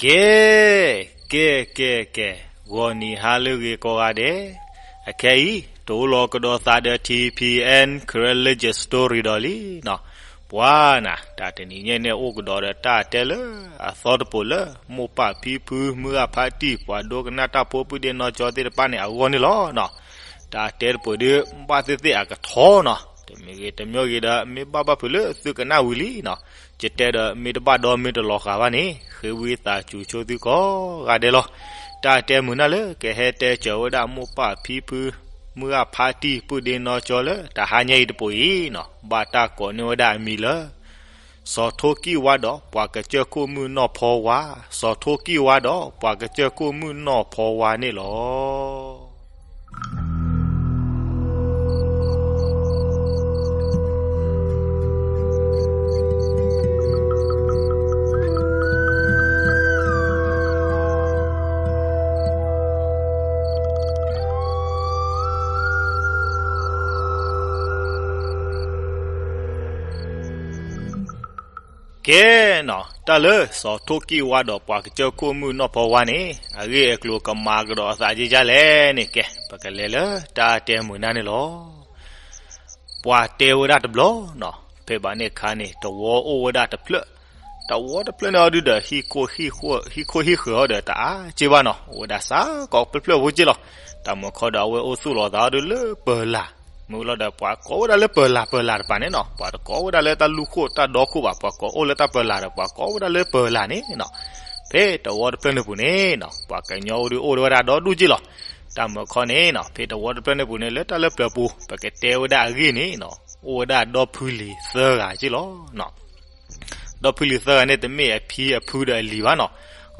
ကဲ, ကဲ, ကဲ, ကဲ, ဂီၤနံၤဟါလၢအဂ့ၤကိးဂၤဒဲး, အခဲအံၤ တအိၣ်လီၤကဒီးသးဒီး ထံၣ်ဖံၣ်အဲၣ် Karen Legend Story ဒီးလံနီၤ. ပှၤနၤ တၢ်တနံၤညါန့ၣ် အိၣ်ကဒီးဒီးတၢ်တဲလၢအသီတပိာ်လၢ မိၢ်ပၢ်ဖံဖု မုၢ်ဂၢ်ဖါတံၢ် ပှၤဒိကနၣ်တၢ်ဖိ ပုၢ်ဒ့နီၢ်ကၠီသ့ၣ်တဖၣ်န့ၣ် အဂီၢ်န့ၣ်လီၤနီၤ. တၢ်တဲတပိာ်ဒုး ဘၣ်သ့ၣ်သ့ၣ်အကထီနီၤ. တမ့ၢ်ဂ့ၤတမ့ၢ်ဂ့ၤဒီး မ့ၢ်ဘၣ်ဘၣ်ဖုးလၢသုကနၣ်ဝံၤလံနီၤ. ယတဲဒီးမ့ၢ်တဘၣ်ဒီးမ့ၢ်တလီၤဃာ်ဘၣ်န့ၣ် ဃ့ဝံသးစူၤဆိသုကိးဂၤဒဲးလီၤ. တၢ်တဲမုာ်နၢ်လၢကဟဲတဲစၢၤဝဲဒၣ်မိၢ်ပၢ်ဖံဖု မုၢ်ဂၢ်ဖါတံၢ် ပုၢ်ဒ့နီၢ်ကၠီလၢတဟါညါအံၤတပိာ်အံၤနီၤ ဘၣ်တၢ်ကိးန့ၢ်ဝဲဒၣ်အမံၤလၢ စီၤထိၣ်ကံၣ်ဝါဒီးပှၤကစၢၢ်ခိၣ်မုၣ်နီၢ်ဖီဝါ, စီၤထိၣ်ကံၣ်ဝါဒီးပှၤကစၢၢ်ခိၣ်မုၣ်နီၢ်ဖီဝါန့ၣ်လီၤ. ကဲနီၤ တၢ်လၢစီၤထိၣ်ကံၣ်ဝါဒီးပှၤကစၢၢ်ခိၣ်မုၣ်နီၢ်ဖီဝါန့ၣ် အဂ့ၢ်အကျိၤကမၤကဒီးအသးကဲကဲလဲၣ်န့ၣ် ကဲ ပကလဲၤလၢတၢ်တဲမုာ်နၢ်န့ၣ်လီၤ. ပှၤတဲဝဲဒၣ်တဘျီနီၤ ဖဲဘၣ်န့ၣ်အခါန့ၣ် တဝီအိၣ်ဝဲဒၣ်တဖျၢၣ်, တဝီတဖျၢၣ်န့ၣ်အီၤဒုဒီး ဟံၣ်ခိၣ်ဟံၣ်ဃၢၤအီၤဒီးတအါက့ဘၣ်နီၤ အိၣ်ဝဲဒၣ်စ့ၢ်ကီးဖျၢၣ်ဖျၢၣ်ဖိက့လီၤ. တၢ်မုာ်ခီဒီးအဝဲအိၣ်သူၣ်လီၤသးအီၤဒုလၢပၢၤလၢ်, မ့ၢ်လီၤဒီးပှၤကိးဝဲဒၣ်လၢပၢၤလၢ်ပၢၤလၢ်တပၤန့ၣ်နီၤ ပှၤတကိးဝဲဒၣ်လၢတၢ်လူၢ်ခိၣ်တၢ်ဒီခိၣ်ဘၣ် ပှၤကိးအိၣ်လၢတၢ်ပၢၤလၢ်ဒီး ပှၤကိးဝဲဒၣ်လၢပၢၤလၢ်န့ၣ်နီၤ. ဖဲတဝီတဖျၢၣ်န့ၣ်ပူၤန့ၣ်နီၤ ပှၤကညီအိၣ်ဒုအိၣ်ဝဲဒၣ်ဒီဒူၣ်က့လီၤ. တၢ်မုာ်ခီန့ၣ်နီၤ ဖဲတဝီတဖျၢၣ်န့ၣ်ပူၤန့ၣ် လၢတၢ်လၢပျၢၤပူၤ ပကတဲဝဲဒၣ်အဂ့ၢ်န့ၣ်နီၤ အိၣ်ဝဲဒၣ်ဒီဖုလံၤသၢဂၤက့လီၤ. ဒီဖုလံၤသၢဂၤန့ၣ် တမ့ၢ်အဖံအဖုဒီးအလံၤဘၣ်နီၤ,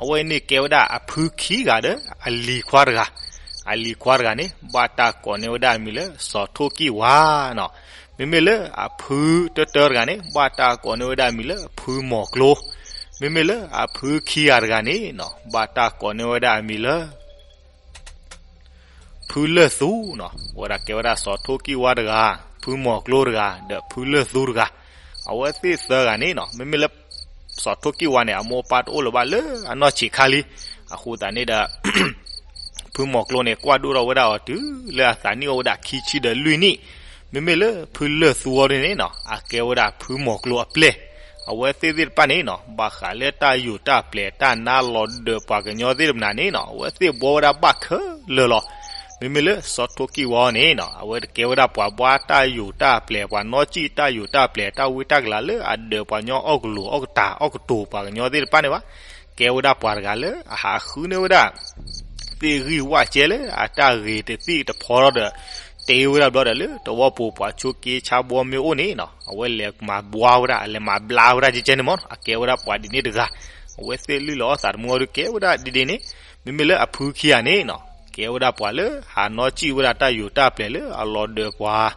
အဝဲန့ၣ်ကဲဝဲဒၣ်အဖုခံဂၤဒီးအလံၤခွါတဂၤ, အလံၤခွါတဂၤန့ၣ် ဘၣ်တၢ်ကိးန့ၢ်ဝဲဒၣ်အမံၤလၢစီၤထိၣ်ကံၣ်ဝါနီၤ. မ့မ့ၢ်လၢအဖုတၢတၢတဂၤန့ၣ် ဘၣ်တၢ်ကိးန့ၢ်ဝဲဒၣ်အမံၤလၢဖုမီၤကျိ, မ့မ့ၢ်လၢအဖုခံဂၤတဂၤန့ၣ်နီၤ ဘၣ်တၢ်ကိးန့ၢ်ဝဲဒၣ်အမံၤလၢ ဖုလၢၢ်သူနီၤ, အဝဲဒၣ်ကဲဝဲဒၣ်စီၤထိၣ်ကံၣ်ဝါတဂၤ, ဖုမီၤကျိတဂၤ, ဒီးဖုလၢၢ်သူတဂၤ, အဝဲသ့ၣ်သၢဂၤန့ၣ်နီၤ, မ့မ့ၢ်လၢ စီၤထိၣ်ကံၣ်ဝါန့ၣ် အမိၢ်အပၢ်တအိၣ်လၢၤဘၣ်လၢအနီၢ်ဆံးခါလံ, အဃိသတးန့ၣ်ဒီး ဖုမီၤကျိန့ၣ် ကွၢ်ဒိၣ်ထီၣ်ဝဲဒၣ်အီၤတုၤလၢအသးနံၣ်အိၣ်ဝဲဒၣ်ခံဆံဒီးလွံၢ်နံၣ်, မ့မ့ၢ်လၢဖုလၢၢ်သူအီၤဒ်န့ၣ်နီၤ, အကဲဝဲဒၣ်ဖုမီၤကျိအပျဲၢ်, အဝဲသ့ၣ်သ့ၣ်တဖၣ်န့ၣ်နီၤ, ဘၣ်ဃးလၢတၢ်ယိာ်တၢ်ပျဲၤ တၢ်နါလီၤဒၢးပှၤကညီသ့ၣ်တဖၣ်န့ၣ်နီၤ, အဝဲသ့ၣ်ဘှီဝဲဒၣ်ဘၣ်ခဲလၢာ်လီၤ. မ့မ့ၢ်လၢစီၤထိၣ်ကံၣ်ဝါန့ၣ်နီၤ, အဝဲတကဲဝဲဒၣ်ပှၤဘှါတၢ်ယိာ်တၢ်ပျဲၤ ပှၤနီၣ်စံၣ်တၢ်ယိာ်တၢ်ပျဲၤ တၢ်ဝံတၢ်ကလၤလၢအဒၢးပှၤကညီအီၣ်ကလိာ်အီၣ်ကတၢ်အီၣ်ကတိၤပှၤကညီသ့ၣ်တဖၣ်န့ၣ်ဘၣ်, ကဲဝဲဒၣ်ပှၤတဂၤလၢအဟးဃုန့ၢ်ဝဲဒၣ် သ့ၣ်ဂံၢ်ဝၣ်ကဲလၢအတၢ်ဂ့ၤတသံၣ်တဖီထီၣ်ဒီး တ့ဝဲဒၣ်ဘျီဒီးလၢတဝီပူၤပှၤဆိးက့ဆါဘှီမ့ၢ်အိၣ်န့ၣ်နီၤ, အဝဲလဲၤမၤဘှါဝဲဒၣ် အလဲၤမၤဘျါဝဲဒၣ်ကဲကဲန့ၣ်မ့ၢ်နီၤ, အကဲဝဲဒၣ်ပှၤဒ်န့ၣ်တဂၤ, အဝဲသ့ၣ်လုၢ်လီၤအီၣ်သးသမူအီၤဒုးကဲဝဲဒၣ်ဒ်ဒ်န့ၣ်, မ့မ့ၢ်လၢအဖုခံဂၤန့ၣ်နီၤ, ကဲဝဲဒၣ်ပှၤလၢဟးနီၣ်စံၣ်ဝဲဒၣ်တၢ်ယိာ်တၢ်ပျဲၤလၢအလီၤဒၢးပှၤ,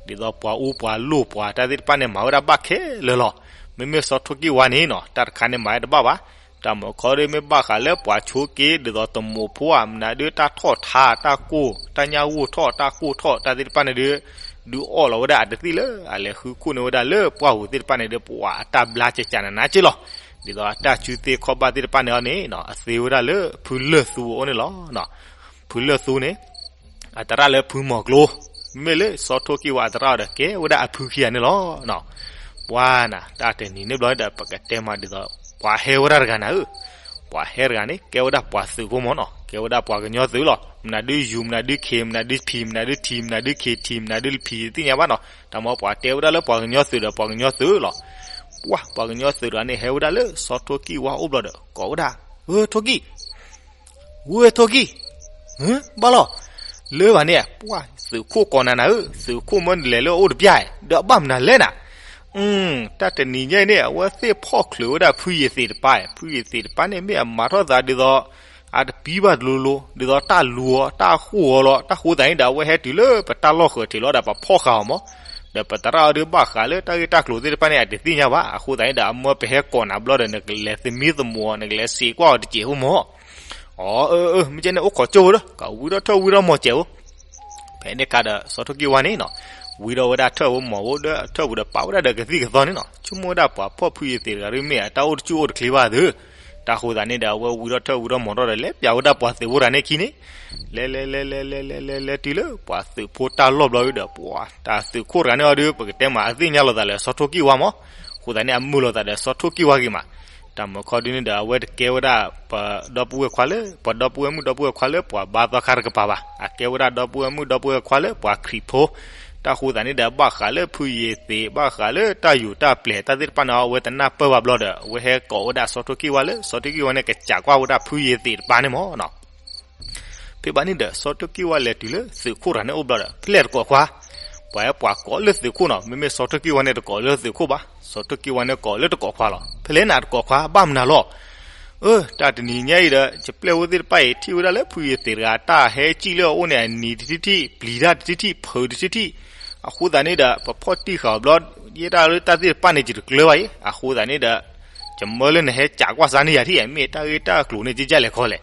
ဒ်သိးပှၤအူပှၤလိၣ်ပှၤတၢ်သ့ၣ်တဖၣ်န့ၣ် မၤဝဲဒၣ်ဘၣ်ခဲလၢာ်လီၤ. မ့မ့ၢ်စီၤထိၣ်ကံၣ်ဝါန့ၣ်နီၤ, တၢ်တခါန့ၣ်မၤဝဲတဘၣ်ဘၣ်, တၢ်မုာ်ခီဒ်မ့ၢ်ဘၣ်ဃးလၢပှၤဆိးက့ ဒ်သိးတမိးဖိဧါ မနုၤဒုးတၢ်ထီၣ်ထါ တၢ်ကိၢ် တၢ်ညၣ်ဂိၢ်ထီၣ် တၢ်ကိၢ်ထီၣ် တၢ်သ့ၣ်တဖၣ်န့ၣ်ဒုး ဒုးအီၣ်လီၤဝဲဒၣ်အတသံၣ်လၢအလဲၤဃုခိၣ်န့ၢ်ဝဲဒၣ်လၢပှၢ်ပူၤသ့ၣ်တဖၣ်န့ၣ်ဒီး ပှၤအတၢ်ဘျါကကနးနးက့လီၤ. ဒ်သိးအတၢ်စုသ့ခီၣ်ဘၣ်သ့ၣ်တဖၣ်န့ၣ်အီၤန့ၣ်နီၤ အသ့ဝဲဒၣ်လၢဖုလၢၢ်သူအအိၣ်န့ၣ်လီၤ. ဖုလၢၢ်သူန့ၣ် အသရၣ်လၢဖုမီၤကျိ, မ့မ့ၢ်လၢစီၤထိၣ်ကံၣ်ဝါအသရၣ်ဒီးကဲဝဲဒၣ်အဖုခံဂၤန့ၣ်လီၤ. ပှၤနၤ တၢ်တနံၤန့ၣ်ဘျီဒီး ပကတဲမးဒ်သိး ပှၤဟဲဝဲဒၣ်တဂၤနၤဧၢ, ပှၤဟဲတဂၤန့ၣ် ကဲဝဲဒၣ်ပှၤသုးဖိမ့ၢ်နီၤ, ကဲဝဲဒၣ်ပှၤကညီသုးလီၤ. မနုၤဒုးယူၤ မနုၤဒုးခ့ၤ မနုၤဒုးဖံး မနုၤဒုးထံး မနုၤဒုးလၢဖံး တသ့ၣ်ညါဘၣ်နီၤ. တၢ်မ့ၢ်ပှၤတဲဝဲဒၣ်လၢပှၤကညီသုးဒီး ပှၤကညီသုးလီၤ. ပှၤ ပှၤကညီသုးတဂၤန့ၣ် ဟဲဝဲဒၣ်လၢစီၤထိၣ်ကံၣ်ဝါအိၣ်ဘျီဒီး ကိးဝဲဒၣ်, ဝ့ထိၣ်ကံၣ် ဝ့ထိၣ်ကံၣ်, ဘၣ်လီၤ, လၢဘၣ်န့ၣ် ပှၤသုးခိၣ်ကိးနၤနၤဧၢ, သုးခိၣ်မ့ၢ်နလဲၤလၢအအိၣ်တပျၢ်ဧါ, ဒီးအဘၣ်မနုၤလဲၣ်နၤ. တၢ်တနံၤညါအံၤန့ၣ် အဝဲသ့ၣ်ဖီၣ်ချုးဝဲဒၣ်ဖုယ့ၤသ့းတပၤ, ဖုယ့ၤသ့းတပၤန့ၣ် မ့ၢ်အမၤထီၣ်သးဒ်သိး အတပံဘၣ်တလိၤလိၤ, ဒ်သိးတၢ်လူၤအီၤ တၢ်ဃိၣ်အီၤလီၤ. တၢ်ဃိသးန့ၣ်ဒီး အဝဲဟဲတုၤလၢပတၢ်လီၢ်ဃၢၤထံးလီၤဒီး ပဖီၣ်ဃာ်အီၤမး, ဒီးပသရၣ်အီၤဒုးဘၣ်ဃးလၢတၢ်ဂ့ၢ်တၢ်ကျိၤသ့ၣ်တဖၣ်န့ၣ် အတသ့ၣ်ညါဘၣ်. အဃိသတးန့ၣ်ဒီး အမၢပဟဲကိးနၤဘျီဒီး နကလဲၤသမံသမိးအီၤ နကလဲၤစံးကွၢ်အီၤတစဲးဖိမး. အၢ အၢ မ့ၢ်ကဲန့ၣ် အိၣ်ခိးကၠိဝဲဒီး ကဝံထီၣ်ထၢၣ်ဝံထီၣ်မီၤစဲးဖိ ဖဲန့ၣ်အခါဒီး စီၤထိၣ်ကံၣ်ဝါန့ၣ်နီၤ, ဝံထီၣ်ဝဲဒၣ်ထၢၣ်ဖိမီၤဖိဒီး ထၢၣ်ပူၤဒီးပာ်ဝဲဒၣ်ဒီးကသံၣ်ကသီန့ၣ်နီၤ, ဆိကမိၣ်ဝဲဒၣ်ပှၤဖီၣ်ဖုယ့ၤသ့းတဂၤဒုး မ့ၢ်အတၢ်အိၣ်တဆူၣ်အိၣ်တချ့ဘၣ်သု, တၢ်ဃိသးန့ၣ်ဒီး အဝဲဝံၤထီၣ်ထၢၣ်ဝံၤထီၣ်မီၤထီၣ်ဒီး လဲၤပျးဝဲဒၣ်ပှၤသုးဖိတဂၤန့ၣ်အခံန့ၣ်, လဲၤလဲၤလဲၤလဲၤလဲၤလဲၤလဲၤလဲၤတုၤလၢပှၤသုးဖိတၢ်လီၢ်ဘျီဒီး ပှၤတၢ်သုးခိၣ်တဂၤန့ၣ်အီၤဒီး ပကတဲမးအသ့ၣ်ညါလိာ်သးလၢစီၤထိၣ်ကံၢ်ဝါမး, အဃိသတးန့ၣ် အမုာ်လိာ်သးဒီးစီၤထိၣ်ကံၢ်ဝါဂ့ၤမး. တၢ်မုာ်ခီဒုန့ၣ်ဒီး အဝဲတကဲဝဲဒၣ်ပဒီပုၢ်ဝဲၢ်ခွါလၢ ပဒီပုၢ်ဝဲၢ်မုၣ်ဒီပုၢ်ဝဲၢ်ခွါလၢ ပှၤဘါသီခါတကပၤဘၣ်, အကဲဝဲဒၣ်ဒီပုၢ်ဝဲၢ်မုၣ်ဒီပုၢ်ဝဲၢ်ခွါလၢပှၤခရံာ်ဖိ. တၢ်ဃိသးန့ၣ်ဒီး ဘၣ်ဃးလၢဖုယ့ၤသ့း ဘၣ်ဃးလၢတၢ်ယူးတၢ်ပျဲၤတၢ်သ့ၣ်တဖၣ်န့ၣ် အဝဲတနၢ်ပၢၢ်ဘၣ်ဘျီဒီး အဝဲဟဲကိးဝဲဒၣ်စီၤထိၣ်ကံၢ်ဝါလၢ စီၤထိၣ်ကံၢ်ဝါန့ၣ် ကစးကွၢ်ဝဲဒၣ်ဖုယ့ၤသ့းတပၤန့ၣ်မးနီၤ. ဖဲဘၣ်န့ၣ်ဒီး စီၤထိၣ်ကံၢ်ဝါလဲၤတုၤလၢသုးခိၣ်တဂၤန့ၣ်အိၣ်ဘျီဒီး ဖဲလဲၣ်တကိးခွါ, ပှၤဟဲပှၤကိးလၢသုးခိၣ်နီၤ, မ့မ့ၢ်စီၤထိၣ်ကံၢ်ဝါန့ၣ်တကိးလၢသုးခိၣ်ဘၣ်, စီၤထိၣ်ကံၢ်ဝါန့ၣ်ကိးလၢတကိးခွါလီၤ. ဖဲလဲၣ်နၤတကိးခွါ ဘၣ်မနုၤလီၤ. အၢ တၢ်တနံၤညါအံၤဒီး ယပျဲၢ်ဖိသ့ၣ်တဖၣ်အံၤ ထံၣ်ဝဲဒၣ်လၢဖုယ့ၤသ့းတဂၤ တၢ်ဟဲစံၣ်လၢအအိၣ်န့ၣ် အနံၤတထံၣ်ထံၣ် ပျံၤတၢ်တထံၣ်ထံၣ် ဖုးတထံၣ်ထံၣ်, အဃိသတးန့ၣ်ဒီး ပဖီၣ်တံၢ်ဃာ်အီၤဘျီ ယဲဒၣ်လၢတၢ်သ့ၣ်တဖၣ်န့ၣ် ယတကျၢၤဘၣ်အံၤ, အဃိသတးန့ၣ်ဒီး ယမၢလၢနဟဲစးကွၢ်စါန့ၢ်ယၤထံၣ်, မ့ၢ်တၢ်ဂ့ၢ်တၢ်ကျိၤန့ၣ် ကဲကဲလဲၣ်ခီလဲၣ်.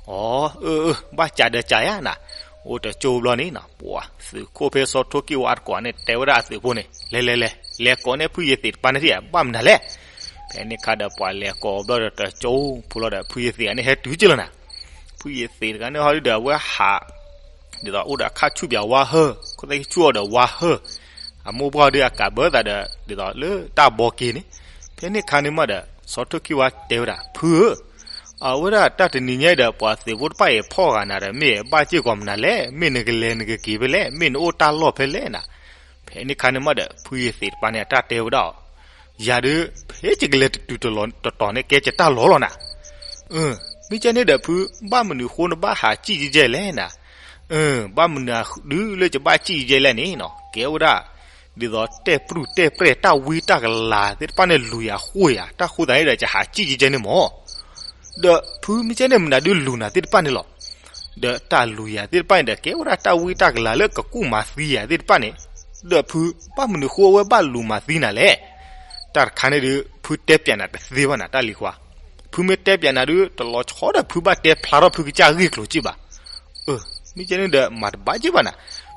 အီ အၢ အၢ ဘၣ်စးဒီးစးယၤနၤ. အိၣ်တကၠိဘျီန့ၣ်နီၤ, ပှၤသုးခိၣ်ဖဲစီၤထိၣ်ကံၢ်ဝါအတကိးန့ၣ် တဲဝဲဒၣ်အသုးဖိန့ၣ် လဲၤလဲၤလဲၤ လဲၤကိးန့ၢ်ဖုယ့ၤသ့းတပၤန့ၣ်ထံၣ် ဘၣ်မနုၤလဲၣ်. ဖဲန့ၣ်အခါဒီး ပှၤလဲၤကိးဘျီဒီးတကၠိဖိလီၤဒီး ဖုယ့ၤသ့းတဂၤန့ၣ် ဟဲတုၤက့ၤလီၤနၤ. ဖုယ့ၤသ့းတဂၤန့ၣ်ဟီဒုဒီး အဝဲဟး ဒ်သိးအိၣ်ဒီးအခါဆူၣ်ပၠးဝါဟၢၣ်, ခိၣ်သၣ်ခံဆူၣ်အီၤဒီးဝါဟၢၣ်, အမိၢ်ပှၢ်ဒုးအကးဘၢသးဒီး ဒ်သိးလၢတၢ်ဘီက့ၤန့ၣ်. ဖဲန့ၣ်အခါန့ၣ်မးဒီး စီၤထိၣ်ကံၢ်ဝါတဲဝဲဒၣ် ဖုဧၢ, အဝဲဒၣ်တၢ်တနံၤညါအံၤဒီး ပှၤသုးဖိတဖၣ်အံၤဖီၣ်ဃာ်နၤဒီး မ့ၢ်ဘၣ်စ့ၢ်ကီးမနုၤလဲၣ်, မ့ၢ်နကလဲၤနကက့ၤဖဲလဲၣ်, မ့ၢ်နအိၣ်တၢ်လီၢ်ဖဲလဲၣ်နၤ. ဖဲန့ၣ်အခါန့ၣ်မးဒီး ဖုယ့ၤသ့းတပၤန့ၣ် အတၢ်တဲဝဲဒၣ်အီၤ, ယၤဒုး ဖဲယကလဲၤတတုၤတတီၤန့ၣ် ကဲယတၢ်လီၢ်လီၤနၤ. မ့ၢ်ကဲန့ၣ်ဒီးဖု ဘၣ်မနုၤဃိနဘၣ်ဟးစံၣ်ကဲကဲလဲၣ်နၤ. ဘၣ်မနုၤဒုးလၢယဘၣ်စံၣ်ကဲကဲလဲၣ်န့ၣ်နီၤ, ကဲဝဲဒၣ် ဒ်သိးတဲပြူၢ်တဲပြဲၢ်တၢ်ဝံတၢ်ကလၤသ့ၣ်တဖၣ်န့ၣ် လူၤယၤဃိယၤ, တၢ်ဃိသးန့ၣ်ဒီး ယဟးစံၣ်ကဲကဲန့ၣ်မး. ဒီးဖုမ့ၢ်ကဲန့ၣ်မနုၤဒုးလူၤနၤသ့ၣ်တဖၣ်န့ၣ်လီၤ. ဒီးတၢ်လူၤယၤသ့ၣ်တဖၣ်န့ၣ်ဒီး ကဲဝဲဒၣ်တၢ်ဝံတၢ်ကလၤလၢကကူၣ်မၤသံယၤသ့ၣ်တဖၣ်န့ၣ်, ဒီးဖု ဘၣ်မနုၤဃိအဝဲဘၣ်လူၤမၤသံနၤလဲၣ်. တၢ်တခါန့ၣ်ဒုး ဖုတဲပၠးနၤတသ့ဘၣ်နၤ တၢ်လံၤခွါ, ဖုမ့ၢ်တဲပၠးနၤဒုး တလီၤဆီဒီးဖုဘၣ်တဲဖျါထီၣ်ဖုကစၢ်ဂ့ၢ်ကျိၤက့ဘၣ်. အၢ မ့ၢ်ကဲန့ၣ်ဒီး မၤတဘၣ်က့ဘၣ်နၤ.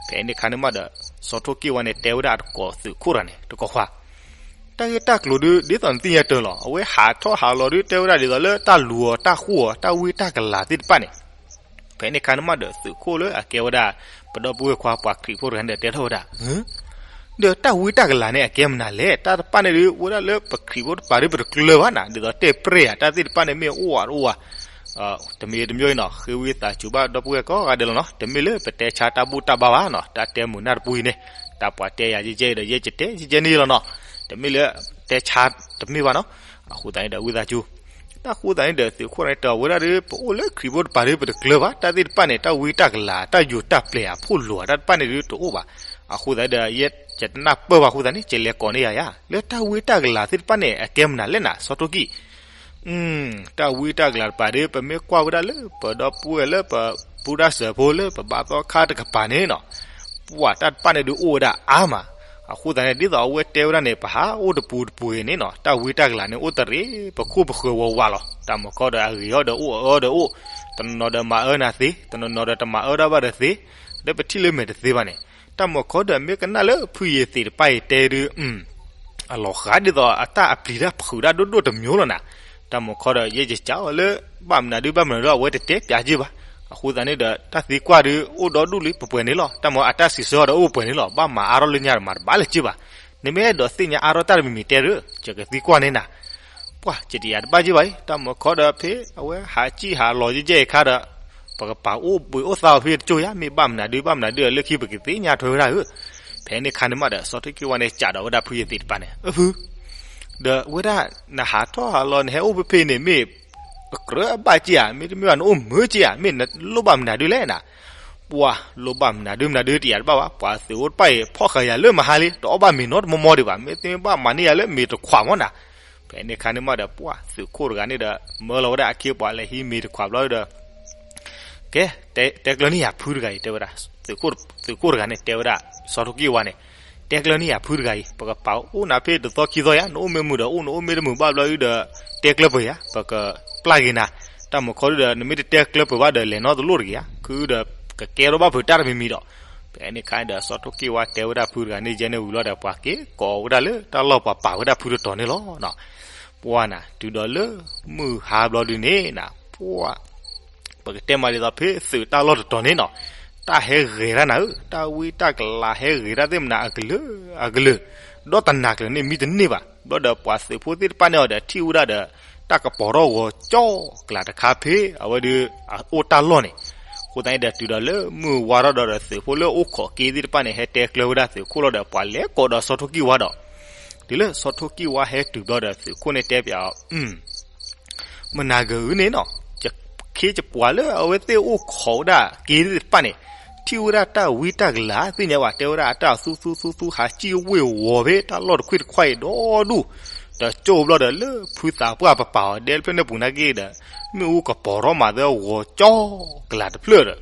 ဖဲန့ၣ်အခါန့ၣ်မးဒီး စီၤထိၣ်က့ၢ်ဝါန့ၣ် တဲဝဲဒၣ်အတကိးသုးခိၣ်တဂၤန့ၣ် တကိးခွါ, တၢ်ဂ့ၢ်တၢ်ကျိၤဒုး ဒ်သိးနသ့ၣ်ညါတၢ်လီၤ. အဝဲဟးထီၣ်ဟးလီၤဒုး တဲဝဲဒၣ်ဒ်သိးလၢတၢ်လူၤအီၤ တၢ်ဃိအီၤ တၢ်ဝံတၢ်ကလၤသ့ၣ်တဖၣ်န့ၣ်. ဖဲန့ၣ်အခါန့ၣ်မးဒီး သုးခိၣ်လၢအကဲဝဲဒၣ် ပဒီပုၢ်ဝဲၢ်ခွါပှၤခရံာ်ဖိတဂၤန့ၣ်ဒီး တဲထီၣ်ဝဲဒၣ်, ဒီးတၢ်ဝံတၢ်ကလၤန့ၣ် အကဲမနုၤလဲၣ်. တၢ်တဖၣ်န့ၣ်ဒုး ဝဲဒၣ်လၢပခရံာ်ဖိတပၤဒုး ပတကျၢၤဘၣ်နၤ, ဒ်သိးတဲပြဲၢ်ဧါ တၢ်သ့ၣ်တဖၣ်န့ၣ် မ့ၢ်အိၣ်ဧါတအိၣ်ဧါ တမံၤတမံၤအံၤနီၤ ဃ့ဝံသးစူၤဘၣ်ဒီပုၢ်ဝဲၢ်ကိးဂၤဒဲးလီၤနီၤ. တမ့ၢ်လၢပတဲဆါတၢ်ဘူၣ်တၢ်ဘါဘၣ်နီၤ, တၢ်တဲမုာ်နၢ်တပူၤအံၤန့ၣ် တၢ်ပှၤတဲယၤယဲယဲအံၤဒီး ယဲယတဲယဲယဲန့ၣ်လီၤနီၤ. တမ့ၢ်လၢတဲဆါတမ့ၢ်ဘၣ်နီၤ. အဃိသတးန့ၣ်ဒီး ဝံသးစူၤ တၢ်ဃိသတးန့ၣ်ဒီး သုးခိၣ်န့ၣ်တဲဝဲဒၣ်ဒီး ပအိၣ်လၢခရံာ်ဖိတပၤဒီး ပတကျၢၤဘၣ် တၢ်သ့ၣ်တဖၣ်န့ၣ် တၢ်ဝံတၢ်ကလၤ တၢ်ယိာ်တၢ်ပျဲၤအဖှိၣ်လိၤဧါ တၢ်တဖၣ်န့ၣ်ဒုးတအိၣ်ဘၣ်. အဃိသတးဒီး ယဲယတနၢ်ပၢၢ်ဘၣ်အဃိသတးန့ၣ် ယလဲၤကိးန့ၢ်ယၤယၤ လၢတၢ်ဝံတၢ်ကလၤသ့ၣ်တဖၣ်န့ၣ် အကဲမနုၤလဲၣ်နၤ စီၤထိၣ်ကံၢ် တၢ်ဝံတၢ်ကလၤတပၤဒီး ပမ့ၢ်ကွၢ်ဝဲဒၣ်လၢ ပဒီပုၢ်ဝဲၢ်လၢပ ပူတၢ်စၢၤဖိလၢပဘါသီခါတကပၤန့ၣ်နီၤ, ပှၤတၢ်တဖၣ်န့ၣ်ဒုးအိၣ်ဝဲဒၣ်အါမး. အဃိသတးန့ၣ် ဒ်သိးအဝဲတဲဝဲဒၣ်န့ၣ် ပဟးအိၣ်တပူၤတပူၤဂ့ၤန့ၣ်နီၤ, တၢ်ဝံတၢ်ကလၤန့ၣ် အိၣ်တရံးပခိၣ်ပဃၢၤဝးဝးလီၤ. တၢ်မုာ်ခီဒီးအဂ့ၤအီၤဒီးအိၣ်အအၢဒီးအိၣ်, တနီၤနီၤဒီးမၤအၢနၤသ့, တနီၤနီၤဒီးတမၤအၢဒၣ်ဘၣ်ဒီးသ့, ဒီးပထံၣ်လၢမဲာ်တသ့ဘၣ်န့ၣ်, တၢ်မုာ်ခီဒီးမ့ၢ်ကနၣ်လၢဖုယ့ၤသ့းတပၤအံၤတဲဒုး အလီၤဃးဒ်သိးအတၢ်အပျံၤတၢ်ဖုးတၢ်ဒိၣ်ဒိၣ်တမျိုးလီၤနၤ. တၢ်မုာ်ခီဒီး ယဲယစံးအီၤလၢ ဘၣ်မနုၤဒုး ဘၣ်မနုၤဒုး အဝဲတတဲပျးက့ဘၣ်. အဃိသတးန့ၣ်ဒီး တၢ်သံကွၢ်ဒုး အိၣ်ဒီဒူၣ်လံပှဲၤပှဲၤန့ၣ်လီၤ. တၢ်မုာ်အတၢ်စံးဆၢအီၤဒီးအိၣ်ပှဲၤန့ၣ်လီၤ. ဘၣ်မၤအါထီၣ်လၢညါဒီးမၤတဘၣ်လၢၤက့ဘၣ်. နမ့ၢ်အဲၣ်ဒိးသ့ၣ်ညါအါထီၣ်တၢ်တမံၤမံၤတဲဒီး ယကသံကွၢ်န့ၢ်နၤ ပှၤ ကတယၤတဘၣ်က့ဘၣ်အံၤ တၢ်မုာ်ခီဒီးဖဲအဝဲဟးစံၣ်ဟးလီၤယဲၢ်ယဲၢ်အခါဒီး ပကပာ်အိၣ်ဘှံးအိၣ်သါအီၤဖဲတကၠိၢ်ယါ မ့ၢ်ဘၣ်မနုၤဒုး ဘၣ်မနုၤဒုး လၢခံပကသ့ၣ်ညါထွဲဝဲဒၣ်ဧၢ. ဖဲန့ၣ်အခါန့ၣ်မးဒီး စီၤထိၣ်က့ၢ်ဝါန့ၣ် စံးဒီးဝဲဒၣ်ဖုယ့ၤသ့းတပၤန့ၣ် အၢဖု ဒီးဝဲဒၣ် နဟးထီၣ်ဟးလီၤ နဟဲအိၣ်ဖဲဖဲအံၤန့ၣ် မ့ၢ်အကြၢးအဘၣ်က့ဧါ မ့တမ့ၢ်ဘၣ် နအိၣ်မုာ်က့ဧါ မ့ၢ်နလိၣ်ဘၣ်မနုၤဒုးလဲၣ်နၤ. ပှၤ လိၣ်ဘၣ်မနုၤဒုးမနုၤဒုး တယၤတဘၣ်ဘၣ် ပှၤသုးဖိတဖၣ်အံၤ ဖီၣ်ဃာ်ယၤလၢမဟါလံ တအီၣ်ဘၣ်မ့ၤနီတမီမီဒံးဘၣ် မ့တမ့ၢ်ဘၣ်မၤန့ၢ်ယၤလၢမ့ၤတခွးမီၤနၤ. ဖဲန့ၣ်အခါန့ၣ်မးဒီး ပှၤသုးခိၣ်တဂၤန့ၣ်ဒီး မၢလီၤဝဲဒၣ်အခ့အပှၤလဲၤဟံးမ့ၤတခွးဘျီဒီး ကဲ တဲကျၢၤန့ၢ်ယၤဖုတဂၤအံၤ တဲဝဲဒၣ် သုးခိၣ်တဂၤန့ၣ် တဲဝဲဒၣ် စီၤထိၣ်က့ၢ်ဝါန့ၣ် တဲကျၢၤန့ၢ်ယၤဖုတဂၤအံၤ ပကပာ်အိၣ်နၤဖဲတသီခံသီယါ နအိၣ်မ့ၢ်မုာ်ဒီးအိၣ် နအိၣ်မ့ၢ်တမုာ်ဘၣ်ဘျီဒီး တဲကျၢၤပှဲၤယါ ပကပျၢ်က့ၤနၤ. တၢ်မုာ်ခီဒုဒီး နမ့ၢ်တတဲကျၢၤပှဲၤဘၣ်ဒီး လဲၤနီတလိၣ်တဂ့ၤယါ ခုဒီးကကဲထီၣ်ဘၣ်ဖုးတၢ်တမံၤမံၤဒီး. ဖဲန့ၣ်အခါဒီး စီၤထိၣ်က့ၢ်ဝါတဲဝဲဒၣ်ဖုတဂၤန့ၣ် ယဲန့ၣ်ဝံၤလီၤဒီး ပှၤက့ၤကိးဝဲဒၣ်လၢတၢ်လီၢ် ပှၤပာ်ဝဲဒၣ်ဖုတတီၤန့ၣ်လီၤ. ပှၢ်နၤ တုၤဒီးလၢမုၢ်ဟါဘျီဒုန့ၣ်နၤ ပှၢ် ပကတဲမးဒ်သိးဖဲသုးတၢ်လီၢ်တတီၤန့ၣ်နီၤ, တၢ်ဟဲဂဲၤတၢ်နၤဧၢ, တၢ်ဝံတၢ်ကလၤဟဲဂဲၤတၢ်သ့ၣ်မနၤအကလုာ်အကလုာ်, ဒီးတနၤကျၢၤန့ၣ်မံတန့ၢ်ဘၣ်. ဘျီဒီးပှၤသုးဖိသ့ၣ်တဖၣ်န့ၣ်အီၤဒီးထံၣ်ဝဲဒၣ်ဒီး တၢ်ကပီၤထီၣ်ဂီၤကၠီကလၤတခါဖဲ အဝဲဒုး အိၣ်တၢ်လီၢ်န့ၣ်, အဃိသတးန့ၣ်ဒီးတုၤဒီးလၢမုၢ်ဝါထီၣ်ဒီးဒီးသုးဖိလၢအိၣ်ခိးက့သ့ၣ်တဖၣ်န့ၣ် ဟဲတဲကျၢၤဝဲဒၣ်သုးခိၣ်လီၤဒီးပှၤလဲၤကိးဒီးစီၤထိၣ်ကံၢ်ဝါဒီး တုၤလၢစီၤထိၣ်ကံၢ်ဝါဟဲတုၤဘျီဒီးသုးခိၣ်န့ၣ်တဲပၠးအီၤ, မနၤဂ့ၤဧၢန့ၣ်နီၤ, ယခ့ယပှၤလၢအဝဲသ့ၣ်အိၣ်ခိးဝဲဒၣ်က့သ့ၣ်တဖၣ်န့ၣ် ထံၣ်ဝဲဒၣ်တၢ်ဝံတၢ်ကလၤသ့ၣ်ညါဘၣ် တဲဝဲဒၣ်အတၢ်သူသူသူသူဟးစံၣ်ဝ့ၢ်ဝီၤဖဲတၢ်လီၢ်တခွ့ၣ်တခွါအံၤဒီဒူၣ်, ဒီးကၠိဘျီဒီးလၢဖုသးပှၢ်ပပာ်အီၤဒဲတဖျၢၣ်န့ၣ်ပူၤနာ်က့ဒီး မ့ၣ်အူကပီၤထီၣ်မးသၢဂီၤကၠီကလၤတဖျၢၣ်ဒီး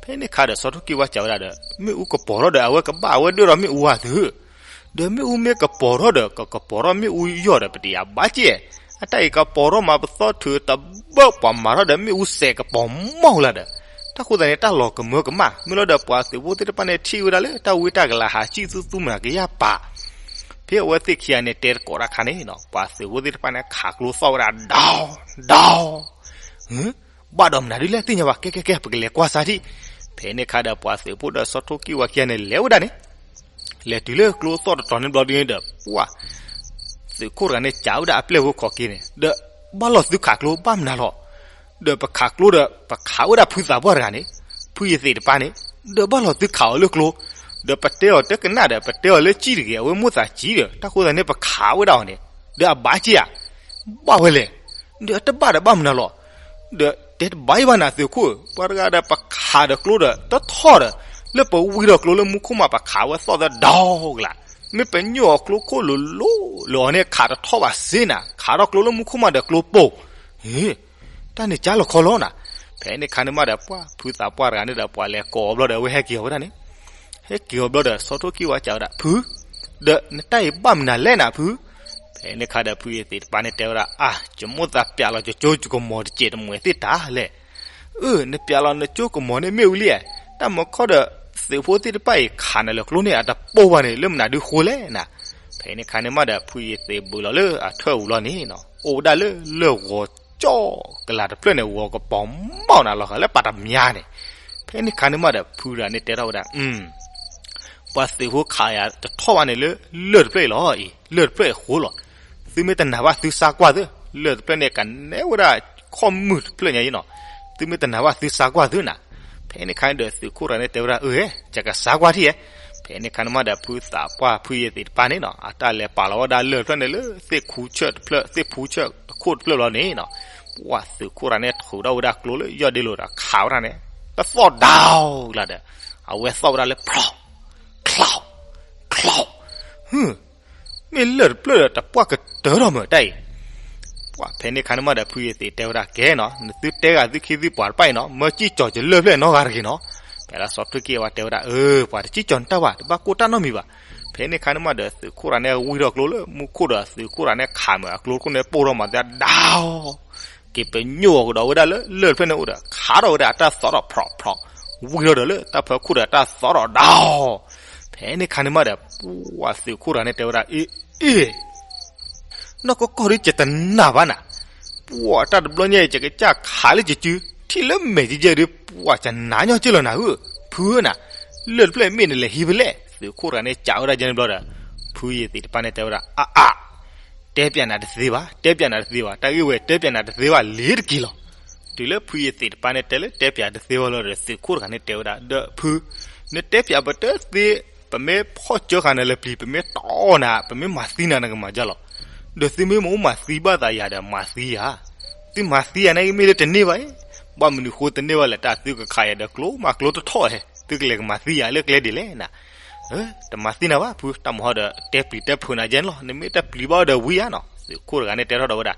ဖဲန့ၣ်ခါဒီးစီၤထိၣ်ကံၢ်ဝါစံးဝဲဒၣ်ဒီး မ့ၣ်အူကပီၤထီၣ်ဒီးအဝဲကဘၣ်အဝဲဒၢၣ်ဒီးမ့ၣ်အူဧါသု ဒီးမ့ၣ်အူမ့ၢ်ကပီၤထီၣ်ဒီး ကကပီၤထီၣ်မ့ၣ်အူယီၢ်ဒီး ပတယၤဘၣ်က့, အတၢ်အံၤကပီၤထီၣ်မးပသီထုးတဘၢၣ်ပှၤမၤထီၣ်ဒီးမ့ၣ်အူစဲးကပီၤမီၢ်လၢၤဒီး, တၢ်ဃိသတးန့ၣ် တၢ်လီၤကမၢကမၣ် မ့ၢ်လီၤဒီးပှၤသုးဖိသ့ၣ်တဖၣ်န့ၣ်ထံၣ်ဝဲဒၣ်လၢ တၢ်ဝံတၢ်ကလၤဟးစံၣ်သူသူမနၤကယၢ်ပာ် ဖဲအဝဲသ့ၣ်ခံဂၤန့ၣ်တဲတကိးတၢ်ခါန့ၣ်နီၤ ပှၤသုးဖိသ့ၣ်တဖၣ်န့ၣ်ခးကျိသီၣ်ဝဲဒၣ် ဒီ ဒီ ဘၣ်ဒီးမနုၤဒ်လဲၣ်သ့ၣ်ညါဘၣ် ကဲကဲကဲ ပကလဲၤကွၢ်စၢ်ထံၣ်. ဖဲန့ၣ်ခါဒီးပှၤသုးဖိဒီးစီၤထိၣ်ကံၢ်ဝါခံဂၤန့ၣ် လဲၤဝဲဒၣ်န့ၣ်, လဲၤတုၤလၢကျိသီၣ်တတီၤန့ၣ်ဘျီဒ်န့ၣ်ဒီး ပှၢ် သုးခိၣ်တဂၤန့ၣ်စံးဝဲဒၣ်အပျဲၢ်ဖိခိးက့န့ၣ် ဒီးဘၣ်လီၤသုခးကျိဘၣ်မနုၤလီၤ. ဒီးပခးကျိဒီး ပခးဝဲဒၣ်ဖုသးပှၢ်တဂၤန့ၣ်, ဖုယသံးတပၤန့ၣ်, ဒီးဘၣ်လီၤသုခးအီၤလၢကျိ, ဒီးပတဲအီၤတကနၣ်ဒီး ပတဲအီၤလၢကံၣ်တဂ့ၤ အဝဲမိၣ်သးကံၣ်ဒီး တၢ်ဃိသတးန့ၣ် ပခးဝဲဒၣ်အီၤန့ၣ်, ဒီးအဘၣ်က့ဧါ, ဘၣ်ဝဲလဲၣ်, ဒီးအတဘၣ်ဒီးဘၣ်မနုၤလီၤ. ဒီးတဲတဘၣ်အံၤဘၣ်နၤသုးခိၣ်, ပှၤတဂၤဒီးပခးဒီးကျိဒီး တထီၣ်ဒီး, လၢပဝံထီၣ်ကျိလၢမူခိၣ်မး ပခးဝဲသီၣ်သၢဒီကလး, မ့ၢ်ပညိၣ်အီၤကျိခိၣ်လိၤလိၤလၢအီၤန့ၣ် ခးတထီၣ်ဘၣ်စ့နၤ, ခးထီၣ်ကျိလၢမူခိၣ်မးဒီးကျိပိာ်, ဟ့ၣ် တၢ်န့ၣ်ကၢ်လီၤခီလီၤနၤ. ဖဲန့ၣ်ခါန့ၣ်မးဒီး ပှၢ်ဖုသးပှၢ်တဂၤန့ၣ်ဒီး ပှၤလဲၤကိးအီၤဘျီဒီး အဝဲဟဲက့ၤအီၤဝဲဒၣ်န့ၣ်, ဟဲက့ၤအီၤဘျီဒီး စီၤထိၣ်ကံၢ်ဝါစံးဝဲဒၣ် ဖု, ဒီးနတၢ်အံၤဘၣ်မနုၤလဲၣ်နၤဖု. ဖဲန့ၣ်ခါဒီး ဖုယသံးတပၤန့ၣ်တဲဝဲဒၣ် အါ ယမိၣ်သးပျးလီၤကၠိကၠိကမီၤတစဲးတမှဲးသ့ၣ်တၢ်လဲၣ်. အၢ နပျးလီၤနကၠိကမီၤန့ၣ်မ့ၣ်အူလံ, တၢ်မၤခီဒီး သုးဖိသ့ၣ်တဖၣ်အံၤခးနၤလၢကျိန့ၣ် အတပိာ်ဘၣ်န့ၣ် လၢမနုၤဒုးဃိလဲၣ်နၤ. ဖဲန့ၣ်ခါန့ၣ်မးဒီး ဖုယသံးဘုးလီၤလၢအထၢၣ်အူလီၤန့ၣ်နီၤ, အိၣ်ဝဲဒၣ်လၢလၢၢ်ဂီၤကၠီကလၤတဖျၢၣ်န့ၣ် ဂီၤကပီၤမီၢ်နၤလီၤဃာ်လၢပာ်တမၠါန့ၣ်. ဖဲန့ၣ်ခါန့ၣ်မးဒီး ဖုတဂၤန့ၣ်တဲထီၣ်ဝဲဒၣ် ပှၤသုးဖိခးယၤတထီၣ်ဘၣ်န့ၣ်လၢ လၢၢ်တဖျၢၣ်အံၤလီၤအံၤ, လၢၢ်တဖျၢၣ်အံၤဃိလီၤ. သုမ့ၢ်တနာ်ဘၣ်သုစါကွၢ်သု, လၢၢ်တဖျၢၣ်န့ၣ် ကနဲဝဲဒၣ်ခီၣ်မုၢ်တဖျၢၣ်ညါအံၤနီၤ. သုမ့ၢ်တနာ်ဘၣ်သုစါကွၢ်သုနၤ. ဖဲန့ၣ်ခါန့ၣ်ဒီးသုးခိၣ်တဂၤန့ၣ်တဲဝဲဒၣ် အၢ ယကစါကွၢ်ထံၣ်ဧါ. ဖဲန့ၣ်ခါန့ၣ်မးဒီး ဖုသးပှၢ်ဖုယသံးတပၤန့ၣ်နီၤ အတၢ်လဲၤပာ်လီၤဝဲဒၣ်လၢၢ်တဖျၢၣ်န့ၣ်လၢ သ့ၣ်ခူဆၢၣ်တဖျၢၣ် သ့ၣ်ဖူဆၢၣ်တခိၣ်တဖျၢၣ်လီၤန့ၣ်နီၤ. ပှၢ်သုးခိၣ်တဂၤန့ၣ်ထုးထီၣ်ဝဲဒၣ်ကျိလၢယီၢ်ဒ့လိာ်ဒီးခးဝဲဒၣ်န့ၣ် တသီၣ်ဒီကလးဒီး အဝဲသီၣ်ဝဲဒၣ်လၢ ဖျီၣ် ချီၣ် ချီၣ် မ့ၢ်လၢၢ်တဖျၢၣ်ဒီးတပှၢ်ကတၢၢ်ထီၣ်မးတၢ်အံၤ. ပှၢ်ဖဲန့ၣ်ခါန့ၣ်မးဒီး ဖုယသံးတဲဝဲဒၣ် ကဲနီၤ နသုတဲဂၤသုခံသုပှၤတဖၣ်အံၤနီၤ မၢစံၣ်ကၠီၤက့ၤလၢၢ်ဖျၢၣ်နီတဂၤတဂ့ၤနီၤ. ဖဲလၢစီၤထိၣ်ကံၢ်ဝါတဲဝဲဒၣ် အၢ ပှၤတစံၣ်ကၠီၤနတၢ်ဘၣ် တဘၣ်ကိၢ်တၢ်နီတမံၤဘၣ်. ဖဲန့ၣ်ခါန့ၣ်မးဒီး သုးခိၣ်တဂၤန့ၣ်ဝံထီၣ်ကျိလၢမူခိၣ်ဒီး သုးခိၣ်တဂၤန့ၣ်ခးမးအကျိတခိၣ်န့ၣ် ပိၢ်ထီၣ်မးသးဒီ က့ၤပညိၣ်အီၤကဒီးဝဲဒၣ်လၢလၢၢ်တဖျၢၣ်န့ၣ်အိၣ်ဒီး ခးထီၣ်ဝဲဒၣ်အတၢ်သီထီၣ် ဖြီးဖြီး, ဝံထီၣ်ဒီးလၢတၢ်ဖၢခိၣ်ဒီးအတၢ်သီထီၣ်ဒီး, ဖဲန့ၣ်ခါန့ၣ်မးဒီး ပှၢ်သုးခိၣ်တဂၤန့ၣ်တဲဝဲဒၣ် အ့ အ့ နီၢ်ကီၢ်ကီၢ်ဒ်ယတနာ်ဘၣ်နၤ, ပှၢ်တၢ်တဘျီညါအံၤ ယကစၢ်ခးလၢယစု, ထံၣ်လၢမဲာ်ကယဲၢ်ဒ် ပှၢ်ယနာ်ညီက့ၢ်လီၤနၤဧၢ, ဖုဧၢနၤ, လၢၢ်တဖျၢၣ်မ့ၢ်နလဲၤဟံးဖဲလဲၣ်. သုးခိၣ်တဂၤန့ၣ်စံးဝဲဒၣ်ယဲန့ၣ်ဘျီဒီး ဖုယသံးတပၤန့ၣ်တဲဝဲဒၣ် အါအါ တဲပျးနၤတသ့ဘၣ်, တဲပျးနၤတသ့ဘၣ်, တၢ်ဂ့ၢ်ဝဲတဲပျးနၤတသ့ဘၣ်လံတက့ၢ်လီၤ. တုၤလၢဖုယသံးတပၤန့ၣ်တဲလၢတဲပျးတသ့ဘၣ်လီၤဒီး သုးခိၣ်တဂၤန့ၣ်တဲဝဲဒၣ် ဒီးဖု, နတဲပျးပတသ့, ပမ့ၢ်ဖီၣ်ကၢဃာ်နၤလၢပျံၤ ပမ့ၢ်တီနၤ ပမ့ၢ်မၤသံနၤနကမၤဒ်လဲၣ်. ဒီးသုမ့ၢ်မ့ၢ်အိၣ်မၤသံဘၣ်သးယၤဒီးမၤသံယၤ, သုမၤသံယၤန့ၣ်ဂ့ၤမ့ၢ်လၢတန့ၢ်ဘၣ်အံၤ, ဘၣ်မနုၤဃိတန့ၢ်ဘၣ်လဲၣ်, တၢ်သုကခးယၤဒီးကျိမးကျိတထီၣ်ဧဲ, သုကလဲၤကမၤသံယၤလၢကျဲဒ်လဲၣ်နၤ. တမၤသံနၤဘၣ်ဖု, တၢ်မၤဟီဒီးတဲပျံၤတဲဖုးနၤယဲန့ၣ်လီၤ, နမ့ၢ်တပျံၤဘၣ်ဒီးဝံၤဧါနီၤ. သုးခိၣ်တဂၤန့ၣ်တဲထီၣ်ဒီးဝဲဒၣ်,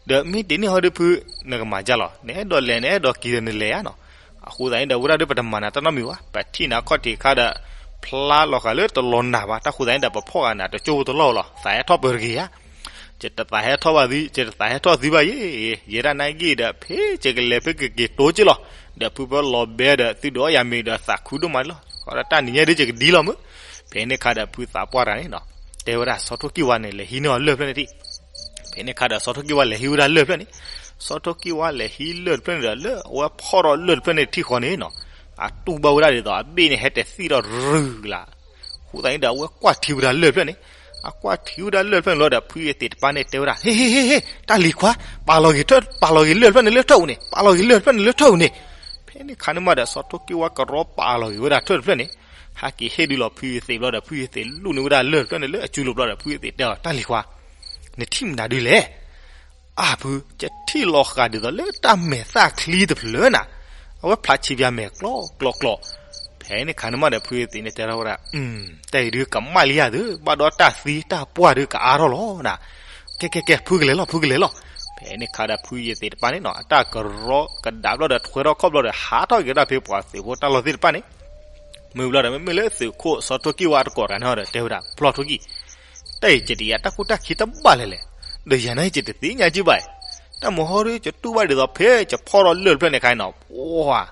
ဒီးမ့ၢ်ဒ်န့ၣ်ဟီဒီးဖု, နကမၤဒ်လဲၣ်, နအဲၣ်ဒိးလဲၤနအဲၣ်ဒိးက့ၤဒီးနလဲၤဧါနီၤ. အဃိသတးန့ၣ်ဒီး ဝဲဒၣ်ဒီးပတမၤနၤတၢ်နီတမံၤဘၣ်, ပထံၣ်နၤခီၣ်ထံးခါဒီး ဖျါလီၤဃာ်လၢတလီၤနၤဘၣ်, တၢ်ဃိသတးန့ၣ်ဒီး ပဖီၣ်ဃာ်နၤတကၠိတလီၢ်လီၤ, သးဟဲထီၣ်ပၢၤတဂ့ၤဧါ. ယတသးဟဲထီၣ်ဘၣ်သု, ယတသးဟဲထီၣ်သုဘၣ်ယဲ, ယဲဒၣ်နဂ့ၢ်ဒီး ဖဲယကလဲၤဖဲကက့ၤတိက့ၢ်လီၤ, ဒီးဖုပၢလီၤဘဲဒီး သုဒုးအီၣ်ယၤမ့ၤဒီးသးခုဒိၣ်မးလီၤ, ဃီဒီးတၢ်နံၤညါဒ်ယကဒ်လီၤမး. ဖဲန့ၣ်ခါဒီးဖုသးပှၢ်တဂၤန့ၣ်နီၤ, တဲဝဲဒၣ်စီၤထိၣ်ကံၢ်ဝါန့ၣ် လဲၤဟံးန့ၢ်အီၤလၢၢ်ဖျၢၣ်န့ၣ်ထံၣ်. ဖဲ ဖဲန့ၣ်အခါဒီး စီၤထိၣ်ကံၢ်ဝါလဲၤဟံးဝဲဒၣ်လၢၢ်တဖျၢၣ်န့ၣ်, စီၤထိၣ်ကံၢ်ဝါလဲၤဟံးလၢၢ်တဖျၢၣ်န့ၣ်ဒီး လၢအဝဲဖီၣ်ထီၣ်လၢၢ်တဖျၢၣ်န့ၣ်ထံၣ်ဃီန့ၣ်နီၤ, အတူၢ်ဘၣ်ဝဲဒၣ်ဒ်သိး အဘ့ၣ်န့ၣ်ဟဲတသံၣ်ထီၣ်ရုၢ်လၢ်, အဃိသတးန့ၣ်ဒီး အဝဲကွၢ်ထံဝဲဒၣ်လၢၢ်တဖျၢၣ်န့ၣ်, အကွၢ်ထံဝဲဒၣ်လၢၢ်တဖျၢၣ်န့ၣ်လီၤဒီး ဖုယသံးတပၤန့ၣ်တဲဝဲဒၣ်, ဟ့ ဟ့ ဟ့ ဟ့ တၢ်လံၤခွါ, ပာ်လီၤဂ့ၤထၢၣ်, ပာ်လီၤဂ့ၤလၢၢ်တဖျၢၣ်န့ၣ်လၢထၢၣ်ပူၤန့ၣ်, ပာ်လီၤဂ့ၤလၢၢ်တဖျၢၣ်န့ၣ်လၢထၢၣ်ပူၤန့ၣ်. ဖဲန့ၣ်အခါန့ၣ်မးဒီး စီၤထိၣ်ကံၢ်ဝါကရီပာ်လီၤဂ့ၤဝဲဒၣ်ထၢၣ်တဖျၢၣ်န့ၣ်, ဟဲက့ၤဟ့ၣ်ဒုးလီၤဖုယသံးဘျီဒီး ဖုယသံးလူၣ်န့ၢ်ဝဲဒၣ်လၢၢ်တဖျၢၣ်န့ၣ်လၢအစုလိၤဘျီဒီး ဖုယသံးတဲအီၤ, တၢ်လံၤခွါ, နထံၣ်မနုၤဒုလဲၣ်. အၢ ဖု, ယထံၣ်လီၤဃာ်ဒ်သိးလၢတၢ်မဲာ်သၣ်ချံတဖျၢၣ်နၤ, အဝဲဖျါဆံးပၠးမဲာ်ကျီကျီကျီ. ဖဲန့ၣ်အခါန့ၣ်မးဒီး ဖုယသံးန့ၣ်တဲထီၣ်ဝဲဒၣ်, တၢ်အံၤဒုးကမၣ်လံယၤသု, ဘၣ်ဒီးတၢ်သံတၢ်ပှၢ်ဒုးကအါထီၣ်လီၤနၤ. ကဲ ကဲ ကဲ ဖုကလဲၤလီၤ ဖုကလဲၤလီၤ. ဖဲန့ၣ်အခါဒီး ဖုယသံးတပၤန့ၣ်နီၤ အတၢ်ကရီကဒးဘျီဒီး ထွဲထီၣ်ခီၣ်ဘျီဒီး ဟးထီၣ်က့ၤဒၣ်ဖဲပှၤသုးဖိတၢ်လီၢ်သ့ၣ်တဖၣ်န့ၣ်, မ့ၢ်ဘျီဒီး မ့မ့ၢ်လၢသုးခိၣ်စီၤထိၣ်ကံၢ်ဝါတကိးတဂၤန့ၣ်ဒီး တဲဝဲဒၣ်, ဖျီၣ်ထိၣ်ကံၢ်, တၢ်အံၤကဒံးယၤတၢ်ခိၣ်တၢ်ခံတဘၣ်လဲၣ်လဲၣ်, ဒီးယၤန့ၣ်ယတသ့ၣ်ညါက့ဘၣ်, တၢ်မုၢ်ဟီဒုး ယတူၢ်ဘၣ်ဒ်သိးဖဲယဖီၣ်ထီၣ်လၢၢ်တဖျၢၣ်န့ၣ်အခါန့ၣ်နီၤ, ပှၤ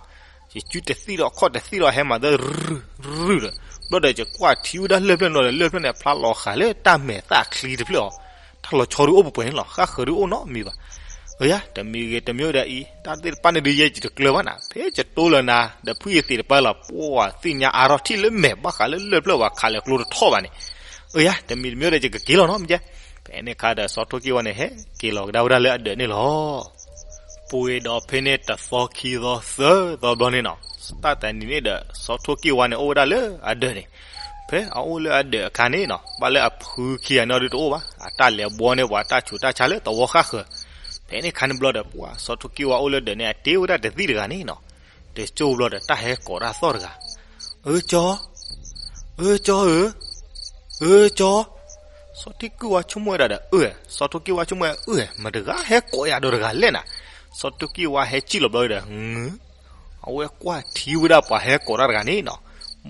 ယစုတသံၣ်ထီၣ်ခီၣ်တသံၣ်ထီၣ် ဟဲမၤသၢ ရုၢ်ရုၢ်ဒီး, ဘျီဒီးယကွၢ်ထံဝဲဒၣ်လၢၢ်တဖျၢၣ်န့ၣ်ဒီး လၢၢ်တဖျၢၣ်န့ၣ် ဖျါလီၤဃာ်လၢတၢ်မဲာ်သၣ်ချံတဖျၢၣ်အီၤ, တၢ်လီၤဆီဒုးအိၣ်ပှဲၤပှဲၤန့ၣ်လီၤ, ဃၣ်ဃၢၤဒုးအိၣ်နီတမံၤဘၣ်. အၢ ယၤ တမံၤဂ့ၤတမံၤဒီးအံၤ တၢ်သ့ၣ်တဖၣ်န့ၣ်ဒုး ယဲယတကျၢၤဘၣ်နၤ, ဖဲယတိလၢၤနၤဒီး ဖုယသံးတပၤလီၤ, ပှၤသ့ၣ်ညါအါထီၣ်ထံၣ်လၢမဲာ် ဘၣ်ဃးလၢလၢၢ်တဖျၢၣ်ပှၤခးလဲၤကျိတထီၣ်ဘၣ်န့ၣ်. အၢ ယၤ တမံၤတမံၤဒီး ယကက့ၤလီၤနီၤ မ့ၢ်ကဲ. ဖဲန့ၣ်အခါဒီး စီၤထိၣ်ကံၢ်ဝါန့ၣ် ဟဲက့ၤလီၤကဒါဝဲဒၣ်လၢအဒၢးန့ၣ်လီၤ. ပှဲၤဒီးဖဲန့ၣ်တသီခံသီသၢသီဘျီန့ၣ်နီၤ, တၢ်တနံၤန့ၣ်ဒီး စီၤထိၣ်ကံၢ်ဝါန့ၣ် အိၣ်ဝဲဒၣ်လၢအဒၢးန့ၣ်, ဖဲအအိၣ်လၢအဒၢးအခါန့ၣ်နီၤ, ဘၣ်လၢအဖုခံဂၤန့ၣ်ဒုးတအိၣ်ဘၣ်, အတၢ်လဲၤဘှီန့ၢ်ပှၤတၢ်ဆူးတၢ်ဆါလၢသဝီဃၣ်ဃၢၤ. ဖဲန့ၣ်အခါန့ၣ်ဘျီဒီး ပှၤစီၤထိၣ်ကံၢ်ဝါအိၣ်လၢဒၢးန့ၣ် အတ့ဝဲဒၣ်တသံၣ်တဂၤန့ၣ်နီၤ, တကၠိဘျီဒီး တၢ်ဟဲကိးတၢ်သီၣ်တဂၤ, အၢ ကၠီ, အၢ ကၠီဧၢ, အၢ ကၠီ. စီၤထိၣ်ကံၢ်ဝါဆိကမိၣ်ဝဲဒၣ်ဒီး အၢ စီၤထိၣ်ကံၢ်ဝါဆိကမိၣ်ဝဲ အၢ မတၤတဂၤဟဲကိးယၤဒီးတဂၤလဲၣ်နၤ. စီၤထိၣ်ကံၢ်ဝါဟဲစံၣ်လီၤဘျီဒီး အဝဲကွၢ်ထံဝဲဒၣ်ပှၤဟဲကိးတၢ်တဂၤန့ၣ်နီၤ,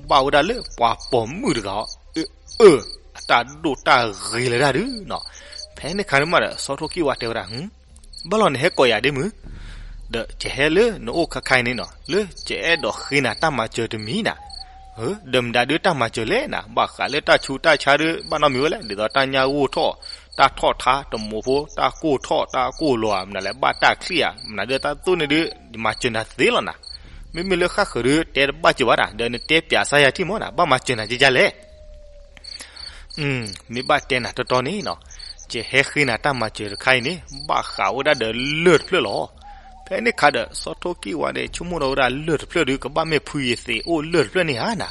ဘၣ်ဝဲဒၣ်လၢပှၤပိာ်မုၣ်တဂၤအီၤ, အၢ အၢ အတၢ်ဒိၣ်တၢ်ဂ့ၤလၢၤတၢ်ဒုးနီၤ. ဖဲန့ၣ်အခါန့ၣ်မးဒီး စီၤထိၣ်ကံၢ်ဝါတဲဝဲဒၣ်, ဘၣ်လီၤနဟဲကိးယၤဒ့မုၢ်, ဒီးယဟဲလၢနအိၣ်ခဲခါအံၤန့ၣ်နီၤ, လၢယအဲၣ်ဒိးဃ့နၤတၢ်မၤစၢၤတမံၤနၤ. ဒီးမတၤဒုးတၢ်မၤစၢၤလဲၣ်နၤ, ဘၣ်ဃးလၢတၢ်ဆူးတၢ်ဆါဒုး ဘၣ်နီတမံၤဝဲလဲၣ်, ဒ်သိးတၢ်ညၣ်ဂိၢ်ထီၣ်, တၢ်ထီၣ်ထါ, တမိးဖိ, တၢ်ကိၢ်ထီၣ်, တၢ်ကိၢ်လီၤဧါ, မနုၤလဲၣ်, ဘၣ်တၢ်ချံၣ်ဧါ, မနုၤဒုးတၢ်သိၣ်န့ၣ်ဒုး ယမၤစၢၤနၤသ့လီၤနၤ. မ့မ့ၢ်လၢဃၣ်ဃၢၤဒုး တဲတဘၣ်စၢၤဘၣ်နၤ, ဒီးနတဲပၠးစါယၤထံၣ်မးနၤ, ဘၣ်မၤစၢၤနၤကကလဲၣ်. မ့ၢ်ဘၣ်တဲနၤတီတီန့ၣ်နီၤ, ယဟဲဃ့နၤတၢ်မၤစၢၤတခါအံၤန့ၣ် ဘၣ်ဃးဝဲဒၣ်ဒီးလၢၢ်တဖျၢၣ်လီၤ. ဖဲန့ၣ်အခါဒီး စီၤထိၣ်ကံၢ်ဝါန့ၣ် ဆိကမိၣ်ထီၣ်ဝဲဒၣ်လၢၢ်တဖျၢၣ်ဒုး ကဘၣ်မ့ၢ်ဖုယသံးအိၣ်လၢၢ်တဖျၢၣ်န့ၣ်ဧါနၤ.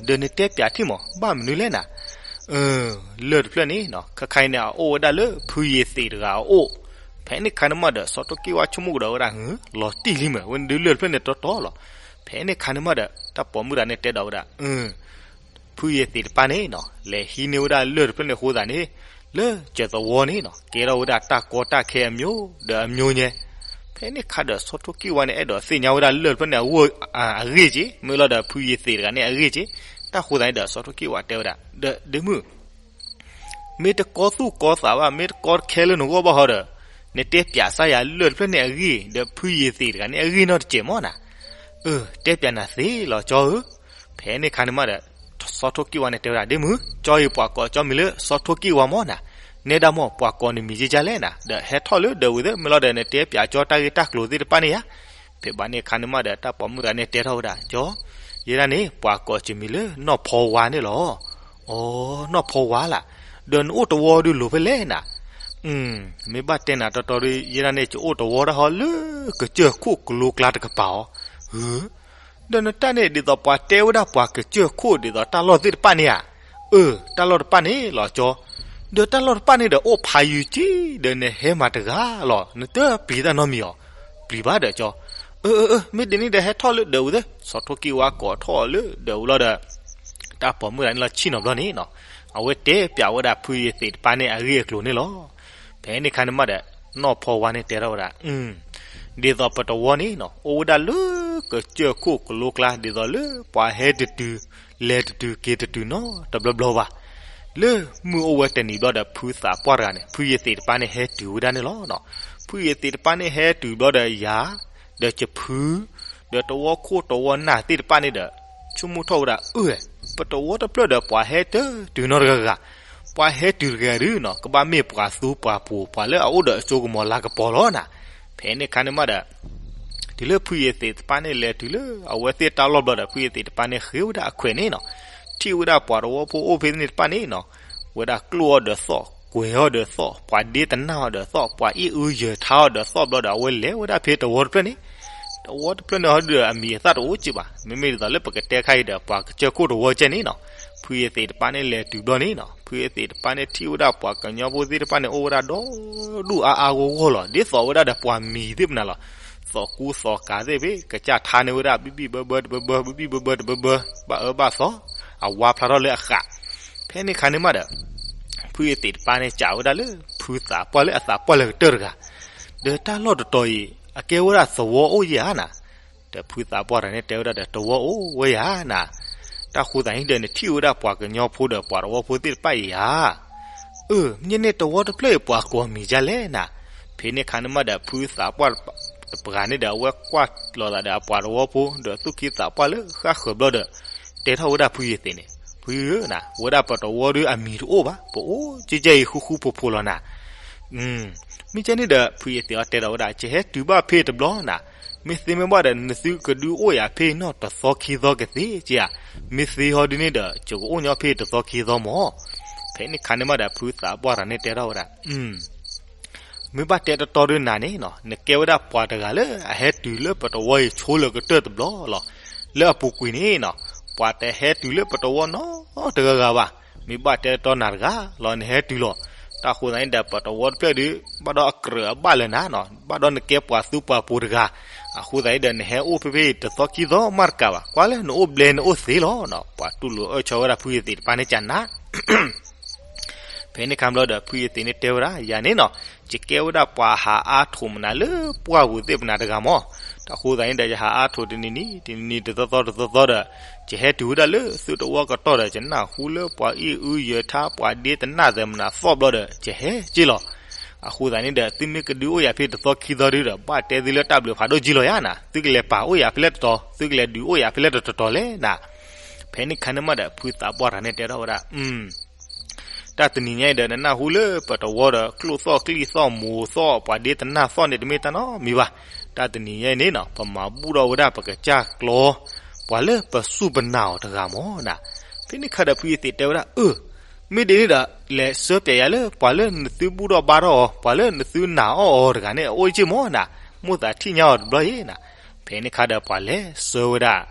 ဒီးနတဲပၠးထံၣ်မး ဘၣ်မနုၤလဲၣ်နၤ. လၢၢ်တဖျၢၣ်န့ၣ်နီၤ, ခဲခါအံၤန့ၣ် အအိၣ်ဝဲဒၣ်လၢဖုယသံးတဂၤအအိၣ်. ဖဲန့ၣ်အခါန့ၣ်မးဒီး စီၤထိၣ်ကံၢ်ဝါဆိကမိၣ်ကဒီးဝဲဒၣ် လီၤတံၢ်လံမး ဝဲန့ၣ်ဒုးလၢၢ်တဖျၢၣ်န့ၣ်တီတီလီၤ. ဖဲန့ၣ်အခါန့ၣ်မးဒီး တၢ်ပိာ်မုၣ်တဂၤန့ၣ်တဲဒီးဝဲဒၣ် ဖုယသံးတပၤန့ၣ်နီၤ လဲၤဟံးန့ၢ်ဝဲဒၣ်လၢၢ်တဖျၢၣ်န့ၣ်အဃိသတးန့ၣ် လၢကၢၤသဝီန့ၣ်နီၤ ကဲထီၣ်ဝဲဒၣ်တၢ်ကီတၢ်ခဲအမျိုးဒီးအမျိုးညဲ. ဖဲန့ၣ်အခါဒီး စီၤထိၣ်ကံၢ်ဝါန့ၣ် အဲၣ်ဒိးသ့ၣ်ညါဝဲဒၣ်လၢၢ်တဖျၢၣ်န့ၣ် အဂ့ၢ်က့ၤ မ့ၢ်လီၤဒီး ဖုယသံးတဂၤန့ၣ်အဂ့ၢ်က့ၤ. တၢ်ဃိသတးန့ၣ်ဒီး စီၤထိၣ်ကံၢ်ဝါတဲဝဲဒၣ် ဒီးဒ့မုၣ် မ့ၢ်တကီသူၣ်ကီသးဘၣ် မ့ၢ်တကီတခဲလၢနဂီၢ်ဘၣ်ဟီဒီး နတဲပၠးစၢ်ယၤလၢၢ်တဖျၢၣ်န့ၣ်အဂ့ၢ် ဒီးဖုယသံးတဂၤန့ၣ်အဂ့ၢ်နီတစဲးမးနၤ. အၢ တဲပၠးနၤသ့လီၤကၠီဧၢ. ဖဲန့ၣ်အခါန့ၣ်မးဒီး စီၤထိၣ်ကံၢ်ဝါန့ၣ်တဲဝဲဒၣ် ဒ့မုၣ် ကၠီအံၤပှၤကိးကၠီမံၤလၢစီၤထိၣ်ကံၢ်ဝါမးနၤ. နဲဒၣ်မး ပှၤကိးနမံၤကကလဲၣ်နၤ ဒီးဟဲထီၣ်လၢဒၢးဝံၤသ့ မ့ၢ်လီၤဒီးနတဲပၠးကၠီတၢ်ဂ့ၢ်တၢ်ကျိၤသ့ၣ်တဖၣ်န့ၣ်ယါ. ဖဲဘၣ်န့ၣ်အခါန့ၣ်မးဒီး တၢ်ပိာ်မုၣ်တဂၤန့ၣ်တဲထီၣ်ဝဲဒၣ် ကၠီ ယဲဒၣ်န့ၣ် ပှၤကိးကၠီမံၤလၢနီၢ်ဖီဝါန့ၣ်လီၤ. အိ နီၢ်ဖီဝါလၢ်. ဒီးနအိၣ်တဝီဒုးလိၤဖဲလဲၣ်နၤ. မ့ၢ်ဘၣ်တဲနၤတီတီဒီး ယဲဒၣ်န့ၣ် ယအိၣ်တဝီတၢ်ဟီလၢကစၢၢ်ခိၣ်ကလိကျါတကပၤအီၤ. ဒီးနတၢ်န့ၣ် ဒ်သိးပှၤတဲဝဲဒၣ်ပှၤကစၢၢ်ခိၣ်ဒ်သိးတၢ်လီၢ်သ့ၣ်တဖၣ်န့ၣ်ဧါ. အၢ တၢ်လီၢ်တဖၣ်န့ၣ်လီၤကၠီ. ဒီးတၢ်လီၢ်တဖၣ်န့ၣ်ဒီးအိၣ်ဖးယံၤက့ၤ ဒီးနဟဲမၤတဂၤလီၤ နတပျံၤတၢ်နီတမံၤအီၤ. ပျံၤဘၣ်ဒီးကၠီ. အၢ အၢ အၢ မ့ၢ်ဒ်န့ၣ်ဒီးဟဲထီၣ်လၢဒၢးဝံၤသ့. စီၤထိၣ်ကံၢ်ဝါကိးထီၣ်လၢဒၢးဝံၤလီၤဒီး တၢ်ပိာ်မုၣ်တဂၤန့ၣ်လီၤဆ့ၣ်နီၤဘျီန့ၣ်နီၤ အဝဲတဲပၠးဝဲဒၣ်ဖုယသံးတပၤန့ၣ်အဂ့ၢ်အကျိၤန့ၣ်လီၤ. ဖဲန့ၣ်အခါန့ၣ်မးဒီး နီၢ်ဖီဝါန့ၣ်တဲထီၣ်ဝဲဒၣ် ဒ်သိးပတဝီန့ၣ်နီၤ အိၣ်ဝဲဒၣ်လၢကစၢၢ်ခိၣ်ကလိကျါ ဒ်သိးလၢပှၤဟဲတတုၤ လဲၤတတုၤက့ၤတတုၤနီတဘျီဘျီဘၣ်. လၢမုၢ်အိၣ်ဝဲတနံၤဘျီဒီး ဖုသးပှၢ်တဂၤန့ၣ် ဖုယသံးတပၤန့ၣ်ဟဲတုၤဝဲဒၣ်န့ၣ်လီၤ. ဖုယသံးတပၤန့ၣ်ဟဲတုၤဘျီဒီးယၤ ဒီးယဖု ဒီးတဝီခိၣ်တဝီနၢ်သ့ၣ်တဖၣ်န့ၣ်ဒီး ဆိကမိၣ်ထီၣ်ဝဲဒၣ် အၢ ပတဝီတဖျၢၣ်ဒီးပှၤဟဲတတုၤနီတဂၤဂၤ, ပှၤဟဲတုၤတဂၤဒုနီၤ ကဘၣ်မ့ၢ်ပှၤသူပှၤပူၤ ပှၤလၢအအိၣ်ဒီးအစိကမီၤလၤကပီၤလီၤနၤ. ဖဲန့ၣ်ခါန့ၣ်မးဒီး တုၤလၢဖုယသံးတပၢ်န့ၣ် လဲၤတုၤလၢအဝဲသ့ၣ်တၢ်လီၢ်ဘျီဒီး ဖုယသံးတပၢ်န့ၣ်ဃ့ဝဲဒၣ်အခွဲးန့ၣ်နီၤ. ထံၣ်ဝဲဒၣ်ပှၤတဝီဖိအိၣ်ဖဲန့ၣ်တဖၣ်န့ၣ်နီၤ, ဝဲဒၣ်ကျိၣ်အီၤဒီးသီၣ်, ကွဲးအီၤဒီးသီၣ်, ပှၤဒ့တနၢ်အီၤဒီးသီၣ်, ပှၤအ့ၣ်အုယၢၤထါအီၤဒီးသီၣ်ဘျီဒီး အဝဲလဲၤဝဲဒၣ်ဖဲတဝီတဖျၢၣ်န့ၣ်. တဝီတဖျၢၣ်န့ၣ်ဟီဒုဒီး အမံၤအသၣ်တအိၣ်က့ဘၣ်. မ့မ့ၢ်ဒ်သိးလၢပကတဲခါအံၤဒီး ပှၤကစၢၢ်ခိၣ်တဝီကဲန့ၣ်နီၤ. ဖုယသံးတပၢ်န့ၣ်လဲၤတုၤဘျီန့ၣ်နီၤ, ဖုယသံးတပၢ်န့ၣ်ထံၣ်ဝဲဒၣ်ပှၤကညီဖိသ့ၣ်တဖၣ်န့ၣ် အိၣ်ဝဲဒၣ်ဒီဒူၣ်အါအါဂီၢ်ဂီၢ်လီၤ. ဒ်သိးဝဲဒၣ်ဒီးပှၤမံၤသ့ၣ်မနုၤလီၤ. သီၣ်ကူသီၣ်ကၤသ့ၣ်ဖဲ ကစၢ်ထါန့ၢ်ဝဲဒၣ် ဘံၣ်ဘံၣ်ဘၢဘၢတဘၢဘၢ ဘံၣ်ဘံၣ်ဘၢဘၢတဘၢဘၢ, ဘၣ်အၢဘၣ်သီ, အဝါဖျါထီၣ်လၢအဃး. ဖဲန့ၣ်ခါန့ၣ်မးဒီး ဖုယသံးတပၢ်န့ၣ် စံးဝဲဒၣ်လၢ ဖုသးပှၢ်လၢအသးပှၢ်လၢကတၢၢ်တဂၤ, ဒီးတၢ်လီၢ်တတီၤအံၤ အကဲဝဲဒၣ်သဝီအိၣ်ယၤနၤ. ဒီးဖုသးပှၢ်တဂၤန့ၣ်တဲဝဲဒၣ်ဒီး သဝီအိၣ်ဝဲယၤနၤ. တၢ်ဃိသးန့ၣ်ဒီး နထံၣ်ဝဲဒၣ်ပှၤကညီဖိဒီးပှၤတဝီဖိသ့ၣ်တဖၣ်အံၤဧါ. အၢ မ့ၢ်န့ၣ်တဝီတဖျၢၣ်အံၤ ပှၤကိးမံၤဒ်လဲၣ်နၤ. ဖဲန့ၣ်ခါန့ၣ်မးဒီး ဖုသးပှၢ်တဂၤန့ၣ်ဒီး အဝဲကွၢ်လီၤသးဒီးအပှၤတဝီဖိ ဒီးသူၣ်က့သးပှၢ်လၢဃၣ်ဃၢၤဘျီဒီး တဲထီၣ်ဝဲဒၣ်ဖုယသံးန့ၣ်, ဖုဧၢနၤ, ဝဲဒၣ်ပတဝီဒီးအမံၤတအိၣ်ဘၣ်, ပအိၣ်ကဲကဲအံၤဃူဃူဖိးဖိးလီၤနၤ. မ့ၢ်ကဲန့ၣ်ဒီး ဖုယသံးအီၤတဲထီၣ်ဝဲဒၣ် ယဟဲတုၤဘၣ်ဖဲတဘျီနၤ, မ့ၢ်သ့မ့ၢ်ဘၣ်ဒီး နသုကဒုးအိၣ်ယၤဖဲအံၤနီၢ်တသီခံသီကသ့ဧါ. မ့ၢ်သ့ဟီဒုန့ၣ်ဒီး ယကအိၣ်ညီဖဲတသီခံသီမၢ်. ဖဲန့ၣ်ခါန့ၣ်မးဒီး ဖုသးပှၢ်တဂၤန့ၣ်တဲထီၣ်ဝဲဒၣ် မ့ၢ်ဘၣ်တဲတတီဒီးနၤန့ၣ်နီၤ, နကဲဝဲဒၣ်ပှၤတဂၤလၢအဟဲတုၤလၢပတဝီအံၤဆိလၢကတၢၢ်တဘျီလီၤ. လၢအပူၤကွံာ်န့ၣ်နီၤ, ပှၤတဟဲတုၤလၢပတဝီနီတဂၤဂၤဘၣ်. မ့ၢ်ဘၣ်တဲတတီနၤတဂၤလီၤ နဟဲတုၤလီၤ. တၢ်ဃိသးန့ၣ်ဒီး ပတဝီတဖျၢၣ်ဒီး ဘၣ်ဒီးအကြၢးအဘၣ်လၢနၤနီၤ, ဘၣ်ဒီးနကဲပှၤသူပှၤပူၤတဂၤ. အဃိသတးန့ၣ်ဒီး နဟဲအိၣ်ဖဲဖဲအံၤတသီခံသီမးတကးဘၣ်, ကွၢ်လၢနအိၣ်ဘျဲၣ်နအိၣ်သ့လီၤနီၤ. ပှၤတူၢ်လိာ်အၢၣ်ဆီဝဲဒၣ်ဖုယသံးတပၢ်န့ၣ်ကနၤ ဖဲန့ၣ်ခါဘျီဒီး ဖုယသံးန့ၣ်တဲဝဲဒၣ် ယၤန့ၣ်နီၤ, ယကဲဝဲဒၣ်ပှၤဟးအါထိးမနုၤလၢပှၢ်ပူၤသ့ၣ်မနုၤတဂၤမၢ်. တၢ်ဃိသတးန့ၣ်ဒီး ယဟးအါထိးတနံၤနံၤ တနံၤနံၤ တသီသီတသီသီဒီး ယဟဲတုၤဝဲဒၣ်လၢသုတဝီကတီၢ်ဒီး ယနၢ်ဟူလၢပှၤအ့ၣ်အုယၢၤထါ ပှၤဒ့တနၢ်သဲးမနုၤသီၣ်ဘျီဒီး ယဟဲက့ၤလီၤ. အဃိသတးန့ၣ်ဒီး သုမ့ၢ်ကဒုးအိၣ်ယၤဖဲတသီခံသီဒုဒီး ဘၣ်တဲသုလၢတၢ်ဘျုးဖးဒိၣ်ကံလီၤယၤနၤ, သုကလဲၤပာ်အိၣ်ယၤဖဲလဲၣ်တတီၤ, သုကလဲၤဒုးအိၣ်ယၤဖဲလဲၣ်တတီၤလဲၣ်နၤ. ဖဲန့ၣ်ခါန့ၣ်မးဒီး ဖုသးပှၢ်တဂၤန့ၣ်တဲထီၣ်ဝဲဒၣ် တၢ်တနံၤညါအံၤဒီး နနၢ်ဟူလၢပတဝီဒီး ကျိၣ်သီၣ်ကျံၣ်သီၣ်မိၤသီၣ် ပှၤဒ့တနၢ်သီၣ်န့ၣ် တမ့ၢ်တၢ်နီတမံၤဘၣ်. တၢ်တနံၤညါအံၤန့ၣ်နီၤ ပမၤဘူၣ်ထီၣ်ဝဲဒၣ်ပကစၢ်ကျီ ပှၤလၢပစူၢ်ပနာ်အီၤတဂၤမၢ်နၤ. ဖဲန့ၣ်ခါဒီး ဖုယသံးတဲဝဲဒၣ် အၢ မ့ၢ်ဒ်န့ၣ်ဒီး လဲၤဆှၢပျဲယၤလၢ ပှၤလၢနသုဘူၣ်ထီၣ်ဘါထီၣ်အီၤ ပှၤလၢနသုနာ်အီၣ်အီၤတဂၤန့ၣ် အအိၣ်က့မၢ်နၤ, မိၣ်သးထံၣ်ညါအီၤတဘျီအံၤနၤ. ဖဲန့ၣ်ခါဒီး ပှၤလဲၤဆှၢဝဲဒၣ်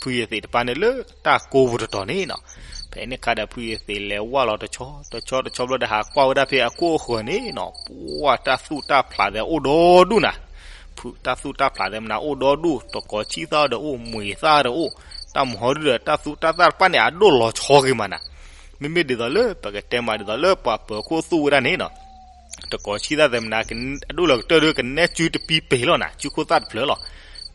ဖုယသံးတပၢ်န့ၣ်လၢတၢ်ကိးပူၤတတီၤန့ၣ်နီၤ. ဖဲန့ၣ်ခါဒီး ဖုယသံးလဲၤဝၢ်လီၤတဆီ တဆီတဆီဘျီဒီး ဟးကွၢ်ဝဲဒၣ်ဖဲအခိၣ်အဃၢၤန့ၣ်နီၤ, ပှၢ်တၢ်သူၣ်တၢ်ဖျးသဲးအိၣ်ဒီဒူၣ်နၤ. ဖုတၢ်သူၣ်တၢ်ဖျးသဲးမနုၤအိၣ်ဒီဒူၣ်, တကိးဆံၣ်သၣ်ဒီးအိၣ်, မှံၤသၣ်ဒီးအိၣ်, တၢ်မဟီဒုဒီး တၢ်သူၣ်တၢ်သၣ်တဖၣ်န့ၣ် အဒိၣ်လီၤဆီဂ့ၤမးနၤ. မ့မ့ၢ်ဒ်သိးလၢပကတဲမးဒ်သိးလၢပှၤပၢၤခိၣ်သူၣ်ဝဲဒၣ်န့ၣ်နီၤ တကိးဆံၣ်သၣ်သဲးမနုၤ အဒိၣ်လီၤကတၢၢ်ဒီး ကနဲစုတပံပ့ၤလီၤနၤ, စုခိၣ်သၣ်တဖျၢၣ်လီၤ.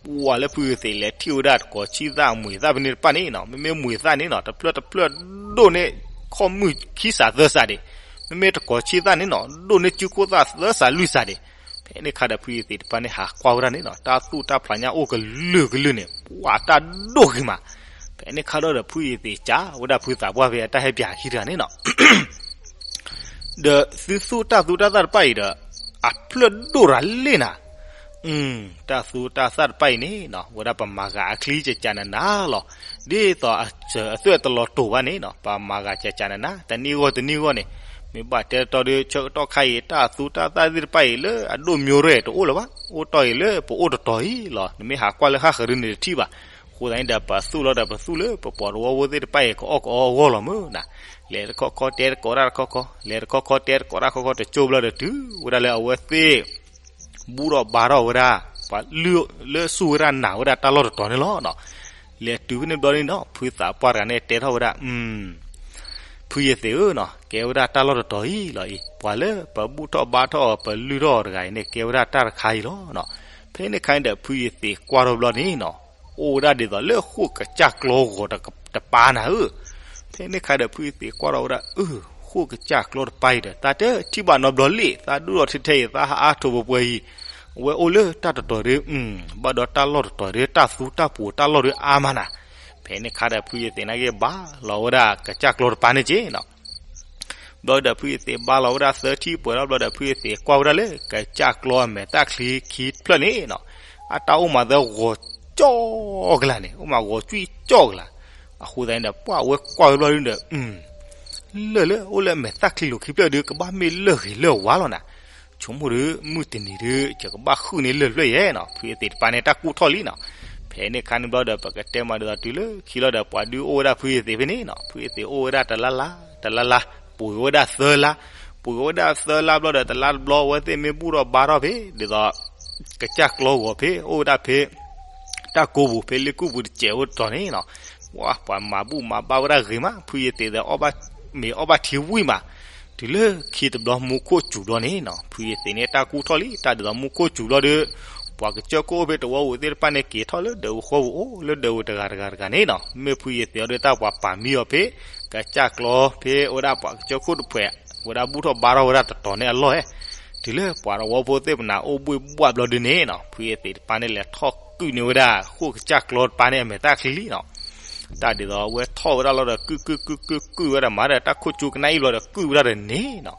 ပှၢ်လၢဖုယသံးလဲၤထံၣ်ဝဲဒၣ်တကိးဆံၣ်သၣ်မှံၤသၣ်ဖဲန့ၣ်တဖၣ်န့ၣ်နီၤ, မ့မ့ၢ်မှံၤသၣ်န့ၣ်နီၤ တဖျၢၣ်တဖျၢၣ်ဒိၣ်န့ၢ် ခီၣ်မုၢ်ခံစးသၢစးဒံး, မ့မ့ၢ်တကိးဆံၣ်သၣ်န့ၣ်နီၤ ဒိၣ်န့ၢ်စုခိၣ်သၣ်သၢစးလွံၢ်စးဒံး. ဖဲန့ၣ်ခါဒီး ဖုယသံးတပၢ်န့ၣ်ဟးကွၢ်ဝဲဒၣ်န့ၣ်နီၤ တၢ်သူၣ်တၢ်ဖျးညါအိၣ်ကလုာ်ကလုာ်န့ၣ် ပှၢ်တၢ်ဒိၣ်ဂ့ၤမး. ဖဲန့ၣ်ခါဒီး ဖုယသံးစံးဝဲဒၣ်ဖုသးပှၢ်ဖဲအတၢ်ဟဲပၠးခံတဂၤန့ၣ်နီၤ ဒီးသုသူၣ်တၢ်သူတၢ်သၣ်တဖၣ်အံၤဒီး အဖျၢၣ်ဒိၣ်ရၤလံနၤ. တၢ်သူတၢ်သၣ်တဖၣ်အံၤန့ၣ်နီၤ ဝဲဒၣ်ပမၤဂၤအချံကကးနးနးလီၤ. ဒ်သိးအစၢၤအသွဲၣ်တလီၤတိာ်ဘၣ်န့ၣ်နီၤ ပမၤဂၤကကးနးနး တနံၣ်ဂီၢ်တနံၣ်ဂီၢ်န့ၣ်. မ့ၢ်ဘၣ်တဲတတီဒီး ဆၢကတီၢ်ခါအံၤ တၢ်သူတၢ်သၣ်သ့ၣ်တဖၣ်အံၤလၢအဒိၣ်မံၤရဲၣ်တအိၣ်လၢၤဘၣ်, အိၣ်တီၢ်အံၤလၢပအိၣ်တတီၤအံၤလီၤ. နမ့ၢ်ဟးကွၢ်လၢဃၣ်ဃၢၤဒုန့ၣ်တထံၣ်ဘၣ်. အဃိသတးန့ၣ်ဒီး ပသူၣ်လီၤဒီးပသူၣ်လၢပပှၤတဝီဖိသ့ၣ်တဖၣ်အံၤ ကအီၣ်ကအီအဂီၢ်လီၤမ့ၢ်နၤ. လဲၤတခီခီတဲတကိးတၢ်တခီခီ, လဲၤတခီခီတဲတကိးတၢ်တခီခီ တကၠိဘျီဒီးတုၤဝဲဒၣ်လၢအဝဲသ့ၣ် ဘူၣ်ထီၣ်ဘါထီၣ်ဝဲဒၣ် ပှၤလၢစူၢ်ဝဲဒၣ်နာ်ဝဲဒၣ်တၢ်လီၢ်တတီၤန့ၣ်လီၤ. လဲၤတုၤဖဲန့ၣ်ဘျီန့ၣ်နီၤ ဖုသးပှၢ်တဂၤန့ၣ်တဲထီၣ်ဝဲဒၣ် ဖုယသံးဧၢနီၤ ကဲဝဲဒၣ်တၢ်လီၢ်တတီၤအံၤလီၤအံၤ ပှၤလၢပဘူၣ်ထီၣ်ဘါထီၣ်အီၤ ပလုၢ်ထီၣ်အီၤတဂၤအံၤန့ၣ် ကဲဝဲဒၣ်တၢ်တခါအံၤလီၤနီၤ. ဖဲန့ၣ်ခါန့ၣ်ဒီး ဖုယသံးကွၢ်ထီၣ်ဘျီန့ၣ်နီၤ အိၣ်ဝဲဒၣ်ဒ်သိးလၢဃိာ်ကစၢ်ကျီဂီၤတပၤနၤဧၢ. ဖဲန့ၣ်ခါဒီး ဖုယသံးကွၢ်ထီၣ်ဝဲဒၣ် အၢ ဃိာ်ကစၢ်ကျီတပၤအံၤဒီး တၢ်တထံၣ်ဘၣ်နီတဘျီလံ သးဒိၣ်ထီၣ်ထဲထဲအံၤ သးဟးအါထိးပှဲၤပှဲၤအံၤ အဝဲအိၣ်လၢတၢ်တတီၤဒီး ဘၣ်ဒီးတၢ်လီၢ်တတီၤဒီး တၢ်သူတၢ်ပူၤတၢ်လီၢ်ဒီးအါမးနၤ. ဖဲန့ၣ်ခါဒီး ဖုယသံးနာ်က့ဘၣ်လီၤဝဲဒၣ်ကစၢ်ကျီတပၤန့ၣ်က့နီၤ. ဘျီဒီးဖုယသံးဘါလီၤဝဲဒၣ်သၢထံၣ်ပှဲၤလီၤ ဘျီဒီးဖုယသံးကွၢ်ဝဲဒၣ်လၢကစၢ်ကျီမဲာ်သၣ်ချံခံဖျၢၣ်န့ၣ်နီၤ, အတၢ်အိၣ်မးသၢဂီၤကၠီကလါန့ၣ် အိၣ်မးဂီၤကွံာ်ကၠီကလါ. အဃိသတးန့ၣ်ဒီး ပှၢ်ဝဲကွၢ်ဝဲဘျီဒုဒီး လၢၢ်လၢအိၣ်လၢမဲာ်သၣ်ချံလိၤခံဖျၢၣ်ဒု ကဘၣ်မ့ၢ်လၢၢ်ဂ့ၤလၢၢ်ဝါလီၤနၤ. ဆိကမိၣ်ဒီး မုၢ်တနံၤဒု ယကဘၣ်ဃုန့ၢ်လၢၢ်တဖျၢၣ်ယဲနီၤ. ဖုယသံးတပၤန့ၣ် တၢ်ကူၣ်ထီၣ်လံနီၤ. ဖဲန့ၣ်ခါန့ၣ်ဘျီဒီး ပကတဲမးဒ်သိးတုၤလၢခံလီၤဒီး ပှၤဒုအိၣ်ဝဲဒၣ်ဖုယသံးဖဲန့ၣ်နီၤ. ဖုယသံးအိၣ်ဝဲဒၣ်တလါလါ တလါလါ ပှ့ၤဝဲဒၣ်သၢလါ, ပှ့ၤဝဲဒၣ်သၢလါဘျီဒီး တလါတဘျီ အဝဲသ့ၣ်မ့ၢ်ဘူၣ်ထီၣ်ဘါထီၣ်ဖဲ ဒ်သိး ကစၢ်ကျီဂီၤဖဲ အိၣ်ဝဲဒၣ်ဖဲ တၢ်ကိးပူၤ ဖဲလ့ၣ်ကူၣ်ပူၤတစဲးအိၣ်တတီၤန့ၣ်နီၤ. ပှၤမၤဘူၣ်မၤဘါဝဲဒၣ်ဂ့ၤမး ဖုယသံးဒီး အီၣ်ဘၣ်မ့ၤအီၣ်ဘၣ်ထံဝံၤမး, တုၤလၢခံတဘျီမူခိၣ်စူၤဘျီန့ၣ်နီၤ. ဖုယသံးန့ၣ် တၢ်ကူၣ်ထီၣ်လံ တၢ်ဒ်သိးမူခိၣ်စူၤဘျီဒီး ပှၤကစၢၢ်ခိၣ်အိၣ်ဖဲတဝီပူၤသ့ၣ်တဖၣ်န့ၣ် က့ၤထီၣ်လၢဒၢးပူၤဃီပူၤ အိၣ်လၢဒၢးပူၤတဂၤတဂၤတဂၤန့ၣ်နီၤ. မ့ၢ်ဖုယသံးအီၤဒီး တၢ်ပှၤပာ်မံအီၤဖဲ ကစၢ်ကျီ ဖဲအိၣ်ဝဲဒၣ်ပှၤကစၢၢ်ခိၣ်တဖှဲး ဝဲဒၣ်ဘူၣ်ထီၣ်ဘါထီၣ်ဝဲဒၣ်တတီၤန့ၣ်အလီၢ်ဧဲ. တုၤလၢပှၤတဝီဖိသ့ၣ်ပနၢ်အိၣ်ဘှ့ၣ်ဘှၣ်ဘျီဒုန့ၣ်နီၤ, ဖုယသံးတပၤန့ၣ် လဲၤထီၣ်ကုၢ်န့ၢ်ဝဲဒၣ် ဃိၣ်ကစၢ်ကျီတပၤန့ၣ်အမဲာ်သၣ်ချံလံနီၤ. တၢ်ဒ်သိးအဝဲထီၣ်ဝဲဒၣ်လီၤဒီး ကုၢ်ကုၢ်ကုၢ်ကုၢ်ကုၢ်ဝဲဒၣ်မးဒီး တၢ်ခိၣ်ကၠိကနၣ်အံၤဘျီဒီး ကုၢ်ဝဲဒၣ်ဒီးန့ၣ်နီၤ.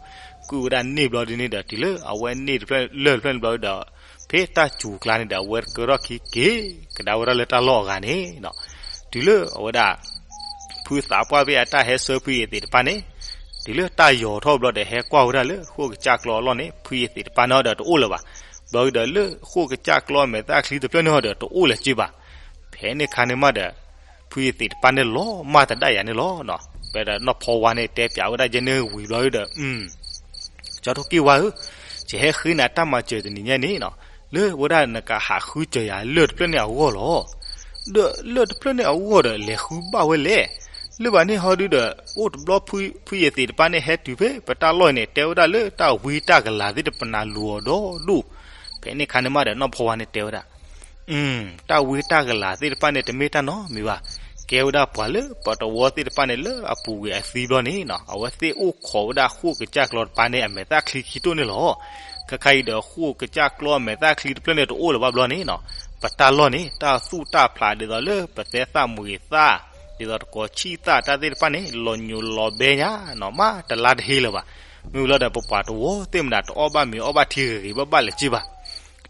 ကုၢ်ဝဲဒၣ်န့ၣ်ဘျီဒုန့ၣ်ဒီး တုၤလၢအဝဲန့ၣ်တဖျၢၣ်လၢၢ်တဖျၢၣ်န့ၣ်ဘျီဒီး ဖဲတၢ်စူၤကျါန့ၣ်ဒီး အဝဲတကၢထီၣ်ခံက့ၤကဒါဝဲဒၣ်လၢတၢ်လီၢ်အဂၤန့ၣ်နီၤ. တုၤလၢအဝဲဒၣ် ဖုသးပှၢ်ဖဲအတၢ်ဟဲဆှၢဖုယသံးတပၤန့ၣ်, တုၤလၢတၢ်ယီၤထီၣ်ဘျီဒီး ဟဲကွၢ်ဝဲဒၣ်လၢဃိၣ်ကစၢ်ကျီအလီၢ်န့ၣ် ဖုယသံးတပၤန့ၣ်ဒီးတအိၣ်လၢၤဘၣ်. ဘျီဒီးလၢဃိၣ်ကစၢ်ကျီမဲာ်သၣ်ချံတဖျၢၣ်န့ၣ်ဒီးတအိၣ်လၢၤက့ဘၣ်. ဖဲန့ၣ်ခါန့ၣ်မးဒီး ဖုယသံးတပၤန့ၣ်လီၤမၢ်တဒၣ်ယၤန့ၣ်လီၤနီၤ. ဖဲဒီးနီၢ်ဖီဝါန့ၣ် တဲပၠးဝဲဒၣ်ယဲန့ၣ်ဝံၤဘျီဒီး ကၠီထိၣ်က့ၢ်ဝါဧၢ, ယဟဲဃ့နၤတၢ်မၤစၢၤတနံၤညါန့ၣ်နီၤ, လၢဝဲဒၣ်နကဟးဃုစၢၤယၤလၢၢ်တဖျၢၣ်န့ၣ်အဂီၢ်လီၤ. ဒီးလၢၢ်တဖျၢၣ်န့ၣ်အဂီၢ်ဒီး လဲၤဃုဘၣ်ဝဲလဲၣ်. လၢဘၣ်န့ၣ်ဟီဒုဒီး အိၣ်တဘျီ ဖုယသံးတပၤန့ၣ်ဟဲတုၤဖဲပတၢ်လီၢ်န့ၣ် တဲဝဲဒၣ်လၢတၢ်ဝံတၢ်ကလၤသ့ၣ်တဖၣ်ပနၢ်လူၤအီၤဒီဒူၣ်. ဖဲန့ၣ်ခါန့ၣ်မးဒီး နီၢ်ဖီဝါန့ၣ်တဲဝဲဒၣ် တၢ်ဝံတၢ်ကလၤသ့ၣ်တဖၣ်န့ၣ် တမ့ၢ်တၢ်နီတမံၤဘၣ်. ကဲဝဲဒၣ်ပှၤလၢပတဝီသ့ၣ်တဖၣ်န့ၣ် လၢအပူၤကွံာ်အသံဘျီန့ၣ်နီၤ, အဝဲသ့ၣ်အိၣ်ခိးဝဲဒၣ်ဃိၣ်ကစၢ်ကျီတပၤန့ၣ် အမဲာ်သၣ်ချံခံတိၢ်န့ၣ်လီၤ. ခဲခါအံၤဒီး ဃိၣ်ကစၢ်ကျီအမဲာ်သၣ်ချံတဖျၢၣ်န့ၣ် တအိၣ်လၢၤဘၣ်ဘျီန့ၣ်နီၤ, ပတၢ်လီၢ်န့ၣ် တၢ်သူၣ်တၢ်ဖျးဒ်သိးလၢပသဲသၣ်မုၢ်ဂ့ၤသၣ် ဒ်သိးတကိးဆံၣ်သၣ်တၢ်သ့ၣ်တဖၣ်န့ၣ် လီၤညိးလီၤဘဲညါနီၤ, မးတလါတဟ့လၢၤဘၣ်. မ့ၢ်ဝံၤလီၤဒီး ပပှၤတဝီသ့ၣ်မတၤ တအီၣ်ဘၣ်မ့ၤအီၣ်ဘၣ်ထံဂ့ၤဂ့ၤဘၣ်ဘၣ်လၢၤက့ဘၣ်.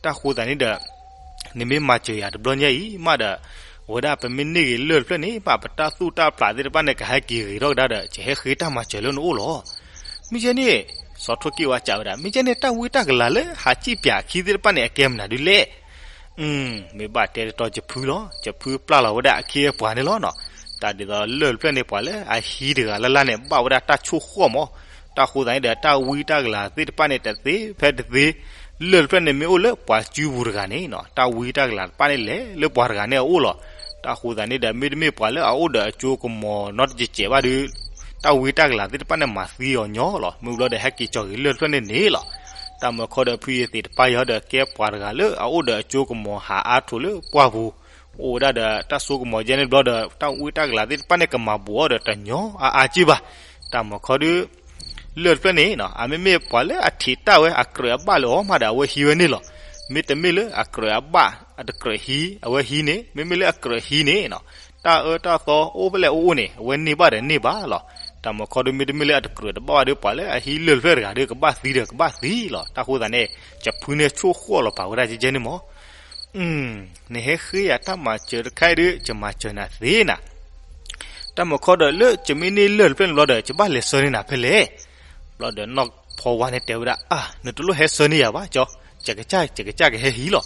တၢ်ဃိသးန့ၣ်ဒီး နမ့ၢ်မၤစၢၤယၤတဘျီညါအံၤမးဒီး အဝဲဒၣ်ပမ့ၢ်န့ၢ်ဂ့ၤလၢၢ်တဖျၢၣ်န့ၣ် ဘၣ်ပတၢ်သူၣ်တၢ်ဖျးသ့ၣ်တဖၣ်န့ၣ် ကဟဲက့ၤဂ့ၤထီၣ်ကဒါဒီး ယဟဲဃ့တၢ်မၤစၢၤလၢနအိၣ်လီၤ. မ့ၢ်ကဲန့ၣ် စီၤထိၣ်က့ၢ်ဝါစံးဝဲဒၣ် မ့ၢ်ကဲန့ၣ် တၢ်ဝံတၢ်ကလၤလၢဟးစံၣ်ပၠးအခံသ့ၣ်တဖၣ်န့ၣ် အကဲမနုၤဒုလဲၣ်. မ့ၢ်ဘၣ်တဲတတီၤ ယဖုလီၤ, ယဖုပျၢ်လီၤဝဲဒၣ်အခ့အပှၤန့ၣ်လီၤနီၤ. တၢ်ဒ်သိးလၢၢ်တဖျၢၣ်န့ၣ် ပှၤလၢအဟံးတဂၤလၢ်လၢ်န့ၣ် ဘၣ်ဝဲဒၣ်တၢ်ဆိၣ်ဃီၣ်မး. တၢ်ဃိသးန့ၣ်ဒီး တၢ်ဝံတၢ်ကလၤသ့ၣ်တဖၣ်န့ၣ် တသ့ဖဲတသ့ လၢၢ်တဖျၢၣ်န့ၣ် မ့ၢ်အိၣ်လၢပှၤစုပူၤတဂၤန့ၣ်နီၤ, တၢ်ဝံတၢ်ကလၤတဖၣ်န့ၣ် လဲၤလၢပှၤတဂၤန့ၣ်အအိၣ်လီၤ. တၢ်ဃိသးန့ၣ်ဒီး မ့တမ့ၢ်ပှၤလၢအအိၣ်ဒီးအစိကမီၤနီတစဲးဘၣ်ဒီး တၢ်ဝံတၢ်ကလၤသ့ၣ်တဖၣ်န့ၣ် မၤသံအီၤညီလီၤ. မ့ၢ်ဘျီဒီး ဟဲက့ၤကၠီၤက့ၤလၢၢ်တဖျၢၣ်န့ၣ်န့ၣ်လီၤ. တၢ်မၢခီဒီး ဖုယသံးတပၤအံၤဒီး ကဲပှၤတဂၤလၢအအိၣ်ဒီးအစိကမီၤဟးအါထီၣ်လၢပှၢ်ပူၤ, အိၣ်ဝဲဒၣ်ဒီးတၢ်စိကမီၤယဲန့ၣ်ဘျီဒီး တၢ်ဝံတၢ်ကလၤသ့ၣ်တဖၣ်န့ၣ် ကမၤဘူးအီၤဒီးတညီအါအါက့ဘၣ်. တၢ်မၢခီဒီး လၢၢ်တဖျၢၣ်န့ၣ်နီၤ, အမ့မ့ၢ်ပှၤလၢအထံးတၢ်ဝဲ အကြၢးအဘၣ်လၢအီၤမးဒီး အဝဲဟံးဝဲန့ၣ်လီၤ. မ့တမ့ၢ်လၢအကြၢးအဘၣ် အတကြၢးဟံး အဝဲဟံးန့ၣ်, မ့မ့ၢ်လၢအကြၢးဟံးန့ၣ်နီၤ, တၢ်အၢတၢ်သီအိၣ်ဖဲလဲၣ်အိၣ်အိၣ်န့ၣ် အဝဲန့ၢ်ဘၣ်ဒီးန့ၢ်ဘၣ်လီၤ. တၢ်မၢခီဒီး မ့တမ့ၢ်လၢအတကြၢးတဘၣ်ဘၣ်ဒီး ပှၤလၢအဟံးလၢၢ်တဖျၢၣ်တဂၤဒီး ကဘၣ်သံဒီးကဘၣ်သံလီၤ. တၢ်ဃိသးန့ၣ် ယဖုန့ၣ်ဆိၣ်ဃီၣ်လီၤပာ်ဝဲဒၣ်ကဲကဲန့ၣ်မး နဟဲဃ့ယၤတၢ်မၤစၢၤတခါအံၤဒီး ယမၤစၢၤနၤသ့နၤ. တၢ်မၢခီဒီး လၢယမ့ၢ်န့ၢ်လၢၢ်တဖျၢၣ်န့ၣ်ဘျီဒီး ယဘၣ်လဲၤဆှၢန့ၢ်နၤဖဲလဲၣ်. ဘျီဒီးနီၢ်ဖီဝါန့ၣ်တဲဝဲဒၣ် အါ နတလိၣ်ဟဲဆှၢန့ၢ်ယၤဘၣ်ကၠီ, ယကစၢ် ယကစၢ်ကဟဲဟံးလီၤ.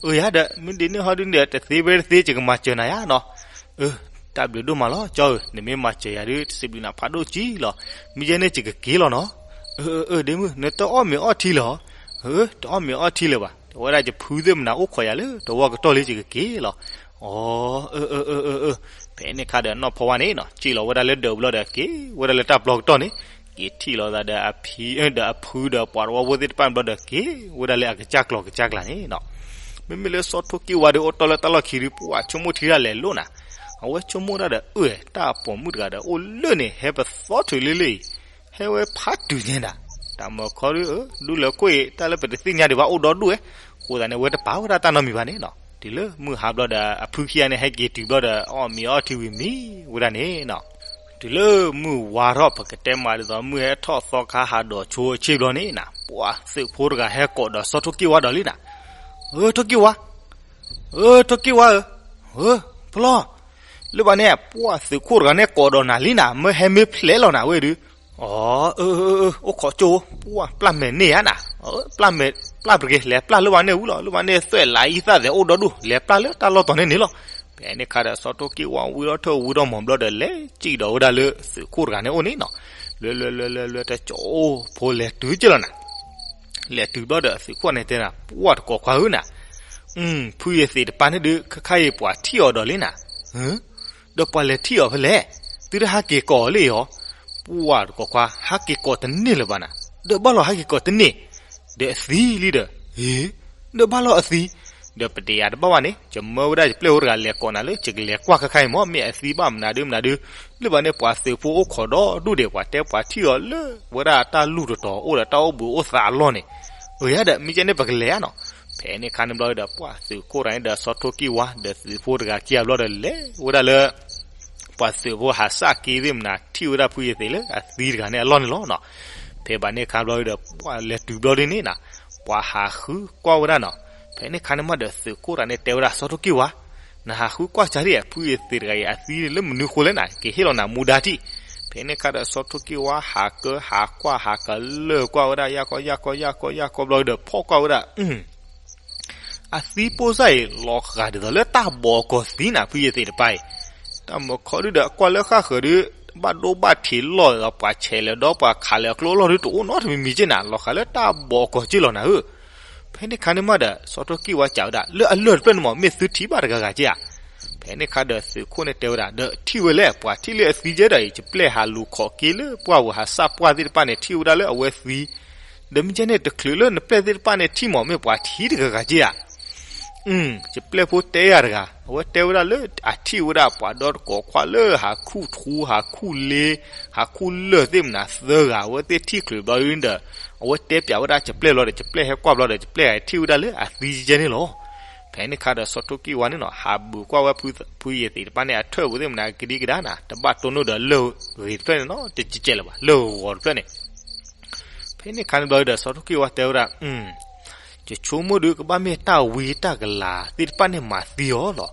အိ ယၤဒီး မ့ၢ်ဒ်န့ၣ်ဟီဒုန့ၣ် တသ့ဖဲတသ့ ယကမၤစၢၤနၤယၤနီၤ. တၢ်ဘျုးဒိၣ်မးလီၤကၠီဧၢ, နမ့ၢ်မၤစၢၤယၤဒီး တစံးဘျုးနၤဖးဒိၣ်ကံလီၤ. မ့ၢ်ယဲန့ၣ် ယကက့ၤလီၤနီၤ. အၢ အၢ ဒ့မုၣ် နတအီၣ်မ့ၤအီထံလၢၤဧါ. တအီၣ်မ့ၤအီထံလၢၤဘၣ်, အဝဲဒၣ်ယဖုသ့ၣ်မနၤအိၣ်ခိးယၤလၢတဝီကတီၢ်လံ ယကက့ၤလီၤ. အိ အၢ အၢ အၢ အၢ အၢ. ဖဲန့ၣ်ခါဒီးနီၢ်ဖီဝါန့ၣ်နီၤ စံၣ်လီၤဝဲဒၣ်လၢဒၢးပူၤလီၤဒီး က့ၤဝဲဒၣ်လၢတၢ်ပျီကတီၢ်န့ၣ်, က့ၤထံၣ်လိာ်သးဒီးအဖံ ဒီးအဖုဒီးပှၤတဝီဖိသ့ၣ်တဖၣ်ဘျီဒီး က့ၤဝဲဒၣ်လၢအကစၢ်ကျီၤကစၢ်ကျါန့ၣ်နီၤ. မ့မ့ၢ်လၢစီၤထိၣ်က့ၢ်ဝါဒီး အိၣ်တီၢ်လၢတၢ်လီၢ်ခံဒီး ပှၤဆိကမိၣ်ထံတၢ်လဲၤလိၣ်နၤ. အဝဲဆိကမိၣ်ဒၣ်ဒီး အၢ တၢ်ပိာ်မုၣ်တဂၤဒီး အိၣ်လၢန့ၣ် ဟဲပသီထုးလၢလၢအံၤ ဟဲဝဲဖးတုၤညါနၤ. တၢ်မၢခီဒီး ဒူလၢခိၣ်အံၤ တၢ်လၢပတသ့ၣ်ညါဒံးဘၣ် အိၣ်ဒီဒူၣ်ဝဲ, အဃိသတးန့ၣ် အဝဲတပာ်ဝဲဒၣ်တၢ်နီတမံၤဘၣ်န့ၣ်နီၤ. တုၤလၢမုၢ်ဟါဘျီဒီး အဖုခံဂၤန့ၣ် ဟဲက့ၤတုၤဘျီဒီး အီၣ်မ့ၤအီထံဝံၤမံဝဲဒၣ်န့ၣ်နီၤ. တုၤလၢမုၢ်ဝါထီၣ် ပကတဲမးဒ်သိး မုၢ်ဟဲထီၣ်သီခါ ဟးဒီးဆိအဆ့ဘျီန့ၣ်နၤ, ပှၢ်သုးဖိတဂၤဟဲကိးဒီးစီၤထိၣ်ကံၢ်ဝါဒီးလံနၤ, အၢ ထိၣ်ကံၢ်ဝါ, အၢ ထိၣ်ကံၢ်ဝါဧၢ, အၢ ဖျီၣ်, လၢဘၣ်န့ၣ် ပှၢ်သုးခိၣ်တဂၤန့ၣ်ကိးဒီးနၤလံနၤ, မ့ၢ်ဟဲမ့ၢ်ဖျဲးလီၤနၤဝဲဒုး, အၢ အၢ အၢ အိၣ်ခိးကၠိ, ပှၢ်ပျၢ်မဲာ်န့ၢ်ဧါနၤ, ပျၢ်မဲာ်ပျၢ်ပှဲၤက့ၤ လဲၤပျၢ်လၢဘၣ်န့ၣ်ဝံၤလီၤ, လၢဘၣ်န့ၣ်သွဲၣ်လးအံသၣ်သဲးအိၣ်ဒီဒူၣ် လဲၤပျၢ်လၢတၢ်လီၢ်တီၤန့ၣ်န့ၣ်လီၤ. ဖဲန့ၣ်ခါဒီး စီၤထိၣ်ကံၢ်ဝါဝံထီၣ်ထၢၣ်ဝံထီၣ်မီၤဘျီဒီး လဲၤစံၣ်ဒီးဝဲဒၣ်လၢသုးခိၣ်တဂၤန့ၣ်အိၣ်န့ၣ်နီၤ, လဲၤလဲၤလဲၤလဲၤလဲၤ တကၠိဖိလဲၤတုၤက့ၤလီၤနၤ, လဲၤတုၤဘျီဒီးသုးခိၣ်န့ၣ်တဲနၤ ပှၢ်တကိးခွါဧၢနၤ, ဖုယသံးတပၤန့ၣ်ဒုး ခဲခါအံၤပှၤထံၣ်အီၤဒီးလံနၤ, ဒီးပှၤလဲၤထံၣ်အီၤဖဲလဲၣ်, သုတဟးက့ၤကိးအီၤလၢအံၤအီၤ, ပှၢ်တကိးခွါ ဟးက့ၤကိးတန့ၢ်လၢၤဘၣ်နၤ, ဒီးဘၣ်လီၤဟးက့ၤကိးတန့ၢ်, ဒီးအသံလံဒီး, ဟ့, ဒီးဘၣ်လီၤအသံ, ဒီးပတယၤတဘၣ်ဘၣ်န့ၣ် ယမၢဝဲဒၣ်ယပျဲၢ်ဖိတဂၤလဲၤကိးနၤလၢ ယကလဲၤကွၢ်ခဲခါအံၤမ့ၢ် မ့ၢ်အသံဘၣ်မနုၤဒုမနုၤဒု, လၢဘၣ်န့ၣ်ပှၤသုးဖိအိၣ်ခိးဒီဒူၣ်ဒံး ပှၤတဲပှၤထံၣ်အီၤလၢ ဝဲဒၣ်တၢ်လူၢ်တတီၤအိၣ်ဒီးတၢ်အိၣ်ဘှံးအိၣ်သါအလီၢ်န့ၣ်, အၢ ယၤဒီး မ့ၢ်ကဲန့ၣ်ပကလဲၤဧါနီၤ. ဖဲန့ၣ်ခါန့ၣ်ဘျီဒီး ပှၢ်သုးခိၣ်တဂၤန့ၣ်ဒီးစီၤထိၣ်ကံၢ်ဝါ ဒီးသုးဖိတဂၤခံဂၤဘျီဒီးလဲၤဝဲဒၣ်လၢ ပှၤသုးဖိဟးစၢ်က့ၤသ့ၣ်မနၤ ထံၣ်ဝဲဒၣ်ဖုယသံးလၢအသံတဂၤန့ၣ်အလီၢ်န့ၣ်လီၤနီၤ. ဖဲဘၣ်န့ၣ်ခါဘျီဒီး ပှၢ်လဲၤတုၤဘျီဒ်န့ၣ်နၤ, ပှၤဟးဃုကွၢ်ဝဲဒၣ်နီၤ. ဖဲန့ၣ်ခါန့ၣ်မးဒီးသုးခိၣ်တဂၤန့ၣ်တဲဝဲဒၣ် စီၤထိၣ်ကံၢ်ဝါ, နဟးဃုကွၢ်စၢ်ဒ် ဖုယသံးတဂၤအံၤအသံလၢမနုၤဃိလဲၣ်နၤ, ကဟ့ၣ်လီၤနၤမူဒါထံၣ်. ဖဲန့ၣ်ခါဒီးစီၤထိၣ်ကံၢ်ဝါဟးကၢဟးကွၢ် ဟးကလၢာ်ကွၢ်ဝဲဒၣ် ယၢ်ကီယၢ်ကီယၢ်ကီယၢ်ကီဘျီဒီး ဖီၣ်ကွၢ်ဝဲဒၣ် အသံပိၢ်စၢ်အံၤ လီၤဃာ်ဒ်သိးလၢတၢ်ဘီးကီၤသံနၤ ဖုယသံးတပၤအံၤ, တၢ်မုၢ်ခီဒုဒီးအကွၢ်လၢဃၣ်ဃၢၤဒု ဘၣ်ဒိဘၣ်ထံးလီၢ်ဒီးပှၤဆဲးလၢာ်ဒီးပှၤခးလၢာ်အကျိအလီၢ်ဒုတအိၣ်နီတမံၤမံၤက့နၤ, လီၤဃာ်လၢတၢ်ဘီးကီၤက့လီၤနၤဧၢ. ဖဲန့ၣ်ခါန့ၣ်မးဒီး စီၤထိၣ်ကံၢ်ဝါစံးဝဲဒၣ် လၢအလၢၢ်တဖျၢၣ်န့ၣ်မး မ့ၢ်သုထံၣ်ဘၣ်တဂၤဂၤက့ဧါ. ဖဲန့ၣ်ခါဒီးသုးခိၣ်န့ၣ်တဲဝဲဒၣ် ဒီးထံၣ်ဝဲလဲၣ် ပှၤထံၣ်လၢအသံကဲဒီးအံၤ ယပျဲၢ်ဟးလူၤခိးက့လၢပှၢ်ပူၤ ဟးစၢ်ပှၢ်သ့ၣ်တဖၣ်န့ၣ် ထံၣ်ဝဲဒၣ်လၢအဝဲသံ ဒီးမ့ၢ်ကဲန့ၣ် တချုးလၢနပျဲၢ်သ့ၣ်တဖၣ်န့ၣ်ထံၣ်မး မ့ၢ်ပှၤထံၣ်တဂၤဂၤက့ဧါ. ယပျဲၢ်ဖိတဲယၤတဂၤ အဝဲတဲဝဲဒၣ်လၢအထံၣ်ဝဲဒၣ်ပှၤဒီတကိးခွါလၢဟးခူၣ်ထူ ဟးခူၣ်လ့ ဟးခူၣ်လၢာ်သ့ၣ်မနၤသၢဂၤ အဝဲသ့ၣ်ထံၣ်ချုးဘျီဒ်ဒီး အဝဲတဲပၠးဝဲဒၣ်ယပျဲၢ်ဘျီဒီး ယပျဲၢ်ဟဲကွၢ်ဘျီဒီး ယပျဲၢ်ဂၤထံၣ်ဝဲဒၣ်လၢအသံကဲန့ၣ်လီၤ. ဖဲန့ၣ်ခါဒီးစီၤထိၣ်ကံၢ်ဝါန့ၣ်နီၤ ဟးဘုးကွၢ်ဝဲဖုယသံးတပၤန့ၣ် အထၢၣ်ပူၤသ့ၣ်မနၤကဒံကဒါနၤ တဘၣ်တိၢ်နီၣ်ဒီးလၢၢ်ဂ့ၤတဖျၢၣ်န့ၣ်နီၤ တကဲးလၢၤဘၣ် လၢၢ်ဂီၤတဖျၢၣ်န့ၣ် ဖဲန့ၣ်ခါန့ၣ်ဘျီဒီး စီၤထိၣ်ကံၢ်ဝါတဲဝဲဒၣ် ယဆိကမိၣ်ဒုးကဘၣ်မ့ၢ်တၢ်ဝံတၢ်ကလၤသ့ၣ်တဖၣ်န့ၣ်မၤသံအီၤလီၤ.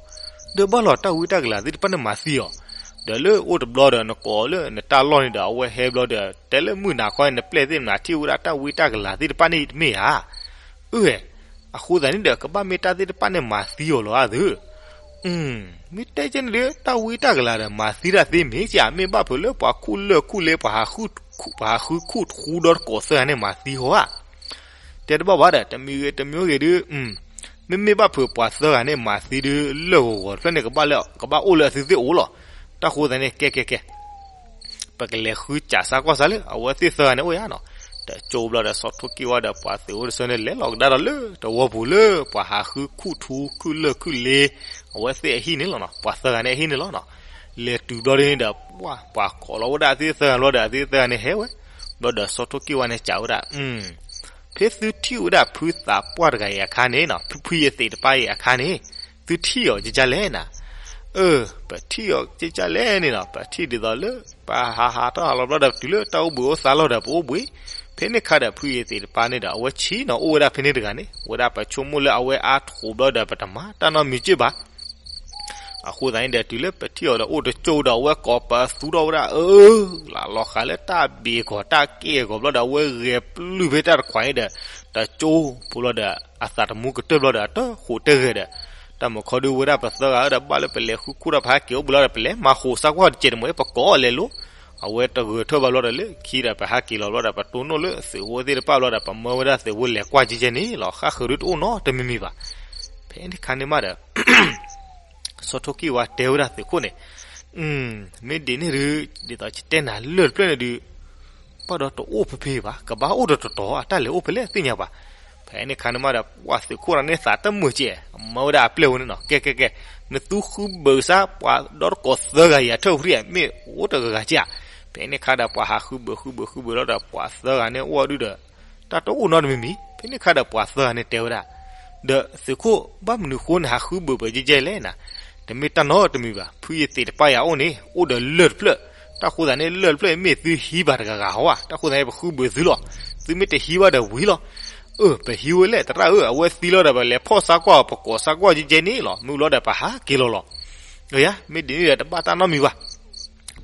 ဒီးဘၣ်လီၤတၢ်ဝံတၢ်ကလၤသ့ၣ်တဖၣ်န့ၣ်မၤသံအီၤ, ဒီးလၢအိၣ်တဘျီဒီးနကိးလၢနတၢ်လီၢ်န့ၣ်ဒီး အဝဲဟဲဘျီဒီး တဲလၢမုၢ်နၤခီ နပျဲၢ်သ့ၣ်မနၤ ထံၣ်ဝဲဒၣ်တၢ်ဝံတၢ်ကလၤသ့ၣ်တဖၣ်န့ၣ်တမ့ၢ်ဧါ. အၢ အဃိသတးန့ၣ်ဒီး ကဘၣ်မ့ၢ်တၢ်သ့ၣ်တဖၣ်န့ၣ်မၤသံအီၤလီၤဧါသု. မ့ၢ်တဲကဲန့ၣ်ဒီး တၢ်ဝံတၢ်ကလၤဒီး မၤသံတၢ်သ့မ့ၢ်ကဲ မ့ၢ်ဘၣ်ဖုးလၢပှၤခူၣ်လၢာ်ခူၣ်လ့ ပှၤဟးဃုခူၣ်ထူဒီတကိးသၢဂၤန့ၣ်မၤသံဟီဧါ. တဲတဘၣ်ဘၣ်ဒီး တမံၤဂ့ၤတမံၤဂ့ၤဒုး မ့မ့ၢ်ဘၣ်ဖုးပှၤသၢဂၤန့ၣ်မၤသံဒုး လၢၢ်ဂီၤဂီၤတဖျၢၣ်န့ၣ် ကဘၣ်လၢ ကဘၣ်အိၣ်လၢအသုသ့ၣ်အိၣ်လီၤ. တၢ်ဃိသတးန့ၣ် ကဲကဲကဲ ပကလဲၤဃုစးစါကွၢ်စါလၢ အဝဲသ့ၣ်သၢဂၤန့ၣ်အိၣ်ဧါနီၤ. တကၠိဘျီဒီး စီၤထိၣ်ကံၢ်ဝါဒီးပှၤသုးဖိတဆၢန့ၣ် လဲၤလီၤကဒါဒီးလၢတဝီပူၤလၢ ပှၤဟးဃုခူၣ်ထူခူၣ်လၢာ်ခူၣ်လ့ အဝဲသ့ၣ်အဟံၣ်န့ၣ်လီၤနီၤ. ပှၤသၢဂၤန့ၣ်အဟံၣ်န့ၣ်လီၤနီၤ. လဲၤတုၤဘျီဒ်န့ၣ်ဒီး ပှၤ ပှၤကိးလီၤဝဲဒၣ်အသ့ၣ်သၢဂၤဘျီဒီး အသ့ၣ်သၢဂၤန့ၣ်ဟဲဝဲ ဘျီဒီးစီၤထိၣ်ကံၢ်ဝါန့ၣ်စံးဝဲဒၣ် ဖဲသုထံၣ်ဝဲဒၣ်ဖုသးပှၢ်တဂၤအံၤအခါန့ၣ်နီၤ ဖုဖုယသံးတပၤအံၤအခါန့ၣ် သုထံၣ်အီၤကကလဲၣ်နၤ. အၢ ပထံၣ်အီၤကကလဲၣ်န့ၣ်နီၤ ပထံၣ်ဒ်သိးလၢ ပဟးဟးထီၣ်ဟးလီၤဘျီဒီး တုၤလၢတၢ်အိၣ်ဘှံးအိၣ်သါလီၤဒီး ပအိၣ်ဘှံး. ဖဲန့ၣ်ခါဒီးဖုယသံးတပၤန့ၣ်ဒီး အဝဲဆံးနီၤအိၣ်ဝဲဒၣ်ဖဲန့ၣ်တဂၤန့ၣ် ဝဲဒၣ်ပဆိကမိၣ်လၢအဝဲအါထီၣ်ဘျီဒီး ပတမၤတၢ်နီတမံၤက့ၢ်ဘၣ်. အဃိသတးန့ၣ်ဒီး တုၤလၢပထံၣ်အီၤဒီး အိၣ်တကၠိဒီး အဝဲကိးပသူထီၣ်ဝဲဒၣ် အၢ လၢလီၤဃာ်လၢတၢ်ဘ့ၣ်ဂီၤတၢ်ကဲဂီၤဘျီဒီး အဝဲဂဲၤပျုၢ်ဖဲတၢ်တခွးအံၤဒီး တကၠိဖိလီၤဒီး အသးတမူကတၢၢ်ဘျီဒီး အတဃိးတဲဂဲၤဒီး တၢ်မုၢ်ခီဒုးဝဲဒၣ်ပသၢဂၤဒီး ဘၣ်လၢပလဲၤဃုခူၣ်ဒီး ပဟးက့ၤအိၣ်ဘှံးလီၤဒီး ပလဲၤမၤဃိးစါကွၢ်တကဲးတမံၤ ပကိးအီၤလဲၤလိၤ အဝဲတဂဲၤထၢၣ်ဘၣ်ဘျီဒီး လၢခံဒီးပဟးက့ၤလီၤဘျီဒီး ပတိၢ်နီၣ်လၢသုးဖိသ့ၣ်တဖၣ်ဘျီဒီး ပမၢဝဲဒၣ်သုးဖိလဲၤကွၢ်ကကဲန့ၣ်လီၤ. ဃၣ်ဃုာ်ဒုးတအိၣ်နီတမံၤမံၤဘၣ်. ဖဲန့ၣ်ခါန့ၣ်မးဒီး စီၤထိၣ်ကံၢ်ဝါတဲဝဲဒၣ်သုးခိၣ်န့ၣ် မ့ၢ်ဒ်န့ၣ်ဒုး ဒ်သိးယတဲနၤလၢၢ်တဖျၢၣ်န့ၣ်ဒုး ဘၣ်ဒီးတအိၣ်ဖဲဖဲဘၣ် ကဘၣ်အိၣ်ဒီးတတီၤ အတၢ်လဲၤအိၣ်ဖဲလဲၣ်သ့ၣ်ညါဘၣ်. ဖဲန့ၣ်ခါန့ၣ်မးဒီး ပှၤသုးခိၣ်တဂၤန့ၣ်သးတမုာ်ကဲး မၢဝဲဒၣ်အပျဲၢ်ဝဲန့ၣ်နီၤ ကဲကဲကဲ နသုဃုဘၢးစါ ပှၤဒီတကိးသၢဂၤအံၤ အထၢၣ်ဖုးမ့ၢ်အိၣ်တဂၤဂၤကဲဧါ. ဖဲန့ၣ်ခါဒီးပှၤဟးဃုဘၢးဃုဘၢးဃုဘၢးလီၤဒီး ပှၤသၢဂၤန့ၣ်အိၣ်ဒုးဒီး တၢ်တအိၣ်နီတမံၤမံၤ. ဖဲန့ၣ်ခါဒီးပှၤသၢဂၤန့ၣ်တဲဝဲဒၣ် ဒီးသုးခိၣ် ဘၣ်မနုၤဃိနဟးဃုဘၢးပကကဲလဲၣ်နၤ. တမ့ၢ်တၢ်နီတမံၤဘၣ် ဖုယသံးတပၤအံၤအအိၣ်န့ၣ် အိၣ်ဒီးလၢၢ်တဖျၢၣ် တၢ်ဃိသးန့ၣ် လၢၢ်တဖျၢၣ်အံၤမ့ၢ်သုဟံးဘၣ်တဂၤဂၤဟီဧါ, တၢ်ဃိသးန့ၣ် ပဃုဘၢၣ်သုလီၤ. သုမ့ၢ်တဟံးဝဲဒီးဝံၤလီၤ. အၢ ပဟံးဝဲလဲၣ် သရၣ်ဧၢ, အဝဲသံလီၤဒီး ပလဲၤဖီၣ်ဆါကွၢ် ပကိးဆါကွၢ်ကဲကဲန့ၣ်လီၤ. မ့ၢ်လီၤဒီး ပဟးက့ၤလီၤလီၤ. အၢ ယၤ မ့ၢ်ဒ်န့ၣ်ဒီး တဘၣ်တၢ်နီတမံၤဘၣ်.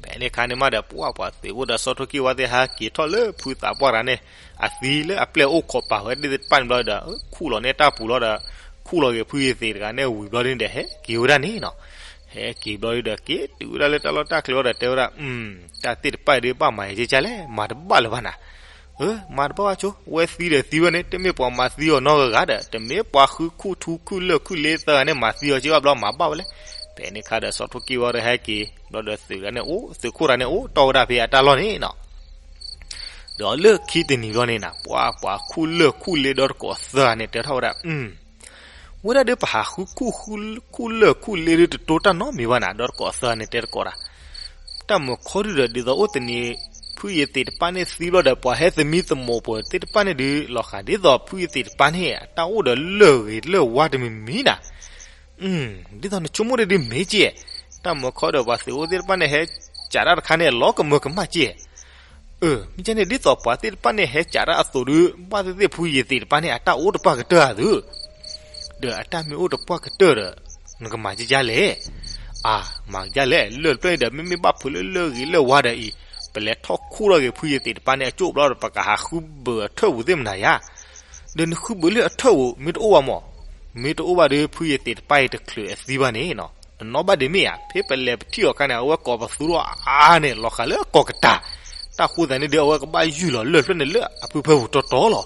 ဖဲန့ၣ်အခါန့ၣ်မးဒီး ပှၢ်ပှၤသုးအိၣ်ဒီး စီၤထီၣ်ကံၢ်ဝါသ့ၣ်ဟဲက့ၤထီၣ်လၢဖုသးပှၢ်တဂၤန့ၣ် အသံလၢအပျဲၢ်အိၣ်ခိးပာ်ဝဲသ့ၣ်တဖၣ်န့ၣ်ဘျီဒီး ခူၣ်လီၤန့ၢ်တၢ်ပူၤလီၤဒီး ခူၣ်လီၤက့ၤဖုယသ့းတဂၤန့ၣ်ဝံၤဘျီန့ၣ်ဒီး ဟဲက့ၤဝဲဒၣ်န့ၣ်နီၤ. ဟဲက့ၤဘျီဒီး က့ၤတုၤဝဲဒၣ်လၢတၢ်လီၢ်တၢ်ကျဲဝဲဒီး တဲဝဲဒၣ်, တၢ်သ့ၣ်တဖၣ်အံၤဒ်ဘၣ်မၤယကလဲၣ်, မၤတဘၣ်လၢၤဘၣ်နၤ. အၢ မၤတဘၣ်ဘၣ်ဆိ, ဝဲသံဒီးသံဝဲန့ၣ် တမ့ၢ်ပှၤမၤသံအီၤနီတဂၤဒီး တမ့ၢ်ပှၤဃုခူၣ်ထူခူၣ်လၢၢ်ခူၣ်လ့သၢဂၤန့ၣ် မၤသံအီၤက့ဘၣ်ဘျီ မၤဘၣ်ဝဲလဲၣ်. ဖဲန့ၣ်အခါဒီး စီၤထီၣ်ကံၢ်ဝါဒီးဟဲက့ၤ ဘျီဒီးသုးတဂၤန့ၣ်အိၣ်, သုးခိၣ်တဂၤန့ၣ်အိၣ်တီၢ်ဝဲဒၣ်ဖဲအတၢ်လီၢ်န့ၣ်နီၤ. ဒီးလၢခံတနံၤဘျီန့ၣ်နၤ ပှၤပှၤခူၣ်လၢၢ်ခူၣ်လ့ဒီတကိးသၢဂၤန့ၣ် တဲထီၣ်ဝဲဒၣ်, ဝဲဒၣ်ဒီးပဟးဃုခူၣ်ဃုခူၣ်လၢၢ်ခူၣ်လ့ဒီးတတိတၢ်နီတမံၤဘၣ်နၤ, ဒီတကိးသၢဂၤန့ၣ်တဲတကိးတၢ်, တၢ်မုာ်ခီဒုဒီး ဒ်သိးအိၣ်တနံၤ ဖုယသ့းတဖၣ်န့ၣ်သံဘျီဒီး ပှၤဟဲသမံသမိးပှၤသ့ၣ်တဖၣ်န့ၣ်ဒီး လီၤဃာ်ဒ်သိးဖုယသ့းတဖၣ်န့ၣ် အတၢ်အိၣ်ဒီးလၢၢ်ဂ့ၤလၢၢ်ဝါတမံၤမံၤနၤ. ဒ်သိးနဆိကမိၣ်ဒ်မ့ၢ်ကဲ, တၢ်မုာ်ခီဒီးပှၤသုးဖိသ့ၣ်တဖၣ်န့ၣ် ဟဲစးတၢ်တခါန့ၣ် လီၤကမၢကမၣ်ကဲ. အၢ မ့ၢ်ကဲန့ၣ် ဒ်သိးပှၤသ့ၣ်တဖၣ်န့ၣ် ဟဲစးတၢ်အသိးဒီး ဘၣ်သ့ၣ်သ့ၣ်ဖုယသ့းတဖၣ်န့ၣ် အတၢ်အိၣ်တပှၢ်ကတၢၢ်ဧါသု, ဒီးအတၢ်မ့ၢ်အိၣ်တပှၢ်ကတၢၢ်ဒီး နကမၤကကလဲၣ်. အၢ မၤကလဲၣ်, လၢၢ်တဖျၢၣ်အံၤဒီး မ့မ့ၢ်ဘၣ်ဖုးလၢလၢၢ်ဂ့ၤလၢၢ်ဝါဒီးအံၤ, ပလဲၤထီၣ်ခူၣ်ထီၣ်က့ၤဖုယသ့းတဖၣ်န့ၣ် အကၠိၣ်ဘျီဒီး ပကဟးဃုဘၢၣ်အထၢၣ်ပူၤသ့ၣ်မနၤယါ. ဒီးနဃုဘၢၣ်လၢအထၢၣ်ပူၤ မ့ၢ်တအိၣ်ဘၣ်မး, မ့ၢ်တအိၣ်ဘၣ်ဒီး ဖုယသ့းတဖၣ်အံၤတချုးအသံဘၣ်န့ၣ်နီၤ, နနီၢ်ဘၣ်ဒ်မ့ၢ်ဧါ, ဖဲပလဲၤပထံၣ်အီၤအခါန့ၣ် အဝဲကိးပသူထီၣ်အါန့ၣ် လီၤဃာ်လၢအကိးကတၢၢ်, တၢ်ဃိသးန့ၣ်ဒီး အဝဲကဘၣ်ယုၢ်လီၤလၢၢ်တဖျၢၣ်န့ၣ် လၢအဖုဖၢပူၤတီတီလီၤ.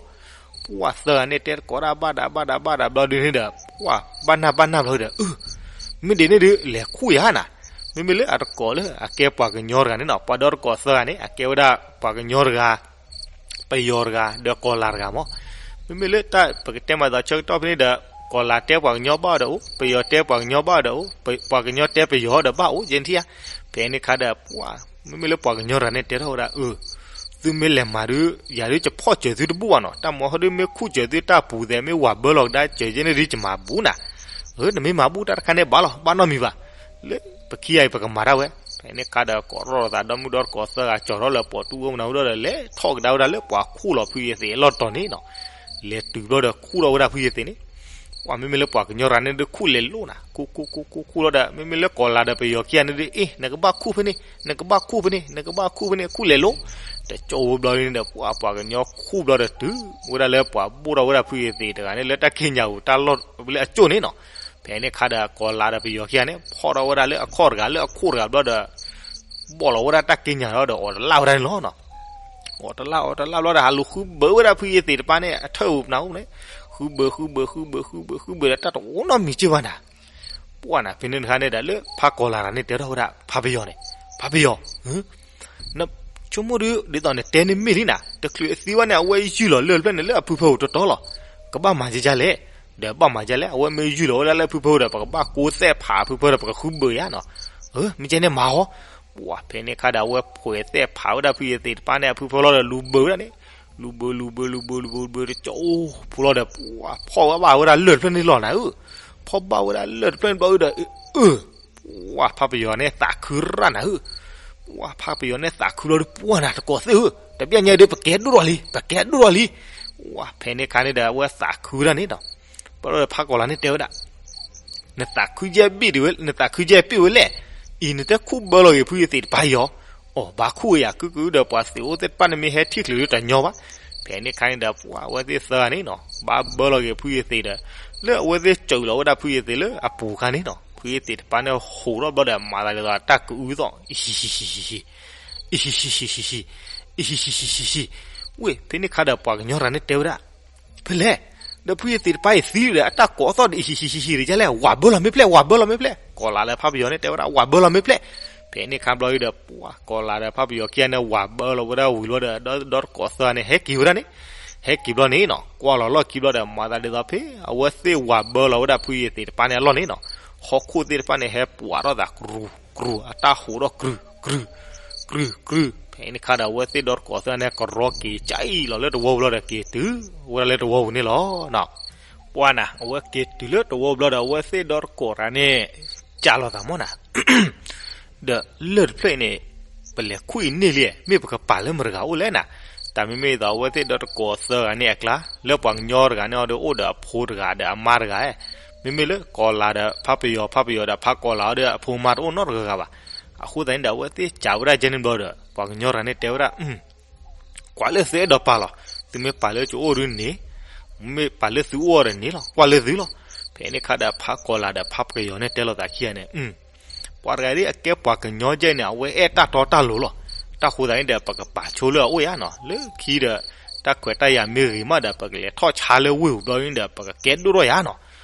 ပှၤသၢဂၤန့ၣ် တဲတကိးတၢ်ဘၣ်ဒးဘၣ်ဒးဘၣ်ဒးဘျီဒုန့ၣ်ဒီး ပှၤဘၣ်နၢ်ဘၣ်နၢ်ဘျီဒီး အၢ မ့ၢ်ဒ်န့ၣ်ဒီး လဲၤခူၣ်ယါနၤ, မ့မ့ၢ်လၢအတကိးလၢအကဲပှၤကညီတဂၤန့ၣ်နီၤ, ပှၤဒီတကိးသၢဂၤန့ၣ် အကဲဝဲဒၣ်ပှၤကညီတဂၤ ပယီၤတဂၤ ဒီးကီၤလၤတဂၤမး. မ့မ့ၢ်လၢတၢ်ပကတဲမၤသးဆၢကတီၢ်ဖဲန့ၣ်ဒီး ကီၤလၤတဲပှၤကညီဘၣ်ဒီးအိၣ်, ပယီၤတဲပှၤကညီဘၣ်ဒီးအိၣ်, ပှၤကညီတဲပယီၤဒီးဘၣ်အိၣ် ယဲၢ်ထံၣ်ဧါ. ဖဲန့ၣ်အခါဒီး ပှၤ မ့မ့ၢ်လၢပှၤကညီတဂၤန့ၣ် တဲထီၣ်ဝဲဒၣ် အၢ သုမ့ၢ်လဲၤမၤဒုး ယၤဒုးယဖီၣ်စၢၤသုတဘူၣ်ဘၣ်နီၤ, တၢ်မၤဟီဒုးမ့ၢ်ခူၣ်စၢၤသုတၢ်ပူၤသဲး မ့ၢ်ဝၤဘၢလီၤကဒါစၢၤယဲၢ်န့ၣ်ဒုး ယမၤဘူၣ်နၤ. အၢ နမ့ၢ်မၤဘူၣ်တၢ်တခါန့ၣ်ဘၣ်လီၤ, ဘၣ်နီတမံၤဘၣ်, လၢပခံဂၤအံၤပကမၤတၢ်ဝဲ. ဖဲန့ၣ်အခါဒီး ကိးထီၣ်သးဒီမုၢ်ဒီတကိးသၢဂၤ ကၠီၤထီၣ်လၢပှၤတူၢ်ဝဲမနုၤဒီး လဲၤထီၣ်ကဒါဝဲဒၣ်လၢပှၤခူၣ်လီၤဖုယသ့းအလီၢ်တီၤန့ၣ်နီၤ. လဲၤတုၤဘျီဒီးခူၣ်ထီၣ်ဝဲဒၣ်ဖုယသ့းန့ၣ် ပှၤမ့မ့ၢ်လၢပှၤကညီတဂၤန့ၣ်ဒုးခူၣ်လဲၤလိၤနၤ, ခူၣ်ခူၣ်ခူၣ်ခူၣ်ခူၣ်လီၤဒီး မ့မ့ၢ်လၢကီၤလၤဒီးပယီၤခံဂၤန့ၣ်ဒုး အ့ နကဘၣ်ခူၣ်ဖဲန့ၣ် နကဘၣ်ခူၣ်ဖဲန့ၣ် နကဘၣ်ခူၣ်ဖဲန့ၣ် ခူၣ်လဲၤလိၤ. တကၠိဝဲဘျီန့ၣ်ဒီး ပှၤပှၤကညီခူၣ်ဘျီဒီးတုၤဝဲဒၣ်လၢပှၤဘိၣ်ထီၣ်ဝဲဒၣ်ဖုယသ့းတဂၤန့ၣ် လၢတၢ်က့ညါပူၤတၢ်လီၢ်လၢအကၠိၣ်န့ၣ်နီၤ. ဖဲန့ၣ်အခါဒီး ကီၤလၤဒီးပယီၤခံဂၤန့ၣ် ဖီၣ်ထီၣ်ဝဲဒၣ်လၢအခီၣ်တဂၤလၢအခိၣ်တဂၤဘျီဒီး ဘီၣ်လီၤဝဲဒၣ်တၢ်က့ညါဒီး အီၣ်တလၣ်ဝဲဒၣ်န့ၣ်လီၤနီၤ. အီၣ်တလၣ်အီၣ်တလၣ်ဘျီဒီး ဟးလူၤဃုဘၢဝဲဒၣ်ဖုယသ့းတဖၣ်န့ၣ် အထၢၣ်ပူၤပနၢ်အိၣ်န့ၣ်, ဃုဘၢ ဃုဘၢ ဃုဘၢ ဃုဘၢ ဃုဘၢဒီး တၢ်တအိၣ်နီတမံၤက့ၢ်ဘၣ်နၤ. ပှၢ်နၤ ဖဲန့ၣ်တခါန့ၣ်ဒီး လၢဖးကီၤလၤတဂၤန့ၣ် တဲထီၣ်ဝဲဒၣ် ဖးပယီၤန့ၣ်, ဖးပယီၤ နဆိကမိၣ်ဒုး ဒ်သိးနတဲန့ၣ်မ့ၢ်လံနၤ, တချုးအသံဘၣ်န့ၣ် အဝဲယုၢ်လီၤလၢၢ်တဖျၢၣ်န့ၣ် လၢအဖုဖၢပူၤတီတီလီၤ. ကဘၣ်မၤကကလဲၣ်, ဒီးဘၣ်မၤကလဲၣ်, အဝဲမ့ၢ်ယုၢ်လီၤဝဲဒၣ်လၢအဖုဖၢပူၤဒီး ပကဘၣ်ကိးသဲၣ်ဖးအဖုဖၢဒီး ပကဃုဘၢယါနီၤ. အၢ မ့ၢ်ကဲန့ၣ်မၤအီၤ. ပှၢ်ဖဲန့ၣ်အခါဒီး အဝဲဖှဲးသဲၣ်ဖးဝဲဒၣ်ဖုယသ့းတဖၣ်န့ၣ် အဖုဖၢလီၤဒီး လူၤဘၢဝဲဒၣ်န့ၣ်, လူၤဘၢ လူၤဘၢ လူၤဘၢ လူၤဘၢ လူၤဘၢ တကၠိအိၣ်ဖိလီၤဒီး ပှၢ်ဖီၣ်ဝဲဘၣ်ဝဲဒၣ်လၢၢ်တဖျၢၣ်န့ၣ်လီၤနၤဧၢ. ဖီၣ်ဘၣ်ဝဲဒၣ်လၢၢ်တဖျၢၣ်န့ၣ်ဘျီဒီး အၢ ပှၢ်ဖးပယီၤန့ၣ်သးခုရၣ်နၤဧၢ. ပှၢ်ဖးပယီၤန့ၣ်သးခုလီၤဒီး ပှၢ်နၤတကိးသ့ၣ်ဧၢ, တဘျီညါဒီး ပကဲဒိၣ်ထီၣ်လံ ပကဲဒိၣ်ထီၣ်လံ. ပှၢ်ဖဲန့ၣ်အခါန့ၣ်ဒီး အဝဲသးခုဝဲဒၣ်န့ၣ်ဒီး ဘျီဒီးဖးကီၤလၤန့ၣ်တဲဝဲဒၣ် နသးခုယဲၢ်ဘ့ၣ်ဝဲ, နသးခုယဲၢ်ဘ့ၣ်ဝဲလဲၣ်. အံၤနတဲခူၣ်ဘၢလီၤက့ၤဖုယသ့းတဖၣ်အံၤအီၤ, အိၣ်ဘၣ်ခူၣ်ဝဲယၤ ကုၢ်ကုၢ်ဒီး ပှၤသုးဖိသ့ၣ်တဖၣ်န့ၣ်မ့ၢ်ဟဲထံၣ်ချုးဒီးတညီဘၣ်. ဖဲန့ၣ်အခါန့ၣ်ဒီး ပှၢ်အဝဲသ့ၣ်သၢဂၤန့ၣ်နီၤ ဘၣ်ဘၢလီၤက့ၤဖုယသ့းဒီး လၢအဝဲသ့ၣ်စၢၤလီၤဝဲဒၣ်ဖုယသ့းလၢအပူၤအခါန့ၣ်နီၤ ဖုယသ့းတဖၣ်န့ၣ်ဟူးထီၣ်ဘျီဒီး မၤသးဒ်သိးတၢ်ကအုသိး အံၤ ဟံၣ်ဟံၣ်ဟံၣ်ဟံၣ်ဟံၣ် အံၤ ဟံၣ်ဟံၣ်ဟံၣ်ဟံၣ်ဟံၣ် အံၤ ဟံၣ်ဟံၣ်ဟံၣ်ဟံၣ်ဟံၣ်. ဝ့ၢ် ဖဲန့ၣ်အခါဒီးပှၤကညီတဂၤန့ၣ်တဲဝဲဒၣ် ဖဲလဲၣ်, ဒီးဖုယသ့းတဖၣ်အံၤသံဒီး အတၢ်ကိးသီၣ်ဒီး အံၤ ဟံၣ်ဟံၣ်ဟံၣ်ဟံၣ် တယါလဲၣ်, ဝၤဘၢလီၤမ့ၢ်ဖျဲၣ် ဝၤဘၢလီၤမ့ၢ်ဖျဲၣ်. ကီၤလၤလၢဖးပယီၤန့ၣ်တဲဝဲဒၣ် ဝၤဘၢလီၤမ့ၢ်ဖျဲၣ်. ဖဲန့ၣ်အခါဘျီဒီး ပှၢ်ကီၤလၤဒီးဖးပယီၤခံဂၤန့ၣ် ဝၤဘၢလီၤဝဲဒၣ်ဝံၤလီၤဒီး ဒီးတကိးသၢဂၤန့ၣ် ဟဲက့ၤဝဲဒၣ်န့ၣ်, ဟဲက့ၤဘျီန့ၣ်နီၤ ကွၢ်လီၤလီၢ်ခံဘျီဒီး မၤသးဒ်သိးဖဲ အဝဲသ့ၣ်ဝၤဘၢလီၤဝဲဒၣ်ဖုယသ့းတဖၣ်န့ၣ်အလီၢ်န့ၣ်နီၤ ဟီၣ်ခိၣ်သ့ၣ်တဖၣ်န့ၣ် ဟဲပှၤထီၣ်သး ကြူၤ ကြူၤ အတၢ်ဟူးထီၣ် ကြူၤ ကြူၤ ကြူၤ ကြူၤ. ဖဲန့ၣ်အခါဒီး အဝဲသ့ၣ်ဒီတကိးသၢဂၤန့ၣ် ကရီက့ၤကၢ်အံၤလီၤလၢတဝီပူၤလီၤဒီး က့ၤတုၤဝဲဒၣ်လၢတဝီပူၤန့ၣ်လီၤ. ပှၢ်နၤ အဝဲက့ၤတုၤလၢတဝီပူၤဘျီဒီး အဝဲသ့ၣ်ဒီတကိးတဂၤန့ၣ် ကၢ်လီၤသးမးနၤ ဒီးလၢၢ်တဖျၢၣ်အံၤန့ၣ် ပလဲၤခူၣ်အံၤန့ၢ်လံ, မ့ၢ်ပကပာ်လၢမတၤတဂၤအိၣ်လဲၣ်နၤ. တၢ်မ့မ့ၢ်အသိး အဝဲသ့ၣ်ဒီးတကိးသၢဂၤန့ၣ်အကျါ, လၢပှၤကညီတဂၤန့ၣ်အီၤဒီး အိၣ်ဒီးအဖိတဂၤဒီးအမါတဂၤ, မ့မ့ၢ်လၢကီၤလၤဒီးဖးပယီၤ, ဖးပယီၤဒီးဖးကီၤလၤအီၤဒီး အဖိမါတအိၣ်နီတဂၤဂၤဘၣ်. အဃိသတးန့ၣ်ဒီး အဝဲသ့ၣ်စံးဝဲဒၣ်ကဲန့ၣ်ဘျီဒီး ပှၤကညီတဂၤန့ၣ်တဲဝဲဒၣ်, ကွၢ်လၢသုအဲၣ်ဒိးပာ်လီၤ, သုမ့ၢ်ပာ်လၢကအိၣ်ဒုန့ၣ်, မ့ၢ်ပာ်လၢသုအိၣ်အီၤဒီးန့ၣ်လီၤ, ကွၢ်လၢသုလီၤ. ဖဲန့ၣ်အခါဒီး ဖးကီၤလၤဒီးဖးပယီၤန့ၣ်တဲလိာ်သးခံဂၤန့ၣ်, ပှၤတဂၤဒ်အကဲပှၤကညီကဲန့ၣ် အဝဲအဲၣ်တၢ်တီတၢ်လိၤလီၤ. တၢ်ဃိသတးန့ၣ်ဒီး ပကပာ်ဆိလၢအအိၣ်ယါနီၤ, လၢခံဒီး တၢ်ခွဲးတၢ်ယာ်မ့ၢ်ဂ့ၤမးဒီး ပကလဲၤထီၣ်ဆါလၢဝ့ၢ်ပူၤဘျီန့ၣ်ဒီး ပကကဲဒိၣ်ထီၣ်ယါနီၤ.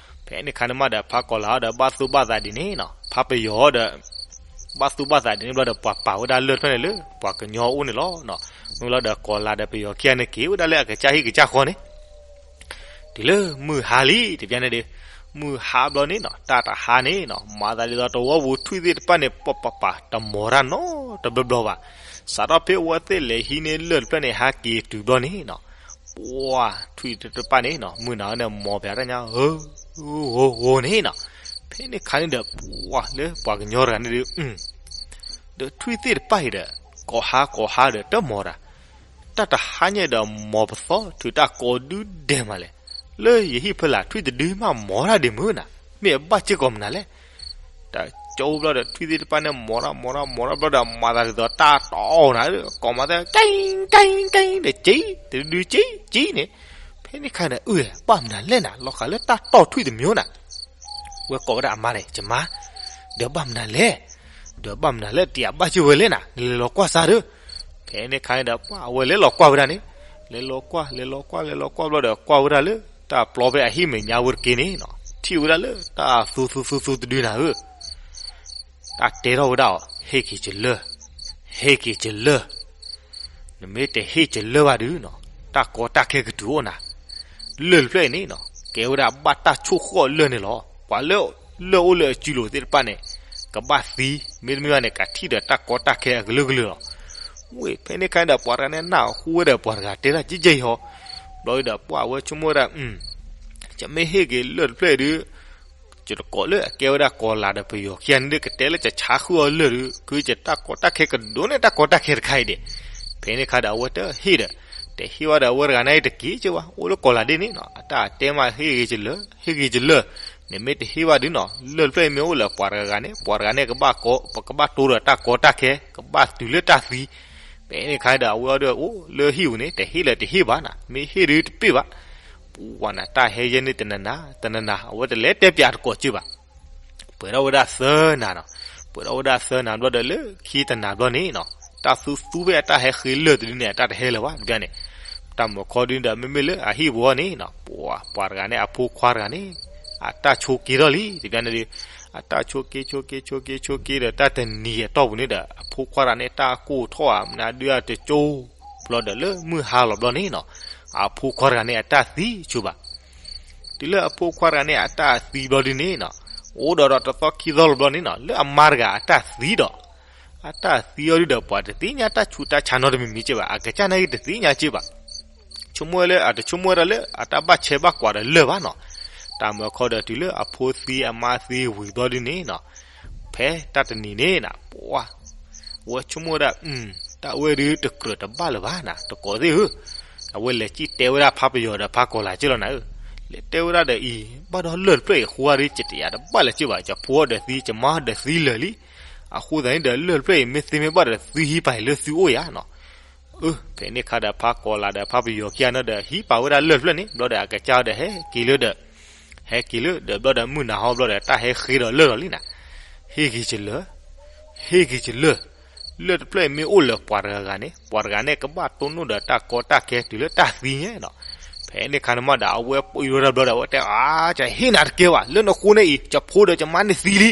ဖဲန့ၣ်အခါန့ၣ်မးဒီး ဖးကီၤလၤအီၤဒီး ဘၣ်သူၣ်ဘၣ်သးဒ်န့ၣ်နီၤ, ဖးပယီၤအီၤဒီး ဘၣ်သူၣ်ဘၣ်သးဒ်န့ၣ်ဘျီဒီး ပှၤပာ်ဝဲဒၣ်လၢၢ်တဖျၢၣ်န့ၣ်လၢပှၤကညီအအိၣ်န့ၣ်လီၤ. မ့ၢ်လီၤဒီး ကီၤလၤဒီးပယီၤခံဂၤန့ၣ် က့ၤဝဲဒၣ်လၢအကစၢ်ဟံၣ်ကစၢ်ဃီန့ၣ် တုၤလၢမုၢ်ဟါလံ တဘျီန့ၣ်ဒီး, မုၢ်ဟါဘျီန့ၣ်နီၤ, တၢ်တဟါန့ၣ်နီၤ, မၤသးဒ်သိးတဝီပူၤထွံၣ်သ့ၣ်တဖၣ်န့ၣ် ပပပာ် တမီၤတၢ်နီတဘျီဘျီဘၣ်. စးထီၣ်ဖဲအဝဲသ့ၣ်လဲၤဟံးန့ၢ်လၢၢ်တဖျၢၣ်န့ၣ် ဟဲက့ၤတုၤဘျီန့ၣ်နီၤ, ပှၤထွံၣ်သ့ၣ်တဖၣ်န့ၣ်နီၤ, မုၢ်နၤန့ၣ် မီၤပၠးတၢ်ညါ ဧိၤ ဧိၤ ဧိၤန့ၣ်နီၤ. ဖဲန့ၣ်အခါန့ၣ်ဒီး ပှၤလၢပှၤကညီတဂၤန့ၣ်ဒီး ဒီးထွံၣ်သ့ၣ်တဖၣ်အံၤဒီး ကိးဟါကိးဟါဒီးတမီၤတၢ်, တၢ်တဟါညါဒီးမီၤပသီထုးတၢ်ကိးဒုဒဲးမးလဲၣ်, လၢယဟံၣ်ဖီလာ်ထွံၣ်တဒုမးမီၤတၢ်ဒံးမုၢ်နၤ, မ့ၢ်အဘၣ်စ့ၢ်ကီးမနုၤလဲၣ်. တကၠိဘျီဒီး ထွံၣ်သ့ၣ်တဖၣ်န့ၣ် မီၤတၢ်မီၤတၢ်မီၤတၢ်ဘျီဒီး မၤသးဒ်သိးတၢ်တီအီၤနၤ, ကိးမၤသး ကဲကဲကဲဒီး က့ၤ တဒုက့ၤက့ၤန့ၣ်. ဖဲန့ၣ်အခါန့ၣ် အၢ ဘၣ်မနုၤလဲၣ်နၤ, လီၤဃာ်လၢတၢ်တီထွံၣ်တမံၤနၤ. ဝဲကိးဝဲဒၣ်အမါန့ၣ် ယမါ, ဒီးဘၣ်မနုၤလဲၣ်, ဒီးဘၣ်မနုၤလဲၣ် တယးဘၣ်စ့ၢ်ဝဲလဲၣ်နၤ, နလဲၤလီၤကွၢ်စၢ်ဒီး. ဖဲန့ၣ်အခါန့ၣ်ဒီး ပှၤအဝဲလဲၤလီၤကွၢ်ဝဲဒၣ်န့ၣ်, လဲၤလီၤကွၢ် လဲၤလီၤကွၢ် လဲၤလီၤကွၢ်ဘျီဒီး ကွၢ်ဝဲဒၣ်လၢ တၢ်ပျီဖဲအဟံၣ်မဲာ်ညါဝဲတက့ၢ်န့ၣ်နီၤ, ထံၣ်ဝဲဒၣ်လၢတၢ်သူသူသူသူတဒုနၤဧၢ တၢ်တဲထီၣ်ဝဲဒၣ်အီၤ ဟ့ၣ်က့ၤကလၢၢ်, ဟ့ၣ်က့ၤကလၢၢ်, နမ့ၢ်တဟ့ၣ်ကလၢၢ်ဘၣ်ဒုးနီၤ, တၢ်ကီတၢ်ခဲကတုၤအိၣ်နၤ. လၢၢ်တဖျၢၣ်အံၤန့ၣ်နီၤ ကဲဝဲဒၣ်ဘၣ်တၢ်ဆိၣ်ဃီၣ်လၢၢ်န့ၣ်လီၤ. ပှၤလၢလၢၢ်အိၣ်လၢအစုလိၤသ့ၣ်တဖၣ်န့ၣ် ကဘၣ်သံ, မ့တမ့ၢ်ဘၣ်န့ၣ် ကထံၣ်ဒီးတၢ်ကီတၢ်ခဲအကလုာ်ကလုာ်လီၤ. ဝဲဖဲန့ၣ်အခါဒီး ပှၤတဂၤန့ၣ် နၢ်ဟူဝဲဒီးပှၤတဂၤတဲဒၣ်ကဲကဲအံၤဟီ, ဘျီဒီးပှၤဝဲဆိကမိၣ်ဝဲဒၣ် ယမ့ၢ်ဟ့ၣ်က့ၤလၢၢ်တဖျၢၣ်အံၤဒုး ယတကိးလၢအကဲဝဲဒၣ်ကီၤလၤဒီးပယီၤခံဂၤန့ၣ်ဒီး ကတဲလၢယဆါဃုာ်အီၤလၢၢ်ဒုး ကတၢ်ကီတၢ်ခဲကဒိးန့ၢ်တၢ်ကီတၢ်ခဲတခါအံၤဒံး. ဖဲန့ၣ်အခါဒီး အဝဲတဟ့ၣ်ဒီး, တဟ့ၣ်ဘၣ်ဒီး အဝဲတဂၤန့ၣ်တက့ၤက့ၤဘၣ်, အိၣ်လၢကီၤလၤဒ့ၣ်န့ၣ်နီၤ, အတၢ်တဲမး ဟ့ၣ်ဂ့ၤကလၢၢ်, ဟ့ၣ်ဂ့ၤကလၢၢ်, နမ့ၢ်တဟ့ၣ်ဘၣ်ဒုးနီၤ လၢၢ်တဖျၢၣ်အံၤမ့ၢ်အိၣ်လၢပှၤတဂၤဂၤန့ၣ် ပှၤတဂၤန့ၣ် ကဘၣ်ကီ, ပကဘၣ်တိဒီးတၢ်ကီတၢ်ခဲ ကဘၣ်တုၤလၢတၢ်သံ. ဖဲန့ၣ်အခါဒီး အဝဲအီၤဒီးအိၣ်လၢဟံၣ်ပူၤန့ၣ် တဟ့ၣ်လၢၤတဟ့ၣ်ဘၣ်နၤ, မ့ၢ်ဟ့ၣ်ဒုးတပ့ၢ်ဘၣ်. ပှၤနၤ တၢ်ဟဲယဲန့ၣ်တနၤနၤ တနၤနၤ အဝဲတလဲၤတဲပၠးတကိးက့ၤဘၣ်. ပှဲၤထီၣ်ဝဲဒၣ်သၢနၤနီၤ, ပှဲၤထီၣ်ဝဲဒၣ်သၢနၤဘျီဒီးလၢခံတနၤဘျီန့ၣ်နီၤ, တၢ်သူသူဖဲအတၢ်ဟဲဃ့လၢၢ်တဒုန့ၣ် အတၢ်တဟဲလၢၤဘၣ်တဘျီန့ၣ်. တၢ်မုၢ်ခီဒုဒီး မ့မ့ၢ်လၢအဟံၣ်ပူၤအီၤန့ၣ်နီၤ ပှၤ ပှၤတဂၤန့ၣ် အဖိခွါတဂၤန့ၣ် အတၢ်ဆိးက့ထီၣ်လံတဘျီန့ၣ်ဒီး အတၢ်ဆိးက့ဆိးက့ဆိးက့ဆိးက့ဒီး တၢ်တနံၤအတီၢ်ပူၤန့ၣ်ဒီး အဖိခွါတဂၤန့ၣ် တၢ်ကိၢ်ထီၣ်ဧါ မနုၤဒုးအတကၠိ ဘျီဒီးလၢမုၢ်ဟါလီၤဘျီန့ၣ်နီၤ, အဖိခွါတဂၤန့ၣ် အတၢ်သံဆိဘၣ်. တုၤလၢအဖိခွါတဂၤန့ၣ် အတၢ်သံဘျီဒုန့ၣ်နီၤ, အိၣ်ဒီးဒီးတသီခံသီလီၤဘျီန့ၣ်နီၤ, လၢအမါတဂၤအတၢ်သံဒီး, အတၢ်သံအီၤဒုဒီး ပှၤတသ့ၣ်ညါတၢ်ဆူးတၢ်ဆါနီတမံၤမံၤက့ဘၣ်, အကစၢ်န့ၣ်ဂ့ၤတသ့ၣ်ညါက့ဘၣ်. ဆိကမိၣ်ဝဲလၢ အတဆိကမိၣ်ဝဲဒၣ်လၢ အတၢ်ဘၣ်ဆဲးဘၣ်ကွၢ်ဒီးလၢၢ်ဘၣ်နီၤ. တၢ်မုၢ်ခီဒီး တုၤလၢအဖိသံအမါသံဝံၤဘျီဒုန့ၣ်နီၤ, ဖဲတၢ်တနံၤန့ၣ်နီၤ, ပှၤ အဝဲဆိကမိၣ်ဝဲဒၣ်, တၢ်ဝဲဒုတကြၢးတဘၣ်လၢၤဘၣ်နၤ, တကိးသ့ၣ်ဧၢ. အဝဲလဲၤစံၣ်တဲဝဲဒၣ်ဖးပယီၤဒီးဖးကီၤလၤက့လီၤနၤဧၢ, လဲၤတဲဝဲဒၣ်ဒီးအံၤ ဘၣ်ဒီးလၢၢ်တဖျၢၣ်အံၤဃိဒီး ယတယၤတဘၣ်လၢၤက့ဘၣ်, ယဖိဒီးသံ ယမါဒီးသံလၢာ်လံ. အဃိသတးန့ၣ်ဒီး လၢၢ်တဖျၢၣ်အံၤ မ့ၢ်သ့မ့ၢ်ဘၣ်ဒီး သုဟံးပာ်အံၤလၢသုအိၣ်ယၤနီၤ. အၢ ဖဲန့ၣ်အခါဒီး ဖးကီၤလၤဒီးဖးပယီၤခံဂၤန့ၣ်ဒီး ဟံးပာ်ဝဲဒၣ်လၢၢ်တဖျၢၣ်န့ၣ် ဘျီဒီးအကစၢ်ဒီးဟဲက့ၤလၢဒီး ဟဲက့ၤလၢဒီး ဘျီဒီးမုၢ်နၤဟီဘျီဒီး တၢ်ဟဲဃ့ဒီးလၢၢ်လီၤလံနၤ. ဟ့ၣ်ဂ့ၤကလၢၢ်, ဟ့ၣ်ဂ့ၤကလၢၢ်, လၢၢ်တဖျၢၣ်အံၤမ့ၢ်အိၣ်လၢပှၤတဂၤဂၤန့ၣ် ပှၤတဂၤန့ၣ် ကဘၣ်တိၢ်နီၣ်ဒီးတၢ်ကီတၢ်ခဲတုၤလၢတၢ်သံညါနီၤ. ဖဲန့ၣ်အခါန့ၣ်မးဒီး အဝဲပှ့ၤဝဲဒၣ်ဘျီဒီး အဝဲတဲ အါ ယဟ့ၣ်နၤတကဲဘၣ်, လၢနဃိန့ၣ်အံၤ ယဖိဒီးယမါန့ၣ်သံလံ.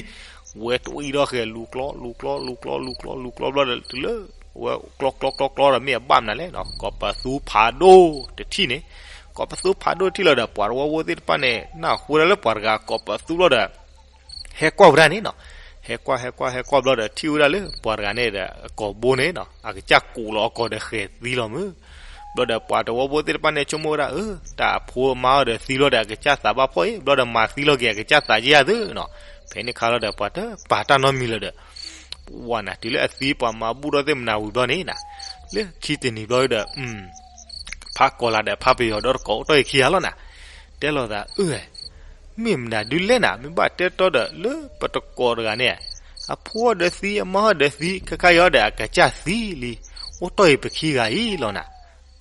ဝဲတဝံၤဒီးဃဲၤ လူၤကျီ လူၤကျီ လူၤကျီ လူၤကျီ လူၤကျီဘျီဒီး တုၤလၢ ဝဲကျီကျီကျီကျီဒီး မ့ၢ်အဘၣ်မနုၤလဲၣ်နီၤ, ကိးပသူဖးဒိၣ်တထံၣ်န့ၣ်, ကိးပသူဖးဒိၣ်တထံၣ်လီၤဒီး ပှၤတဝီဖိသ့ၣ်တဖၣ်န့ၣ် နၢ်ဟူဝဲဒၣ်လၢပှၤတဂၤကိးပသူဘျီဒီး ဟဲကွၢ်ဝဲဒၣ်န့ၣ်နီၤ. ဟဲကွၢ် ဟဲကွၢ် ဟဲကွၢ်ဘျီဒီး ထံၣ်ဝဲဒၣ်လၢပှၤတဂၤန့ၣ်ဒီး အကိာ်ဘိန့ၣ်နီၤ အကစၢ်ကူးလီၤအကိာ်ဒီးဃဲၤသံလီၤမုၢ်. ဘျီဒီးပှၤတဝီဖိသ့ၣ်တဖၣ်န့ၣ် ဆိကမိၣ်ဝဲဒၣ် အၢ တၢ်အဖိအမါအီၤဒီးသံလီၤဒီး အကစၢ်သးဘၣ်ဖှီၣ်အံၤ ဘျီဒီးမၤသံလီၤက့ၤအကစၢ်သးယဲၢ်သုနီၤ. ဖဲန့ၣ်ခါလီၤဒီး ပှၤတပာ်တၢ်နီတမံၤလၢၤဒီး ပှၢ်နၤ တုၤလၢအသံပှၤမၤဘူၣ်ထီၣ်သ့ၣ်မနၤဝံၤဘျီန့ၣ်နၤ, လၢခံတနံၤဘျီဒီး ဖးကီၤလၤဒီးဖးပယီၤဒီးတကိးအိၣ်တ့ၢ်အခံဂၤလီၤနၤ, တဲလိာ်သးအၢ, မ့ၢ်မနုၤဒုလဲၣ်နၤ, မ့ၢ်ဘၣ်တဲတီဒီးလၢပတကိးတဂၤန့ၣ်, အဖိဒီးသံ အမါဒီးသံ ခဲခါအံၤဒီးအကစၢ်သံလံ, အိၣ်တ့ၢ်အံၤပခံဂၤအံၤလီၤနၤ.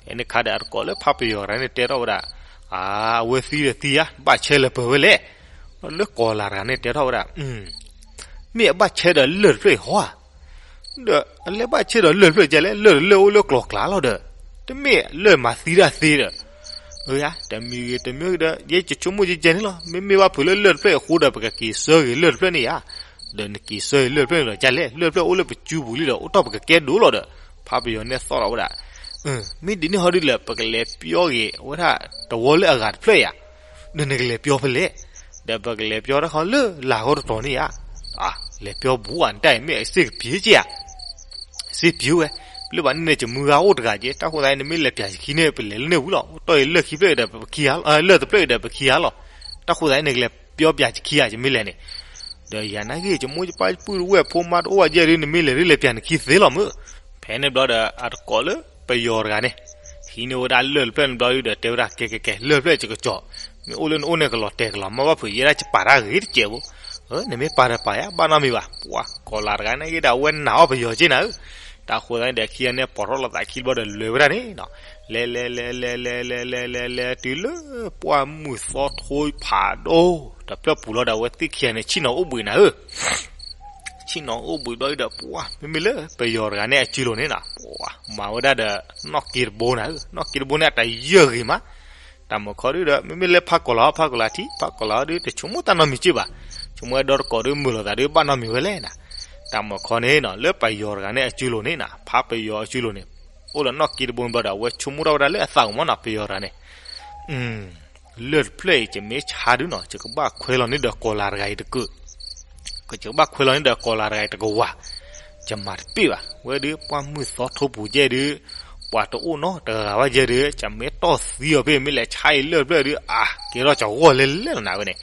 ဖဲန့ၣ်ခါဒီးအတကိးလၢဖးပယီၤတဂၤန့ၣ်တဲထီၣ်ဝဲဒၣ်, အဝဲသံဒီးသံဧါ, ဘၣ်ဆဲလၢပှဲၤဝဲလဲၣ်. လၢကီၤလၤတဂၤန့ၣ်တဲထီၣ်ဝဲဒၣ်, မ့ၢ်အဘၣ်ဆဲဒီးလၢၢ်တဖျၢၣ်အံၤဟီဧါ, ဒီးအလဲၤဘၣ်ဆဲဒီးလၢၢ်တဖျၢၣ်ကဲလဲၣ်, လၢၢ်တလၢၢ်အိၣ်လၢကျိၤကျါလီၤဒီး, တမ့ၢ်လၢၢ်မၤသံတၢ်သ့ဒီး, အၢယါ တမံၤဂ့ၤတမံၤဂ့ၤဒီး ယဲယဆိကမိၣ်ကဲကဲန့ၣ်လီၤ. မ့မ့ၢ်ဘၣ်ဖုးလၢလၢၢ်တဖျၢၣ်အံၤအဃိဒီး ပကက့ၤဆၢဂ့ၤလၢၢ်တဖျၢၣ်န့ၣ်ဧါ, ဒီးနက့ၤဆၢဂ့ၤလၢၢ်တဖျၢၣ်န့ၣ်ဒီး ကဲလဲၣ်, လၢၢ်တဖျၢၣ်အိၣ်လၢပစုပူၤလံဒီး အိၣ်တ့ၢ်ပကကဲဒိၣ်လီၤဒီး, ဖးပယီၤန့ၣ်သီၣ်ထီၣ်ဝဲဒၣ်, မ့ၢ်ဒ်န့ၣ်ဟီဒုလဲၣ် ပကလဲၤပျီဂ့ၤဝဲဒၣ်တဝီလၢအဂၤတဖျၢၣ်ဧါ, ဒီးနကလဲၤပျီဖဲလဲၣ်, ဒီးပကလဲၤပျီတၢ်ဃီလၢလၢ်ဂီၢ်တတီၤန့ၣ်ဧါ, လဲၤပျီဘူးအတၢ်အံၤမ့ၢ်အစ့ၣ်ကပံၤက့ဧါ စ့ပံၤဝဲ, ပျဲၢ်ဘၣ်န့ၣ်န့ၣ် ယမုၢ်ဂၤအိၣ်တဂၤက့, တၢ်ဃိသတးန့ၣ် နမ့ၢ်လဲၤပၠးယခံန့ၣ် ပလဲၤလၢန့ၣ်ဝံၤလီၤ. အိၣ်တ့ၢ်အံၤလၢၢ်ခံဖျၢၣ်ဒီးပခံဂၤ, လၢၢ်တဖျၢၣ်ဒီးပခံဂၤလီၤ. တၢ်ဃိသတးန့ၣ် နကလဲၤပျီပၠးယခံဧါ ယမ့ၢ်လဲၤန့ၣ်, ဒီးယၤနာ်က့ ယမိၢ်ယပၢ်ယပုၢ်တဝဲၢ်ဖိမါတအိၣ်ဘၣ်ယဲၢ်ဒု နမ့ၢ်လဲၤဒုလဲၤပၠးနခံသ့လီၤမုၢ်. ဖဲန့ၣ်ဘျီဒီး အတကိးလၢပယီၤတဂၤန့ၣ် ဟံးန့ၢ်ဝဲဒၣ်လၢၢ်တဖျၢၣ်န့ၣ်ဘျီဒီး တဲဝဲဒၣ် ကဲကဲကဲ လၢၢ်တဖျၢၣ်ယကစီၤ, မ့ၢ်အိၣ်လၢနအိၣ်န့ၣ် ကလီၤတဲာ်ကလီၤမၢ်ဘၣ်ဖုး ယဲဒၣ်ယပာ်တၢ်ဂ့ၤတစဲးဖိ, နမ့ၢ်ပာ်ဒီးပာ်ယၤ ဘၣ်နီတမံၤဘၣ်. ပှၤကီၤလၤတဂၤန့ၣ်က့ဒီး အဝဲနာ်အီၣ်ပယီၤက့နၤဧၢ, တၢ်ဃိသတးန့ၣ်ဒီး ခံဂၤန့ၣ်ပိာ်ထီၣ်လိာ်သးခံဘျီဒီး လဲၤဝဲဒၣ်န့ၣ်နီၤ, လဲၤလဲၤလဲၤလဲၤလဲၤလဲၤလဲၤလဲၤလဲၤတုၤလၢ ပှၢ်မုၢ်သီထိဖးဒိၣ် တဖျၢၣ်ပူၤလီၤဒီး အဝဲသ့ၣ်ခံဂၤန့ၣ် ဆ့ၣ်နီၤအိၣ်ဘှံးနၤဧၢ ဆ့ၣ်နီၤအိၣ်ဘှံးဘျီဒီး ပှၤ မ့မ့ၢ်လၢပယီၤတဂၤန့ၣ်အစုလိၤန့ၣ်နီၤ, ပှၤ မၤဝဲဒၣ်ဒီး နီၣ်က့တဘိနၤဧၢ, နီၣ်က့တဘိန့ၣ် အတၢ်ယၢၢ်ဂ့ၤမး, တၢ်မုၢ်ခီဒုဒီး မ့မ့ၢ်လၢဖးကီၤလၤ ဖးကီၤလၤထံ ဖးကီၤလၤဒု တဆိကမိၣ်တၢ်နီတမံၤက့ဘၣ်, ဆိကမိၣ်ဝဲဒီတကိးဒု မုာ်လိာ်သးဒု ဘၣ်နီတမံၤဝဲလဲၣ်နၤ, တၢ်မုၢ်ခီန့ၣ်နီၤ လၢပယီၤတဂၤန့ၣ်အစုလိၤန့ၣ်နီၤ ဖးပယီၤအစုလိၤန့ၣ်, အိၣ်ဒီးနီၣ်က့တဘိဘျီဒီး အဝဲဆိကမိၣ်ထီၣ်ဝဲဒၣ်လၢအသးအိၣ်မးနီၤ ပယီၤတဂၤန့ၣ် လၢၢ်တဖျၢၣ်အံၤ ယမ့ၢ်ဆါဒုနီၤ ယကဘၣ်ခွဲးလီၤန့ၢ်ဒီးကီၤလၤတဂၤအံၤတကၢၢ်, ယကဘၣ်ခွဲးလီၤန့ၢ်ဒီးကီၤလၤတဂၤအံၤတကဝၤ, ယမၤတပ့ၢ်ဘၣ်, ဝဲဒု ပှၢ်မုၢ်သီထိပူၤကဲဒု, ပှၤတအိၣ်နီတဂၤဘၣ်ကဲဒု, ယမ့ၢ်တီၢ်သံအီၤဖဲ မ့ၢ်လဲၤဆါအံၤလၢၢ်တဖျၢၣ်ဒု အါ ကဲထီၣ်ကဝီၤလဲၤလဲၣ်လီၤနၤဝဲန့ၣ်,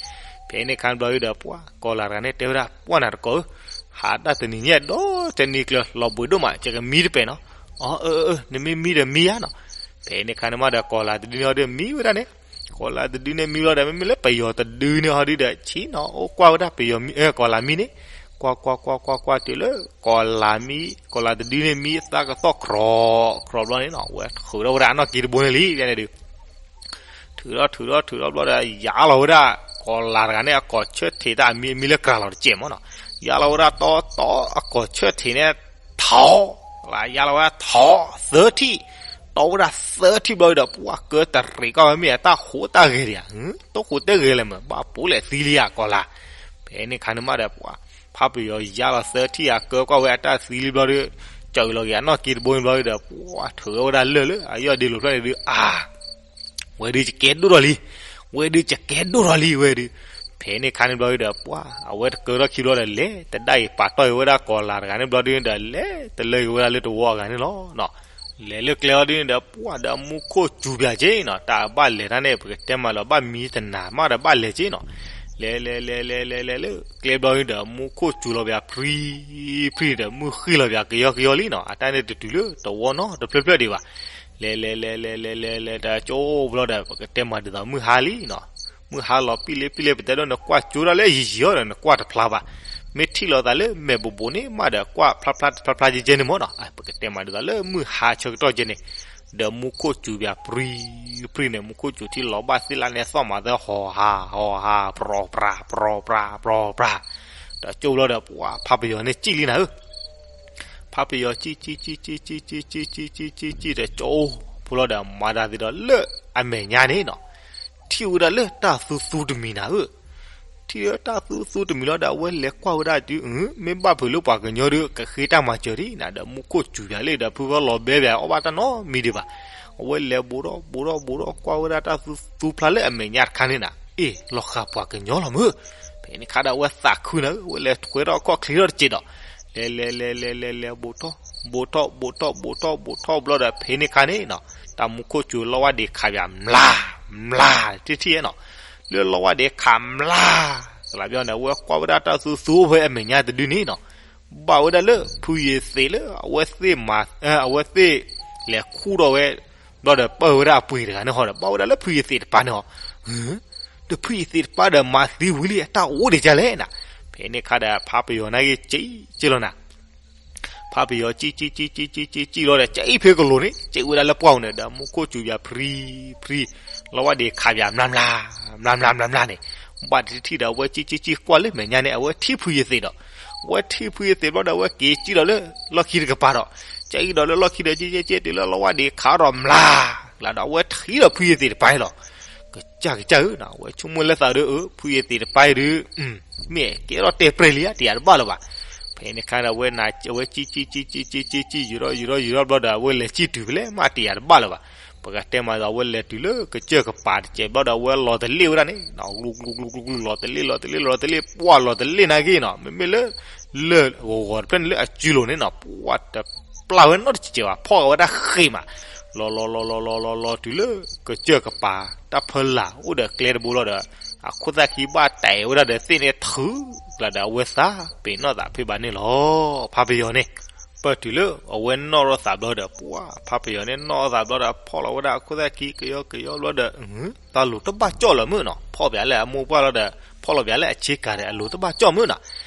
ဖဲန့ၣ်ခါဘျီဒုဒီး ပှၢ်ကီၤလၤတဂၤန့ၣ် တဲဝဲဒၣ် ပှၢ်နၤတကိးဧၢ, ဟးတၢ်တနံၤညါဒီးတနံၤကျၢၤ လီၤဘှံးဒိၣ်မး ယကမံတပဲာ်နီၤ, အီ အၢ အၢ နမ့ၢ်မံဒီးမံဧါနီၤ, ဖဲန့ၣ်ခါန့ၣ်မးဒီး ကီၤလၤတဒုန့ၣ်အီၤဒု မံဝဲဒၣ်န့ၣ်, ကီၤလၤတဒုန့ၣ်မံဘျီဒီး မ့မ့ၢ်လၢပယီၤတဒုန့ၣ်အီၤဒုဒီး ဆ့ၣ်နီၤအိၣ်ကွၢ်ဝဲဒၣ်ပယီၤမံ ကီၤလၤမံန့ၣ်, ကွၢ်ကွၢ်ကွၢ်ကွၢ်ကွၢ်တုၤလၢ ကီၤလၤမံ ကီၤလၤတဒုန့ၣ်မံသးကသီၣ်ခြီးခြီးဘျီန့ၣ်နီၤ ဝဲထုးထီၣ်ဝဲဒၣ်အနီၣ်က့တဘိန့ၣ်လံ ဖဲန့ၣ်ဒု ထုးထီၣ်ထုးထီၣ်ထုးထီၣ်ဘျီဒီး ယါလီၤဝဲဒၣ် ကီၤလၤတဂၤန့ၣ် အကိာ်ဆၢထံးတၢ်အမံၤ အမံၤလၢကြၤလီၤတစဲးမးနီၤ, ယါလီၤဝဲဒၣ်တီတီ အကိာ်ဆၢထံးန့ၣ် ထီၣ်, ယါလီၤဝဲဒၣ်ထီၣ်သၢထံၣ်, တီဝဲဒၣ်သၢထံၣ်ဘျီဒီး ပှၤကၢတရံးကီၢ်ဝဲမ့ၢ်အတၢ်ဃိတၢ်ဂဲၤဒံးဧါ, တဃိးတဲဂဲၤလဲၣ်မး ဘၣ်ပိာ်လဲၣ်သံလံဧါ ကီၤလၤ, ဖဲန့ၣ်ခါန့ၣ်မးဒီး ပှၤ ဖးပယီၤယါလီၤသၢထံၣ်ဧါ ကၢကွၢ်ဝဲအတၢ်သံလံဘျီဒီး စၢၤလီၤက့ၤအနီၣ်က့တဘိန့ၣ်ဘျီဒီး ပှၤထုးဝဲဒၣ်လၢၢ်လၢ အယီၢ်ဒ့လိာ်ဖျၢၣ်န့ၣ်ဒု အါ ဝဲဒုယကဲဒိၣ်ထီၣ်လံ, ဝဲဒုယကဲဒိၣ်ထီၣ်လံဝဲဒု, ဖဲန့ၣ်ခါန့ၣ်ဘျီဒီး ပှၤ အဝဲတကၢထီၣ်ခံဘျီဒီး လဲၤတဒါအံၤ ပာ်တီၢ်အံၤဝဲဒၣ်ကီၤလၤတဂၤန့ၣ်ဘျီဒုဒီး လဲၤတလၢက့ၤဝဲဒၣ်လၢတဝီအဂၤန့ၣ်လီၤ. လဲၤလၢကျဲအီၤဒုန့ၣ်ဒီး ပှၤဒီးမူခိၣ်စူၤပၠးက့နီၤ, တၢ်ဘၣ်လဲၤတၢ်န့ၣ် ပကတဲမးလီၤ ဘၣ်မံတနၤမးဒီးဘၣ်လဲၤက့နီၤ, လဲၤလဲၤလဲၤလဲၤလဲၤလဲၤလၢကျဲဘျီဒုဒီး မူခိၣ်စူၤလီၤပၠး ဖြံဖြံဒီး မုၢ်ဃ့ၢ်လီၤပၠးကယီကယီလံနီၤ, အတၢ်န့ၣ်တတုၤလၢတဝီနီတဖျၢၣ်ဖျၢၣ်ဒံးဘၣ်. လဲၤလဲၤလဲၤလဲၤလဲၤလဲၤလဲၤ တၢ်ကၠိဘျီဒီး ပကတဲမးဒ်သိးမုၢ်ဟါလံနီၤ, မုၢ်ဟါလီၤပံၣ်လံပံၣ်လံ ပတဲဒိးနကွၢ်ကၠိဒၣ်လၢယံာ်ယံာ်အီၤဒီး နကွၢ်တဖျါဘၣ်, မ့ၢ်ထံၣ်လိာ်သးလၢမဲာ်ဘိးဘိးန့ၣ်မးဒီး ကွၢ်ဖျါဖျါဖျါဖျါကဲကဲန့ၣ်မးနီၤ, ပကတဲမးဒ်သိးလၢမုၢ်ဟါဆၢကတီၢ်ကဲန့ၣ်, ဒီးမူခိၣ်စူၤပၠး ဖြံဖြံန့ၣ် မူခိၣ်စူၤထံလီၤဘၣ်သ့ၣ်လၢန့ၣ် သီၣ်မးသၢဟီၣ်ဟး ဟီၣ်ဟး ပြီၤပြၤ ပြီၤပြၤ ပြီၤပြၤ, တၢ်ကၠိဘျီဒီး ပှၤဖးပယီၤန့ၣ်စံၣ်လံနၤဧၢ ဖးပယီၤစံၣ်စံၣ်စံၣ်စံၣ်စံၣ်စံၣ်စံၣ်စံၣ်စံၣ်စံၣ်စံၣ်စံၣ် တၢ်ကၠိဖိလီၤဒီး မၤဒၣ်သ့ဒီးလၢအမဲာ်ညါန့ၣ်နီၤ, ထံၣ်ဝဲဒၣ်လၢတၢ်သူသူတမံၤနၤဧၢ, ထံၣ်ဝဲတၢ်သူသူတမံၤလီၤဒီး အဝဲလဲၤကွၢ်ဝဲဒၣ်တုၤ မ့ၢ်ဘၣ်ဖုးလၢပှၤကညီဒုး ကဃ့တၢ်မၤစၢၤဒံးနၤဒီး မူခိၣ်စူၤပၠးလံဒီး ဖုဖီလီၤဘဲပၠး အီၣ်ဘၣ်တၢ်နီတမံၤဒံးဘၣ်, အဝဲလဲၤဘူးထီၣ်ဘူးထီၣ်ဘူးထီၣ်ကွၢ်ဝဲဒၣ်တၢ်သူသူဖျါလၢအမဲာ်ညါတခါန့ၣ်နၤ, အ့ၣ် လီၤဃာ်ပှၤကညီလီၤမုၢ်, ဖဲန့ၣ်ခါဒီးအဝဲသးခုနၤဧၢ အဝဲလဲၤထွဲထီၣ်ခီၣ်ချ့ထီၣ်တစဲးဒီး လဲၤလဲၤလဲၤလဲၤလဲၤလဲၤ ဘူးထီၣ် ဘူးထီၣ်ဘူးထီၣ်ဘူးထီၣ်ဘူးထီၣ်ဘျီဒီး ဖဲန့ၣ်ခါန့ၣ်နီၤ တၢ်မူခိၣ်စူၤလီၤဝဲဒံးခးပၠး မျး မျး တထံၣ်နီၤ, လၢလီၤဝဲဒံးခးမျး ကလးပျီန့ၣ် အဝဲကွၢ်ဝဲဒၣ်တၢ်သူသူဖဲအမဲာ်ညါတဒုန့ၣ်နီၤ, ဘၣ်ဝဲဒၣ်လၢဖုယသံးလၢအဝဲသ့ၣ်မၤ, အဝဲသ့ၣ်လဲၤခူၣ်ထီၣ်ဝဲ ဘျီဒီးပၢၢ်ဝဲဒၣ်အပှ့ၤတဂၤန့ၣ်ဟီဒီး ဘၣ်ဝဲဒၣ်လၢဖုယသံးတပၤန့ၣ်ဟီ, ဒီးဖုယသံးတပၤဒီးမၤသံဝံၤလံ အတၢ်အိၣ်ဒံးကလဲၣ်နၤ, ဖဲန့ၣ်ခါဒီးဖးပယီၤန့ၣ်က့ၤကံက့လီၤနၤ ဖးပယီၤကံကံကံကံကံကံကံလီၤဒီး ကံဖဲကလိၤန့ၣ် ကံဝဲဒၣ်လၢပှၢ်ပူၤန့ၣ်ဒီး မူခိၣ်စူၤယၤဖရံဖရံ, လီဝၣ်ဒံးခးယၤမျၢ်မျၢ်, မျၢ်မျၢ်မျၢ်မျၢ်န့ၣ်, ဘၣ်တထံၣ်ဒီးအဝဲကံကံကံကွၢ်လၢမဲာ်ညါန့ၣ် အဝဲထံၣ်ဖုယသံးဒီး, အဝဲထံၣ်ဖုယသံးဘျီဒီး အဝဲက့ၤကံဒီးလၢလီၢ်ခံတကပၤဒီး, ကံဒီးလၢလီၢ်ခံဒီး ကံကံကံတုၤလၢလီဝၣ်ဒံးခးဒီးမျၢ်, လၢဒီးအဝဲထံၣ်ဒီးဖုယသံးတပၤန့ၣ်လီၤ. ကစၢ်ကစၢ်ဧၢ, အဝဲဆိကမိၣ်လၢသးဒီး အၢ ဖုယသံးတပၤအံၤဒီး မ့ၢ်ကဲထီၣ်တဲပြဲၢ်လံဧါ တယာ်တဘၣ်လၢၤဘၣ်. ဖဲန့ၣ်ခါဒီး အဝဲနၤ အဝဲကံကံကံကံကံကံကံ ယူၤထီၣ်ယူၤထီၣ်ယူၤထီၣ်ဘျီဒီး အဝဲလဲၤကံတုၤဖဲလဲၣ်မး တယာ်တဘၣ်လၢၤဘၣ်. ပကတဲမးဒီး အဝဲလဲၤတုၤလၢကစၢၢ်ကပၤတစဲးဘျီဒီး အဝဲလီၤတလ့ၣ်ဝဲဒၣ်န့ၣ်, လီၤတလ့ၣ်လီၤတလ့ၣ်လီၤတလ့ၣ်န့ၣ်က့ၤနီၤ, မ့မ့ၢ်လၢ လၢဂီၤဂီၤတဖျၢၣ်န့ၣ်လၢအစုလိၤန့ၣ်နီၤ, ပှၢ်တပျၢ်ဝဲနီတစဲးဘၣ်, ဖီၣ်ဝဲဒၣ်ဃ့ၢ်မး, လီၤလီၤလီၤလီၤလီၤလီၤလီၤတုၤလၢကစၢၢ်ကပၤ တၢ်ဖၢလာ်အိၣ်ဒီးကျဲတဘိလီၤဒီး အခိၣ်သၣ်ခံဘၣ်တဲာ်ဝဲဒၣ်ဒီးသ့ၣ်န့ၣ်ထုးကျါဒီး အဝဲသးပ့ၤနီၣ်သးဖဲဘၣ်န့ၣ်လီၤ. ဖးပယီၤန့ၣ် ပၢၢ်တုၤလၢအဝဲနီၣ်ထီၣ်သးဘျီဒီး ပှၢ်ဖးပယီၤန့ၣ်နီၣ်ထီၣ်သးဘျီဒီး ဖီၣ်လီၤဝဲဒၣ်အခိၣ်သၣ်ခံကယီကယီဘျီဒီး တၢ်လိၤတဘၣ်ကၠီၣ်လၢၤမုၢ်နီၤ, ဖီၣ်ပၠးလၢအမိၢ်ပှၢ်လီၤဒီး ဖီၣ်လီၤပၠးလၢအဆ့ကၤဒီး အလိၤတဘၣ်ကၠီၣ်မုၢ်နီၤ.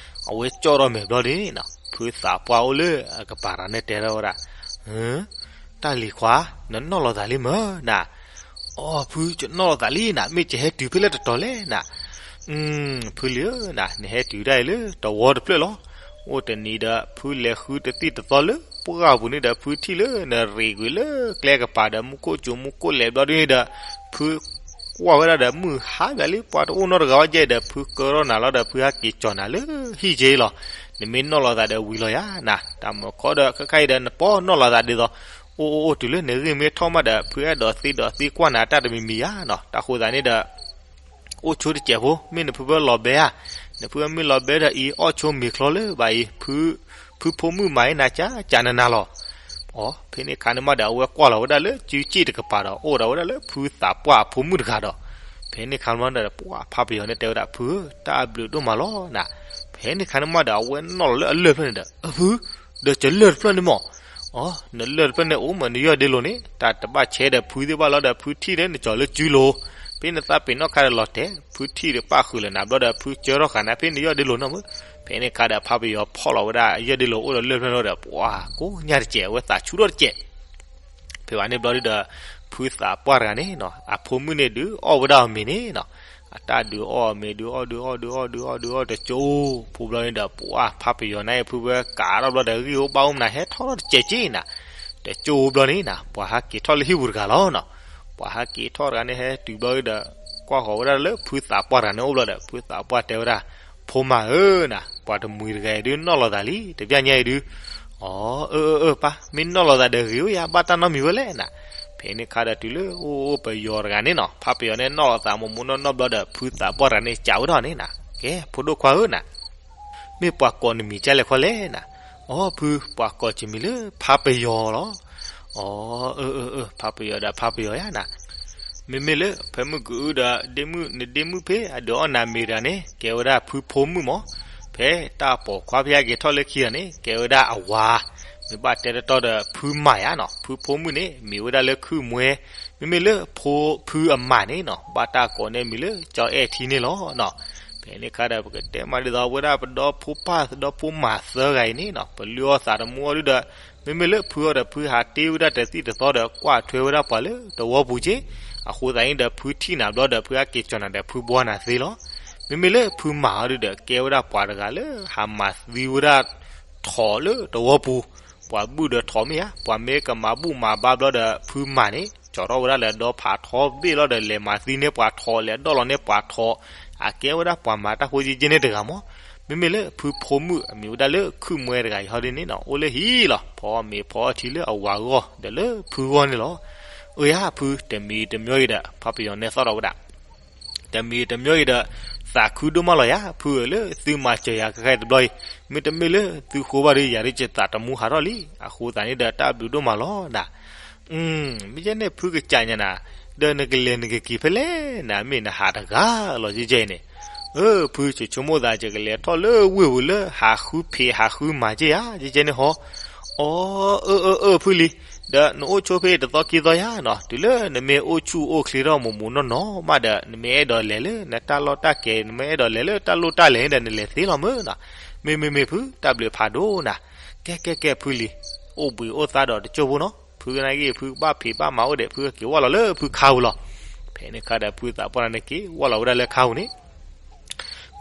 အဝဲကၠီၣ်ထီၣ်မဲာ်ဘျီဒ်န့ၣ်နီၤ, ဖုသးပှၢ်အိၣ်လၢအကပၤတဂၤန့ၣ်တဲထီၣ်ဝဲဒၣ်, တၢ်လံၤခွါ, နနီၣ်လီၤသးလံမၢ်နၤ. အိ ဖု ကနီၣ်လီၤသးလံနၤ, မ့ၢ်ကဟဲတုၤဖဲလဲၣ်တတီၤလဲၣ်နၤ. ဖုလံဧၢနၤ, နဟဲတုၤဒၣ်အံၤလၢတဝီတဖျၢၣ်လီၤ. အိၣ်တနံၤဒီး ဖုလဲၤဃုတသံၣ်တသီလၢပှၢ်ပူၤန့ၣ်ဒီး ဖုထံၣ်လၢနရံးကွံာ်လၢကျဲကပၤဒီး မူခိၣ်စူၤမူခိၣ်လဲၤဘျီဒ်န့ၣ်ဒီး ဖုကွၢ်ဝဲဒၣ်ဒီး မုၢ်ဟါပၠးလံ ပှၤတအိၣ်နီတဂၤအီၤကဲဒီး ဖုကၢထီၣ်နၤလီၤဒီး ဖုဟဲက့ၤကၠီၤနၤလၢဟံၣ်က့လီၤ. နမ့ၢ်နီၣ်လီၤသးဒီးဝံၤလီၤယၤနၤ, တၢ်မၤခီဒီး ခဲခါအံၤဒီး နပီၢ်နီၣ်လီၤသးဒ်သိး အိၣ်အိၣ်အိၣ် တုၤလၢနဂ့ၢ်မ့ၢ်ထီၣ်မးဒီး ဖုအဲၣ်ဒိးသ့ဒီးသ့ကွၢ်နၤတၢ်တမံၤမံၤဧါနီၤ. တၢ်ဃိသးန့ၣ်ဒီး အိၣ်ဆိတစဲးဖိ မ့ၢ်နဖုဖၢလီၤဘဲဧါ. နဖုမ့ၢ်လီၤဘဲဒီးအံၤ အီၣ်ဆိမ့ၤချီလၢၤဘၣ်အံၤ, ဖုဖိမုၣ်မၤအံၤနၤ ကၠးကၠးနနၤလီၤ. အိ ဖဲန့ၣ်ခါန့ၣ်မးဒီး အဝဲကွၢ်လီၤဝဲဒၣ်လၢစုစ့ၣ်တကပၤဒီး အိၣ်ဒီးဝဲဒၣ်လၢဖုသးပှၢ်အဖိမုၣ်တဂၤဒီး ဖဲန့ၣ်ခါန့ၣ်မးဒီး ပှၢ်ဖးပယီၤန့ၣ်တဲဝဲဒၣ် ဖုဧၢ, တၢ်ဘျုးဒိၣ်မးလီၤနၤ. ဖဲန့ၣ်ခါန့ၣ်မးဒီး အဝဲနီၣ်လီၤလၢအလၢၢ်တဖျၢၣ်န့ၣ်ဒီး အဖု, ဒီးကလၢၢ်တဖျၢၣ်န့ၣ်မး. အိ နလၢၢ်တဖျၢၣ်န့ၣ်အိၣ်မး နယီၢ်ဒ့လိၤန့ၣ် တၢ်တဘၣ်ဆဲးဒီးဖုသ့ၣ်ဘၣ်လီၤဒီး ဖုထံၣ်ဒီးနကၠီၤလၢစုလိၤ, ဖဲနသးပ့ၤနီၣ်ခါဒီးလီၤတဲာ်, ဖုထံၣ်ဒီးပၣ်ဃုာ်လၢနၤဘျီဒီး ဖုကၢထီၣ်ဃာ်နၤ ဖဲနယီၢ်ဒ့လိၤနီၤမး. ဖဲန့ၣ်ခါဒီး ဖးပယီၤဖီၣ်လီၤဝဲဒၣ်ယီၢ်ဒ့လိၤအိၣ်ဒီးလၢၢ်တဖျၢၣ်လီၤဒီး ပှၢ်ကိးညါတစဲး အဝဲသးဆူၣ်ထီၣ်တစဲး ဖဲဘၣ်န့ၣ်ဘျီဒ်ဒီး ဖုသးပှၢ်တဂၤန့ၣ်နီၤ အဖိမုၣ်န့ၣ်ဒုးအီၣ်ဝဲဒၣ်အီၤမ့ၤန့ၣ်နီၤ, အတၢ်ဒုးအီၣ်အီၤမ့ၤ ဒုးအီၣ်ဒုးအီၣ်ဒုးအီၣ်ဒုးအီၣ်ဒုးအီၣ်တကၠိဖိဘျီန့ၣ်ဒီး ပှၢ်ဖးပယီၤန့ၣ် ဖုဝဲကးထီၣ်ဘျီဒီး ဂံၢ်အိၣ်ဘၣ်အိၣ်မနုၤဟဲထီၣ်ထီၣ်တစဲးက့နၤ, တကၠိဘျီန့ၣ်နၤ ပှၤဟးက့ၤထီၣ်လၢဟံၣ်ပူၤတဂၤလီၤနီၤ. ပှၤဟးက့ၤထီၣ်တဂၤန့ၣ် ဟဲတုၤဘျီဒီး ကွၢ်ဃီၤဝဲဒၣ်လၢဖုသးပှၢ်တဂၤန့ၣ်အိၣ်ဘျီဒီး ဖုသးပှၢ်တဲဝဲဒၣ်, ဖိမါဧၢနၤ, ပှၤတမှံၤတဂၤအံၤဒုးနီၣ်လီၤသးလံ တပျၢ်ညါအံၤဒုး. အိ အၢအၢအၢ ပၢ် မ့ၢ်နီၣ်လီၤသးဒီးဂ့ၤဧိၤယၤ ဘၣ်တၢ်နီတမံၤဝဲလဲၣ်နၤ. ဖဲန့ၣ်ခါဒီးတုၤလၢအိၣ်အိၣ်ပယီၤတဂၤန့ၣ်နီၤ ဖးပယီၤန့ၣ်နီၣ်လီၤသးမိၢ်မိၢ်နီၢ်နီၢ်ဘျီဒီး ဖုသးပှၢ်တဂၤန့ၣ် စံးဝဲဒၣ်န့ၣ်နၤ, ကဲ ဖိဒိၣ်ခွါဧၢနၤ, မ့ၢ်ပှၤကိးနမံၤဒ်လဲၣ်ခီလဲၣ်နၤ. အိ ဖု ပှၤကိးယမံၤလၢဖးပယီၤလီၤ. အိ အၢအၢအၢ ဖးပယီၤဒီးဖးပယီၤယါနၤ. မ့မ့ၢ်လၢဖဲမုၢ်ကအုဒီး ဒ့မုၣ် နဒ့မုၣ်ဖဲအဒုးအီၣ်နၤမ့ၤတဂၤန့ၣ် ကဲဝဲဒၣ်ဖုဖိမုၣ်မး. ဖဲတၢ်ပိာ်ခွါဖဲဟဲက့ၤထီၣ်လၢခံဂၤန့ၣ် ကဲဝဲဒၣ်အဝၤ, မ့ၢ်ဘၣ်တဲတတီဒီး ဖုမါယါနီၤ. ဖုဖိမုၣ်န့ၣ် မ့ၢ်ဝဲဒၣ်လၢခုၣ်မွဲ, မ့မ့ၢ်လၢဖိ ဖုအမါန့ၣ်နီၤ ဘၣ်တၢ်ကိးန့ၢ်မံၤလၢ ကၠီအဲၣ်ထံန့ၣ်လီၤနီၤ. ဖဲန့ၣ်ခါဒီး ပကတဲမးဒ်သိး အဝဲဒၣ်ပဒီဖိပၢ်ဒီဖိမါသၢဂၤအံၤန့ၣ်နီၤ ပလုၢ်အီၣ်သးတမူအီၣ်ဒုဒီး မ့မ့ၢ်လၢဖုအီၤဒီး ဖုဟးတ့ဝဲဒၣ်တသံၣ်တသီဒီး ကွၢ်ထွဲဝဲဒၣ်ပှၤလၢတဝီပူၤက့. အဃိသတးန့ၣ်ဒီး ဖုထံၣ်နၤဘျီဒီး ဖုဟဲက့ၤကၠီၤနၤဒီး ဖုဘှီနၤသ့လီၤ. မ့မ့ၢ်လၢဖုမါအီၤဒုဒီး ကဲဝဲဒၣ်ပှၤတဂၤလၢဟးမၤသံဝဲဒၣ်ထိးလၢတဝီပူၤ, ပှၤဘုၣ်ဒီးထိးမ့ၢ်ဧါ, ပှၤမ့ၢ်ကမၤဘူၣ်မၤဘါဘျီဒီး ဖုမါန့ၣ် ကၠီၤထီၣ်ဝဲဒၣ်လၢဒီဖးထီဘ့ၣ်လီၤဒီး လဲၤမၤသံန့ၢ်ပှၤထိး လဲၤဒီၣ်လီၤန့ၢ်ပှၤထိး, အကဲဝဲဒၣ်ပှၤမၤတၢ်ဖိယ့ၢ်ယ့ၢ်န့ၣ်တဂၤမး. မ့မ့ၢ်လၢဖုဖိမုၣ် အမံၤဝဲဒၣ်လၢခုၣ်မွဲတဂၤအံၤဟီဒ်န့ၣ်နီၤ အိၣ်လၢဟံၣ်လီၤ. ဖီမ့ၤဖီထံလၢအဝၤဂီၢ်ဒီးလၢဖုဂီၢ်န့ၣ်လီၤ. အၢယါဖု တမံၤတမံၤအံၤဒီး ဖးပယီၤန့ၣ်သီၣ်ထီၣ်ဝဲဒၣ် တမံၤတမံၤအံၤဒီး သးခုဒိၣ်မးလီၤယါ ဖုဧၢ လၢသုမၤစၢၤယၤခဲခါတဘျီအံၤ, မ့တမ့ၢ်လၢသုဃိဘၣ်ဒီး ယၤဒ်ယသးတမူဟးထီၣ်လံ. အဃိသတးန့ၣ်ဒီး တၢ်ဘျုးဒိၣ်မးလီၤနၤ. မ့ၢ်ယဲန့ၣ်ဖုကစၢ်ညါနၤ, ဒီးနကလဲၤနကက့ၤဖဲလဲၣ်နၤ မ့ၢ်နဟးတဂၤလီၤယဲယဲအံၤန့ၣ်. အၢ ဖု ယဆိကမိၣ်သး ယကလဲၤထီၣ်လၢဝ့ၢ်ပူၤလၢဟးဃုဖံးဟးဃုမၤက့ယၤ ကဲကဲန့ၣ်ဟီ. အီ အၢ အၢ အၢ ဖုလံ, ဒီးနအိၣ်ဆိဖဲတသီခံသီယၤနီၤ, တုၤလၢနမ့ၢ်အိၣ်ဆူၣ်အိၣ်ချ့ထီၣ်မူးမူးနီၢ်နီၢ်မးဒီး နမ့ၢ်အဲၣ်ဒိးလဲၤလၢနတၢ်လီၢ်တၢ်ကျဲၤ နမ့ၢ်အဲၣ်ဒိးလဲၤလၢတၢ်လီၢ်တၢ်ကျဲၤန့ၣ်ဒီး နလဲၤသ့လီၤမ့ၢ်နီၤ. မ့မ့မ့ၢ်ဖု တၢ်ဘျုးဖးဒိၣ်နၤ. ကဲကဲကဲ ဖုလံ, အိၣ်ဘှံးအိၣ်သါဒီးတစိၢ်ဖိနီၤ, ဖုနာ်က့ ဖုဘၣ်ဖံးဘၣ်မၤအိၣ်ဒီး ဖုကက့ၤဝၢ်လီၤလၢဖုခါပူၤလီၤ. ဖဲန့ၣ်အခါဒီး ဖုသးပှၢ်တဂၤန့ၣ်က့ၤဝၢ်လီၤဝဲဒၣ်လၢခါပူၤန့ၣ်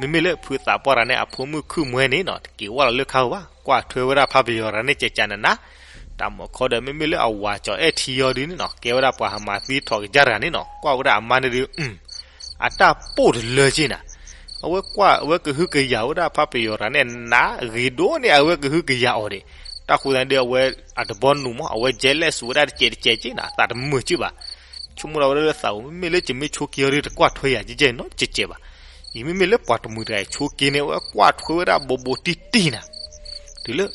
မ့မ့ၢ်လၢဖုသးပှၢ်တဂၤန့ၣ် အဖိမုၣ်ခုၣ်မွဲန့ၣ်နီၤ တက့ၤဝၢ်လီၤလၢခါပူၤဘၣ်, ကွၢ်ထွဲဝဲဒၣ်ဖးပယီၤတဂၤန့ၣ် ကကနနၤ. တၢ်မၤခီဒီး မ့မ့ၢ်လၢအဝၤကၠီၤအဲၣ်ထံအီၤဒုန့ၣ်နီၤ ကဲဝဲဒၣ်ပှၤဟးမၤသံထီၣ်ကစၢ်တဂၤန့ၣ်နီၤ ကွၢ်ဝဲဒၣ်အမါန့ၣ်ဒု အတၢ်ပိၢ်တလၢက့နၤ. အဝဲကွၢ် အဝဲကဟုကယာ်ဝဲဒၣ်ဖးပယီၤတဂၤန့ၣ် နးဂ့ၤဒိၣ်န့ၣ် အဝဲကဟုကယာ်အီၤဒံး. တၢ်ဃိသတးန့ၣ်ဒီး အဝဲအတဘီနုာ်မး အဝဲ jealous ဝဲဒၣ်တစဲးတစဲးက့နၤ သးတမုာ်က့ဘၣ်. ဆိကမိၣ်ဒီးဝဲဒၣ်လၢသးပူၤ မ့မ့ၢ်လၢယမ့ၢ်ဆိးက့အီၤဒီး တကွၢ်ထွဲယၤကဲကဲနီတစဲးဘၣ်. ယမ့မ့ၢ်လၢပှၤတမှံၤတဂၤအံၤ ဆိးက့န့ၣ် အဝဲကွၢ်ထွဲဝဲဒၣ်ဘိးဘိးတံၢ်တံၢ်နၤ. တုၤလၢ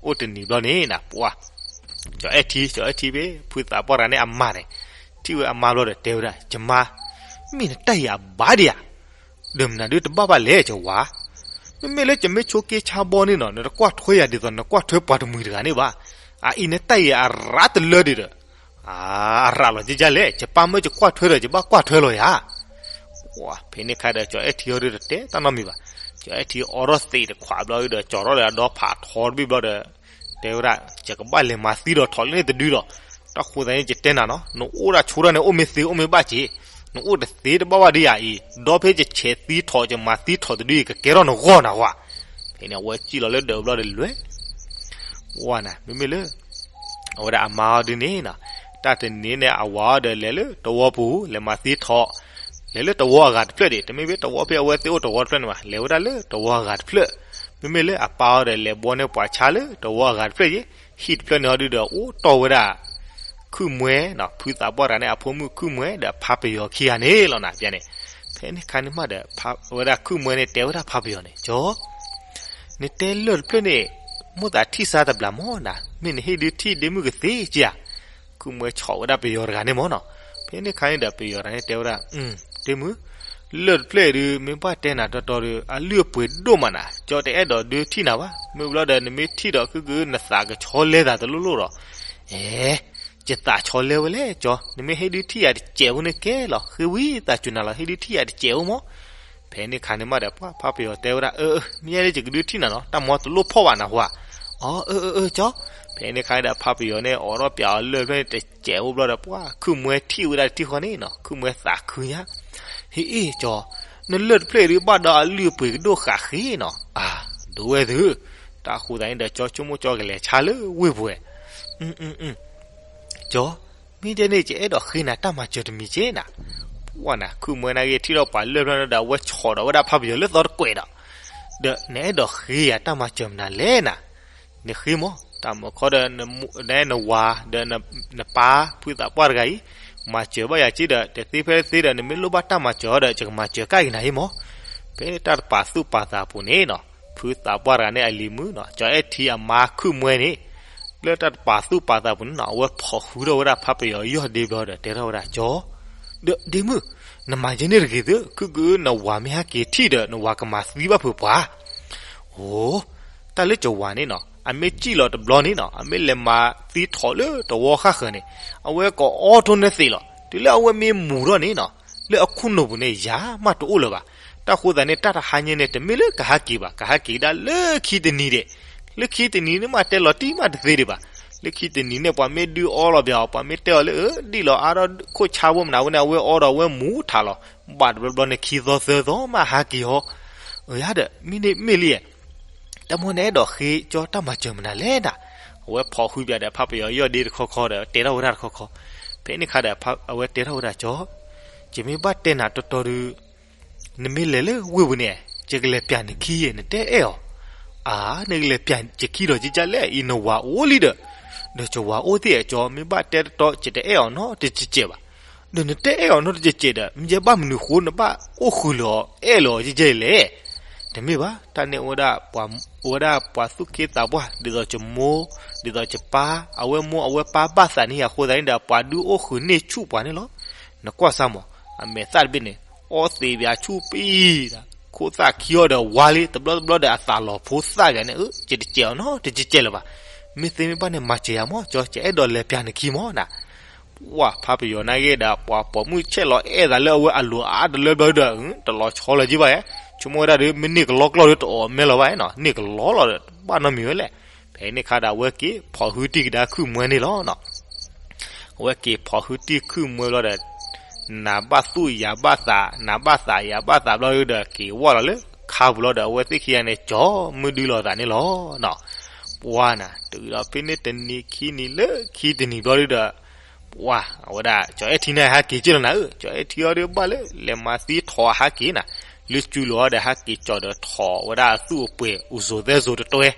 အိၣ်တနံၤဘျီန့ၣ်နၤ ပှၤ ကၠီၤအဲၣ်ထံ ကၠီၤအဲၣ်ထံဖဲ ဖုသးပှၢ်တဂၤန့ၣ်အမါန့ၣ် ထံၣ်ဝဲအမါဘျီဒီးတဲဝဲဒၣ် ယမါ မ့ၢ်နတၢ်အံၤအဘၣ်ဒံးဧါ. ဒီးမနုၤဒုတဘၣ်ဘၣ်လဲၣ် ကၠီၤဝါ. မ့မ့ၢ်လၢယမ့ၢ်ဆိးက့ဆါဘီန့ၣ်နီၤ နတကွၢ်ထွဲယၤဒ်သိးနကွၢ်ထွဲပှၤတမှံၤတဂၤန့ၣ်ဘၣ်. အအံၤနတၢ်အံၤအရးတလၢဒံးဒီး အရးလီၤကဲကဲလဲၣ် ယပၢ်မၢယကွၢ်ထွဲဒီး ယဘၣ်ကွၢ်ထွဲလီၤယၤ. ပှၤ ဖဲန့ၣ်အခါဒီး ကၠီၤအဲၣ်ထံအီၤဒုတတဲတၢ်နီတမံၤဘၣ်. ကၠီၤအဲၣ်ထံအီထီၣ်သံးတခွးဘျီဒီး ကၠီၤထီၣ်ဒီးအဒီဖးထီတဘ့ၣ်ဘျီဒီး တဲဝဲဒၣ် ယကဘၣ်လဲၤမၤသံဒီးထီၣ်လၢန့ၣ်တဒုလီၤ. တၢ်ဃိသတးန့ၣ် ယတဲနၤနီၤ နအိၣ်ဒၣ်ဆိဒၣ်န့ၣ် အိၣ်မ့ၢ်သ့အိၣ်မ့ၢ်ဘၣ်က့ၤ, နအိၣ်တသ့တဘၣ်ဘၣ်ဒံးဧါအံၤ, ဒီးဖဲယဆဲးသံထီၣ် ယမၤသံထီၣ်တဒုအံၤ ကကဲထီၣ်နဂီၢ်နၤဝဲ. ဖဲန့ၣ် အဝဲစံၣ်လီၤလၢဒၢးဘျီဒီးလွဲၢ် ဝါနၤ မ့မ့ၢ်လၢ အဝဲဒၣ်အမါအီၤဒုန့ၣ်နီၤ, တၢ်တနံၤန့ၣ် အဝၤအီၤဒီးလဲၤလၢတဝီပူၤ လဲၤမၤသံထီၣ်, လဲၤလၢတဝီအဂၤတဖျၢၣ်ဒံး, တမ့ၢ်ဖဲတဝီဖဲအဝဲသ့ၣ်အိၣ်တဝီတဖျၢၣ်န့ၣ်ဘၣ်, လဲၤဝဲဒၣ်လၢတဝီအဂၤတဖျၢၣ်, မ့မ့ၢ်လၢအပၢ်အီၤဒီးလဲၤဘှီန့ၢ်ပှၤဆါလၢတဝီအဂၤတဖျၢၣ်ယ့ၣ်, ဟံၣ်တဖျၢၣ်န့ၣ်အီၤဒုဒီးအိၣ်တီၢ်ဝဲဒၣ် ခုၣ်မွဲနီၤ, ဖုသးပှၢ်တဂၤန့ၣ် အဖိမုၣ်ခုၣ်မွဲဒီးဖးပယီၤခံဂၤန့ၣ်လီၤနၤ, ပျဲန့ၣ်, ဖဲန့ၣ်ခါန့ၣ်မးဒီး ဝဲဒၣ်ခုၣ်မွဲန့ၣ် တဲဝဲဒၣ်ဖးပယီၤန့ၣ်, ကၠီၤ နတဲလၢၢ်တဖျၢၣ်န့ၣ် မိၣ်သးထံၣ်စါတဘျီမၢ်နၤ, မ့ၢ်နဟ့ၣ်ဒုးထံၣ်ဒ့မုၣ်ကသ့က့ဧါ. ခုၣ်မွဲဆီၣ်ဝဲဒၣ်ပယီၤတဂၤန့ၣ်မၢ်နီၤ. ဖဲန့ၣ်ခါန့ၣ်ဒီးပယီၤတဂၤန့ၣ်တဲဝဲဒၣ်, ဒ့မုၣ်, လၢၢ်တဖျၢၣ်အံၤဒုး မ့ၢ်ဘၣ်တဲနၤတီတီဒီး အလုၢ်အပှ့ၤဒိၣ်မးနၤ, ကၠီၤတအဲၣ်ဒိးဒုးထံၣ်နၤဘၣ်. မ့ၢ်ဘျီဒီးနမ့ၢ်ထံၣ်ဒီး ခုၣ်ကနသးကဆီလဲသးတလိၣ်လိၣ်ဒီး, အဲ ယသးဆီလဲဝဲလဲၣ် ကၠီၤ, နမ့ၢ်ဟ့ၣ်ဒုးထံၣ်ယၤတစဲးဖိန့ၣ်ကဲလီၤ, ဃ့ဝံသးစူၤနၤလီၤ, ဟ့ၣ်ဒုးထံၣ်ယၤတစဲးဖိမၢ်. ဖဲန့ၣ်ခါန့ၣ်မးဒီး ပှၤဖးပယီၤတဲဝဲဒၣ်, အၢ မ့ၢ်ယဲလၢယကဒုးထံၣ်နၤနီၤ, တၢ်မၤတလိၣ်ဖီၣ်ဘၣ်နၤဟူဧါ. အီ အၢ အၢ အၢ ကၠီၤ. ဖဲန့ၣ်ခါန့ၣ်ဒီး ဖးပယီၤန့ၣ် အိးထီၣ်ပျးအီၤလၢၢ်တဖျၢၣ်န့ၣ်တစဲးဖိဘျီဒီး ပှၤခုၣ်မွဲထံၣ်ဝဲဒၣ်တထံၣ်ဃီန့ၣ်နီၤ, ခုၣ်မွဲသးခုညါ, ဟ့ၣ်အ့ၣ် ကၠီၤ, နလၢၢ်တဖျၢၣ်အံၤဒုး ဘၣ်ဒီးအလုၢ်အပှ့ၤကဒိၣ်ဃာ်ဃ့နီၤ, အါ, ဒိဝဲသု, တၢ်ဃိသတးန့ၣ်ဒီး ကၠီၤဆိကမိၣ်ကၠီၤကလဲၤဆါလၢဝ့ၢ်ပူၤဝဲ ကၠီၤ, မ့ၢ်တဲန့ၣ် ယအဲၣ်ဒိးဃ့နၤတၢ်မၤစၢၤတမံၤက့နၤ. ပှၤနၤ ခုၣ်မွဲနာ်က့ ထံၣ်ဒီးပှၤလၢၢ်ဖျၢၣ်န့ၣ်ဒီး အဝဲဆီၣ်ဒီးဝဲဒၣ်ဖးပယီၤလၢသီတကွဲးဒီး, ဒီးနအဲၣ်ဒိးဃ့ယၤတၢ်မၤစၢၤမနုၤလဲၣ်နၤ. နဃ့မၢ်, တၢ်မၤခီဒီး နဝၤဒီးနပၢ်ဖုသးပှၢ်တဂၤအံၤ မၤစၢၤဘၣ်ယၤက့ဒီး တသ့ဖဲသ့ဒီး နမ့ၢ်လိၣ်ဘၣ်တၢ်မၤစၢၤအီၤဒီး ယကမၤစၢၤကၣ်က့ၤနၤဟ့မၢ်. ဖဲတၢ်တပာ်သူၣ်ပာ်သးပူၤန့ၣ်နီၤ, ဖုသးပှၢ်တဂၤန့ၣ်အလံၤမုၣ်နီၤ, ကၠီၤအဲၣ်ထံအမါခုၣ်မွဲန့ၣ် လၢတၢ်တပာ်သူၣ်ပာ်သးပူၤန့ၣ်နီၤ, အဝဲဖီၣ်ဃုထီၣ်ဝဲဒၣ်ဖးပယီၤယီၢ်ဒ့ဘျီဒီး တဲထီၣ်ဝဲဒၣ်ကၠီၤ, ဒီးဒ့မုၣ်, နမၤယဲန့ၣ်တဂ့ၤသု, ခုၣ်ကနဝၤမ့ၢ်ဟဲက့ၤထံၣ်ဒီး နဝၤကမၤသံဘၣ်ဖုးပှၤ. အိ, တၢ်လၢကဝၤန့ၣ်နီၤ, အမ့ၢ်စံၣ်လီၤတဘျီန့ၣ်နီၤ, အမ့ၢ်လဲၤမၤသံထီၣ်လၢတဝီဃၣ်ဃၢၤန့ၣ်, အဝဲကအီထီၣ်န့ၢ်သ့းလီၤ. တုၤလၢအဝဲမ့ၢ်မူၤထီၣ်န့ၣ်နီၤ, လၢအခိၣ်နူာ်ပူၤန့ၣ် ယၤမးတအိၣ်လၢၤဘၣ်. တၢ်ဃိသတးန့ၣ် တၢ်တဟါညါန့ၣ် တမ့ၢ်လၢကဟဲက့ၤဘၣ်, ကဟဲက့ၤဒၣ်လၢခံတနံၤဒဲး, လၢခံတနံၤန့ၣ်မးတဲလီၤတံၢ်မးတသ့ဒံးဘၣ်. လၢခံတနံၤန့ၣ် ပှၤမ့ၢ်ဒုးအီလီၤပှၤအီၤ, ပှၤမ့ၢ်တဲအီၤလၢ အၢ ဒံၣ်လီၤအါထီၣ်ခိၣ်ဆါဖိမနုၤဝဲန့ၣ် အဝဲအီဒီးအဝဲမူၤထးလီၤ. ဘၣ်တဘျီဘျီန့ၣ် ခံသီသၢသီမးဟဲက့ၤအီၤ. အၢ ယၤဒီး မ့ၢ်န့ၣ်မ့ၢ်လံ, တၢ်မီန့ၣ်အဲၣ်ဒိးဃ့ကၠီတၢ်မၤစၢၤမနုၤလဲၣ်နၤ. အဝဲဖီၣ်ဃုပၠးဒီးဖးပယီၤယီၢ်ဒ့တခီခီဒီး တဲထီၣ်ဝဲဒၣ်တခီခီ. ဖဲန့ၣ်ခါဒီး အဝဲတဲထီၣ်ဝဲဒၣ်ကၠီၤ, ယမ့ၢ်ဘၣ်တဲနၤတီတီဒီး နမ့ၢ်လဲၤလၢဝ့ၢ်ပူၤန့ၣ် ယကလဲၤပၠးနခံယဲၢ် နတအဲၣ်အီၤ. အါ နကလဲၤပၠးယခံဒီးကကလဲၣ်အံၤ နဝၤအိၣ်လံဒီး, ဒီးယဝၤအိၣ်သ့ၣ်အကၠီၤ မ့ၢ်ဘၣ်တဲတီတီ ယတအဲၣ်အီၤနီတကဲးဘၣ်. ဒီးနတအဲၣ်အီၤနီတကဲးဒီး မ့ၢ်ယဲဘၣ်မနုၤဃိ နဘၣ်အိၣ်ဃုာ်လီၤအဲၣ်လီၤယဲၢ်လဲၣ်. တမ့ၢ်ဘၣ်, တၢ်န့ၣ်အိၣ်ဝဲဒၣ်ပှၤသူၣ်က့သးပှၢ် ဒ်သိးယမိၢ် ဒ်သိးယပၢ် အဝဲမိၢ်အဝဲပၢ်ဘၣ်သးန့ၢ်ယၤအဃိသတးန့ၣ်ဒီး ပှၤဒုးအိၣ်ဃုာ်န့ၢ်ဆူၣ်ပှၤန့ၣ်လီၤ. နကွၢ်စၢ်မး, အမဲာ်သၣ်တဘ့ၣ်န့ၣ် အီသံးပၠးဆူၣ်ပံးဒီး ခိၣ်သၣ်ခံအီၤဒီးဝါလံ တဘျီတဘျီဒီးအသးလီၤဖိသၣ်ယၤန့ၣ် အၢ ယတစဲးအီၤနီတကဲးလၢၤဘၣ်. မ့ၢ်သ့မ့ၢ်ဘၣ်န့ၣ် မၤစၢၤယၤမၢ် ကၠီ ယအဲၣ်ဒိးလဲၤပျးနခံမၢ်နၤ. ပှၢ်ဖးပယီၤနာ်က့ဒီး ပှၤပိာ်မုၣ်ဆဲးလီၤအဲၣ်သးလၢအဝဲအလိၤအါတလၢဘျီဒီး တလီၤဆီလၢၤက့ဘၣ်ဧါ. ဆိကမိၣ်ဝဲဒၣ်ဒီး မ့ၢ်န့ၢ်ကလီကျီၢ်ဒီးတအိၣ်မဲလီၤဘၣ်နီၤ, န့ၢ်ကလီလီၤဒီး ဘၣ်နီတမံၤဝဲလဲၣ်. ဖဲန့ၣ်အခါဒီး အဝဲက့ၤဖီၣ်ဟုတံၢ်ကဒါခုၣ်မွဲန့ၣ်လီၤနီၤ. အဝဲက့ၤဖီၣ်ဟုတံၢ်ခုၣ်မွဲဘျီဒီး နၤဘၣ်သူၣ်ယၤဘၣ်သး နၤဘၣ်သးယၤဘၣ်သးဘျီဒီး က့ၤဝၢ်လီၤလၢခါပူၤလီၤဒီး အဝဲသ့ၣ်ခံဂၤန့ၣ် ကၠီမုၢ်ဒုလီၤသးန့ၣ်လီၤနီၤ. ပှၢ်နၤ တုၤဒီးဖဲန့ၣ်တနံၤခံနံၤလၢခံတနံၤဘျီဒီး ပှၢ် အဝဲဒၣ် ကၠီအဲၣ်ထံန့ၣ် ဟဲက့ၤက့ၢ်လီၤနၤဧၢ, ကၠီအဲၣ်ထံအီၤဒီးဘၣ်လၢ လဲၤမၤသံထီၣ်အဟဲက့ၤနၤ, လၢစုလိာ်အီၤဒီးဟဲက့ၤကၠီဒီးထီၣ်ဝဲဒၣ်အသူၣ်အပှ့ၤ အိၣ်စိၤသဲစိၤတတွဲ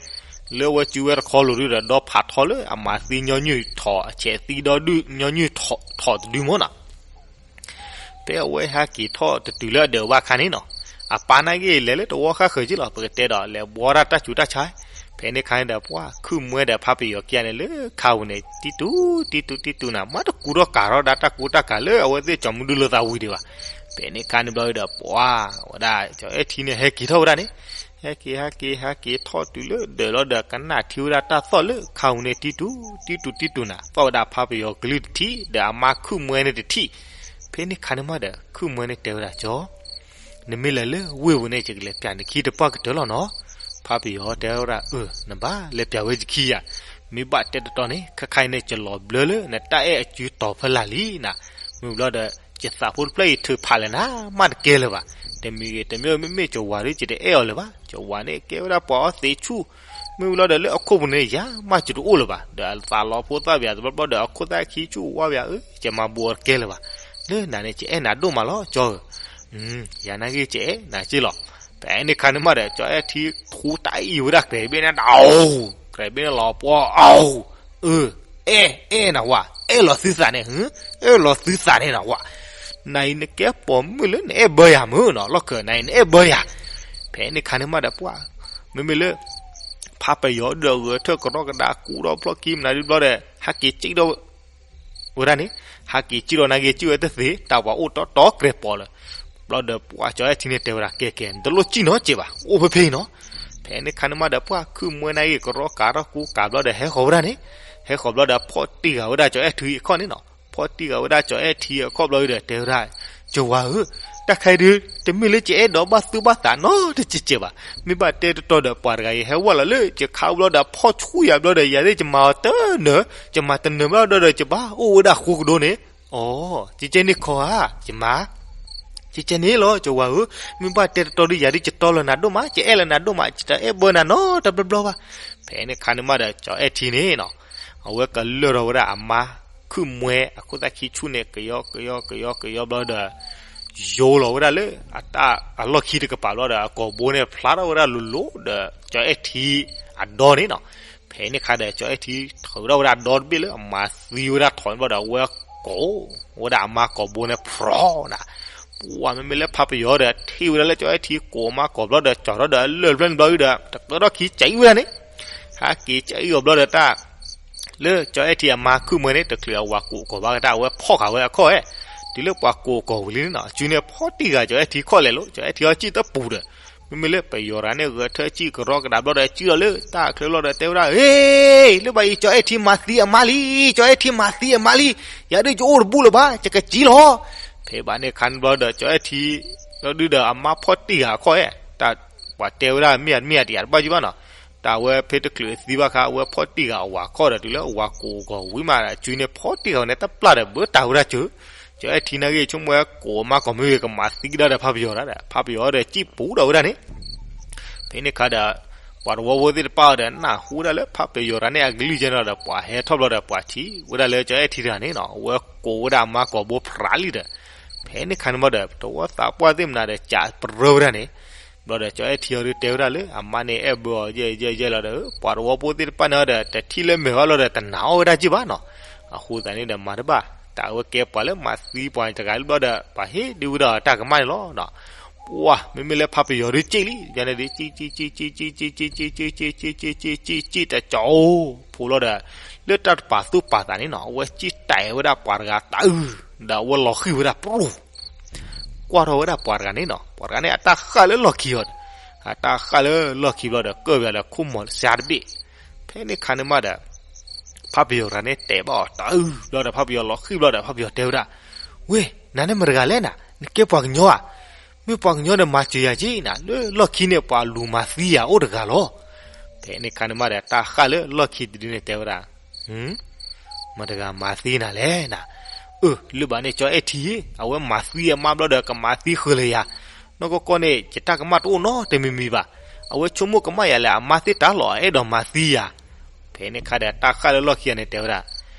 လၢအဝဲစုဝဲတခီလိာ်ဒုဒီး ဒီဖးထီလၢအမၤသံညီနုၢ်ထီၣ် အဆဲးသံဒီဒုၣ်ညီနုၢ်ထီၣ်တဒုမၢ်နီၤ. ဖဲအဝဲဟဲက့ၤထီၣ်တတုၤလၢအဒၢးဘၣ်အခါန့ၣ်နီၤ, အပၢ်နာ်က့လဲၤလၢတဝီဃၣ်ဃၢၤက့လီၤ, ပကတဲဒီးလဲၤဘှီဒၣ်တၢ်စူၤတၢ်ဆါ. ဖဲန့ၣ်အခါန့ၣ်ဒီး ပှၢ်ခုၣ်မွဲဒီးဖးပယီၤခံဂၤန့ၣ်လၢခါပူၤန့ၣ် တံတူာ်တံတူာ်တံတူာ်နၤ, မၤတကူဒီးကၤထီၣ်ဒၣ်တၢ်ကူတၢ်ကၤလၢအဝဲသ့ၣ်ကၠီမုၢ်ဒုလီၤသးဝံၤဒံးဘၣ်. ဖဲန့ၣ်အခါန့ၣ်ဘျီဒီး ပှၢ်ဝဲဒၣ် ကၠီအဲၣ်ထံန့ၣ် ဟဲက့ၤထီၣ်ဝဲဒၣ်န့ၣ် ဟဲက့ၤဟဲက့ၤဟဲက့ၤထီၣ်တုၤလၢဒၢးလီၤဒီး ကနၣ်ထံဝဲဒၣ်တၢ်သီၣ်လၢခါပူၤန့ၣ် တံတူာ်တံတူာ်တံတူာ်နၤ, သီၣ်ဝဲဒၣ်ဖးပယီၤကလုၢ်တထံၣ် ဒီးအမါခုၣ်မွဲန့ၣ်တထံၣ်. ဖဲန့ၣ်အခါန့ၣ်မးဒီး ခုၣ်မွဲန့ၣ်တဲဝဲဒၣ် ကၠီ နမ့ၢ်လဲၤလၢဝ့ၢ်ပူၤန့ၣ် ယကလဲၤပျးနခံတပှၢ်ကတၢၢ်လီၤနီၤ. ဖးပယီၤတဲဝဲဒၣ် အၢ နဘၣ်လဲၤပျးဝဲယခံဧါ, မ့ၢ်ဘၣ်တဲတတီၤန့ၣ် ခဲခါအံၤန့ၣ် ယလီၤဘျၢလၢနတၢ်အဲၣ်အစုတီၤဖဲလၢ်လံနၤ. မ့ၢ်ဘျီဒီး ယသးဖိတဖျၢၣ်အံၤထုးဖးလဲၣ်နၤ မးတကဲလၢၤဘၣ်. တမံၤဂ့ၤ တမံၤမ့မ့ၢ်ကၠီဝၤဒီး ယတအဲၣ်အီၤလၢၤဘၣ်. ကၠီဝၤန့ၣ် ကဲဝဲဒၣ်ပှၤအီသံးဆူၣ်, မ့ၢ်ဘျီဒီးလၢအခိၣ်ပူၤန့ၣ် ယၤမးယတအိၣ်လၢၤဘၣ်. ဒီးအသးလီၤဖိသၣ်ပယၤတဘျီဘျီဒီး အခိၣ်သၣ်ခံဆူၣ်ဝါပယၤ အၢ ယမၤဘူးအီၤတကဲလၢၤဘၣ်. လၢနၤန့ၣ် ယအဲၣ်နၤဒိၣ်မးလီၤ ကၠီဧၢ. ယၤနာ်က့ ယအဲၣ်နၤက့လီၤ. ဖဲန့ၣ်ခါန့ၣ်မးဒီး ကၠီအဲၣ်ထံထူတၢ်အံၤဝဲဒၣ် ကြဲးဘ့ၣ်န့ၣ်ဒီး ကြဲးဘ့ၣ်န့ၣ်လီၤပှီၢ်အီၤ, အၢ အဲၣ် အဲၣ်နၤဝဲ, အဲၣ်လီၤသုသးန့ၣ်, အဲၣ်လီၤသုသးန့ၣ်နၤဝဲ, နၤအံၤနကဲပိာ်မုၣ်လၢနအဲၣ်ဘၢယၤမုၢ်နီၤ, လီၢ်ခၢၣ်နၤအံၤနအဲၣ်ဘၢယၤ. ဖဲန့ၣ်ခါန့ၣ်မးဒီးပှၢ်, မ့မ့ၢ်လၢ ဖးပယီၤဒီးဂဲၤထၢၣ်ကရီကဒါကူဒီးဖျီၣ်ခံမနုၤဒုဘျီဒီး ဟဲက့ၤစံၣ်ဒီး ဝဲဒၣ်န့ၣ်, ဟဲက့ၤစံၣ်ဒီးနာ်က့ စံၣ်ဝဲတသ့ တၢ်ပှၤအိၣ်တီတီကြဲးပိာ်လၢၤ. ဘျီဒီးပှၢ်ကၠီအဲၣ်ထံန့ၣ်တဲဝဲဒၣ် ကဲကဲ နတလိၣ်စံၣ်နီတစဲးဘၣ် အိၣ်ဖဲဖဲအံၤနီၤ. ဖဲန့ၣ်ခါန့ၣ်မးဒီးပှၢ်ခုၣ်မွဲနာ်က့ ကရီကဒါထီၣ်ကူကဒါဘျီဒီးဟဲဃီၤဝဲဒၣ်န့ၣ်, ဟဲဃီၤဘျီဒီးဖီၣ်တံၢ်ဃာ်ဝဲဒၣ်ကၠီအဲၣ်ထံအခီၣ်န့ၣ်နီၤ, ဖီၣ်တံၢ်ဃာ်ဝဲဒၣ်ကၠီအဲၣ်ထံအခီၣ်ဘျီဒီးတဲဝဲဒၣ်, ကၠီဝၤဧၢ, တၢ်ခဲအံၤဒုး တမ့ၢ်လၢယအဲၣ်ဒိးဘၣ်သူၣ်ဘၣ်သးနီတစဲးဘၣ်, မ့ၢ်ဘၣ်တဲတတီၤဒီးပှၤတဂၤအံၤဟဲဝဲလီၤလၢယခါဘျီဒီး ဖီၣ်ဆူၣ်ယၤဘျီဒီး ယၤသ့ၣ်ယမၤအီၤတနၢၤ, ယမၤတနၢၤဘျီဒီးယဘၣ်အိၣ်ဝဲဒၣ်ဃိကဒီးန့ၣ်, အိ ကကဲန့ၣ်ခီဧါ, ယမၤ ကကဲန့ၣ်လီၤ ကၠီဝၤဧၢ, မ့ၢ်ဘၣ်တဲတတီၤဒီး ယၤဒုးယတီလၢနၤဒိၣ်မး, ယအဲၣ်လၢနၤဒိၣ်မး, ယတအဲၣ်ဘၢနၤနီတဘျီဘျီဘၣ်. ဖဲန့ၣ်ခါန့ၣ်မးဒီး ကၠီအဲၣ်ထံန့ၣ်နီၤ, အဝဲကလၢၢ်ထီၣ်ဝဲဒၣ်အမါခုၣ်မွဲ အခိၣ်သၣ်ခံဆူၣ်န့ၣ် ကယီကယီကယီကယီဘျီဒီး ယိလီၤဝဲဒၣ်လၢ အလီၢ်ခံတကပၤဘျီဒီး အကိာ်ဘိန့ၣ်ဖျါထီၣ်ဝဲဒၣ်လိၤလိၤဒီး ကၠီအဲၣ်ထံအဒီန့ၣ်နီၤ. ဖဲန့ၣ်ခါဒီး ကၠီအဲၣ်ထံထုးထီၣ်ဝဲဒၣ်အဒီတဘ့ၣ်လၢအမၤသံဝဲဒၣ်ထီၣ်န့ၣ်ဘျီဒီး အဝဲကိးဝဲဒၣ်အမါကိာ်ဘိန့ၣ်ဖျီနၤ. ပှၢ်မ့မ့ၢ်လၢဖးပယီၤဒီး ထံၣ်ဝဲဒၣ်လၢကၠီအဲၣ်ထံကိးအမါကိာ်ဘျီဒီး ကၠီထီၣ်ဒီးအလၢၢ်တဖျၢၣ်န့ၣ်ဘျီဒီး တကဲထီၣ်ခံကၠီအံၤဝဲဒၣ်န့ၣ်, ဟဲက့ၤကၠီအံၤအီၤဘျီဒီးတၢ် လၢကၠီအဲၣ်ထံအမါခုၣ်မွဲန့ၣ် တချုးအဝၤကိးကိးဘၣ်ကတၢၢ် အဝဲဖီၣ်ဃာ်ဝဲအခီၣ်ဝဲ, တုၤလၢပှၤကိးအကိာ်ဝံၤလံန့ၣ်နီၤ အစုန့ၣ်ဖီၣ်တံၢ်ဃာ်ကၠီအဲၣ်ထံခီၣ်လဲၣ်လီၤ. ကၠီအဲၣ်ထံအီၤစံၣ်တပူၤဒီး မ့မ့ၢ်လၢပယီၤတဂၤန့ၣ် ဂဲၤထၢၣ်စံၣ်ကရီကဒါဘျီဒီး စံၣ်လီၤလၢတၢ်ချၢဘျီဒီး တဲဝဲဒၣ် ဟ့ လၢဘၣ်အံၤ ကၠီအဲၣ်ထံမၤသံအမါလံ, ကၠီအဲၣ်ထံမၤသံအမါလံ, ယၤဒုးယအိၣ်တဘူၣ်လၢၤဘၣ် ယကစံၣ်လီၤ. ဖဲဘၣ်န့ၣ်ခါန့ၣ်ဘျီဒီး ကၠီအဲၣ်ထံ လီၤဒုဒီးအမါဖီၣ်တံၢ်ဃာ်အခီၣ်ဧဲ, တၢ်ပှၤတဲဝဲဒၣ်မ့ၢ်အမ့ၢ်အတယၤတဘၣ်ယုၢ်ဘၣ်နီၤ, တၢ်ဝဲဖဲတချုးသံဘၣ်ခါ အဝဲဖီၣ်တံၢ်ဃာ်အဝၤခီၣ်ဒီး တုၤလၢအဝၤကိးအကိာ်ဝံၤမးဒီး အစုန့ၣ်ဖီၣ်တံၢ်ဃာ်န့ၣ် တပျၢ်ဒီးဘၢတၢ်ဝဲဒၣ်စၢၤ, ကၠီအဲၣ်ထံနာ်က့ ဆိကမိၣ်ဝဲကိးမါကိးမ့ၢ်ဂ့ၤ ကမၤသံကဒါဒီးဖးပယီၤတၢ်ဒီး ဖးပယီၤဒီးစံၣ်ပူၤဒီးဝဲဒၣ်န့ၣ် ဖဲန့ၣ်ခါဒီး ပှၤတဝီဖိသ့ၣ်တဖၣ်အံၤဒီး နၢ်ဟူဒၣ်လၢဖးပယီၤတဂၤန့ၣ် အကလုၢ်ကဲန့ၣ်ဒီး ပှၤဟဲထီၣ်ဘျီဒီး ပှၤထံၣ်ဝဲဒၣ်လၢကၠီအဲၣ်ထံတဂၤန့ၣ်နီၤ အဝဲကိးဝဲဒၣ်အမါကိာ်ဘိဖျါလံဒီး ဖဲန့ၣ်ခါန့ၣ်မးဒီး တဝီသးပှၢ်သ့ၣ်မနုၤဒီး ကးပြၢဝဲဒၣ်န့ၣ် ဘျီဒီး ကၠီအဲၣ်ထံအံၤဒုးတဲဝဲဒၣ်လၢ အမါန့ၣ်အဲၣ်ဘၢအီၤယဲၢ်ယဲၢ်ယဲၢ်လီၤဒီး ပှၤတဝီဖိသ့ၣ်တဖၣ်န့ၣ်ဒီး တထံၣ်လၢမဲာ်ဘၣ်လီၤဒီး တနာ်အီၣ်ဝဲဒၣ်က့ၢ်ဘၣ်နီၤ, အဃိသတးန့ၣ်ဒီး မၤတဘၣ် တၢ်အဝဲကဲပှၤလၢမၤသံပှၤတဂၤလၢဘျီဒီး ပှၤဟ့ၣ်ဒုးဝဲဒီးတၢ်ကမၣ်န့ၣ်လီၤ. ပှၢ် မ့မ့ၢ်လၢဖးပယီၤဒုးစံၣ်လံ ယၤန့ၣ်ဒုး စံၣ် စံၣ် စံၣ် စံၣ် စံၣ် စံၣ် စံၣ် စံၣ် စံၣ် စံၣ် စံၣ်တကၠီ ဖိလီၤဒီး လၢတၢ်တပာ်သူၣ်ပာ်သးန့ၣ်နီၤ အဝဲစံၣ်တဲာ်ဝဲဒၣ်ပှၤတဂၤတၢ်အုၣ် ဒီးအဝဲလီၤဃံၢ်ဝဲဒၣ်ပြူၢ် ကွၢ်ထီၣ်ဝဲဒၣ်ပှၤတဂၤန့ၣ်နီၤ, ပှၤတဂၤန့ၣ် အတၢ်ဃၣ်လၢလီၢ်ခံအီၤဒီး, အတၢ်ဃၣ်လၢလီၢ်ခံဘျီဒီး ကၢၣ်ဝဲလၢခိၣ်မီၤစါတဘ့ၣ်. ဖဲန့ၣ်ခါန့ၣ်မးဒီး ဖးပယီၤတဂၤန့ၣ် တဲဘၣ်အီၤတအုၣ်ဘျီဒီး ဖးပယီၤလီၤဃံၣ်ဘျီဒီး ဖးပယီၤတဲဝဲဒၣ်, ဝ့ၢ်, နၤန့ၣ်မတၤတဂၤလဲၣ်နၤ, နကဲပှၤကညီဧါ. မ့ၢ်ပှၤကညီဒီး မၤစၢၤယၤက့နၤ, လၢလီၢ်ခံန့ၣ် ပှၤလူၤမၤသံယၤအိၣ်တဂၤလီၤ. ဖဲန့ၣ်ခါန့ၣ်မးဒီး တၢ်ဃၣ်လၢလီၢ်ခံတဒုန့ၣ် တဲဝဲဒၣ်, မတၤတဂၤမၤသံနၤလဲၣ်နၤ. အၢ လၢဘၣ်န့ၣ် ကၠီအဲၣ်ထံ, အဝဲမၤသံအမါဘျီဒီး ကမၤသံဃုာ်လၢယၤ. နီၢ်ကီၢ်ကီၢ်န့ၣ် ယတၢ်ကမၣ်တအိၣ်နီတမံၤမံၤဘၣ်. အဝဲဆိကမိၣ်ကမၣ်ယၤလၢအမါသ့တၢ်လီၤ အအဲၣ်ဒိးမၤသံယၤ. ဖဲန့ၣ်ခါဒီး တၢ်ဃၣ်လၢလီၢ်ခံဂၤန့ၣ် တဲဝဲဒၣ်,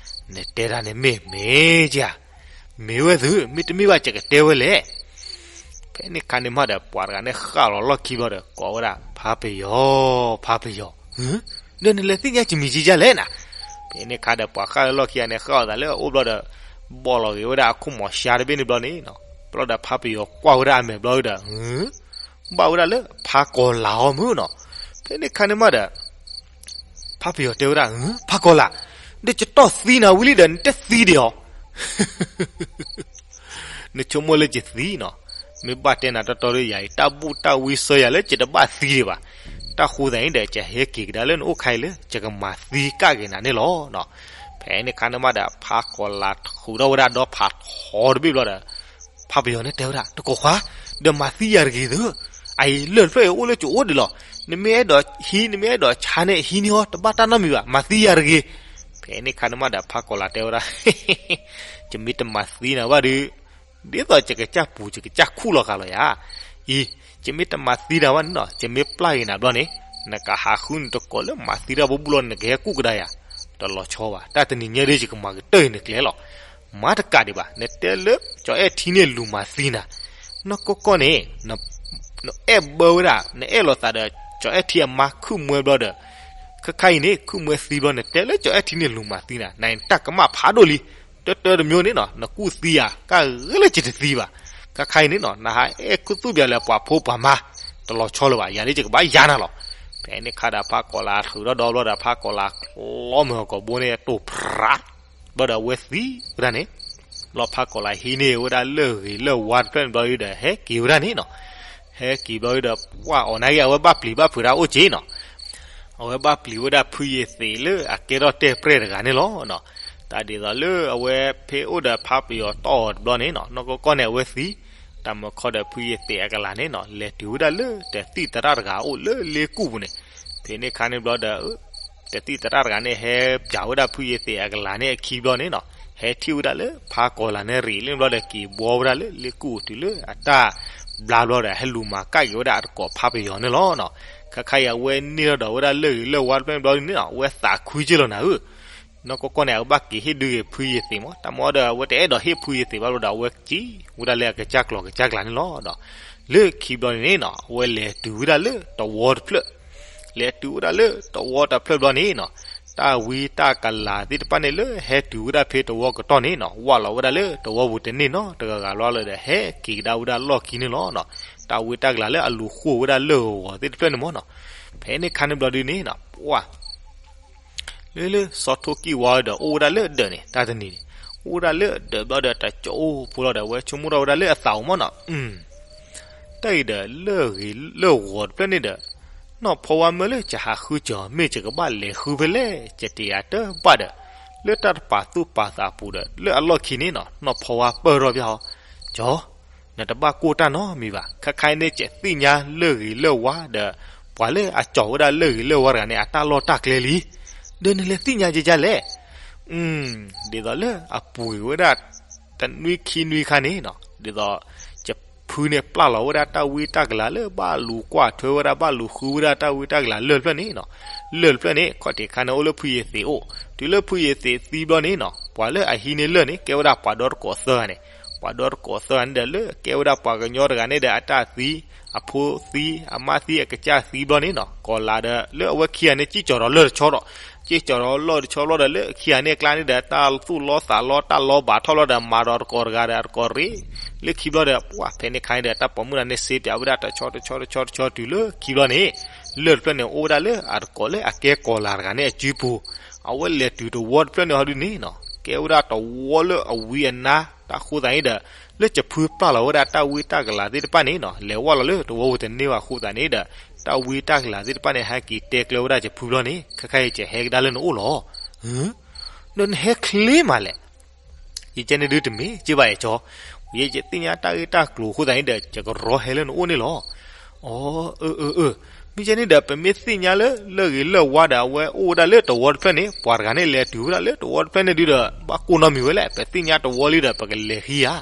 နတဲတၢ်န့ၣ်မ့ၢ်မ့ၢ်ဧါ. မ့ၢ်ဝဲသု, မ့တမ့ၢ်ဘၣ် ယကတဲဝဲလဲၣ်. ဖဲန့ၣ်ခါန့ၣ်မးဒီး ပှၤတဂၤန့ၣ် ဃၣ်လီၤလီၢ်ခံဘျီဒီး ကိးဝဲဒၣ် ဖးပယီၤ, ဖးပယီၤ, ဒီးနလဲၤသ့ၣ်ညါယမံၤကဒ်လဲၣ်နၤ. ဖဲန့ၣ်ခါဒီး ပှၤဃၣ်လၢလီၢ်ခံဂၤန့ၣ် ဃၣ်အီၤသးလၢအအိၣ်ဘျီဒီး ဘီၣ်လီၤဂ့ၤဝဲဒၣ်အခိၣ်မီၤစါတဘ့ၣ်န့ၣ်ဘျီန့ၣ်နီၤ, ဘျီဒီးဖးပယီၤကွၢ်ဝဲဒၣ်အမဲာ်ဘျီဒီး ဘၣ်ဝဲဒၣ်လၢဖးကီၤလၤအီၤမုၢ်နီၤ. ဖဲန့ၣ်ခါန့ၣ်မးဒီး ဖးပယီၤတဲဝဲဒၣ်, ဖးကီၤလၤ, ဒီးယတီၢ်သံနၤဝံၤလံဒီး နတသံဒံးအီၤ. နဆိကမိၣ်လၢယသံနီၤ, မ့ၢ်ဘၣ်တဲနၤတီတီဒီး ယၤအံၤ တၢ်ဘူၣ်တၢ်ဝံဆၢယၤလၢယတဘၣ်သံဒံးဘၣ်. တၢ်ဃိသတးန့ၣ်ဒီး ယဟဲက့ၤကဒါလၢနအိၣ်ခါအံၤလၢ ယကမၤသံကၣ်က့ၤနၤန့ၣ်လီၤ. ဖဲန့ၣ်ခါန့ၣ်မးဒီး ဖးကီၤလၤဃုာ်ထီၣ်ဝဲဒၣ်ဒီဖးထီတဘ့ၣ်ဘျီဒီး ဖးပယီၤန့ၣ်တဲဝဲဒၣ် တကိးခွါ, ဒီးမၤသံယၤတဂ့ၤသု, အအံၤလၢၢ်တဖျၢၣ်အံၤအိၣ်လၢယအိၣ်ဒံးလီၤ. နမ့ၢ်အဲၣ်ဒိးဟံး နမ့ၢ်အဲၣ်ဒိးဆါန့ၣ် ဟံးန့ၢ်အီၤ တဘၣ်တၢ်နီတမံၤဘၣ်, မၤသံယၤတဂ့ၤ. ဖဲန့ၣ်ခါန့ၣ်မးဒီး ဖးကီၤလၤတဲဝဲဒၣ်, ယမ့ၢ်တမၤသံနၤဘၣ်ဒီး ဒ်သိးယကစၢ်ပူၤ ယကစၢ်ခူၣ်လီၤဃာ်လီၤယၤ. အံၤ ယမ့ၢ်တမၤသံနၤဘၣ်န့ၣ်နီၤ, ယမ့ၢ်ပျၢ်က့ၤနၤဘျီန့ၣ် နကဟးဃုန့ၣ်တကိးလၢမၤသံတၢ်ဘိဘူၣ်လီၤ နကဟဲကူၣ်ကဒါယၤ. တလီၤဆီဘၣ်, တၢ်တနံၤညါဒီး ယကမၤကတၢၢ်အံၤနကျဲလီၤ. မၤတကးဒံးဘၣ်, နတဲလၢ ကၠီအဲၣ်ထံန့ၣ် လူၤမၤသံနၤ. နီၢ်ကီၢ်ကီၢ်န့ၣ် နအဲၣ်ဘၢဝဲဒၣ်, နအဲၣ်လိာ်သးဒီး ကၠီအဲၣ်ထံအမါခုၣ်မွဲဘျီဒီး ခဲခါအံၤန့ၣ် ခုၣ်မွဲသံဘျီ နတဲလၢ ကၠီအဲၣ်ထံန့ၣ် လူၤမၤသံနၤ, နတၢ်ကမၣ်ဖးဒိၣ်လံ. တၢတၢတမျိုးန့ၣ်နီၤ နကူၣ်သံယၤ ကဂ့ၤလၢယတသံဘၣ်. ခဲခါအံၤန့ၣ်နီၤ နဟးအဲၣ်ခူသူၣ်ပၠးလၢပှၤဖိပှၤမါ တလီၤဆီလၢၤဘၣ်, ယၤလၢယကဘၣ်ယၤနၤလီၤ. ဖဲန့ၣ်ခါဒီး ဖးကီၤလၤထုးထီၣ်ဒီဘျီဒီး ဖးကီၤလၤလီမၢ်အကိာ်ဘိန့ၣ် တိၢ်ဖြး ဘျီဒီးအဝဲသံဝဲဒၣ်န့ၣ်, ဘျီဖးကီၤလၤဟံးန့ၢ်ဝဲဒၣ်လၢၢ်ဂ့ၤလၢၢ်ဝါတဖျၢၣ်န့ၣ်ဘျီဒီး ဟဲက့ၤဝဲဒၣ်န့ၣ်နီၤ. ဟဲက့ၤဘျီဒီး ပှၢ်အီၤနာ်က့ အဝဲဘၣ်ပျံၤဘၣ်ဖုးတၢ်အိၣ်က့နီၤ. အဝဲဘၣ်ပျံၤဝဲဒၣ်ဖုယ့ၤသ့းလၢအကဲထီၣ်တဲၣ်ပြဲၣ်တဂၤန့ၣ်လီၤ. တၢ်ဒ်သိးလၢအဝဲဖဲအိၣ်ဒီးဖးပယီၤတီၢ်အီၤတဘျီန့ၣ်နီၤ နီၢ်ကီၢ်ကီၢ်န့ၣ် အဝဲသံ, တၢ်မၢခီဒီးဖုယ့ၤသ့းအကလၤန့ၣ်နီၤ လဲၤတုၤဝဲဒၣ်လၢ တသံၣ်သရၣ်တဂၤအိၣ်လၢလ့ကူၣ်ပူၤန့ၣ်. ဖဲန့ၣ်ခါန့ၣ်ဘျီဒီး တသံၣ်သရၣ်တဂၤန့ၣ် ဟဲပၠးဝဲဒၣ်ဖုယ့ၤသ့းအကလၤန့ၣ်အခံဘျီန့ၣ်နီၤ ဟဲထံၣ်ဝဲဒၣ်လၢဖးကီၤလၤန့ၣ် ရံးလံဘျီဒီး က့ၤဘှီဝဲဒၣ်လၢလ့ကူၣ်အတုၤလၢအတၢ်ဘျါဘျီဒီး ဟဲလူၤမၤကၣ်က့ၤဝဲဒၣ်အတကိးဖးပယီၤန့ၣ်လီၤ. ခဲခါအံၤအဝဲန့ၢ်ထီၣ်ဒီးဝဲဒၣ်လၢၢ်ဂ့ၤလၢၢ်ဝါတဖျၢၣ်န့ၣ်ဘျီဒ်န့ၣ်နီၤ အဝဲသးခုက့ၢ်လီၤနၤဧၢ. နီၢ်ကီၢ်ကီၢ်န့ၣ် အကဘၣ်က့ၤဟ့ၣ်ဒုးဂ့ၤဖုယ့ၤသ့းမး တၢ်မၤဒီး အဝဲတအဲၣ်ဒိးဟ့ၣ်ဖုယ့ၤသ့းဘၣ်ဘျီဒီး အဝဲက့ၤဝဲဒၣ်လၢအကစၢ်ကျိၤကစၢ်ကျါန့ၣ်လီၤ. ဒီးလၢခံဘျီန့ၣ်နီၤ အဝဲလဲၤတုၤဝဲဒၣ်လၢတဝီတဖျၢၣ်, လဲၤတုၤဝဲဒၣ်လၢတဝီတဖျၢၣ်ဘျီန့ၣ်နီၤ တၢ်ဝံတၢ်ကလၤသ့ၣ်တဖၣ်န့ၣ်လၢဟဲတုၤဝဲဒၣ်ဖဲတဝီကတီၢ်န့ၣ်နီၤ ဝၢ်လီၤဝဲဒၣ်လၢတဝီပူၤတန့ၢ်နီတဂၤဂၤလီၤလၢဒီး ဟဲက့ၤကဒါဝဲဒၣ်လီၢ်ခံန့ၣ်လီၤ. တၢ်ဝံတၢ်ကလၤလၢအလူၤဃိာ်ဝဲဒၣ်လၢၢ်ဂီၤသ့ၣ်တဖျၢၣ်န့ၣ်မးနီၤ. ဖဲန့ၣ်ခါန့ၣ်ဘျီဒ်န့ၣ်နီၤ ပှၢ် လၢလၢစီၤထိၣ်ကံၢ်ဝါဒီး အိၣ်ဝဲဒၣ်လၢအဒၢးန့ၣ် တၢ်တနံၤန့ၣ် အိၣ်ဝဲဒၣ်လၢအဒၢးဘျီဒီး တကၠိဖိလီၤဒီး အဝဲဆိကမိၣ်ထီၣ်ဝဲဒၣ်လၢအသးအိၣ်မးနီၤ တၢ်အံၤဒီးလၢၢ်ဂ့ၤလၢၢ်ဝီၤတဖျၢၣ်န့ၣ်ဒီး နီၢ်ဖီဝါမၢလၢယဟးဃုစၢၤ မ့ၢ်ယကဘၣ်လဲၤဃုဖဲလဲၣ် ယတယၤတဘၣ်ဒီး လၢတၢ်တပာ်သူၣ်ပာ်သးအပူၤဒီး လၢအလီၢ်ခံန့ၣ်နီၤ နီၢ်ဖီဝါပၢၢ်ထီၣ်ပျၢ်အီၤ ကၠီ နတဘၣ်ကိၢ်တၢ်နီတမံၤဘၣ်. ခဲခါအံၤန့ၣ် ယသ့ၣ်ညါလၢၢ်ဂ့ၤလၢၢ်ဝါဒီး ပှၤလၢအကၠီၤဝဲဒၣ်လၢၢ်ဂ့ၤလၢၢ်ဝါတဂၤန့ၣ် အတၢ်လီၢ်တၢ်ကျဲလံ. ဒီးနလဲၤသ့ၣ်ညါကကလဲၣ်. ဒ်သိးလၢအပူၤကွံာ်ဝဲဒၣ် တနွံခံနွံခါန့ၣ်နီၤ ဒ်သိး ယဖုန့ၣ်ပျၢ်လီၤဝဲဒၣ်တၢ်ဝံတၢ်ကလၤလၢဘၣ်လူၤကွၢ်ထွဲဝဲဒၣ် ဘၣ်လူၤဃုဝဲဒၣ်တၢ်ဝံတၢ်ကလၤလၢၢ်တဖျၢၣ်န့ၣ်နီၤ လၢၢ်တဖျၢၣ်န့ၣ် ခီၣ်ထံးခါန့ၣ်အိၣ်လၢဖုယ့ၤသ့းအိၣ် တုၤလၢဖုယ့ၤသ့းသံဘျီန့ၣ်နီၤ ပှၤလၢအဟံးန့ၢ်လၢၢ်န့ၣ် ကဲဝဲဒၣ်ပှၤဒီတကိးသၢဂၤန့ၣ် ပှၤဒီတကိးသၢဂၤန့ၣ်ဒီး လၢကဲဝဲဒၣ်ပှၤကညီတဂၤန့ၣ်ဒီး အတၢ်သံ အဖိသံ အမါသံ အကစၢ်သံဘျီန့ၣ်နီၤ ကီၤလၤဒီး လၢအဝဲခံဂၤန့ၣ် စံၣ်ကၠီၤဒီးလၢၢ်တဆီဒီး စံၣ်ကၠီၤဒီးလၢၢ်တဆီဘျီဒီး လၢခံဂၤန့ၣ်အကျါန့ၣ်ဒီး တၢ်သူၣ်လီသးလီ တၢ်လီဘၣ်ထီၣ်ဘျီဒီး မၤဒီးတကိးတဂၤဒီး တကိးရ့ လၢခံဘျီဒီး ပှၢ်ဖဲန့ၣ်ခါန့ၣ်ဒီး တၢ်ပိာ်မုၣ်တဂၤန့ၣ် စ့ပၠးဝဲဒၣ်တဆီတဆီတဆီတဆီတုၤလၢခံဘျီန့ၣ် လၢၢ်တဖျၢၣ်န့ၣ် အိၣ်ဝဲဒၣ်လၢအတကိးလၢအကဲကီၤလၤတဂၤန့ၣ်အစုပူၤ အဝဲလဲၤတုၤတဝီတဖျၢၣ်န့ၣ်ဟီဒ်န့ၣ်နီၤ ကဲဝဲဒၣ်တဝီလၢအဝံအနါ တၢ်ဃိသတးန့ၣ်ဒီး လၢကဖုပျၢ်လီၤဝဲဒၣ်တၢ်ဝံတၢ်ကလၤသ့ၣ်တဖၣ်န့ၣ်နီၤ လဲၤဝဲလီၤလၢတဝီပူၤတန့ၢ်ဘၣ်အဃိသတးန့ၣ်ဒီး တၢ်ဝံတၢ်ကလၤသ့ၣ်တဖၣ်န့ၣ် ဟဲက့ၤတဲကျၢၤဝဲဒၣ်ကဖုဘျီန့ၣ် ခဲခါအံၤကဟဲကဒါလၢနအိၣ်လီၤ. ဒီးနဟဲချ့မးလဲၣ်. ယကဲန့ၣ်ဒုတမ့ၢ်က့ဘၣ်အဲၣ်ကၠီ, ယဲယသ့ၣ်ညါတၢ်ဂ့ၢ်တၢ်ကျိၤအဃိသတးန့ၣ်ဒီး ယကရီဟဲလၢနအိၣ်န့ၣ်လီၤ. အီ အၢ အၢ အၢ, မ့ၢ်ကဲန့ၣ်ဒီး ပမ့ၢ်သ့ၣ်ညါလၢ လၢဂ့ၤလၢဝါဒီး အဝဲအိၣ်ဝဲဒၣ်လၢတဝီတဖျၢၣ်န့ၣ် ပှၤတဂၤန့ၣ်လဲၤတုၤဝဲဒၣ်လၢတဝီတဖျၢၣ်န့ၣ်ဒုဒီး ဘၣ်ကိၢ်နီတမံၤဝဲလဲၣ်, ပသ့ၣ်ညါတဝီလံဒီး ပကလဲၤဟံးဧါ.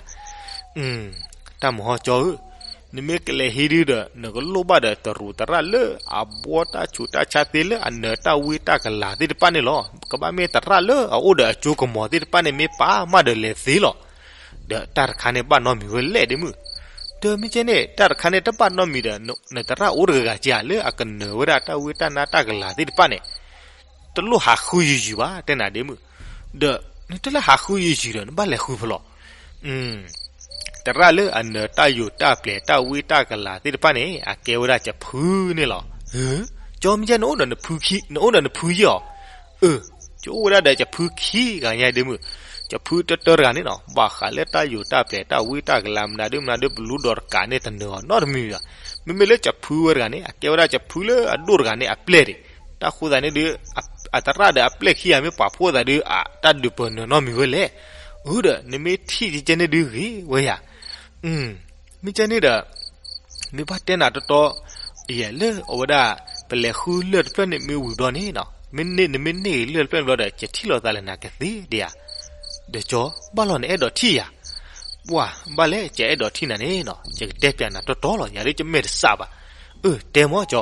တၢ်မုၢ်ဟီကၠီဧၢ, နမ့ၢ်ကလဲၤဟံးဒုဒီး နကလိၣ်ဘၣ်ဒီးတရူးတရၣ်လၢအဘှီတၢ်ဆူးတၢ်ဆါသ့လၢအနၢၤတၢ်ဝံတၢ်ကလၤသ့ၣ်တဖၣ်န့ၣ်လီၤ. ကဘၣ်မ့ၢ်တရၣ်လၢအအိၣ်ဒီးအစိကမီၤသ့ၣ်တဖၣ်န့ၣ်မ့ၢ်ပာ်မးဒီးလဲၤသ့လီၤ. ဒီးတၢ်တခါန့ၣ်ဘၣ်နီတမံၤဝဲလဲၣ်ဒ်မုၢ်. ဒီးမ့ၢ်ကဲန့ၣ် တၢ်တခါန့ၣ်တဘၣ်နီတမံၤဒီး နတရၣ်အိၣ်တဂၤဂၤက့ဧါ လၢအကနၢၤဝဲဒၣ်တၢ်ဝံတၢ်နါတၢ်ကလၤသ့ၣ်တဖၣ်န့ၣ် တလိၣ်ဟးဃုယံာ်ယံာ်ဘၣ် တဲနၤဒ်မုၢ်. ဒီးနတလဲၤဟးဃုယံာ်ယံာ်ဒီး နဘၣ်လဲၤဃုဖဲလဲၣ်. တရၣ်လၢအနၢၤတၢ်ယိာ်တၢ်ပျဲၤတၢ်ဝံတၢ်ကလၤသ့ၣ်တဖၣ်န့ၣ် အကဲဝဲဒၣ်ကဖုန့ၣ်လီၤ. ကၠီမ့ၢ်ကဲ နအိၣ်ဒီးနဖုယဲၢ်အီၤ. အၢ ကၠီအိၣ်ဝဲဒၣ်ဒီးကဖုခံဂၤညါဒ်မုၢ်. ကဖုတၢတၢတဂၤန့ၣ်နီၤ ဘၣ်ဃးလၢတၢ်ယိာ်တၢ်ပျဲၤတၢ်ဝံတၢ်ကလၤမနုၤဒုမနုၤဒု ပလူဒီးတကးန့ၣ်တနၢၤအီၤနီတမံၤဘၣ်. မ့မ့ၢ်လၢကဖုဝဲတဂၤန့ၣ် အကဲဝဲဒၣ်ကဖုလၢအဒိၣ်တဂၤန့ၣ်အပျဲၢ်ဒံး. တၢ်ဃိသတးန့ၣ်ဒု အတရၣ်ဒီးအပျဲၢ်ခံဂၤမ့ၢ်ပာ်ဖှိၣ်သးဒု အတၢ်ဒုးပၢၢ်နၢၤနီတမံၤဝဲလဲၣ်. အၢ ဒီး နမ့ၢ်ထံၣ်ကဲန့ၣ်ဒုဂ့ၤဝဲယၤ မ့ၢ်ကဲန့ၣ်ဒီး မ့ၢ်ဘၣ်တဲနၤတီတီ ယဲလၢအဝဲဒၣ် ပလဲၤဃုလၢၢ်တဖျၢၣ်န့ၣ်မ့ၢ်ဝံၤဘျီန့ၣ်နီၤ မ့ၢ်နမ့ၢ်န့ၢ်လၢၢ်တဖျၢၣ်ဘျီဒီး ကထံၣ်လိာ်သးလၢနၤကသ့ဒံးဧါ. ဒီးကၠီ ဘၣ်လီၤနအဲၣ်ဒိးထံၣ်ယၤ. ပှၤ ဘၣ်လဲၣ် ကအဲၣ်ဒိးထံၣ်နၤန့ၣ်နီၤ ယကတဲပျးနၤတီတီလီၤ ယၤဒ်ကမဲာ်တစးဘၣ်. အၢ တဲမီၢ်ကၠီ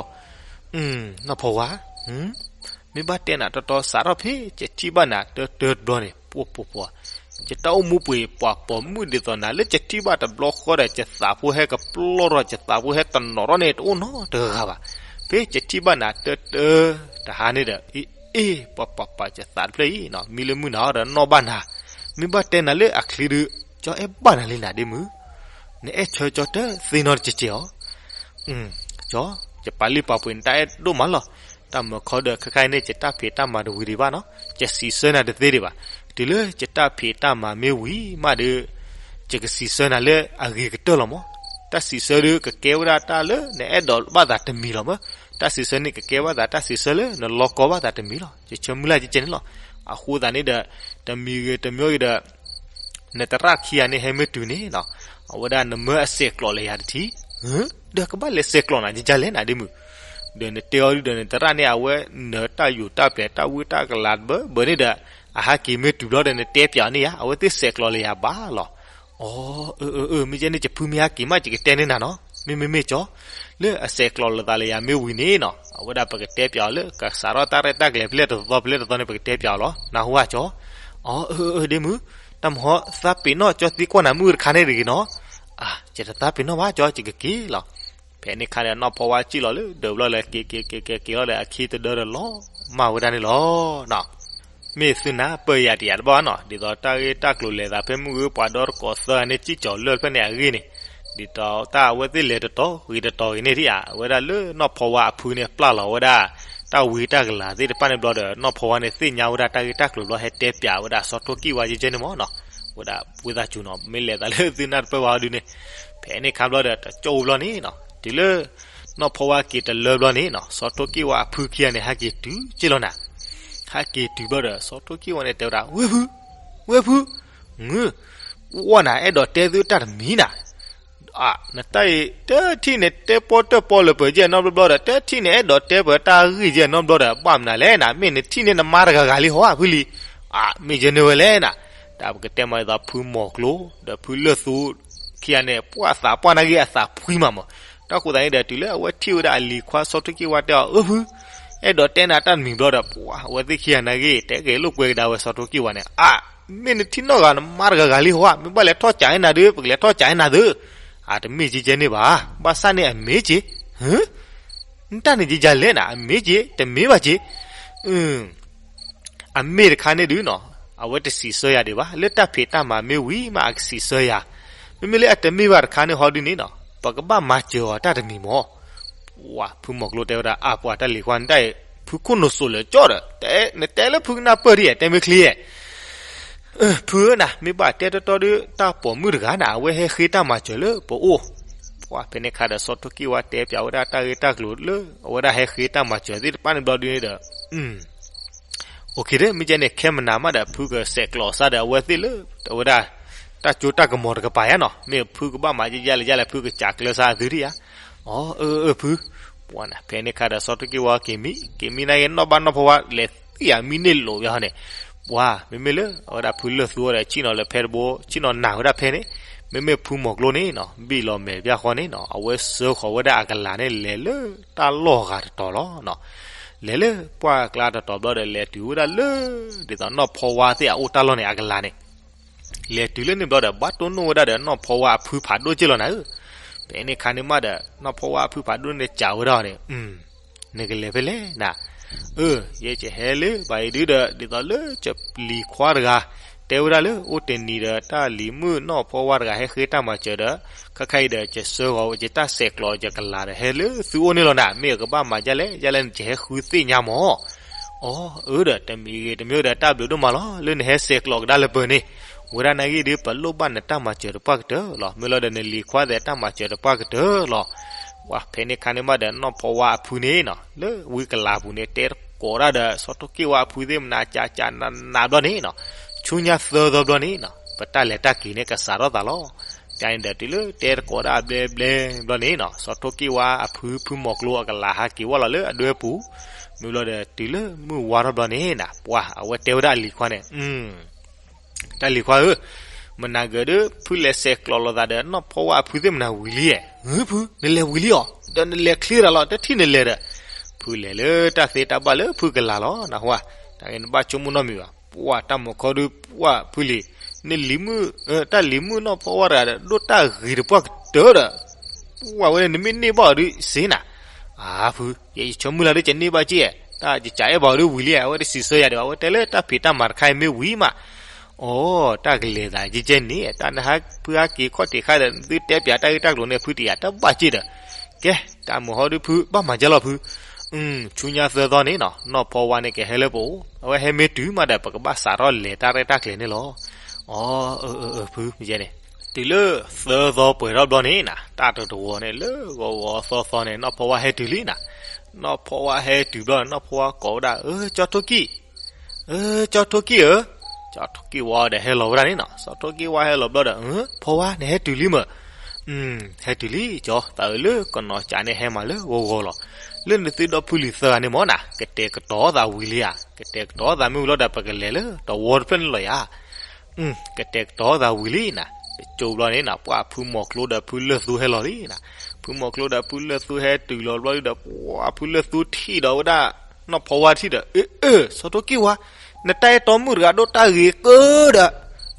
နီၢ်ဖီဝါ မ့ၢ်ဘၣ်တဲနၤတီတီစးထီၣ်ဖဲ ယထံၣ်ဘၣ်နၤတၢတၢတဘျီန့ၣ် ပှၤပှၤပှၤ ယတၢ်အိၣ်မူပှ့ၤ ပှၤပိာ်မုၣ်ဒ်သိးနၤ လၢယထံၣ်ဘၣ်တဘျီဃီဒီး ယသးဖိဟဲကပျီထီၣ် ယသးဖိဟဲတနီၤထီၣ်န့ၣ် တအိၣ်နီတဂၤဘၣ်. ဖဲယထံၣ်ဘၣ်နၤတၢတၢတဟါန့ၣ်ဒီး အ့ အ့ ပှၤပှၤပှၤ ယသးတဖျၢၣ်အံၤနီၤ မံလၢမုၢ်နၤအီၤဒီးနီၣ်ဘၣ်နၤ. မ့ၢ်ဘၣ်တဲနၤလၢအချ့ဒု ကၠီအဲၣ်ဘၣ်နၤလံနၤဒ်မုၢ်. နအဲၣ်ဆၢကၠီတသ့နီတကဲကဲအီၤ ကၠီ ယပာ်လံပာ်ပှ့ၤနတၢ်အဲၣ်ဒိၣ်မးလီၤ. တၢ်မၢခီဒီးခဲခါအံၤန့ၣ် ယတၢ်ဖံးတၢ်မၤတဝံၤဒံးဘၣ်နီၤ ယစံးဆၢနၤတသ့ဒံးဘၣ်. တုၤလၢယတၢ်ဖံးတၢ်မၤမ့ၢ်ဝံၤမးဒီး ယကစံးဆၢနၤလၢအဂ့ၤကတၢၢ်လီၤမး. တၢ်စံးဆၢဒုကကဲဝဲဒၣ်တၢ်လၢနအဲၣ်ဒိးဘၣ်သးတမံၤလီၤမး. တၢ်စံးဆၢန့ၣ်ကကဲဘၣ်သးတၢ်စံးဆၢလၢနလီၢ်ကီဘၣ်သးတမံၤလီၤ. ယဆၢမုၢ်လၢ်ကဲကဲန့ၣ်လီၤ. အဃိသတးန့ၣ်ဒီး တမံၤဂ့ၤတမံၤဂ့ၤဒီး နတရၣ်ခံဂၤန့ၣ် ဟဲမ့ၢ်တုၤန့ၣ်နီၤ အဝဲဒၣ်နမၢအစဲးကျိးလၢယၤတထံၣ်, ဒီးကဘၣ်လဲၤစဲးကျိးနၤယကလဲၣ်နၤဒ်မုၢ်. ဒီးနတဲအီၤဒုဒီးနတရၣ်န့ၣ် အဝဲနၢၤတၢ်ယိာ်တၢ်ပျဲၤတၢ်ဝံတၢ်ကလၤဘၣ်ဘၣ်န့ၣ်ဒီး အဟဲက့ၤမ့ၢ်တုၤဘျီဒီးနတဲပျးအီၤန့ၣ်ယါ အဝဲသ့ၣ်စဲးကျိးလၢယၤဘၣ်လီၤ. အီ အၢ အၢ အၢ မ့ၢ်ကဲန့ၣ် ယဖုမ့ၢ်ဟဲက့ၤမး ယကတဲန့ၢ်နၤနီၤ. မ့မ့ၢ်မ့ၢ်ကၠီ လၢအစဲးကျိးလိာ်သးလၢယၤမ့ၢ်ဝံၤန့ၣ်နီၤ အဝဲဒၣ်ပကတဲပျးအီၤလၢ ကစးထီၣ်တၢ်ရဲၣ်တၢ်ကျဲၤဖဲလဲၣ်တသီဖဲလဲၣ်တသီန့ၣ် ပကတဲပျးအီၤလီၤ. နၢ်ဟူဧါကၠီ. အီ အၢ အၢ ဒ့မုၢ်, တၢ်မဟီသးပ့ၤနီၣ်ကၠီသံကွၢ်နၤမုၢ်တခါန့ၣ်တဂ့ၤနီၤ. အါ ယတသးပ့ၤနီၣ်ဘၣ်ကၠီ ယကက့ၤလီၤ. ဖဲန့ၣ်ခါဒီး နီၢ်ဖီဝါစံၣ်လီၤလၢဒၢးဘျီလၢက့ၤက့ၤက့ၤက့ၤက့ၤလီၤဒီး အခံတဒၢဒီးလီၤမၢ်ဝဲဒၣ်န့ၣ်လီၤ. မ့ၢ်သုနၢ်ပၢၢ်ယၤတယၤတဘၣ်ဘၣ်နီၤ, ဒ်သိးတၢ်ဂ့ၢ်တၢ်ကျိၤလဲၤသးဖဲမုၢ်ဂ့ၤ ပှၤဒီတကိးသၢဂၤန့ၣ်စံၣ်ကၠီၤလၢၢ်တဖျၢၣ်န့ၣ်အဂ့ၢ်န့ၣ်, ဒ်သိးတၢ်အဝဲသ့ၣ်လဲၤတတီၤဂ့ၤတတီၤဂ့ၤန့ၣ်ထံၣ်ဧါ, အဝဲဒၣ်လၢနီၢ်ဖီဝါအဖုန့ၣ် ပျၢ်လီၤဝဲဒၣ် တၢ်ဝံတၢ်ကလၤသ့ၣ်တဖၣ်န့ၣ်ဘျီဒီး နီၢ်ဖီဝါန့ၣ်သ့ၣ်ညါဝဲဒၣ်တၢ်ဂ့ၢ်တၢ်ကျိၤဘျီ ဟဲတဲပျးဝဲဒၣ်စီၤထိၣ်ကံၢ်ဝါယဲကဲန့ၣ်မၢ်နီၤ, ဝဲဒၣ်ဝံသးစူၤနီၤ မ့ၢ်လဲၤသးလၢသုနၢ်တပၢၢ်ဘၣ်အီၤဒုန့ၣ်, ဖဲန့ၣ်ခါဘျီဒီး တကၠိၣ်ဝံၤဘျီန့ၣ်နီၤ, တုၤလၢ နီၢ်ဖီဝါက့ၤတလၢဘျီန့ၣ်နီၤ, စီၤထိၣ်ကံၢ်ဝါအဖုခံဂၤန့ၣ် ဟဲက့ၤတုၤက့ၤလီၤနၤ, ဟဲက့ၤတုၤဘျီဒီး စီၤထိၣ်ကံၢ်ဝါန့ၣ်တဲဝဲဒၣ် ဝဲၢ်ဖု, ဝဲၢ်ဖု, ငု, ဝဲၢ်နၤ အဲၣ်ဒိးတဲသုတၢ်တမံၤနၤ, အါ နတၢ်အံၤ တထံၣ်န့ၣ်တဲပီတၢၣ်ပီလၢပှဲၤကဲနီတဘျီဘျီဒီး တထံၣ်န့ၣ်အဲၣ်ဒိးတဲပှဲၤတၢ်ဂ့ၢ်ကဲနီတဘျီဒီး ဘၣ်မနုၤလဲၣ်နၤ, မ့ၢ်နထံၣ်န့ၢ်နမါတဂၤဂၤလံဟီဧါဖုလံ, အါ မ့ၢ်ယဲန့ၣ်ဝဲလဲၣ်နၤ, တၢ်ပကတဲမးဒ်သိးဖုမီၤကျိၤ ဒီးဖုလၢၢ်သူခံဂၤန့ၣ် ပှၤသးပှၢ်နာ်ဂ့ၢ်အသးဖှံမးမၢ်, တၢ်ဃိသတးန့ၣ်ဒီး တုၤလၢအဝဲထံၣ်ဝဲဒၣ်အလံၤခွါစီၤထိၣ်ကံၢ်ဝါတဲအီၤ အၢ ဖု အဲၣ်ဒိးတဲနၤတၢ်တမံၤဘျီဒီး ပှၤအဝဲသ့ၣ်ခံဂၤနာ်ဂ့ၢ် တဲဂဲၤလိာ်ကွဲကဒါဝဲစီၤထိၣ်ကံၢ်ဝါန့ၣ်, အါ မ့ၢ်နထံၣ်နီတဂၤနမါတဂၤဂၤလံဟီဧါ, မ့ၢ်ဘၣ်လဲၤထီၣ်ကးနၤဒီး ပကလဲၤထီၣ်ကးနၤသု, အါ တမ့ၢ်ကဲကဲန့ၣ်ဘၣ်, ဘၣ်ဆၣ်န့ၣ်အမ့ၢ်က့ၤ, နတၢ်န့ၣ်ကဲကဲလဲၣ်နၤ, အမ့ၢ်က့ၤ တမ့ၢ်ဘၣ်က့ၤ အမ့ၢ်တခါန့ၣ်ဒုနီၤ, အဝဲတစံးဆၢယၤဒံးဘၣ်, လၢတၢ်ဖံးတၢ်မၤမ့ၢ်ဝံၤမးအကစံးဆၢယၤ, မ့မ့ၢ်လၢအတမ့ၢ်ဘၣ်တခါန့ၣ်ဟီဒုန့ၣ်နီၤ, ပကဘၣ်မၤစၢၤအီၤတၢ်တမံၤမၢ်, ပှၤဖုမီၤကျိၤတဲဝဲဒၣ် အါ ပှၤတၢ်လံၤခွါ နတၢ်အံၤ ဖုခိၣ်နူာ်စိးလၢာ်ကၠီဒီး, နတဲလၢဖုကနၢ်ပၢၢ်ဒ်ယဲ တဲမ့ၢ်ချ့ယဲ, ဖုဧၢနၤ, မ့ၢ်ဘၣ်တဲတီတီဒီး တၢ်ပိာ်မုၣ်တဂၤနၤ အဝဲဟဲဃ့တၢ်မၤစၢၤလၢပအိၣ်. ပှၢ်ဖဲန့ၣ်အခါဒီး စီၤထိၣ်ကံၢ်ဝါတဲပၠးဝဲဒၣ်တၢ်ဂ့ၢ်တၢ်ကျိၤလၢ အဝဲဒၣ်ဟဲဃ့တၢ်မၤစၢၤသ့ၣ်တဖၣ်န့ၣ်ဘျီဒုန့ၣ်ဒီး အိၣ်ခ့ဒီး မ့ၢ်ကဲန့ၣ် ခဲမနၤမးဒီး ဖုကဆဲးကျိးစၢ်ဒီးအဝဲသ့ၣ်လၢ အဝဲဒၣ် တၢ်ကၠိတၢ်ကမီၤတကပၤယါနီၤ, မ့ၢ်ဖုကဘၣ်မၤယဲၢ်ယဲၢ်လဲၣ် ဖုကစးကျၢစၢ်အသုဒံးဧါ. အီ အၢ အၢ ဖု ပှၢ်နၤ ဖဲန့ၣ်အခါဒီး စီၤထိၣ်ကံၢ်ဝါက့ၤမံ က့ၤမံနာ်က့ၤ နီၢ်ဘၣ်နီၢ်ဖီဝါလဲၤသံၣ်အမံန့ၢ်လိာ်ဝဲဟီန့ၣ်, ပှၢ် မ့မ့ၢ်လၢအဝဲဒၣ်ဖုလၢၢ်သူဝဲဒီး ဆ့ၣ်နီၤလၢဖဲတဘိ ဆ့ၣ်နီၤနၢ်ဝဲဒၣ်ဖဲန့ၣ်, မ့မ့ၢ်ဖုမိၤကျိန့ၣ်နီၤ ဘံၣ်လီၤမဲာ်ဘၣ်ဃီန့ၣ်နီၤ အဝဲစၢဃီၤဝဲဒၣ်အကလၤန့ၣ် လဲၤလၢတၢ်လီၢ်ဂၤတတီၤလီၤနီၤ. လဲၤလၢပှၢ်ကျါတတီၤဘျီဒီး လဲၤတုၤဝဲဒၣ်လၢ ဒ်သိးနီၢ်ဖီဝါသ့ၣ်အအိၣ်တၢ်လီၢ်န့ၣ် အကလၤန့ၣ် လဲၤတုၤလၢန့ၣ်ဘျီဒီး ဘၣ်တိၢ်နီၣ်ဝဲဒၣ်ဒီး နီၢ်ဖီဝါအဖုဖးဒိၣ်က့ၢ်လီၤနၤဧၢ. ဖဲန့ၣ်အခါန့ၣ်မးဒီး နီၢ်ဖီဝါအဖုဖးဒိၣ်န့ၣ် စံးဝဲဒၣ်န့ၣ်, နကလဲၤဖဲလဲၣ်နၤ. အၢ ယဲယဟဲလၢၤဘၣ်အံၤဒုဒီး ဒ်သိးလၢယလံၤခွါတဂၤ တဲဝဲဒၣ်လၢ အိၣ်တနံၤဒီး တၢ်လံၤမုၣ်နီၢ်ဖီဝါတဂၤ ဟဲဃ့တၢ်မၤစၢၤဒီး ခဲခါအံၤဒီး ယဆၢဂီၤ ယတၢ်ဆဲးကျိးယကလၤဒီး ဟဲလၢသုအိၣ်န့ၣ်လီၤနၤ. မ့ၢ်အကဘၣ်မၤဒ်လဲၣ် ဒ်လဲၣ်န့ၣ် ယဟဲဃုသ့ၣ်ညါမး. အီ အၢဒီး တမံၤဂ့ၤတမံၤဒီး တၢ်ဘျုးဒိၣ်မးလီၤ လၢနဟဲဆဲးကျိးကဒါလၢပၢၤန့ၣ်. ဝဲဒၣ်နာ်ဂ့ၢ်ဒု ပလိၣ်ဘၣ်နတၢ်မၤစၢၤတပှၢ်ကတၢၢ်လီၤ. မ့ၢ်လီၤဒီး နလံၤခွါသ့ၣ်တၢ်မၤစၢၤတပှၢ်ကတၢၢ်လီၤ. ပှၢ်ဖဲန့ၣ်အခါန့ၣ်မးဒီး နီၢ်ဖီဝါအဖုန့ၣ်နီၤ လၢဝံကလၤပူၤန့ၣ် တဲတကိးတၢ်ဒီး စီၤထိၣ်က့ၢ်ဝါအဖုသ့ၣ်မနၤ ကးကးနးနးဘျီန့ၣ်နီၤ, ဆူညါသၢသီဘျီန့ၣ်နီၤ ပတၢ်လဲၤတၢ်က့ၤန့ၣ် ကစးထီၣ်သးလီၤ. ကန့ၣ်ဒီး တုၤလၢတဲတကိးဒၣ်အဘျဲဘျဲဘျီန့ၣ်နီၤ စီၤထိၣ်က့ၢ်ဝါအဖု ဖုမိၤကျိအကလၤ ဟးက့ၤဝဲလီၤလၢအဒွဲပူၤ, မ့ၢ်လီၤဒီး တုၤလၢမုၢ်ဝါထီၣ်ဘျီန့ၣ်နီၤ ပှၢ်အဝဲတဲဝဲဒၣ်အလံၤခွါန့ၣ်, တၢ်လံၤခွါဧၢ, မနၤဂၤဒီး ဖုလဲၤဆဲးကျိးလိာ်သးဒီး နီၢ်ဖီဝါအဖုသ့ၣ်မနၤဝံၤလံဧါ. ဖု နလဲၤဝံၤလံဧါ, ဒီးနလဲၤချ့တၢ်လီၤ တထံၣ်နလဲၤဒီး, ဖုလဲၤလၢတၢ်သ့တၢ်ဘၣ်လၢဖုကလၤလီၤ နၢ်ဟူဧါ, တၢ်ဂ့ၢ်နဘၣ်ဆိကမိၣ်နီတမံၤဘၣ်. ပှၢ်တၢ်မုၢ်ခီဒု ပှၢ်ဖုလံၤ, နလံၤမုၣ်, တၢ်လံၤမုၣ်နီၢ်ဖီဝါတဂၤဒီး ဒိၣ်တၢ်ဂ့ၤတပှၢ်ကတၢၢ်ဒီး, ပှၢ်ဝဲန့ၣ် နမ့ၢ်န့ၢ်ဘၣ်အီၤဒုစ့နၤ. အၢ ဖု, ယဲယဆၢမုၢ်လၢ်ဒီး ယန့ၢ်ဘၣ်က့ၢ်, တၢ်ယကးအဲၣ်ဘၣ်အီၤဒုဝံၤလံဧါ, အဝဲတစံးဆၢယၤဒံးဘၣ်, အဝဲတဲလၢတၢ်ဖံးတၢ်မၤတခါအံၤမ့ၢ်ဝံၤမး. အိ တၢ်ကလဲၤသးကဲကဲန့ၣ်, တၢ်နဟးဖုဟးက့ၤခီၣ်ထံးခါဒီး နသုတဲပၠးတၢ်ဂ့ၢ်တၢ်ကျိၤန့ၣ် ဖုတယာ်တဘၣ်က့ၢ်ဒီး, ကဲ, တၢ်မုၢ်ဟီဒုဖု ဘၣ်မၤကဲလီၤဖု. ဆူညါသၢသီန့ၣ်နီၤ နီၢ်ဖီဝါန့ၣ်ကဟဲလၢပအိၣ်, အဝဲဟဲမ့ၢ်တုၤမးဒီး ပကဘၣ်စးထီၣ်လဲၤတၢ်ရဲၣ်တၢ်ကျဲၤန့ၣ်လီၤ. အိ အၢ အၢ အၢ ဖု ယဲန့ၣ်, တုၤလၢသၢသီပှဲၤထီၣ်ဘျီန့ၣ်နီၤ တၢ်တတဝီၤန့ၣ် လၢဂီၤဂီၤသီသီန့ၣ် နီၢ်ဖီဝါဟဲတုၤလံနီၤ. နီၢ်ဖီဝါဟဲတုၤဘျီ နီၢ်ဖီဝါကိးဝဲဒၣ်, အၢ ကၠီထိၣ်ကံၢ်, အၢ ကၠီထိၣ်ကံၢ်ဧၢ, ကၠီထိၣ်ကံၢ်ဝါဒီးဟဲလီၤဝဲဒၣ်န့ၣ်နီၤ. စီၤထိၣ်ကံၢ်ဝါဟဲလီၤဘျီဒီး, ဖီဝါ နဟဲတုၤလံမၢ်. ဟဲတုၤလံကၠီ, သးအုးလၢကနီၤကးန့ၣ် ဟဲမးလၢဂီၤဂီၤလီၤ. လၢနသုဒီဖုလံၤသၢဂၤန့ၣ်မၢ်နီၤ ကတဲာ်ကတီၤသးဝံၤလံဧါ, ကတဲာ်ကတီၤသးမ့ၢ်ဝံၤလီၤဒီး ပကလဲၤလၢတဝီတဖျၢၣ်န့ၣ်လီၤယါ. ကတဲာ်ကတီၤသးဝံၤလံနီၤ, တကၠိဘျီန့ၣ်နီၤ ပှၢ်ဖုမီၤကျိဒီးဖုလၢၢ်သူဟဲလီၤလံနီၤ. ဖုမီၤကျိဒီးဖုလၢၢ်သူဟဲတုၤလီၤဘျီဒီး ပှၢ်ဖုလၢၢ်သူထံၣ်ဒီးဝဲဒၣ် နီၢ်ဖီဝါထံၣ်ဒီး, အၢ အၢ စီၤထိၣ်ကံၢ်ဝါ, နတၢ်အဲၣ်တီမုၣ်တဂၤဒိၣ်တၢ်ဂ့ၤကၢဒီး,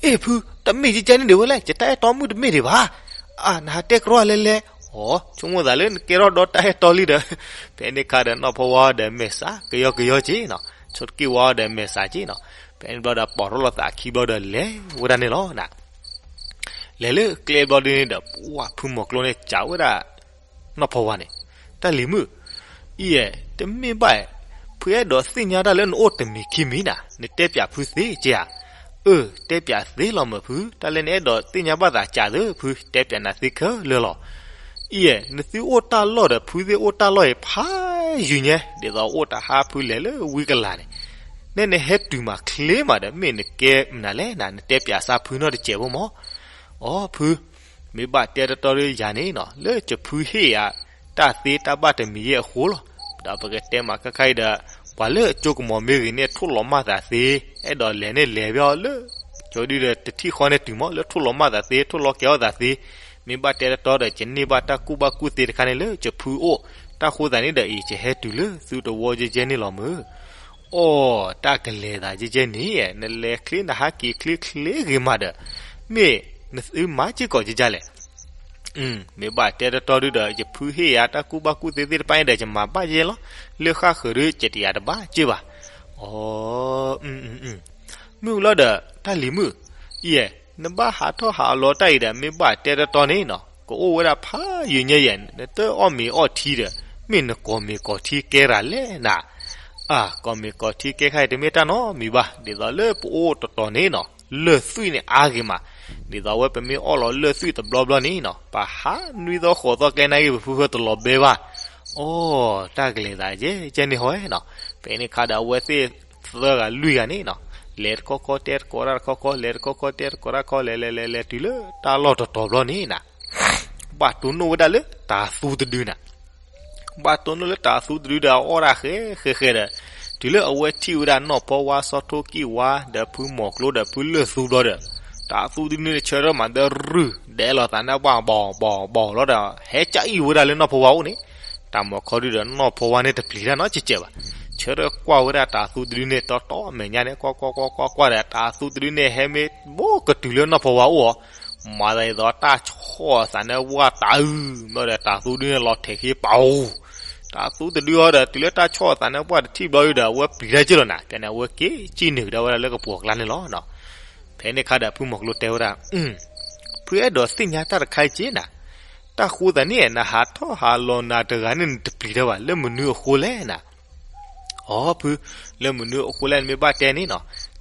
အ့ၣ် ဖု, တမ့ၢ်ကဲကဲန့ၣ်ဒံးဝဲလဲၣ်, ယတၢ်အဲၣ်တီမုၣ်တမ့ၢ်ဒံးဘၣ်. အၢ နဟးတဲကရီလဲၤလဲၤ, အိ ဆိကမိၣ်သးလၢနကဲထီၣ်ဒီးတၢ်အဲၣ်တီလံဒီး, ဖဲန့ၣ်အခါဒီးနီၢ်ဖီဝါဒီးမဲာ်ဆှးကယီကယီက့နီၤ, စီၤထိၣ်ကံၢ်ဝါဒီးမဲာ်ဆှးက့နီၤ. ဖဲန့ၣ်ဘျီဒီးပိာ်ထီၣ်လိာ်သးခံဘျီဒီးလဲၤဝဲဒၣ်န့ၣ်လီၤနီၤ. လဲၤလၢကျဲဘျီဒုန့ၣ်ဒီး ပှၢ်ဖုမီၤကျိန့ၣ်စံးဝဲဒၣ် နီၢ်ဖီဝါန့ၣ်, တၢ်လံၤမုၣ်, အံၤ, တမ့ၢ်ဘၣ်, ဖုအဲၣ်ဒိးသ့ၣ်ညါတၢ်လၢနအိၣ်တမံၤခံမံၤနီၤ, နတဲပၠးဖုသ့က့ဧါ. အၢ တဲပၠးသ့လီၤမၢ်ဖု, တၢ်လၢနအဲၣ်ဒိးသ့ၣ်ညါဘၣ်သးစံးသ့ဖု, တဲပၠးနၤသ့ခဲလၢာ်လီၤ. အံၤ, နသုအိၣ်တၢ်လီၢ်ဒီး ဖုသ့ၣ်အိၣ်တၢ်လီၢ်အံၤဖးယံၤညါ, ဒ်သိးအိၣ်တဟါဖုလဲၤလၢဝံကလၤန့ၣ်, နဲနဟဲတုၤမးချ့မးဒီး မ့ၢ်နကဲမနုၤလဲၣ်နီၤ, နတဲပၠးစၢ်ဖုနီတစဲးဖိမၢ်. အိ ဖု, မ့ၢ်ဘၣ်တဲတီတီဒီးယၤန့ၣ်နီၤ, လၢယဖုဟ့ၣ်ယၤ တၢ်သ့တၢ်ဘၣ်တမံၤယဲၢ်အဃိလီၤ. ဒီးပကတဲမးခဲခါအံၤဒီး, ပှၤလၢအကၠိကမီၤမ့ၢ်ဂ့ၤန့ၣ် ထိၣ်လီၤမၢ်သးသ့, အဲၣ်ဒိးလဲၤန့ၣ်လဲၤဖဲအီၤလၢ ကၠိဒုဒီးတထံၣ်ဃီန့ၣ်တုၤမၢ်, လၢထိၣ်လီၤမၢ်သးသ့, ထိၣ်လီၤကဲၤအီၣ်သးသ့, မ့ၢ်ဘၣ်တဲတီတီဒီး ယန့ၢ်ဘၣ်တၢ်ကူၣ်ဘၣ်ကူၣ်သ့တခါန့ၣ်လၢယဖုအိၣ်, တၢ်ဃိသးန့ၣ်ဒီးအံၤ ယဟဲတုၤလၢသုတဝီယဲၢ်ယဲၢ်န့ၣ်လီၤမၢ်. အိ တၢ်ကလဲၤသးယဲၢ်ယဲၢ်န့ၣ်, နလဲၤချ့နဟးက့ၤချ့ချ့ဂ့ၤမးဒီး, မ့ၢ်နသုမၤစ့ၢ်ကီးယဲၢ်ယဲၢ်လဲၣ်. မ့ၢ်ဘၣ်တဲတီတီဒုဒီး ယဖုဟ့ၣ်ယၤတၢ်ကူၣ်ဘၣ်ကူၣ်သ့သ့ၣ်တဖၣ်န့ၣ်ဒီး ယမၤဘၣ်ယဲၢ်လီၤ. လၢဃၣ်ဃၢၤဒု ယတယာ်တဘၣ်က့ၢ်ဘၣ်. အိ မ့ၢ်ဝံၤလီၤဒီး တၢ်လံၤမုၣ်, အံၤ, နဘၣ်ဟးထီၣ်ဟးအလီၤတၢ်အံၤဒီး မ့ၢ်ဘၣ်တဲတီတီန့ၣ်နီၤ, ကအိၣ်ဝဲဒၣ်ဖးယံၤညါယဲၢ်, နတအီၣ်မ့ၤအီထံဒီး, မ့ၢ်နကိးမ့ၤကိးထံကဲရၤလဲၣ်နၤ. အၢ ကိးမ့ၤကိးထံကဲခါအံၤတမ့ၢ်တၢ်နီတမံၤဘၣ်, ဒ်သိးလၢပအိၣ်တတီၤန့ၣ်နီၤ, လၢၢ်သွံၣ်န့ၣ်အါဂ့ၤမး, ဒ်သိးဝဲပမ့ၢ်အီၣ်လီၤလၢၢ်သွံၣ်တဘျီဘျီန့ၣ်နီၤ ပဟးနွံသီဃိးသီကျဲနာ်က့ ပဖုဖၢတလီၤဘဲဘၣ်. အိ တၢ်ကလဲၤသးကဲကဲန့ၣ်ဟီနီၤ. ဖဲန့ၣ်ခါဒီးအဝဲသ့ၣ်သၢဂၤလွံၢ်ဂၤန့ၣ်နီၤ လဲၤတခီခီတဲတကိးတၢ်တခီခီ လဲၤတခီခီတဲတကိးတၢ်ခီ လဲၤလဲၤလဲၤလဲၤတုၤလၢတၢ်လီၢ်တတီၤဘျီန့ၣ်နီၤ ဘၣ်တိၢ်နီၣ်ဝဲဒၣ်လၢတၤသူတဒုနီၤ ဘၣ်တိၢ်နီၣ်လၢတၤသူတဒုဒီးအီၣ်ဒၣ်ဃဲဃဲဃဲဒီး တုၤလၢအဝဲထံၣ်ဝဲဒၣ်နီၢ်ဖီဝါ စီၤထိၣ်ကံၣ်ဝါ ဒီးဖုမီၤကျိဒီးဖုလၢၢ်သူဘျီဒီး တၤသူတဒုန့ၣ်ဆၢထၢၣ်မးဒီးရုၢ်ဒဲးလီၤသးန့ၣ် ဘၣ်ဘီၣ်ဘီၣ်ဘီၣ်လီၤဒီး ဟဲကအံၣ်ဝဲဒၣ်လၢနီၢ်ဖီဝါအိၣ်န့ၣ် တၢ်မီၤခီဒုဒီး နီၢ်ဖီဝါန့ၣ်တပျံၤတၢ်နီတစဲးဘၣ်. ဆၢထၢၣ်ကွၢ်ဝဲဒၣ်တၤသူတဒုန့ၣ် တီတီအမဲာ်ညါန့ၣ် ကွၢ်ကွၢ်ကွၢ်ကွၢ်ကွၢ်ဒီး တၤသူတဒုန့ၣ် ဟဲမ့ၢ်ဘိကတုၤလၢနီၢ်ဖီဝါအိၣ်အီၤ မၤသးဒ်သိးတၢ်ဆီၣ်အသးန့ၣ် ဝၢ်တၤအုၣ် မ့ၢ်ဒီးတၤသူတဒုန့ၣ် လီၤထဲးဃ့ပာ်အူ တၤသူတဒုအီၤဒီး တုၤလၢတၢ်ဆီၣ်အသးန့ၣ် ပှၢ်တထံၣ်ဘျီဒုဒီး အဝဲပျံၤတၢ်က့ၢ်လီၤနၤ ဖဲန့ၣ် အဝဲက့ၤကံၣ်နုာ်ကဒါဝဲဒၣ်လၢကပိာ်ကျါန့ၣ်လီၤ. ဖဲန့ၣ်ခါဒီးဖုမီၤကျိတဲဝဲဒၣ် ဖုအဲၣ်ဒိးသ့ၣ်ညါတၢ်တခါက့ၢ်နၤ, တၢ်ဃိသးန့ၣ် နဟးထီၣ်ဟးလီၤနၤတဂၤန့ၣ် နတပျံၤတၢ်ဘၣ် လၢမနုၤအဃိလဲၣ်နၤ. အိ ဖု, လၢမနုၤအဃိလဲၣ်နမ့ၢ်ဘၣ်တဲန့ၣ်နီၤ,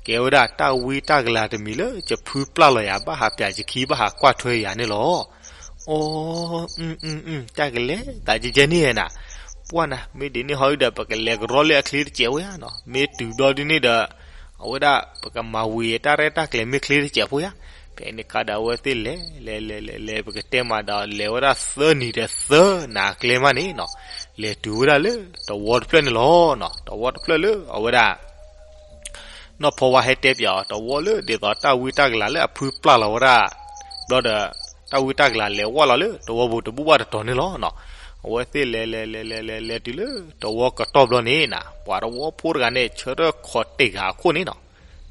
ကဲဝဲဒၣ်တၢ်ဝံတၢ်ကလၤတမံၤလၢ ယဖုပျၢ်လီၤယၤ ဘၣ်ဟးပၠးယခံ ဘၣ်ဟးကွၢ်ထွဲယၤန့ၣ်လီၤ. အိ တၢ်ကလဲၤသးကဲကဲန့ၣ်နၤ, ပှၢ်နၤ မ့ၢ်ဒ်န့ၣ်ဟီဒုဒီး ပကလဲၤကရီလၢအချ့တစဲးဝဲဧါနီၤ, မ့ၢ်တုၤဘျီဒုန့ၣ်ဒီး အဝဲဒၣ် ပကမၤဝံၤတၢ်ရဲၣ်တၢ်ကျဲၤမ့ၢ်ချ့တစဲးဖိဧါ. ဖဲန့ၣ်ခါဒီးအဝဲသ့ၣ်လဲၤ လဲၤ လဲၤ လဲၤ လဲၤ ပကတဲမးဒီး လဲၤဝဲဒၣ်သၢနံၤဒီးသၢနၤအကျဲမးန့ၣ်နီၤ, လဲၤတုၤဝဲဒၣ်လၢတဝီတဖျၢၣ်န့ၣ်လီၤ. တဝီတဖျၢၣ်လၢအဝဲဒၣ် နီၢ်ဖီဝါဟဲတဲပၠးအီၤ တဝီလၢဒ်သိးတၢ်ဝံတၢ်ကလၤလၢအဖုပျၢ်လီၤဝဲဒၣ်, ဘျီဒီး တၢ်ဝံတၢ်ကလၤလဲၤဝဲလီၤလၢတဝီပူၤတဘူၣ်ဘၣ်တတီၤန့ၣ်လီၤ. အဝဲသ့ၣ်လဲၤ လဲၤ လဲၤ လဲၤ လဲၤ လဲၤတုၤလၢတဝီကတီၢ်ဘျီန့ၣ်နၤ, ပှၤတဝီဖိတဂၤန့ၣ် ဆၢထၢၣ်ခိးတ့ၢ်ဂၤအခိၣ်န့ၣ်နီၤ,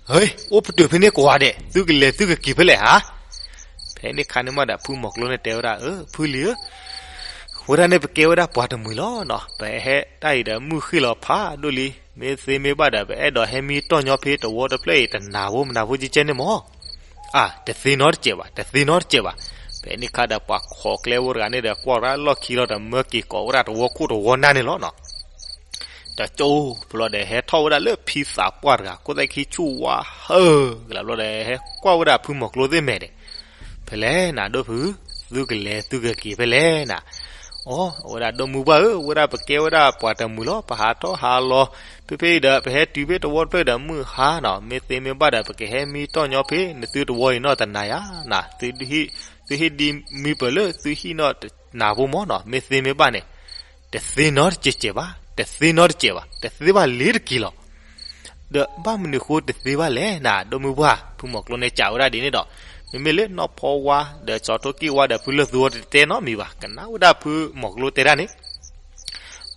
ဟ့ အိၣ်ပတုာ်ဖဲန့ၣ်ကိးဂၤဒဲး သုကလဲၤသုကက့ၤဖဲလဲၣ်ဧါ. ဖဲန့ၣ်ခါန့ၣ်မးဒီး ဖုမီၤကျိန့ၣ်တဲဝဲဒၣ် အၢ ဖုလံၤဧၢ, ဝဲဒၣ်န့ၣ်ပကဲဝဲဒၣ်ပှၤတမှံၤလီၤနီၤ, ပဟဲတၢ်အံၤဒီးမုၢ်ဃ့ၢ်လီၤဖးဒိၣ်လံ, မ့ၢ်သ့မ့ၢ်ဘၣ်ဒီး ပအဲၣ်ဒိးဟဲမံတီၢ်ညီဖဲတဝီတဖျၢၣ်အံၤ တနၤဖိမနၤဖိကဲကဲန့ၣ်မး. အါ တသ့နီတစဲးဘၣ် တသ့နီတစဲးဘၣ်. ဖဲန့ၣ်ခါဒီး ပှၤခိးကျဲဖိတဂၤန့ၣ်ဒီး ကွၢ်ဝဲဒၣ်လီၢ်ခံလီၤဒီး မၢက့ၤကိးဝဲဒၣ်တဝီခိၣ်တဝီနၢ်န့ၣ်လီၤနီၤ. တကၠိဖိလီၤဒီး ဟဲထီၣ်ဝဲဒၣ်လၢဖံသးပှၢ်တဂၤ ခိၣ်သၣ်ခံဆူၣ်ဝါ ဟၢကလးဘျီဒီး ဟဲကွၢ်ဝဲဒၣ်ဖုမီၤကျိသ့ၣ်မဲာ်ဒီး ဖဲလဲၣ်နၤဒိၣ်ဖု, သုကလဲၤသုကက့ၤဖဲလဲၣ်နၤ. အိ အဝဲဒၣ်ဒိၣ်မုၢ်ပှၢ်ဧၢ, ဝဲဒၣ်ပကဲဝဲဒၣ်ပှၤတမှံၤလီၤ, ပဟးထီၣ်ဟးလီၤ ဖဲဖဲအံၤဒီး ပဟဲတုၤဖဲတဝီတဖျၢၣ်ဒီးမုၢ်ဟါနီၤ, မ့ၢ်သ့မ့ၢ်ဘၣ်ဒီး ပကဟဲမံတီၢ်ညီဖဲနသုတဝီအံၤနီတနၤယါနၤ, သုဟံၣ်ဒံမံပၢၢ်လၢ သုဟံၣ်နီတနၤဖိမးနီၤ, မ့ၢ်သ့မ့ၢ်ဘၣ်န့ၣ် တသ့နီတစဲးစဲးဘၣ်, တသ့နီတစဲးဘၣ်, တသ့ဘၣ်လ့ၤတက့ၤလီၤ. ဒီးဘၣ်မနုၤဃိတသ့ဘၣ်လဲၣ်နၤ ဒိၣ်မုၢ်ပှၢ်, ဖုမီၤကျိန့ၣ်စံးဝဲဒၣ်ဒ်န့ၣ်ဒီး, မ့မ့ၢ်လၢနီၢ်ဖီဝါ ဒီးစီၤထိၣ်ကံၢ်ဝါဒီးဖုလၢၢ်သူအီၤတတဲနီတမံၤဘၣ်, ကနၣ်ဝဲဒၣ်ဖုမီၤကျိတဲဒၣ်န့ၣ်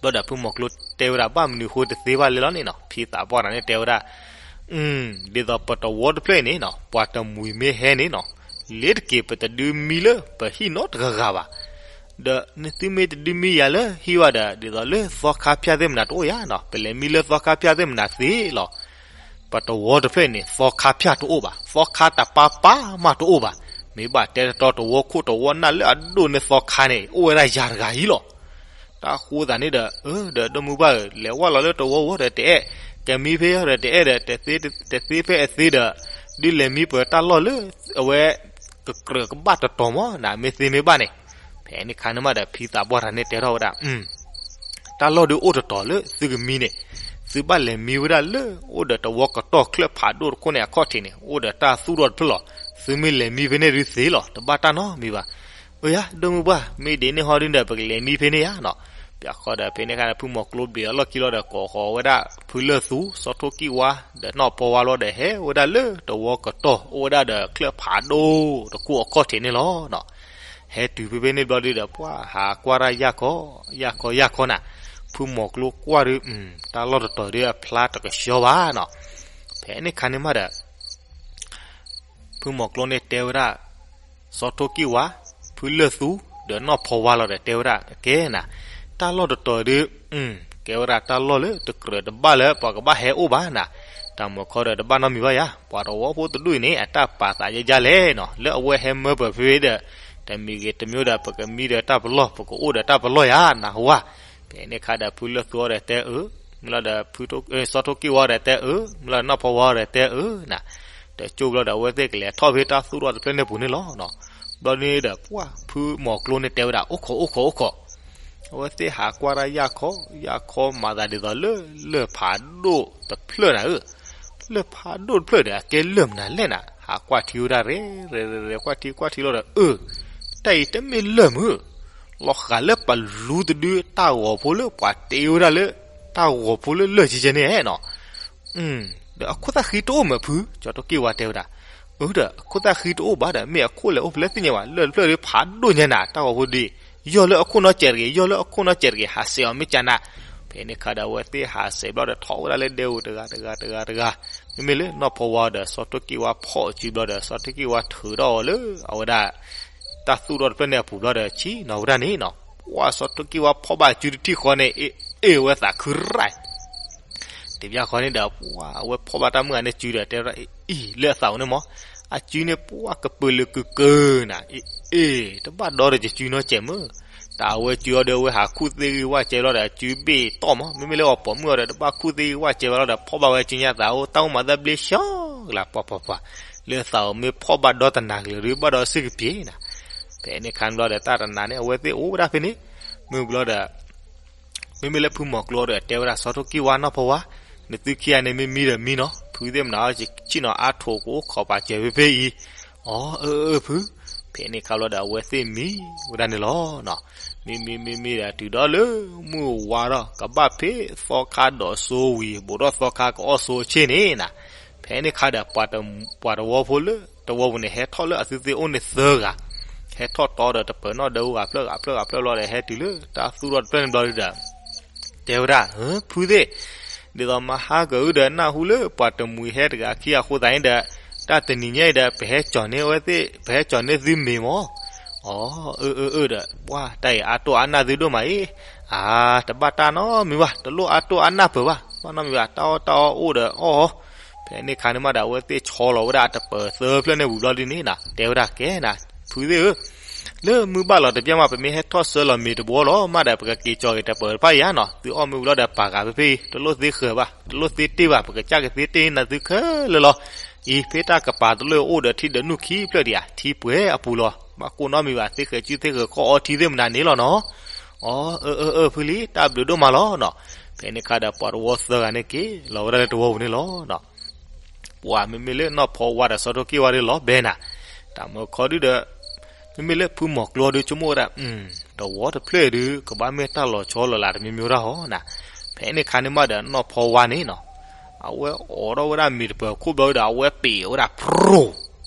ဘျီဒီးဖုမီၤကျိတဲဝဲဒၣ် ဘၣ်မနုၤဃိတသ့ဘၣ်လဲၣ်လီၤန့ၣ်နီၤ, ဖံသးပှၢ်တဂၤန့ၣ်တဲဝဲဒၣ်, ဒ်သိးပတဝီတဖျၢၣ်အံၤန့ၣ်နီၤ ပှၤတမှံၤမ့ၢ်ဟဲန့ၣ်နီၤ, လ့ၤတက့ၤပတဒုးမံလၢပဟံၣ်နီတဂၤဂၤဘၣ်. ဒီးနသုမ့ၢ်တဒုးမံယၤလၢဟံၣ်ဘၣ်ဒီး ဒ်သိးလၢသီခါဖၠၣ်သ့ၣ်မနၤတအိၣ်ယၤနီၤ, ပလဲၤမံလၢသီခါဖၠၣ်သ့ၣ်မနၤသ့လီၤ. ပတဝီတဖျၢၣ်အံၤန့ၣ် သီခါဖၠၣ်တအိၣ်ဘၣ်, သီခါတပၤပၤမးတအိၣ်ဘၣ်. မ့ၢ်ဘၣ်တဲတတီတဝီခိၣ်တဝီနၢ်လၢအဒိၣ်န့ၢ်သီခါန့ၣ် အိၣ်ဝဲဒၣ်ယၤတဂၤအံၤလီၤ. တၢ်ဃိသးန့ၣ်ဒီး အၢ ဒီးဒိၣ်မုၢ်ပှၢ်ဧၢ, လဲၤဝဲလီၤလၢတဝီဝီဒီးတအဲၣ်, ကမံဖဲအီၤဒီးတအဲၣ်ဒီး တသ့ဖဲအသ့ဒီး ဒုးလဲၤမံပၢၢ်တၢ်လီၢ်လၢ အဝဲ ကကြၢးကဘၣ်တတီၤမးနၤ, မ့ၢ်သ့မ့ၢ်ဘၣ်န့ၣ် ဖဲန့ၣ်ခါန့ၣ်မးဒီး ဖံသးပှၢ်တဂၤန့ၣ်တဲထီၣ်ဝဲဒၣ်, တၢ်လီၢ်ဒုးအိၣ်တတီၤလၢသုကမံန့ၣ်, သုဘၣ်လဲၤမံဝဲဒၣ်လၢ အိၣ်ဒီးတဝီကတီၢ်ချၢၣ်ဖးဒိၣ်တခိၣ်န့ၣ်အခီၣ်ထံးန့ၣ် အိၣ်ဒီးတၢ်သူၣ်ထီၣ်တဖျၢၣ်လီၤ. သုမ့ၢ်လဲၤမံဖဲန့ၣ်ဒုးသ့လီၤ, တဘၣ်တၢ်နီတမံၤဘၣ်. အၢယၤ ဒိၣ်မုၢ်ပှၢ်, မ့ၢ်ဒ်န့ၣ်ဟီဒုးဒီး ပကလဲၤမံဖဲန့ၣ်ယၤနီၤ. ပၠးဃီဒီး ဖဲန့ၣ်ခါန့ၣ် ဖုမီၤကျိဘျံးအလီၢ်ခံလီၤဒီး ကိးဃီၤဝဲဒၣ် ဖုလၢၢ်သူ စီၤထိၣ်ကံၢ်ဝါ ဒီးနီၢ်ဖီဝါလီၤဒီး ဟဲဝဲဒၣ်လၢတဝီကတီၢ် အိၣ်ဝဲဒၣ်ဒီးချၢၣ်ဖးဒိၣ်တခိၣ်အခီၣ်ထံးန့ၣ်လီၤနီၤ. ဟဲတုၤဖဲဖဲန့ၣ်ဘျီဒုးဒီး ပှၤဟးကွၢ်တၢ်ယၢ်ခီ ယၢ်ခီ ယၢ်ခီနၤ. ဖုမီၤကျိကွၢ်ဒုး တၢ်လီၢ်တတီၤဒုးအဖျါတကဆှီဘၣ်နီၤ. ဖဲန့ၣ်ခါန့ၣ်မးဒီး ဖုမီၤကျိန့ၣ်တဲဝဲဒၣ် စီၤထိၣ်ကံၢ်ဝါ, ဖုလၢၢ်သူ, ဒီးနီၢ်ဖီဝါလီၤဒီးတဲဝဲဒၣ် ကဲနၤ, တၢ်လီၢ်တတီၤဒုး ကဲဝဲဒၣ်တၢ်လီၢ်လၢတကြၢးတဘၣ်လၢပှၤကဘၣ်ဟဲအိၣ်ဘၣ်နၤ. တၢ်မီၤခီဒီးတဘၣ်နီတမံၤဘၣ်ယၤ, ပှၤတဝီဖိတဒူၣ်အံၤန့ၣ် အတၢ်ပာ်သးယဲယဲလဲၣ်နီၤ, လၢအဝဲဟဲမၢပၢၤဖဲဒီး တမံၤဂ့ၤတမံၤဒီး ပကမံဒီးတၢ်ပလီၢ် ပကအိၣ်ဒီးတၢ်ပလီၢ်ယၤ နဟူဧါ. ဖဲန့ၣ်ခါဒီးဖုလၢၢ်သူအီၤဒီးတဲအၢ, မ့ၢ်လီၤဒီးဖု စီၤထိၣ်ကံၢ်ဝါဒီးတဲအၢ, မ့ၢ်လီၤဒီးနီၢ်ဖီဝါဒီးတဲအၢနၤ. တကၠိၢ်ဘျီဒီး အဝဲသ့ၣ်ကလဲၤထီၣ်ဖဲတၢ်သူၣ်ထီၣ်တဖျၢၣ်န့ၣ်ပူၤန့ၣ်လီၤ. ဘျီန့ၣ်ဒီး ပှၢ်ဖုမီၤကျိန့ၣ်တဲဝဲဒၣ် အိၣ်ခိး အိၣ်ခိး အိၣ်ခိး, အဝဲသ့ၣ်ဟးကွၢ်တၢ်ယၢ်ခီ ယၢ်ခီမၤသးဒ်သိးလၢ လၢၢ်ဖးဒိၣ်တဖျၢၣ်နၤဧၢ, လၢၢ်ဖးဒိၣ်တဖျၢၣ်ဒီး အကဲလၢၢ်မနုၤလဲၣ်နၤ, ဟးကွၢ်ထံဝဲဒၣ် ရဲၣ်ရဲၣ်ရဲၣ် ကွၢ်ထံကွၢ်ထံလီၤဒီး အၢ တၢ်အံၤတမ့ၢ်လၢၢ်မုၢ်, လီၤဃာ်လၢပလူတဒု တၢ်ဂီၤဖိလၢပှၤတ့ဝဲဒၣ်လၢ တၢ်ဂီၤဖိလၢလၢၢ်ကဲကဲန့ၣ်နီၤ. ဒီးအခိၣ်သၣ်ဃံတအိၣ်မးဖု, ကၠီၤထိၣ်က့ၢ်ဝါတဲဝဲဒၣ်. အၢ ဒီးအခိၣ်သၣ်ဃံတအိၣ်ဘၣ်ဒီး မ့ၢ်အခိၣ်လဲၤအိၣ်ဖဲလဲၣ်သ့ၣ်ညါဘၣ်, လၢၢ်တဖျၢၣ်ဒီးဖးဒိၣ်ညါနၤ, တၢ်ဂီၤဖိဒ် ယီၢ်လၢအခိၣ်နီတစဲးတဂ့ၤ, ယီၢ်လၢအခိၣ်နီတစဲးတဂ့ၤ, ဟးစဲးအီၤမ့ၢ်ကနၤ. ဖဲန့ၣ်အခါဒီး အဝဲသ့ၣ်ဟးစဲးဘျီဒီး ထီၣ်ဝဲဒၣ်လၢဒဲဧိၤတဂၤတဂၤတဂၤတဂၤ, မ့မ့ၢ်လၢနီၢ်ဖီဝါဒီး စီၤထိၣ်က့ၢ်ဝါဖီၣ်အစုဘျီဒီး စီၤထိၣ်က့ၢ်ဝါထုးထီၣ်အီၤလၢအဝဲဒၣ် တၢ်သူၣ်ထီၣ်တဖျၢၣ်န့ၣ်အပူၤဘျီဒီး ဆ့ၣ်နီၤဝဲဒၣ်န့ၣ်နီၤ. ပှၤစီၤထိၣ်က့ၢ်ဝါဖီၣ်ဘၣ်အစုတထံၣ်ဃီန့ၣ် အ့ၣ်အ့ၣ်ဝဲသးခုရၣ် တဘျီဃီန့ၣ်ဒီး ပှၤအဝဲဖီၣ်ဘၣ်တၢ်မုၢ်ဂၤန့ၣ်စုဒီး တဲဝဲဒၣ် အံၤ လၢအသးအိၣ်န့ၣ်မး, အစုန့ၣ်ပှၤကပၢၤလၢကကၢနၤ, အ့ၣ်အ့ၣ် တဘၣ်ဒီတကစုနီတစဲးမး. တၢ်အဝဲစုအီၤဒီး အဝဲဟးခူၣ်သ့ၣ်ဂံၢ်ဝၣ်စဲးဘျီဒီး အစုဘ့ၣ်တီၢ်မး, မ့မ့ၢ်လၢအပိာ်မုၣ်အီၤဒီး တဘၣ်ခူၣ်သ့ၣ်ဂံၢ်ဝၣ်စဲးဘၣ်လီၤဒီး ဖီၣ်ဘၣ်ဝဲစုညါသးအိၣ် တၢ်အိၣ်မၤသးဘျ့ဆှီကလၤ ပှၤပှၤပှၤ, လၢအသးအိၣ်မ့ၢ်ဖီၣ်ဘၣ်ဒီတနၤကလုာ်ဒီး ဘၣ်ဒီးစ့ၢ်ကပ့ၤနၤ. ဖဲန့ၣ်အခါန့ၣ်ဘျီဒီး တၢ်တနၤန့ၣ် အဝဲသ့ၣ်အိၣ်ဝဲဒၣ်ဖဲန့ၣ်, မုၢ်ဘျီဒီး မ့မ့ၢ်လၢဖုမီၤကျိဒီး တဲဝဲဒၣ် စီၤထိၣ်က့ၢ်ဝါနီၢ်ဖီဝါ, နသုခံဂၤန့ၣ်မ့ၢ်မံဒီးမံနီၤ, ဖုသ့ၣ်မနုၤ ဆ့ၣ်နီၤအါထိးကအိၣ်ခိးပာ်စၢၤဖဲဖဲအံၤ. အီ အၢ အၢ ဖု, ဖဲန့ၣ်အခါဘျီဒီး အဝဲသ့ၣ်မံဝဲဒၣ်န့ၣ်လီၤ. မံမံမံမံဒီး တုၤဒီးလၢမုၢ်ဝါထီၣ် ကဘၣ်ဖဲသီခါဒီးစိဝံၤ ဘူးထီၣ်သီခါကအီၣ်ဆိအဆ့ၣ်န့ၣ်နၤ, ဖဲန့ၣ်အခါဒီး ပှၤတဝီဖိလၢ တဝီပူၤန့ၣ် ဟဲထီၣ်လၢအသုသ့ၣ်အိၣ်န့ၣ်သၢဂၤ, ဟဲထီၣ်တီဒီးတပၢၤနီၣ်ဒဲးဂၤဖျၢၣ်ဂၤဖျၢၣ်ဂၤဖျၢၣ်ဘျီဒီး ဟဲတုၤလၢတၢ်သူၣ်ထီၣ်တဖျၢၣ်န့ၣ်ဘျီဒီး တဲဝဲဒၣ် ဖုသ့ၣ်, ဒ်သိးမဟါကၢအုၣ်ဒီး နၢ်ဟူလၢပှၤတမှံၤဟဲတဂၤခံဂၤအဃိသတးန့ၣ်ဒီး တၢ်တနံၤညါအံၤဒီး ပဟဲကၠီၤန့ၢ်အဝဲသ့ၣ် ပဟဲကၠီၤန့ၢ်သုမ့ၤမး. အီ အၢ အၢ အၢ ဒီး ပှၤတၢ်အံၤအါတိၢ်အါနၢ်သုဒိၣ်မးအံၤ, အါ တဘၣ်တၢ်နီတမံၤဘၣ်, တလိၣ်အါတိၢ်အါနၢ်ပၢၢ်ဘၣ်, ဘၣ်နီတမံၤဘၣ်, တၢ်အီၣ်တၢ်အီအိၣ်ဒီးအီၣ်အီၤ. ဖဲန့ၣ်အခါန့ၣ်မးဒီး အဝဲသ့ၣ်ဆီလီၤဝဲဒၣ်အတပၢၤသၢဖျၢၣ်န့ၣ်ဝံၤဘျီဒ်န့ၣ်နၤ တဲဝဲဒၣ် ကဲနၤ ဖုသ့ၣ်ဧၢ, လၢမုၢ်ဘၣ်လီၤတပျၢ်မး ပမ့ၢ်ဟဲထီၣ်ဆှၢလီၤမ့ၤတဘိလီၤမးဒီး ပကက့ၤကၠီၤက့ၤတပၢၤတဖၣ်အံၤဧါနီၤ, သုအီၣ်မ့ၢ်ဝံၤလီၤဒီးပာ်ဂၤဖဲဖဲအံၤ, တလိၣ်သ့ဃၢၤဘၣ်, တလိၣ်သ့တ့ၢ်ဘၣ်, ပကစၢ်ကသ့တ့ၢ်နၤသုခဲလၢာ်လီၤ. အံၤ ဖဲတၢ်ကပၤတလိၣ်အိၣ်ဒီးထံဒီးနုၢ်ခံဖျၢၣ်ဒံးဧါ, ထံပှဲၤအပူၤလီၤ, ဘၣ်ကိၢ်နီတမံၤဘၣ်, သ့ဃဲၤစုသ့ဃဲၤခီၣ်အီထံသ့ၣ်မနုၤန့ၣ်လီၤနီၤ. အီ အၢ အၢ အၢ ဖုလံ, တၢ်ဘျုးဒိၣ်မးလီၤနီၤ. ဖဲန့ၣ်အခါဒီး ပှၤတဝီသၢဂၤန့ၣ်က့ၤလီၤဝဲဒၣ်လၢတဝီပူၤန့ၣ်လီၤ. ပှၤမ့မ့ၢ်လၢနီၢ်ဖီဝါဒီးစီၤထိၣ်က့ၢ်ဝါဒီးလီၤဘဲနၤ, တၢ်မၢခီဒုဒီး မ့မ့ၢ်လၢဖုမီၤကျိဒီးဆိကမိၣ်ဝဲဒၣ် တဝီတဖျၢၣ်ဒုး ကဘၣ်မ့ၢ်တၢ်လီၤဆီလီၤလးတမံၤမံၤဝဲဒၣ်ဟီနၤ. ဖဲန့ၣ်အခါန့ၣ်မးဒီး နီၢ်ဖီဝါန့ၣ်နီၤ, အဝဲအိးထီၣ်ဝဲဒၣ်မ့ၤတပၢၤခိၣ်ဘျီဒီး အဝဲပ့ၤဝဲဒၣ်ဖြိၣ်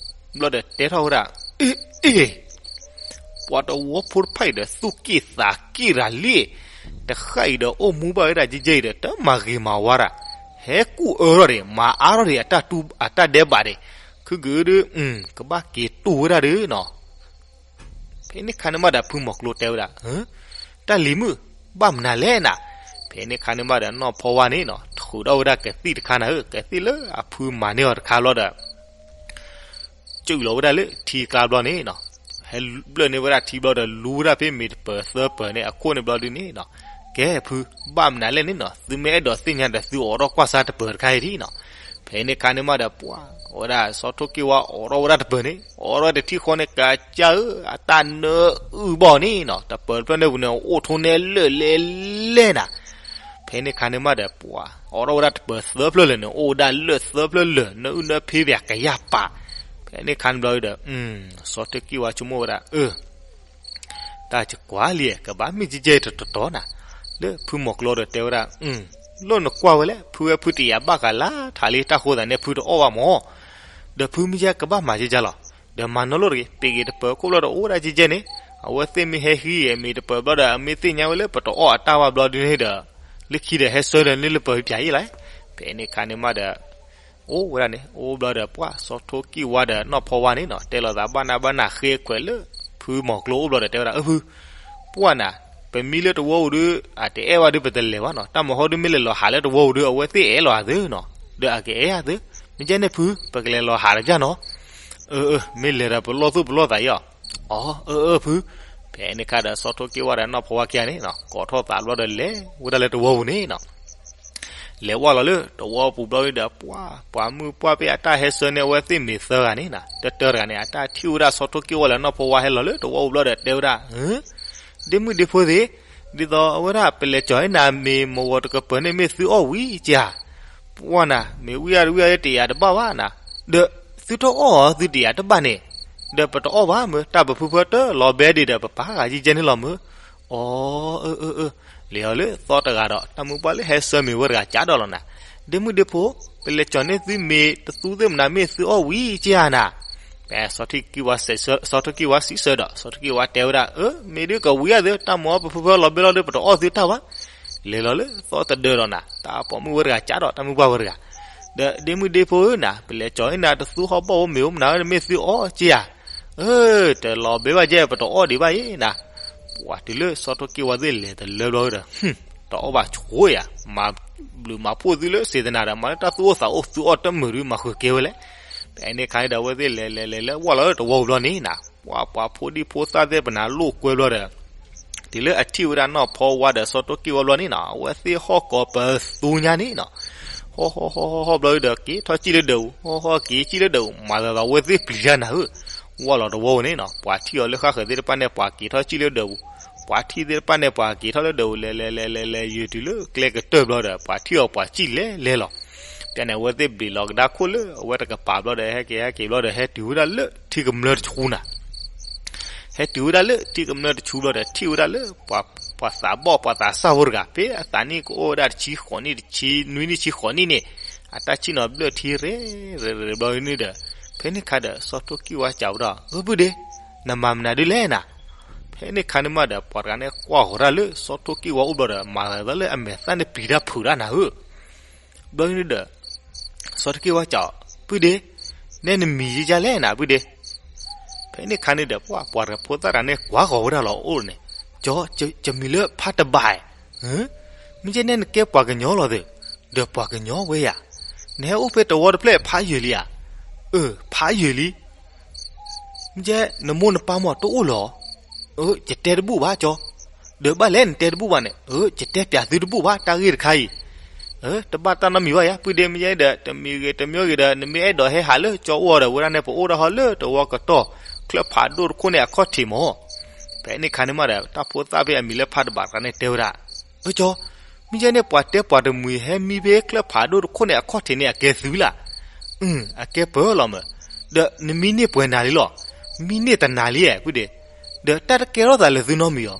ဘျီဒီးတဲထီၣ်ဝဲဒၣ် အ့ၣ် အ့ၣ် ပှၤတဝီဖိတဖၣ်အံၤဒီး သူၣ်က့ၣ်သးက့ၣ်တၢ်လံ, တဃၣ်အံၤဒီးအိၣ်မူဘၣ်ဝဲဒၣ်ကဲကဲအံၤဒီး တမၤဂ့ၤမၤဝါတၢ်, ဟဲကူၣ်အၢထီၣ်ဒံး မၤအါထီၣ်ဒံး အတၢ်ဒဲးဘးဒံး, ခုကဒုး ကဘၣ်က့ၤတူၢ်ဝဲဒၣ်ဒီးနီၤ. ဖဲန့ၣ်ခါန့ၣ်မးဒီး ဖုမီၤကျိတဲဝဲဒၣ် တၢ်လံၤမုၣ် ဘၣ်မနုၤလဲၣ်နၤ. ဖဲန့ၣ်ခါန့ၣ်မးဒီး နီၢ်ဖီဝါန့ၣ်နီၤ ထုးထီၣ်ဝဲဒၣ်ကသံၣ်တခါနၤဧၢ, ကသံၣ်လၢအဖုမၤန့ၢ်အီၤတခါဘျီဒီး စုၣ်လီၤဝဲဒၣ်လၢထံကျါဘျီန့ၣ်နီၤ, ဟဲဘျၢၣ်န့ၢ်ဝဲဒၣ်ထံဘျီဒီး လူဝဲဒၣ်ဖဲမ့ၤတပၢၤသၢပၢၤန့ၣ် အခိၣ်န့ၣ်ဘျီဒုန့ၣ်နီၤ, ကဲဖု ဘၣ်မနုၤလဲၣ်န့ၣ်နီၤ, သုမ့ၢ်အဲၣ်ဒိးသ့ၣ်ညါဒီး သုအိးထီၣ်ကွၢ်စၢ်တပၢၤတခါအံၤဒံးနီၤ. ဖဲန့ၣ်ခါန့ၣ်မးဒီး ပှၤဝဲဒၣ် စီၤထိၣ်က့ၢ်ဝါအိးထီၣ်ဝဲဒၣ်တပၢၤန့ၣ် အိးထီၣ်ဝဲတထံၣ်ဃီန့ၣ် ကစၢ်ဧၢ အတၢ်နၢအုၣ်ဘီၣ်န့ၣ်နီၤ, တပၢၤတဖျၢၣ်န့ၣ်ပူၤန့ၣ် အိၣ်ထိၣ်န့ၢ်လၢာ်လဲၢ်လဲၢ်နၤ. ဖဲန့ၣ်ခါန့ၣ်မးဒီး ပှၤအိးထီၣ်ဝဲဒၣ်တပၢၤသၢဖျၢၣ်လၢာ်န့ၣ် အိၣ်ဝဲဒၣ်လၢာ်သၢဖျၢၣ်လၢာ် နအုၣ်နၢဖံးပၠးကယၢ်ပာ်. ဖဲန့ၣ်ခါန့ၣ်ဘျီဒီး စီၤထိၣ်က့ၢ်ဝါဆိကမိၣ်ဝဲဒၣ် အၢ တၢ်ကကွၢ်လံ ကဘၣ်မ့ၢ်ကဲကဲတတီၤတီၤနၤ, လၢဖုမီၤကျိဒီးတဲဝဲဒၣ် လိၣ်နကွၢ်ဝဲလဲၣ်, ဖုဝဲဖုတယာ်ဘၣ်ဃးလၢထးလံ တၢ်ဃိသးန့ၣ် ဖုတအီၣ်ဘၣ်မး, ဒီးဖုမ့ၢ်ကဲကဘၣ်မၤကဲကဲလီၤ, ဒီးမၤနီၢ်လိၣ်တဂ့ၤ, ပ့ၤဂ့ၤတပၢၤခိၣ်ဘျီဒီး အိၣ်ဝဲဒၣ်ကဲကဲန့ၣ်, အဝဲသ့ၣ်မ့ၢ်ဟဲဟံးဂ့ၤမ့ၤတပၢၤဘျီဒီး အမ့ၢ်သ့ၣ်ညါဝဲလၢပတအီၣ်အတၢ်ဘၣ်ဘျီဒုန့ၣ်ဒီး လၢခံဒီးဟဲဆှၢဒီးန့ၢ်လၢပၢၤပၠးအံၤလဲၣ်. ဖဲန့ၣ်ခါန့ၣ်မးဒီး အိၣ်ဝဲဒၣ်န့ၣ် အိၣ်ဘျီဒီးပှၢ်စီၤထိၣ်ကံၢ်ဝါဒီးနီၢ်ဖီဝါန့ၣ်နီၤ တဲလိာ်သးဘၣ်နၢ်ဘၣ်နၢ်ဃ့ခွဲးလၢ ဖုမီၤကျိအိၣ်ဘျီဒီးတဲဝဲဒၣ် အၢ ဖု ပှၢ်နၤ ပမံလၢတဝီပူၤဒုး အတအဲၣ်ဝဲဒုး ပတလဲၤဘၣ်နီၤ တၢ်မၤဟီဒုးမ့ၢ်လဲၤလီၤဟးလၢတဝီပူၤဒုး အဝဲသ့ၣ်အဲၣ်လီၤအသးနီၤ ဒီးအကအဲၣ်အသး မ့ၢ်ကဲန့ၣ်ဖု ပကလဲၤလီၤဟးတကၢ်နီၤ အၢ အၢ မ့ၢ်လဲၤဒီးပလီၢ်သူၣ်ပလီၢ်သးအံၤအီၤ အီ အၢ အၢ ဖု ဖဲန့ၣ်ခါဒီးစီၤထိၣ်က့ၢ်ဝါဒီးနီၢ်ဖီဝါခံဂၤန့ၣ်နီၤ ကိးထီၣ်သးဘျီဒီးလဲၤဝဲဒၣ်လၢတဝီပူၤန့ၣ်နီၤ လဲၤဝဲလီၤလၢတဝီပူၤဘျီဒီး ပှၤ ပှၤမုၢ်ပှၢ်ဖဲအတၢ်ဟဲဆှၢန့ၢ်အဝဲသ့ၣ်မ့ၤသၢဂၤန့ၣ်နီၤ, တၢတၢတဂၤန့ၣ် အတၢ်ထံၣ်ဝဲဒၣ်စီၤထိၣ်က့ၢ်ဝါလၢနီၢ်ဖီဝါဟဲလီၤလၢတဝီပူၤဘျီဒီးတဲဝဲဒၣ်, ဒ့မုၣ်ဒ့ဖိသ့ၣ်, ဒ်သိးအဝဲဒၣ်ပလဲၤကၠီၤအံၤနၤမ့ၤမဝီၤတကပၤန့ၣ်မ့ၢ်သုအီၣ်ဝံၤကဧါ, ပှၢ်နၤ မ့ၢ်ဝံၤအါတဝံၤအါတယၤတဘၣ်ဘၣ်နၤ, ဒီးသုတအီၣ်အီၤသုတယၤတဘၣ်န့ၣ်, ဒီးပတအီၣ်ဘၣ်မ့ၢ် တၢ်ပဖုဖၢတလီၤဘဲဒံးဒီးပပာ်ဂၤယံကဲန့ၣ်လီၤမ့ၢ်, အီ အၢ အၢ အၢ, လဲၤအီၤလၢသီတဂၤဒီး တၢ်မုၢ်ပှၢ်လၢဟဲဆှၢမ့ၤဝဲတဂၤကးဒီးလီၤနၤ, ဒ့မုၣ်ဒ့ဖိ, ပလဲၤကၠီၤန့ၢ်သုမ့ၤတသူသ့ၣ်မနၤမ့ၢ်သုအီၣ်ဝံၤကဧါနၤ, ပ စီၤထိၣ်က့ၢ်ဝါစံးဆၢဒီး စီၤထိၣ်က့ၢ်ဝါတဲဝဲဒၣ်, အၢ မ့ၢ်ဒ်ကဝံၤအါသု တၢ်မၤအီၣ်ပဖုဖၢလီၤဘဲလီၤဒီး ပတအီၣ်သုတၢ်ဘၣ်, လဲၤလီၤလၢသီတဒၢဒီးနၤ တၢ်ပိာ်မုၣ်ဝဲတဂၤကးဒီးတၢ်မုၢ်ပှၢ်ဝဲတဂၤ, ဒီးဒ့မုၣ်ဒ့ဖိဧၢနၤ ပလဲၤကၠီၤအံၤနၤတသူဟီၣ်ဘီၣ်ဝဲမ့ၤအိၣ်မနၤမ့ၢ်သုအီၣ်ကဧါ, အၢ တလီၤဘဲဘၣ်ကဲ ပတအီၣ်ဒံးဘၣ်အံၤနၤ, ပှၤတုၤလၢစီၤထိၣ်က့ၢ်ဝါသ့ၣ်လဲၤတလၢဘျီဒီး တအီၣ်ဘၣ်ဆိယၤ မၤဘျုးမၤဖှိၣ်သုလၢစ့တနၤဒီး မၤလၢတၢ်သူၣ်အိၣ်သးအိၣ်သုအီၣ်တမုာ်ဒုးမၤဃုာ်ကဲဝဲလဲၣ်, ဖဲန့ၣ်ခါန့ၣ်ဒီး အဝဲသ့ၣ်လဲၤလဲၤလဲၤလဲၤဝဲလီၤလၢတဝီပူၤဘျီန့ၣ်နၤ, ပှၤ ပှၤဖိဒံဖိသၣ်သ့ၣ်ပနၤလိာ်ကွဲဘျီဒီး တုၤလၢအထံၣ်ဝဲဒၣ်နီၢ်ဖီဝါဒီးစီၤထိၣ်က့ၢ်ဝါဘျီန့ၣ်နီၤ အဝဲသ့ၣ်ဟီၣ်ကိးပသူညါန့ၣ်နီၤ, ဟီၣ်ဟီၣ်ဟီၣ်ဟီၣ်ဟီၣ်ဘျီဒီးက့ၤထီၣ်ကံၣ်လၢဒၢးပူၤ ဟီၣ်ဟီၣ်က့ၤကံၣ်လၢဒၢးပူၤ မၤသးသးဝဲသ့ၣ်ပျံၤတၢ်နၤဧၢ, ဝဲလီၤတဝီပူၤန့ၣ်နီၤ ပှၤထံၣ်အီၤလၢဃၣ်ဃၢၤသ့ၣ်တဖၣ်န့ၣ် ပှၤက့ၤထီၣ်ကံၣ်လၢဒၢးပူၤ, ပှၤထံၣ်သ့ၣ်တဖၣ်န့ၣ် ပှၤက့ၤထီၣ်လၢဒၢးပူၤ လဲၤလဲၤလဲၤလဲၤလဲၤ ယုၢ်တုၤလၢကျဲကတၢၢ်ဘျီဒီး ပှၤထံၣ်အီၤပှၤကံၣ်လဲၤလဲၤလီၤ, တၢ်န့ၣ် အဝဲသ့ၣ်ဘျံးလီၤကဒါခိၣ်လၢအဝဲတကပၤဘျီဒီး ဟဲက့ၤဟဲက့ၤဘျီဒီး ဟဲတုၤဝဲဒၣ်လၢထံကမျၢၢ်တဆူနၤ ဟဲတုၤဝဲဒၣ်လၢထံကမျၢၢ်တဆူဘျီဒီး ထံၣ်ဝဲဒၣ်လၢ ပှၤသးဘီၣ်ပှၤသးစၢ်ဖိတဂၤ ဖဲအသးနံၣ်ကအိၣ်ဝဲဒၣ်တဆံဃိးနံၣ်တဆံနွံနံၣ်ဆံဃိးနံၣ်န့ၣ်, အတၢ်ဆံၣ်နီၤဘျၢၣ်ထံရဲၣ်ရဲၣ်ရဲၣ်ဘျီန့ၣ်ဒီး, ဖဲန့ၣ်ခါဒီး စီၤထိၣ်ကံၢ်ဝါစံးဝဲဒၣ်, ဧၢ ပုၢ်ဒ့, နမၤမနုၤဒ်လဲၣ်နၤ, ဖဲန့ၣ်ခါန့ၣ်မးဒီး ပှၤတဂၤန့ၣ်ကွၢ်ဃီၤတၢ်လၢစီၤထိၣ်ကံၢ်ဝါအိၣ်ဘျီဒီး မၤသးလၢအမဲာ်သၣ်န့ၣ်ပျံၤတၢ်ဖုးတၢ်နၤဧၢ ဘျီန့ၣ်ဒီး စီၤထိၣ်က့ၢ်ဝါစံး, ပုၢ်ဒ့, နဲနမံၤယကလဲၣ်နၤ ပုၢ်ဒ့, ဖဲန့ၣ်ခါန့ၣ်ဒီး ပှၤ ပှၤတဂၤဖိသၣ်တဂၤန့ၣ် ကွၢ်ဃီၤဝဲဒၣ်လီၤအိၣ်န့ၣ်, ကၠီ, ယမံၤလၢဖးတဘး, မ့ၢ်ကဲနဲနကဲပှၤကညီလီၤသ့, ဒီးပှၤကညီဝဲယၤ, နဟဲအိၣ်ဖဲတဝီတဖျၢၣ်ဖးယံာ်လံဧါ, အၢ ဖးယံာ်လံ မ့ၢ်ကဲနမိၢ်နပၢ်မ့ၢ်တအိၣ်လီၤ, အၢ ယတဲတဘူၣ်ဘၣ်ကၠီ, ဒီးဘၣ်လဲၣ်နတဲတဘူၣ်ဘၣ်န့ၣ်, အၢ ယတဲပျးသုတဘူၣ်ဘၣ် တၢ်ဂ့ၢ်တခါအံၤ, အၢ တဘၣ်တၢ်နီတမံၤဘၣ်ယၤ ပုၢ်ဒ့ မ့ၢ်ယဲဒီး တမံၤဂ့ၤတမံၤဂ့ၤဒီး နမ့ၢ်အဲၣ်ဒိးဟဲဟးလၢကၠီအိၣ်ဒီး ဝဲဒၣ်န့ၣ် ပအိၣ်ဒၣ်ဟီလၢတဝီကတီၢ် ချၢၣ်ဖးဒိၣ်တခိၣ်န့ၣ်အခီၣ်ထံးမး, ဖဲန့ၣ်ခါန့ၣ်မးဒီး တၢ်ဖိသၣ်ဖဲအမံၤလၢဖးတဘးတဂၤန့ၣ်တဲဝဲဒၣ်, အၢ ကၠီ, မ့ၢ်ယဲန့ၣ် ပှၤတဲပှၤတမှံၤဟဲမံဖဲချၢၣ်ဖးဒိၣ်တခိၣ်န့ၣ်အခီၣ်ထံးန့ၣ် အကဲသုလၢ်, အကဲပၢလီၤမး, ဒီးနမံန့ၢ်ပှဲၤနၤလံလီၤ, မံန့ၢ်တနၤလံ ပုၢ်ဒ့, ဒီးတၢ်တကဲထီၣ်သးလၢသုနီတမံၤအီၤ,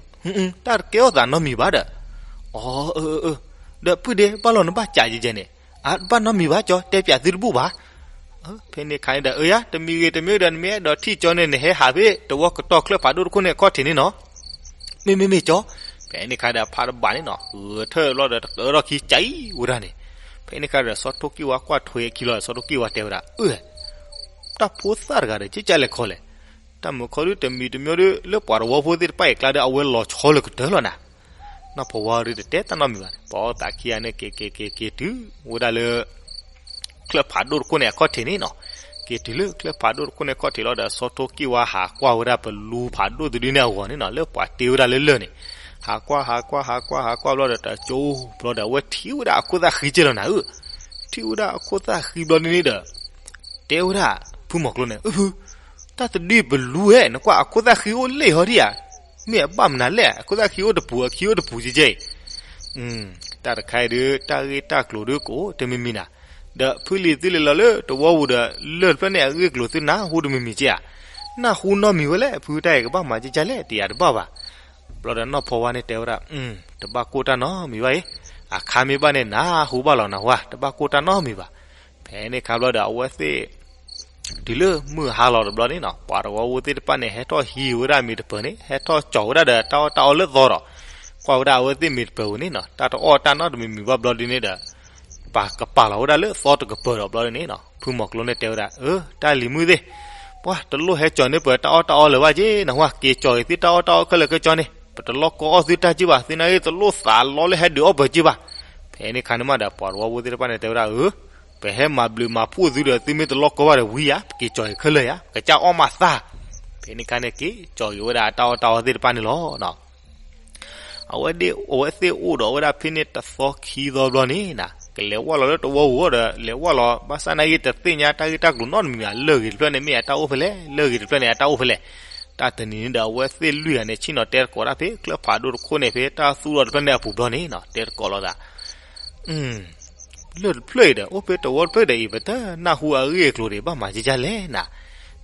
တၢ်တကဲထီၣ်သးနီတမံၤဘၣ်ဒီး, အၢ အၢ အၢ ဒီးပုၢ်ဒ့ ဘၣ်လီၤနဘၣ်ကးယဲန့ၣ်, အၢ ဘၣ်နီတမံၤဘၣ်ကၠီ တဲပျးသုတဘူၣ်ဘၣ် ဖဲန့ၣ်ခါန့ၣ်ဒီး အၢယၤ တမံၤဂ့ၤတမံၤဒီး နမ့ၢ်အဲၣ်ဒိးထံၣ်ကၠီန့ၣ် နဟဲဟးဖဲတဝီကတီၢ်ချၢၣ်ဖးဒိၣ်တခိၣ်န့ၣ်အခီၣ်ထံးန့ၣ်နီၤ, မ့မ့ၢ်မ့ၢ်ကၠီ, ဖဲန့ၣ်ခါဒီးဖးတဘးန့ၣ်နီၤ ဂဲၤထၢၣ်ဘျီဒီးတကၢထီၣ်ခံကအံၤဝဲဒၣ်န့ၣ်, ဖဲန့ၣ်ခါဒီးစီၤထိၣ်ကံၢ်ဝါကွၢ်ထွဲအခံလီၤဒီး စီၤထိၣ်ကံၢ်ဝါတဲဝဲဒၣ်, အၢ တၢ်ဖိသၣ်တဂၤဒီး ကကလဲၤခီလဲၣ်, တၢ်မုာ်ခီဒုတမံၤတမံၤဒီး လၢပှၤတဝီဖိသ့ၣ်တဖၣ်အံၤကျါဒီး အဝဲလီၤဆီလၢကတၢၢ်လီၤနၤ နီၢ်ဖီဝါရ့တတဲတၢ်နီတမံၤဘၣ်န့ၣ် ပအီၣ်သးခံဂၤန့ၣ် က့ၤက့ၤက့ၤက့ၤတုၤဝဲဒၣ်လၢ ချၢၣ်ဖးဒိၣ်တခိၣ်န့ၣ်အခီၣ်ထံးန့ၣ်နီၤ, က့ၤတုၤလၢချၢၣ်ဖးဒိၣ်တခိၣ်န့ၣ်အခီၣ်ထံးလီၤဒီး စီၤထိၣ်ကံၢ်ဝါဟးကွၢ်ဝဲဒၣ်ပလူဖးဒိၣ်တဒုန့ၣ်အဂီၢ်န့ၣ်နီၤ လၢပှၤတ့ဝဲဒၣ်လၢလၢၢ်န့ၣ်, ဟးကွၢ်ဟးကွၢ်ဟးကွၢ်ဟးကွၢ်ဘျီဒီး တကၠိဘျီဒီး အဝဲထံၣ်ဝဲဒၣ်အခိၣ်သၣ်ဃံကဲလီၤနၤဧၢ, ထံၣ်ဝဲဒၣ်အခိၣ်သၣ်ဃံဘျီန့ၣ်န့ၣ်ဒီး တဲဝဲဒၣ် ဖုမီၤကျိန့ၣ်, တၢ်တဒုပလူဝဲ နကွၢ်အခိၣ်သၣ်ဃံအိၣ်လၢဟီဒံဧါ, မ့ၢ်အဘၣ်မနုၤလဲၣ် အခိၣ်သၣ်ဃံအိၣ်တပူၤ အခံအိၣ်တပူၤကဲကဲအံၤ, တၢ်တခါအံၤဒုး တၢ်ဂ့ၢ်တၢ်ကျိၤဒုးကအိၣ်တမံၤမံၤနၤ, ဒီးဖုလံၤသုလဲၤလီၤလၢတဝီပူၤဒီး လၢၢ်တဖျၢၣ်န့ၣ်အဂ့ၢ်ကျိၤသုနၢ်ဟူတမံၤမံၤကဲဧါ, နၢ်ဟူနီတမံၤဝဲလဲၣ် ဖုတၢ်အံၤကဘၣ်မၤကဲကဲလဲၣ် တယၤတဘၣ်ဘၣ် ဘျီဒီးနီၢ်ဖီဝါန့ၣ်တဲဝဲဒၣ်, တဘၣ်ကိၢ်တၢ်နီတမံၤဘၣ်အံၤ, အခါမ့ၢ်ဘၣ်န့ၣ် နၢ်ဟူဘၣ်လီၤနၢ်ဟူဧါ တဘၣ်ကိၢ်တၢ်နီတမံၤဘၣ်, ဖဲန့ၣ်ခါဘျီဒီးအဝဲသ့ၣ် တုၤလၢမုၢ်ဟါလီၤတဘျီန့ၣ်နီၤ ပှၤတဝီဖိသ့ၣ်တဖၣ်န့ၣ် ဟဲထီၣ်ဟံးဝဲဒၣ်မ့ၤတပၢၤန့ၣ် ဟဲထီၣ်ကၠီၤဝဲဒၣ်ဒီးတၢ်အီၣ်တၢ်အီလၢသီဒီး ကွၢ်ဝဲဒၣ်အဝဲသ့ၣ်မ့ၤတပၢၤပူၤန့ၣ်နီၤ တၢ်တအီၣ်တၢ်နီတမံၤမံၤဘၣ်ဘျီဒုန့ၣ်ဒီး ပာ်ကပာ်လီၤဝဲဒၣ်လၢသီတကပၢၤဒီးဘျီဒုန့ၣ်နီၤ ဖုမီၤကျိန့ၣ်တဲဝဲဒၣ် အၢ တၢ်လံၤမုၣ်သ့ၣ် ပှၤတလိၣ်ဟဲကၠီၤန့ၢ်ပၢၤတၢ်အီၣ်တၢ်အီလၢၤဘၣ်က့ၤ နၢ်ဟူဧါ က့ၤကၠီၤက့ၤသုတၢ်အီၣ်တၢ်အီခဲလၢာ်ခဲဆ့န့ၣ် ပတလီၢ်ကီအီၣ်သုတၢ်က့ၤဘၣ် သုနာ်ဂ့ၢ်တလိၣ်သးလီလၢဟဲဒုးအီၣ်ပၢၤက့ၤဘၣ် ဖဲန့ၣ်ခါန့ၣ်မးဒီး ပှၤတဝီဖိသ့ၣ်တဖၣ်န့ၣ်တဲဝဲဒၣ် အၢ ပဟဲမၤဘျုးမၤဖှိၣ်သုဒီး သုမ့ၢ်တလီၢ်ကီဘၣ်ဒီးဝံၤဧါ ပက့ၤကၠီၤက့ၤခဲလၢာ်ဧါ ပကစၢ်အီၣ်မးသၣ် ဖဲန့ၣ်ခါန့ၣ်က့ၤကၠီၤက့ၤဝဲဒၣ်တၢ်အီၣ်တၢ်အီသ့ၣ်တဖၣ်န့ၣ်လီၤ. အဝဲသ့ၣ်အိၣ်ဒီးဝဲဒၣ်ဖဲန့ၣ်တသီခံသီဘျီန့ၣ်နၤ ကလဲၤဝၢ်လီၤလၢတဝီပူၤဒီး လဲၤဝၢ်လီၤ ဘၣ်ဆၣ်နာ်က့တသ့ၣ်ညါတၢ်ဂ့ၢ်တၢ်ကျိၤနီတမံၤဘၣ်, လၢၢ်ဂ့ၤတဖျၢၣ်န့ၣ်မ့ၢ်အတၢ်အိၣ်ဖဲလဲၣ်, လၢၢ်ဂ့ၤတဖျၢၣ်န့ၣ်အတၢ်အိၣ်ဖဲလဲၣ်. တၢ်တနံၤန့ၣ်ဒီး အဝဲသ့ၣ်လွံၢ်ဂၤန့ၣ် ဆ့ၣ်နီၤတဲသကိးတၢ်ဖဲ ချၢၣ်ဖးဒိၣ်တခိၣ်န့ၣ် ဖဲတၢ်သူၣ်ထီၣ်တဖျၢၣ်န့ၣ်အပူၤဘျီန့ၣ်နီၤ တဲသကိးလိာ်သး လၢၢ်တဖျၢၣ်အံၤဒီး အိၣ်ဖဲတဝီတဖျၢၣ်ဒီးအံၤ ပတနၢ်ဟူအဂ့ၢ်အကျိၤဒီး ဘၣ်မၤကကလဲၣ်နၤ.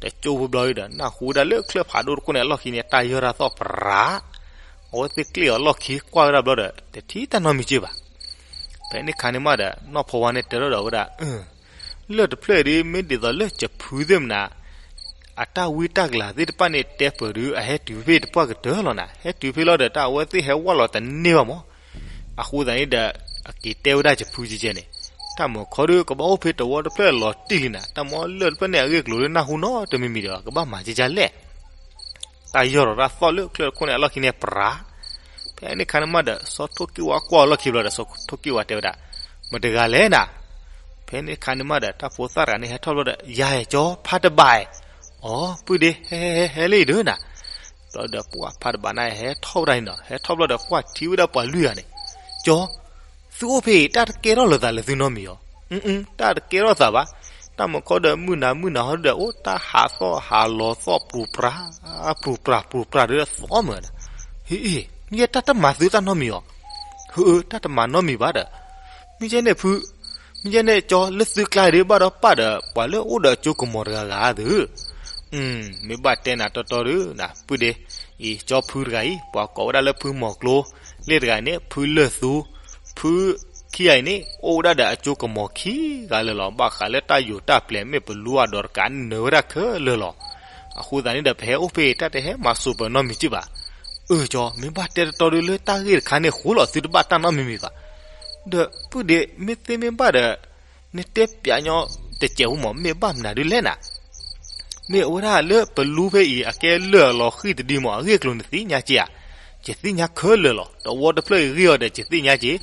တကၠိဖိဘျီအံၤဒီး နၢ်ဟူဝဲဒၣ်လၢချၢၣ်ဖးဒိၣ်တခိၣ်န့ၣ်အလီၢ်ခံန့ၣ် တၢ်ယီၢ်တၢ်သီၣ်ပြး, အဝဲသ့ၣ်ကျ့ၣ်အီၤလီၢ်ခံကွၢ်ဝဲဒၣ်ဘျီဒီး တထံၣ်တၢ်နီတမံၤက့ဘၣ်. ဖဲန့ၣ်ခါန့ၣ်မးဒီး နီၢ်ဖီဝါန့ၣ်တဲထီၣ်ဒီးဝဲဒၣ် လၢၢ်တဖျၢၣ်အံၤဒ် မ့ၢ်ဒ်သိးလၢကဖုသ့ၣ်မနၤ အတၢ်ဝံတၢ်ကလၤသ့ၣ်တဖၣ်န့ၣ် တဲပၢၤဒုး အဟဲတုၤဖဲတပှၢ်ကတၢၢ်လီၤနၤ, ဟဲတုၤဖဲလီၤဒီး တၢ်အဝဲသ့ၣ်ဟဲဝၢ်လီၤတန့ၢ်ဘၣ်မး. အဃိသတးန့ၣ်ဒီး အက့ၤတဲဝဲဒၣ်ကဖုကဲကဲန့ၣ်, တၢ်မုၢ်ခီဒုး ကဘၣ်အိၣ်ဖဲတဝီတဖျၢၣ်လီၤတံၢ်လံနၤ, တၢ်မ့ၢ်လၢၢ်တဖျၢၣ်န့ၣ်အဂ့ၢ်အကျိၤလၢနၢ်ဟူနီတမံၤမံၤဒီး ကဘၣ်မၤကကလဲၣ် တၢ်ယီၢ်ထီၣ်တၢ်သီၣ်လၢချၢၣ်တခိၣ်န့ၣ်အလီၢ်ခံန့ၣ်ပြး. ဖဲန့ၣ်ခါန့ၣ်မးဒီး စီၤထိၣ်က့ၢ်ဝါကွၢ်အီၤလီၢ်ခံဘျီဒီး စီၤထိၣ်က့ၢ်ဝါတဲဝဲဒၣ်, မတဂၤလဲၣ်နၤ. ဖဲန့ၣ်ခါန့ၣ်မးဒီး တၢ်ဖိသၣ်တဂၤန့ၣ်ဟဲထီၣ်ဘျီဒီး ယၤအဲၣ်ကၠီဖးတဘၣ်အဲၣ်, အိ ပုၢ်ဒ့ ဟဲဟဲဟဲလၢအံၤဒုးနၤ. ဘျီဒီးပှၤဖးတဘၣ်န့ၣ် ဟဲထီၣ်ဝဲဒၣ်န့ၣ်ဒီး ဟဲထီၣ်ဘျီဒီးကွၢ်ထံဝဲဒၣ်ပှၤလွံၢ်ဂၤန့ၣ်, ကၠီ သုအိၣ်ဖဲအံၤ တၢ်တကဲထီၣ်လိာ်သးလၢသုနီတမံၤဧါ. အ တၢ်တကဲထီၣ်သးဘၣ်. တၢ်မုၢ်ခီဒီးမုၢ်နၤမုၢ်နၤဟီဒီး အိၣ်တၢ်ဟးသီၣ်ဟးလီၤသီၣ်ပြူၤပြၤ, ပြူၤပြၤ ပြူၤပြၤဒီးသီၣ်မုာ်ဒီး, ဟ့ မ့ၢ်ယဲတၢ်တမၤသုတၢ်နီတမံၤဧါ. ဟၢ တၢ်တမၤနီတမံၤဘၣ်ဒီး, မ့ၢ်ယဲန့ၣ်ဖု, မ့ၢ်ယဲန့ၣ်ကၠီ လၢသုကျါဒုးဘၣ်ဒီးပၢ်ဒီး ပှၤလၢအိၣ်ဒီးအကၠိကမီၤတဂၤဂၤသု မ့ၢ်ဘၣ်တဲနၤတီတီဒုးနၤ ပုၢ်ဒ့, အံၤကၠီဖုတဂၤအံၤ ပှၤကိးဝဲဒၣ်လၢဖုမီၤကျိ, လ့ၣ်တဂၤအံၤန့ၣ် ဖုလၢၢ်သူ, ဖုခံဂၤအံၤန့ၣ် အိၣ်ဝဲဒၣ်ဒီးအကၠိကမီၤခံဂၤလၢာ်လီၤ. ဘၣ်ဃးလၢတၢ်ယိၤတၢ်ပျဲၤ မ့ၢ်ပလူအဒိးတကးန့ၣ်နၢၤဝဲဒၣ်ခဲလၢာ်လီၤ. အဃိသတးန့ၣ်ဒီး ပဟဲအိၣ်ဖဲအံၤ တၢ်တဟဲမၤစိးပၢၤနီတမံၤက့ဘၣ်. အၢ ကၠီ မ့ၢ်ဘၣ်တဲတီတီဒုးလၢတၢ်ဂ့ၢ်တခါန့ၣ်ဃိလီၤ သုတဘၣ်တၢ်နီတမံၤမံၤဘၣ်. ဒီးပုၢ်ဒ့ မ့ၢ်သ့မ့ၢ်ဘၣ်ဒီး နတဲပျးညီတစဲးဖိမး မ့ၢ်ဘၣ်မနုၤဒုးလဲၣ်နၤ. မ့ၢ်အဝဲဒၣ်လၢပလူဖဲအံၤ အကဲလၢၢ်အလီၤဃံၢ်တဒုမး အဂ့ၢ်အကျိၤနသ့ၣ်ညါက့ဧါ. ယသ့ၣ်ညါခဲလၢာ်လီၤ. တဝီတဖျၢၣ်အံၤဂ့ၢ်အီၤဒီး ယသ့ၣ်ညါက့,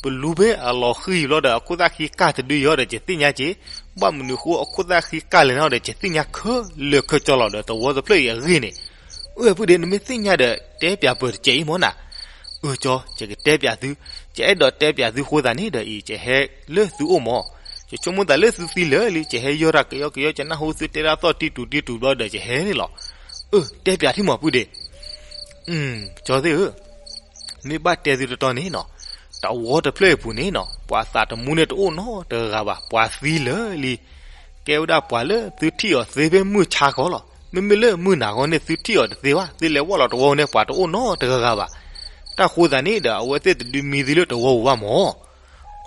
ပလူဖဲအလီၤဃံၢ်ဘျီဒီး အခိၣ်သၣ်ဃံကၢ်တဒုအံၤဒီး ယသ့ၣ်ညါက့, ဘၣ်မနုၤဃိအခိၣ်သၣ်ဃံကၢ်လဲၣ်န့ၣ်ဒီး ယသ့ၣ်ညါခဲလၢာ်ခဲကၠီလီၤဒီး တဝီတဖျၢၣ်အံၤအဂ့ၢ်န့ၣ်. အၢ ပုၢ်ဒ့ နမ့ၢ်သ့ၣ်ညါဒီး တဲပျးပၢၤတစဲးအံၤမးနၤ. အၢ ကၠီ ယကတဲပျးသု, ယအဲၣ်ဒိးတဲပျးသုဃိသတးန့ၣ်ဒီးအံၤ ယဟဲလၢသုအိၣ်မး. ယဆိကမိၣ်သးလၢသုသံလၢာ်လံ ယဟဲယီၢ်တၢ်ကယီကယီ ယနၢ်ဟူသုတဲတၢ်သီၣ်တံတူာ်တံတူာ်ဘျီဒီး ယဟဲန့ၣ်လီၤ. အၢ တဲပျးထံၣ်မး ပုၢ်ဒ့, ကၠီသ့ၣ်ဧၢ, မ့ၢ်ဘၣ်တဲသုတီတီန့ၣ်နီၤ, တဝီတဖျၢၣ်အံၤပူၤန့ၣ်နီၤ ပှၤသးတမူန့ၣ်တအိၣ်နီတဂၤဂၤဘၣ်, ပှၤသံလၢာ်လံ. ကဲဝဲဒၣ်ပှၤလၢသုထံၣ်အီၤသ့ဖဲမုၢ်ဆါဃီလီၤ. မ့မ့ၢ်လၢမုၢ်နၤဃီန့ၣ် သုထံၣ်အီၤတသ့ဘၣ်, သုလဲၤဝဲလီၤတဝီန့ၣ် ပှၤတအိၣ်နီတဂၤဂၤဘၣ်. တၢ်ဃိသတးန့ၣ်ဒီး အဝဲသ့ၣ်တဒုးမံသုလၢတဝီပူၤဘၣ်မး.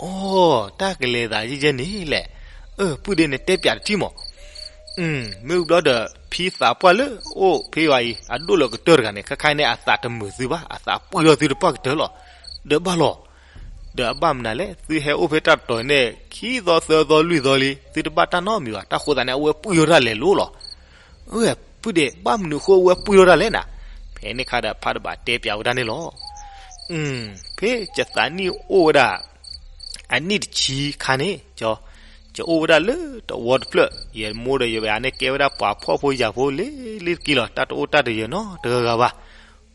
အိ တၢ်ကလဲၤသးယဲၢ်ယဲၢ်န့ၣ်လဲၣ်. အၢ ပုၢ်ဒ့ နတဲပျးတထံၣ်မး. မ့ၢ်ဘျီဒီး ဖံသးပှၢ်လၢအိၣ်ဖဲအံၤ အဒိၣ်လၢကတၢၢ်တဂၤန့ၣ် ခဲခါအံၤန့ၣ် အသးတမုာ်သုဘၣ်, အသးပှံၢ်ထီၣ်သုတပှၢ်ကတၢၢ်လီၤ. ဒီးဘၣ်လီၤ. ဒီးအဘၣ်မနုၤလဲၣ်, သုဟဲအိၣ်ဖဲတၢ်တတီၤန့ၣ် ခံသီသၢသီလွံၢ်သီလံ, သုတဘၣ်တၢ်နီတမံၤဘၣ်. တၢ်ဃိသတးန့ၣ် အဝဲပှံၢ်ထီၣ်တၢ်လဲၤလိၤလီၤ. အၢ ပုၢ်ဒ့ ဘၣ်မနုၤဃိအဝဲပှံၢ်ထီၣ်တၢ်လဲၣ်နၤ. ဖဲန့ၣ်ခါဒီး ဖးတဘၣ်တဲပျးဝဲဒၣ်န့ၣ်လီၤ. ဖဲယသးနံၣ်အိၣ်ဝဲဒၣ် အနံၣ်တဆံခါန့ၣ်, ယအိၣ်ဝဲဒၣ်လၢတဝီတဖျၢၣ်, ယမိၢ်ဒီးယဝဲၢ်န့ၣ် ကဲဝဲဒၣ်ပှၤဖှီၣ်ဖိယာ်ဖိလံၤလံၤတက့ၢ်လီၤ. တၢ်တအိၣ်တၢ်တယၢၤနီတဂၤဂၤဘၣ်.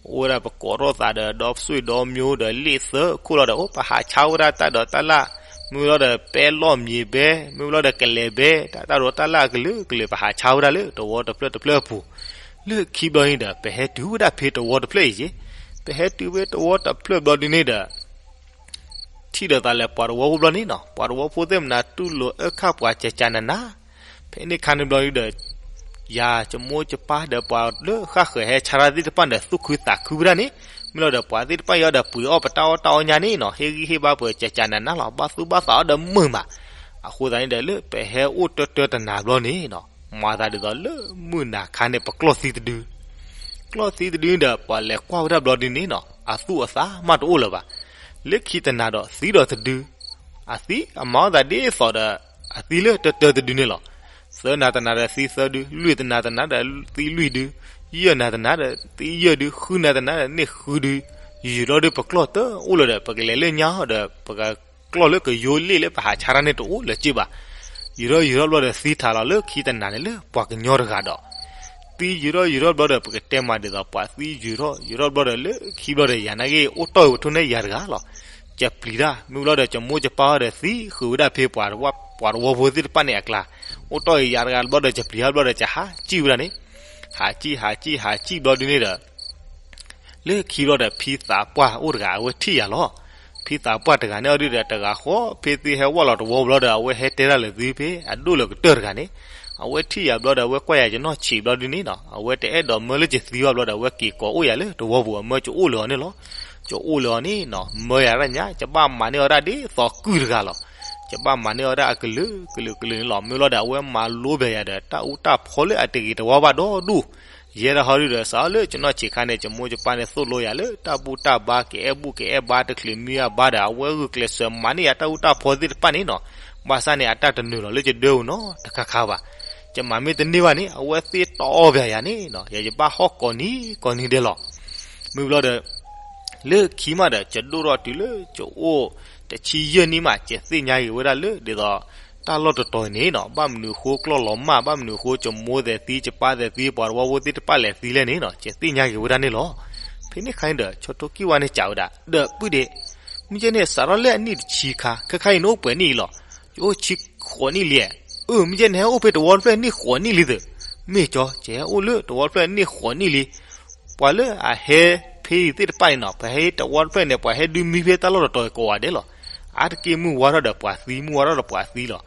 အိၣ်ဝဲဒၣ်ပကိးထီၣ်သးဒီး ဒီဆွေဒီမျိုးဒီး လ့ၣ်သၢခိၣ်လီၤဒီး အိၣ်ပဟးဆါဝဲဒၣ်တၢ်ဒိးတၢ်လၣ်, မ့ၢ်လီၤဒီးပဲလီၢ်မံၤဘဲ, မ့ၢ်လီၤဒီးကလဲၤဘဲ, တၢ်တၢ်ဒိးတၢ်လၣ်အကလုာ်ကလုာ် ပဟးဆါဝဲဒၣ်လၢတဝီတဖျၢၣ်တဖျၢၣ်အပူၤ. လၢခံဘျီန့ၣ်ဒီး ပဟဲတုၤဝဲဒၣ်ဖဲတဝီတဖျၢၣ်အံၤက့, ပဟဲတုၤဖဲတဝီတဖျၢၣ်ဘျီဒုန့ၣ်ဒီး ထံၣ်ဒီးသးလၢပှၤတဝီဖိဘျီန့ၣ်နီၤ, ပှၤတဝီဖိသ့ၣ်မနၤတူၢ်လိာ်အၢခၣ်ပှၤကကနၤနၤ. ဖဲန့ၣ်ခါန့ၣ်ဘျီဒီး ယၤကမိၢ်ကပၢ်ဒီးပှၤလၢဃၣ်ဃၢၤဟဲဆါတၢ်သ့ၣ်တဖၣ်န့ၣ် သူၣ်ခုသးခုဝဲဒၣ်န့ၣ်, မ့ၢ်လီၤဒီးပှၤသ့ၣ်တဖၣ်အံၤဒီးပှ့ၤအီၣ်ပတၢ်အီၣ်တၢ်အီညါန့ၣ်နီၤ, ဟ့ၣ်ဂံၢ်ဟ့ၣ်ဘါပှၤကကနၤနၤလီၤ, ဘၣ်သူၣ်ဘၣ်သးအီၤဒီးမုာ်မး. အဃိသတးန့ၣ်ဒီး လၢပဟဲအိၣ်တၢတၢတနၤဘျီန့ၣ်နီၤ, မၤသးဒ်သိးလၢမုၢ်နၤခါန့ၣ် ပကျီၢ်သံတဒု ကျီၢ်သံတဒုန့ၣ်ဒီး ပှၤလဲၤကွၢ်ဝဲဒၣ်ဘျီဒုန့ၣ်နီၤ, အသူၣ်အသးမးတအိၣ်လၢၤဘၣ်. လၢခံတနၤဒီးသံဒီးတဒု, အသံအမၤအီၣ်သးဒ်သိးဒီး အသံလၢတၢတၢတဒုန့ၣ်လီၤ. သၢနၤတနၤဒီးသံသၢဒု, လွံၢ်တနၤတနၤဒီးသံလွံၢ်ဒု, ယဲၢ်နၤတနၤဒီးသံယဲၢ်ဒု, ဃုနၤတနၤဒီးန့ၢ်ဃုဒု. ယံာ်ထီၣ်ဒုပကျီၢ်တအိၣ်လၢၤဒီး ပကလဲၤလၢညါဒီး ပကကျီၢ်လၢကယိလ့ၣ်လၢပဟးဆါတၢ်န့ၣ်တအိၣ်လၢၤက့ဘၣ်. ယံာ်ထီၣ်ယံာ်ထီၣ်ဘျီဒီးသံထးလီၤလၢခံတနၤန့ၣ် လၢပှၤကညီတဂၤဒီး သံယံာ်ထီၣ်ယံာ်ထီၣ်ဘျီဒီး ပကတဲမးဒ်သိး ပှၤသံယံာ်ထီၣ်ယံာ်ထီၣ်ဘျီဒီး လၢခံဘျီဒီး ယၤနာ်က့ အိၣ်တီၢ်ဝဲထိၣ်န့ၢ်ယၤတဂၤလီၤ. ကပျံၤတၢ် မ့ၢ်ဘျီဒီး ကမိၢ်ကပၢ်အီၤဒီးသံဃုာ်ဝဲဒၣ်ဖဲပှၤတဝီဖိသ့ၣ်တဖၣ်န့ၣ်အကျါ, အိၣ်တီၢ်အံၤယၤတဂၤဘျီဒီး ကပျံၤဟီၣ်ဘျီဒီး ကဟးစံၣ်ဝဲဒၣ်န့ၣ်, ဟးစံၣ် ဟးစံၣ် ဟးစံၣ်ဘျီဒုန့ၣ်ဒီး လၢခံဘျီဒီး ဖံသးပှၢ်အိၣ်တဂၤ အဝဲထံၣ်ယၤလီၤ. ဖံသးပှၢ်တဂၤန့ၣ်အီၤဒုဒီး တဂၤဃီ ဖဲသုဟဲဝဲလီၤတဝီဘျီဒီး အဝဲဟဲတဲတၢ်လၢသုဖဲအဒိၣ်လၢကတၢၢ်တဂၤန့ၣ်, အဝဲထံၣ်ယၤဘျီဒီး အဝဲကွၢ်ယၤကနီၢ်ဆံးဘျီဒုန့ၣ်နီၤ, အဝဲတအဲၣ်ဒိးမၢလၢကသံဘၣ်ဘျီဒီး အဝဲက့ၤကိးအိၣ်ယၤလၢတဝီပူၤ အမၢကအိၣ်လၢအီၤန့ၣ်လီၤ. ကအိၣ်လၢအီၤန့ၣ်နီၤ မၢယၤတၢ်ညါ ကဘၣ်မၤန့ၢ်အီၤဒၣ်ဒ်သိးကုၢ်တဂၤလီၤ. ကဘၣ်မၤန့ၢ်အီၤဒၣ်အကလုာ်ကလုာ်ကလုာ်န့ၣ်လီၤ. မ့ၢ်လီၤဒီး အဝဲမၤလိဘၣ်ယၤဒီး တၢ်အူတၢ်ဖီလၢအတဂ့ၤတဝါဘၣ်ဒီဒူၣ် ယဲဒၣ်ဟီဒုဒီး စးလၢကနီၢ်ဆံးခါန့ၣ် ကမိၢ်ကပၢ်န့ၣ်သိၣ်လိယၤလၢတၢ်ဘူၣ်တၢ်ဘါ ကအဲၣ်ဘူၣ်ကအဲၣ်ဘါ တချုးမံအဘါဒီး အဝဲဂုာ်ကျဲးစၢးမၤန့ၢ်ယၤတၢ်အူတၢ်ဖီသ့ၣ်တဖၣ်န့ၣ်နီၤ, ဘၣ်ဆၣ်န့ၣ် အတၢ်တနၢၤလီၤလၢကဒၢအူနီတခါခါဘၣ်. ကမၤမ့ၢ်တန့ၢ်ဘၣ်န့ၣ် အဝဲသ့ၣ်တီအီၣ်ဘၣ်ယၤန့ၣ်နီၤ, ယဲယဘၣ်ဟီၣ်ကိးနံၤကိးနံၤဒဲးလီၤ. မ့ၢ်ဘျီဒီး လၢခံမးဒီး ကဒိၣ်ထီၣ်တုၤလၢကအိၣ်တဆံယဲၢ်နံၣ်မး ကသ့ၣ်ညါက့ၤဝဲဒၣ်လၢ ဒ်သိး တၢ်လီၢ်တတီၤန့ၣ်နီၤ ဘၣ်မနုၤအဃိကျီၢ်လီၤမၢ် ဘၣ်မနုၤအဃိ ကမိၢ်သဲးသံ ကပၢ်သဲးသံ ပှၤတဝီဖိသ့ၣ်တဖၣ်လဲၤသံလဲၣ်န့ၣ်နီၤ ကသ့ၣ်ညါက့ၤဝဲဒၣ်န့ၣ်လီၤ. ဖဲန့ၣ်ခါန့ၣ်ဒီး ဆီထိၣ်ကံၢ်ဝါန့ၣ်စံးဝဲဒၣ် ဒီးပုၢ်ဒ့း မ့ၢ်ကဲန့ၣ် စးထီၣ်လၢအနံၣ်တဆံခါ ခဲခါအံၤနအိၣ်ပှဲၤနံၣ်အံၤလီၤ. ယအိၣ်ဆံဃိးနံၣ်လံ. အၢ မ့ၢ်ကဲနဟဲအိၣ်ဖဲတဝီတဖျၢၣ်နံၣ်ဃိးနံၣ်လံသ့ၣ်. မ့ၢ်ကၠီ ကဟဲအိၣ်လၢတဝီတဖျၢၣ်နံၣ်ဃိးနံၣ်လံ. ပှၤလၢအဟဲဖဲအံၤသ့ၣ်တဖၣ်န့ၣ်နီၤ ပှၤဟဲတဝီတဖျၢၣ်န့ၣ် ပှၤဟဲဒုးမံဖဲတၢ်လီၢ်တတီၤကိးဂၤဒဲးလီၤ. အါတက့ၢ်မုၢ်ဝါထီၣ်ဒီးပှၤသံ မုၢ်ဝါထီၣ်ဒီးပှၤသံလီၤ.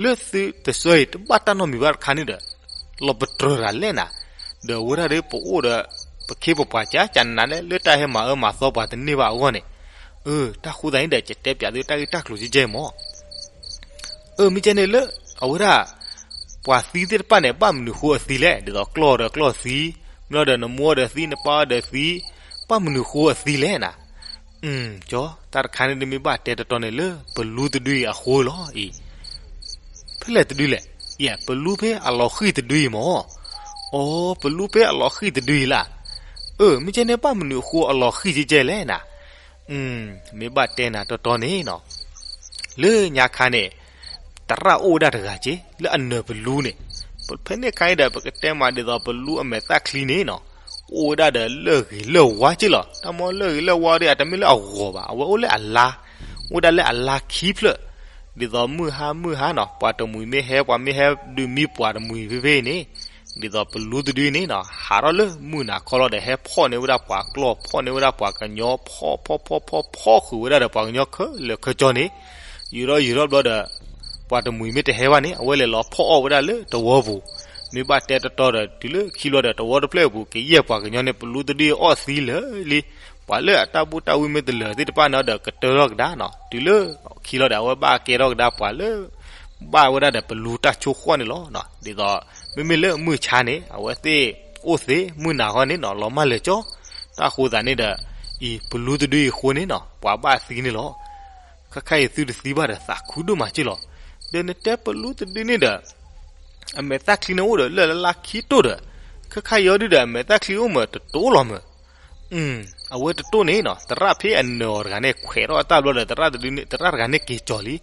လၢသုတဆၢအံၤ တဘၣ်တၢ်နီတမံၤဘၣ်တခါန့ၣ်ဒီး လီၤပတြၢၤတၢ်လဲၣ်နၤ. ဒီးဝဲဒၣ်ဒီးပအိၣ်ဒီး ပခ့ပပှၤကကနးလဲၣ် လၢတၢ်ဟဲမၤအၢမၤသီပှၤတန့ၢ်ဘၣ်အဂီၢ်န့ၣ်. အၢ တၢ်ဃိသတးန့ၣ်ဒီး ကတဲပၠးသုတၢ်ဂ့ၢ်တၢ်ကျိၤကဲကဲမး. အၢ မ့ၢ်ကဲန့ၣ်လၢ အဝဲဒၣ် ပှၤသံသ့ၣ်တဖၣ်န့ၣ် ဘၣ်မနုၤဃိအသံလဲၣ်. ဒ်သိးကျီၢ်ဒီးကျီၢ်သံ, မ့ၢ်ဒီးနမိၢ်ဒီးသံ နပၢ်ဒီးသံ, ဘၣ်မနုၤဃိအသံလဲၣ်နၤ. ကၠီ တၢ်တခါန့ၣ်ဒ်မ့ၢ်ဘၣ်တဲတတီန့ၣ်လၢ ပလူတဒုအံၤအဃိလီၤအံၤ. ဖဲလဲၣ်တဒုလဲၣ်. ယဲ ပလူဖဲအလီၤဃံၣ်တဒုအံၤမး. အီ ပလူဖဲအလီၤဃံၣ်တဒုအံၤလၢ်. အၢ မ့ၢ်ကဲန့ၣ် ဘၣ်မနုၤအဃိအလီၤဃံၣ်ကဲကဲလဲၣ်နၤ. မ့ၢ်ဘၣ်တဲနၤတတီန့ၣ်နီၤ လၢညါခါန့ၣ် သရၣ်အိၣ်ဝဲဒၣ်တဂၤက့ လၢအနၢၤပလူန့ၣ်, ဖဲန့ၣ်ခါအံၤဒီး ပကတဲမးဒ်သိးပလူအမဲာ်သၣ်ချံန့ၣ်နီၤ, အိၣ်ဝဲဒၣ်ဒီးလၢၢ်ဂ့ၤလၢၢ်ဝါက့လီၤ. တၢ်မ့ၢ်လၢၢ်ဂ့ၤလၢၢ်ဝါဒီး အတမ့ၢ်လၢအဂီၤဘၣ်, အဝဲအိၣ်လၢအလါ, အိၣ်ဝဲဒၣ်လၢအလါခံဖျၢၣ်, ဒ်သိးမုၢ်ဟါမုၢ်ဟါနီၤ ပှၤတမှံၤမ့ၢ်ဟဲ ပှၤမ့ၢ်ဟဲဒုးမံပှၤတမှံၤဖဲဖဲအံၤန့ၣ်, ဒ်သိးပလူတဒုန့ၣ်နီၤ ဟးထီၣ်လၢမုၢ်နၤခီလီၤဒီး ဟဲဖီၣ်န့ၢ်ဝဲဒၣ်ပှၤကျီၢ် ဖီၣ်န့ၢ်ဝဲဒၣ်ပှၤကညီ ဖီၣ်ဖီၣ်ဖီၣ်ဖီၣ်ဖီၣ်ဃုာ်ဝဲဒၣ်ဒီးပှၤကညီခဲလၢာ်ခဲဆ့န့ၣ်, ယူၤထီၣ်ယူၤထီၣ်ဘျီဒီး ပှၤတမှံၤမ့ၢ်တဟဲဘၣ်န့ၣ် အဝဲလဲၤလီၤဖီၣ်အီၣ်ဝဲဒၣ်လၢတဝီပူၤ, မ့ၢ်ဘၣ်တဲတတီဒီး တုၤလၢခံဘျီဒီး တဝီတဖျၢၣ်အပူၤ ကယဲၢ်ပှၤကညီန့ၣ် ပလူတဒုအီၣ်သံလၢာ်လံ, ပှၤလၢအတၢ်ဘူၣ်တၢ်ဝံမ့ၢ်တလၢာ်သ့ၣ်တဖၣ်န့ၣ်ဒီး ကတၢထီၣ်ကဒါနီၤ, တုၤလၢခံလီၤဒီး အဝဲဘၣ်ကဲထီၣ်ကဒါပှၤလၢ ဘၣ်ဝဲဒၣ်ဒီးပလူတၢ်ဆိၣ်ဃီၣ်န့ၣ်လီၤ. ဒ်သိး မ့မ့ၢ်လၢမုၢ်ဆါန့ၣ် အဝဲသ့ၣ်အိၣ်သ့ မုၢ်နၤဃီန့ၣ်နီၤ လီၤမၢ်လၢာ်ကၠီ, တၢ်ဃိသးန့ၣ်ဒီး အံၤ ပလူတဒုအံၤအဃိန့ၣ်နီၤ ပှၤဘၣ်သံန့ၣ်လီၤ. ခဲခါအံၤသုတသံဘၣ်ဒီးသးခုဒိၣ်မးက့လီၤ. ဒီးနတဲပလူတဒုန့ၣ်ဒီး အမဲာ်သၣ်ချံန့ၣ်အိၣ်ဒီးလၢလါခံတိၢ်ဒီး, ခဲခါအံၤအီၤဒုဒီး အမဲာ်သၣ်ချံအိၣ်မးတတိၢ်လီၤမး. အဝဲတတိၢ်န့ၣ်နီၤ သရၣ်ဖဲအနၢၤအီၤတဂၤန့ၣ် ခွဲးထီၣ်အတၢ်ဘျီဒီး သရၣ်တဒုန့ၣ် သရၣ်တဂၤန့ၣ်က့ၤကၠီၤလံ.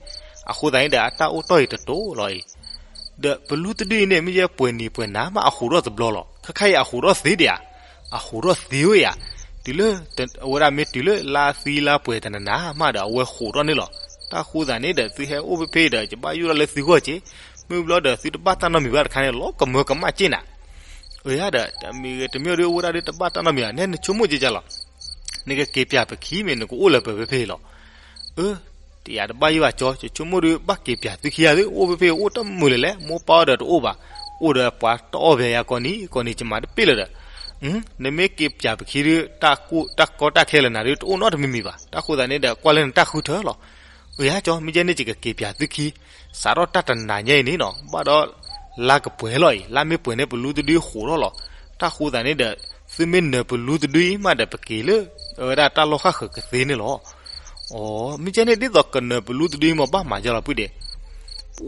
အဃိသတးန့ၣ်ဒီး အတၢ်အိၣ်တီၢ်အံၤတတိၢ်လီၤအံၤ. ဒီးပလူတဒုအံၤန့ၣ် မ့ၢ်ယဲပှဲၤနံၤပှဲၤနၤမး အဟူးထီၣ်တဘျီလီၤ. ခဲခါအံၤအဟူးထီၣ်သ့ဒံးဧါ. အဟူးထီၣ်သ့ဝဲဧါ. တုၤလၢ အဝဲဒၣ်မ့ၢ်တုၤလၢလါသံလါပှဲၤတနၤနၤမးဒီး အဝဲဟူးထီၣ်န့ၣ်လီၤ. တၢ်ဃိသးန့ၣ်ဒီး သုဟဲအိၣ်ဖဲဖဲဒီး ယဘၣ်ယိၣ်ဒၣ်လၢသုဂီၢ်က့, မ့ၢ်ဘျီဒီးသုတဘၣ်တၢ်နီတမံၤဘၣ်တခါန့ၣ် လီၤကမၢကမၣ်က့နၤ. အၢယၤဒီး တမံၤဂ့ၤတမံၤဒီး အိၣ်ဝဲဒၣ်ဒီးတဘၣ်တၢ်နီတမံၤဘၣ်, နဲနဆိကမိၣ်ကကလီၤ. နကက့ၤပၠးပခံမ့ၢ်နကအိၣ်လၢပဖဲဖဲလီၤ. အၢ တယၤတဘၣ်ယိၣ်ဘၣ်ကၠီ, ယဆိကမိၣ်ဒီးဘၣ်က့ၤပၠးသုခံဂၤဒီး အိၣ်ဖဲဖဲအိၣ်တမုာ်လၢၤလဲၣ်, မိၢ်ပၢ်အီၤဒီးတအိၣ်ဘၣ်, အိၣ်ဒီးပှၤတအီၣ်ဘၣ်ယၤကိးနံၤကိးနံၤ ယမၤတပ့ၢ်လၢၤဒီး, နမ့ၢ်က့ၤပၠးပခံဒီး တၢ်ကီတၢ်ခဲလၢာ်နၤဒီး တအိၣ်နီတမံၤမံၤဘၣ်. တၢ်ဃိသးန့ၣ်ဒီး ကွၢ်လၢနတၢ်ဃုထၢလီၤ. အၢယၤကၠီ, မ့ၢ်ကဲန့ၣ် ယကက့ၤပၠးသုခံ, စးထီၣ်တၢ်တနၤညါအံၤန့ၣ်နီၤ ဘၣ်ဒီး လါကပှဲၤလီၤအံၤ, လါမ့ၢ်ပှဲၤန့ၣ် ပလူတဒုဟူးထီၣ်လီၤ. တၢ်ဃိသးန့ၣ်ဒီး သုမ့ၢ်နၢၤပလူတဒုအံၤမးဒီး ပက့ၤလၢ အဝဲဒၣ်တၢ်လီၢ်ဃၣ်ဃၢၤကသ့န့ၣ်လီၤ. အီ မ့ၢ်ကဲန့ၣ် ဒ်သိးကနၢၤပလူတဒုအံၤမး ဘၣ်မၤယါလီၤပုၢ်ဒ့း.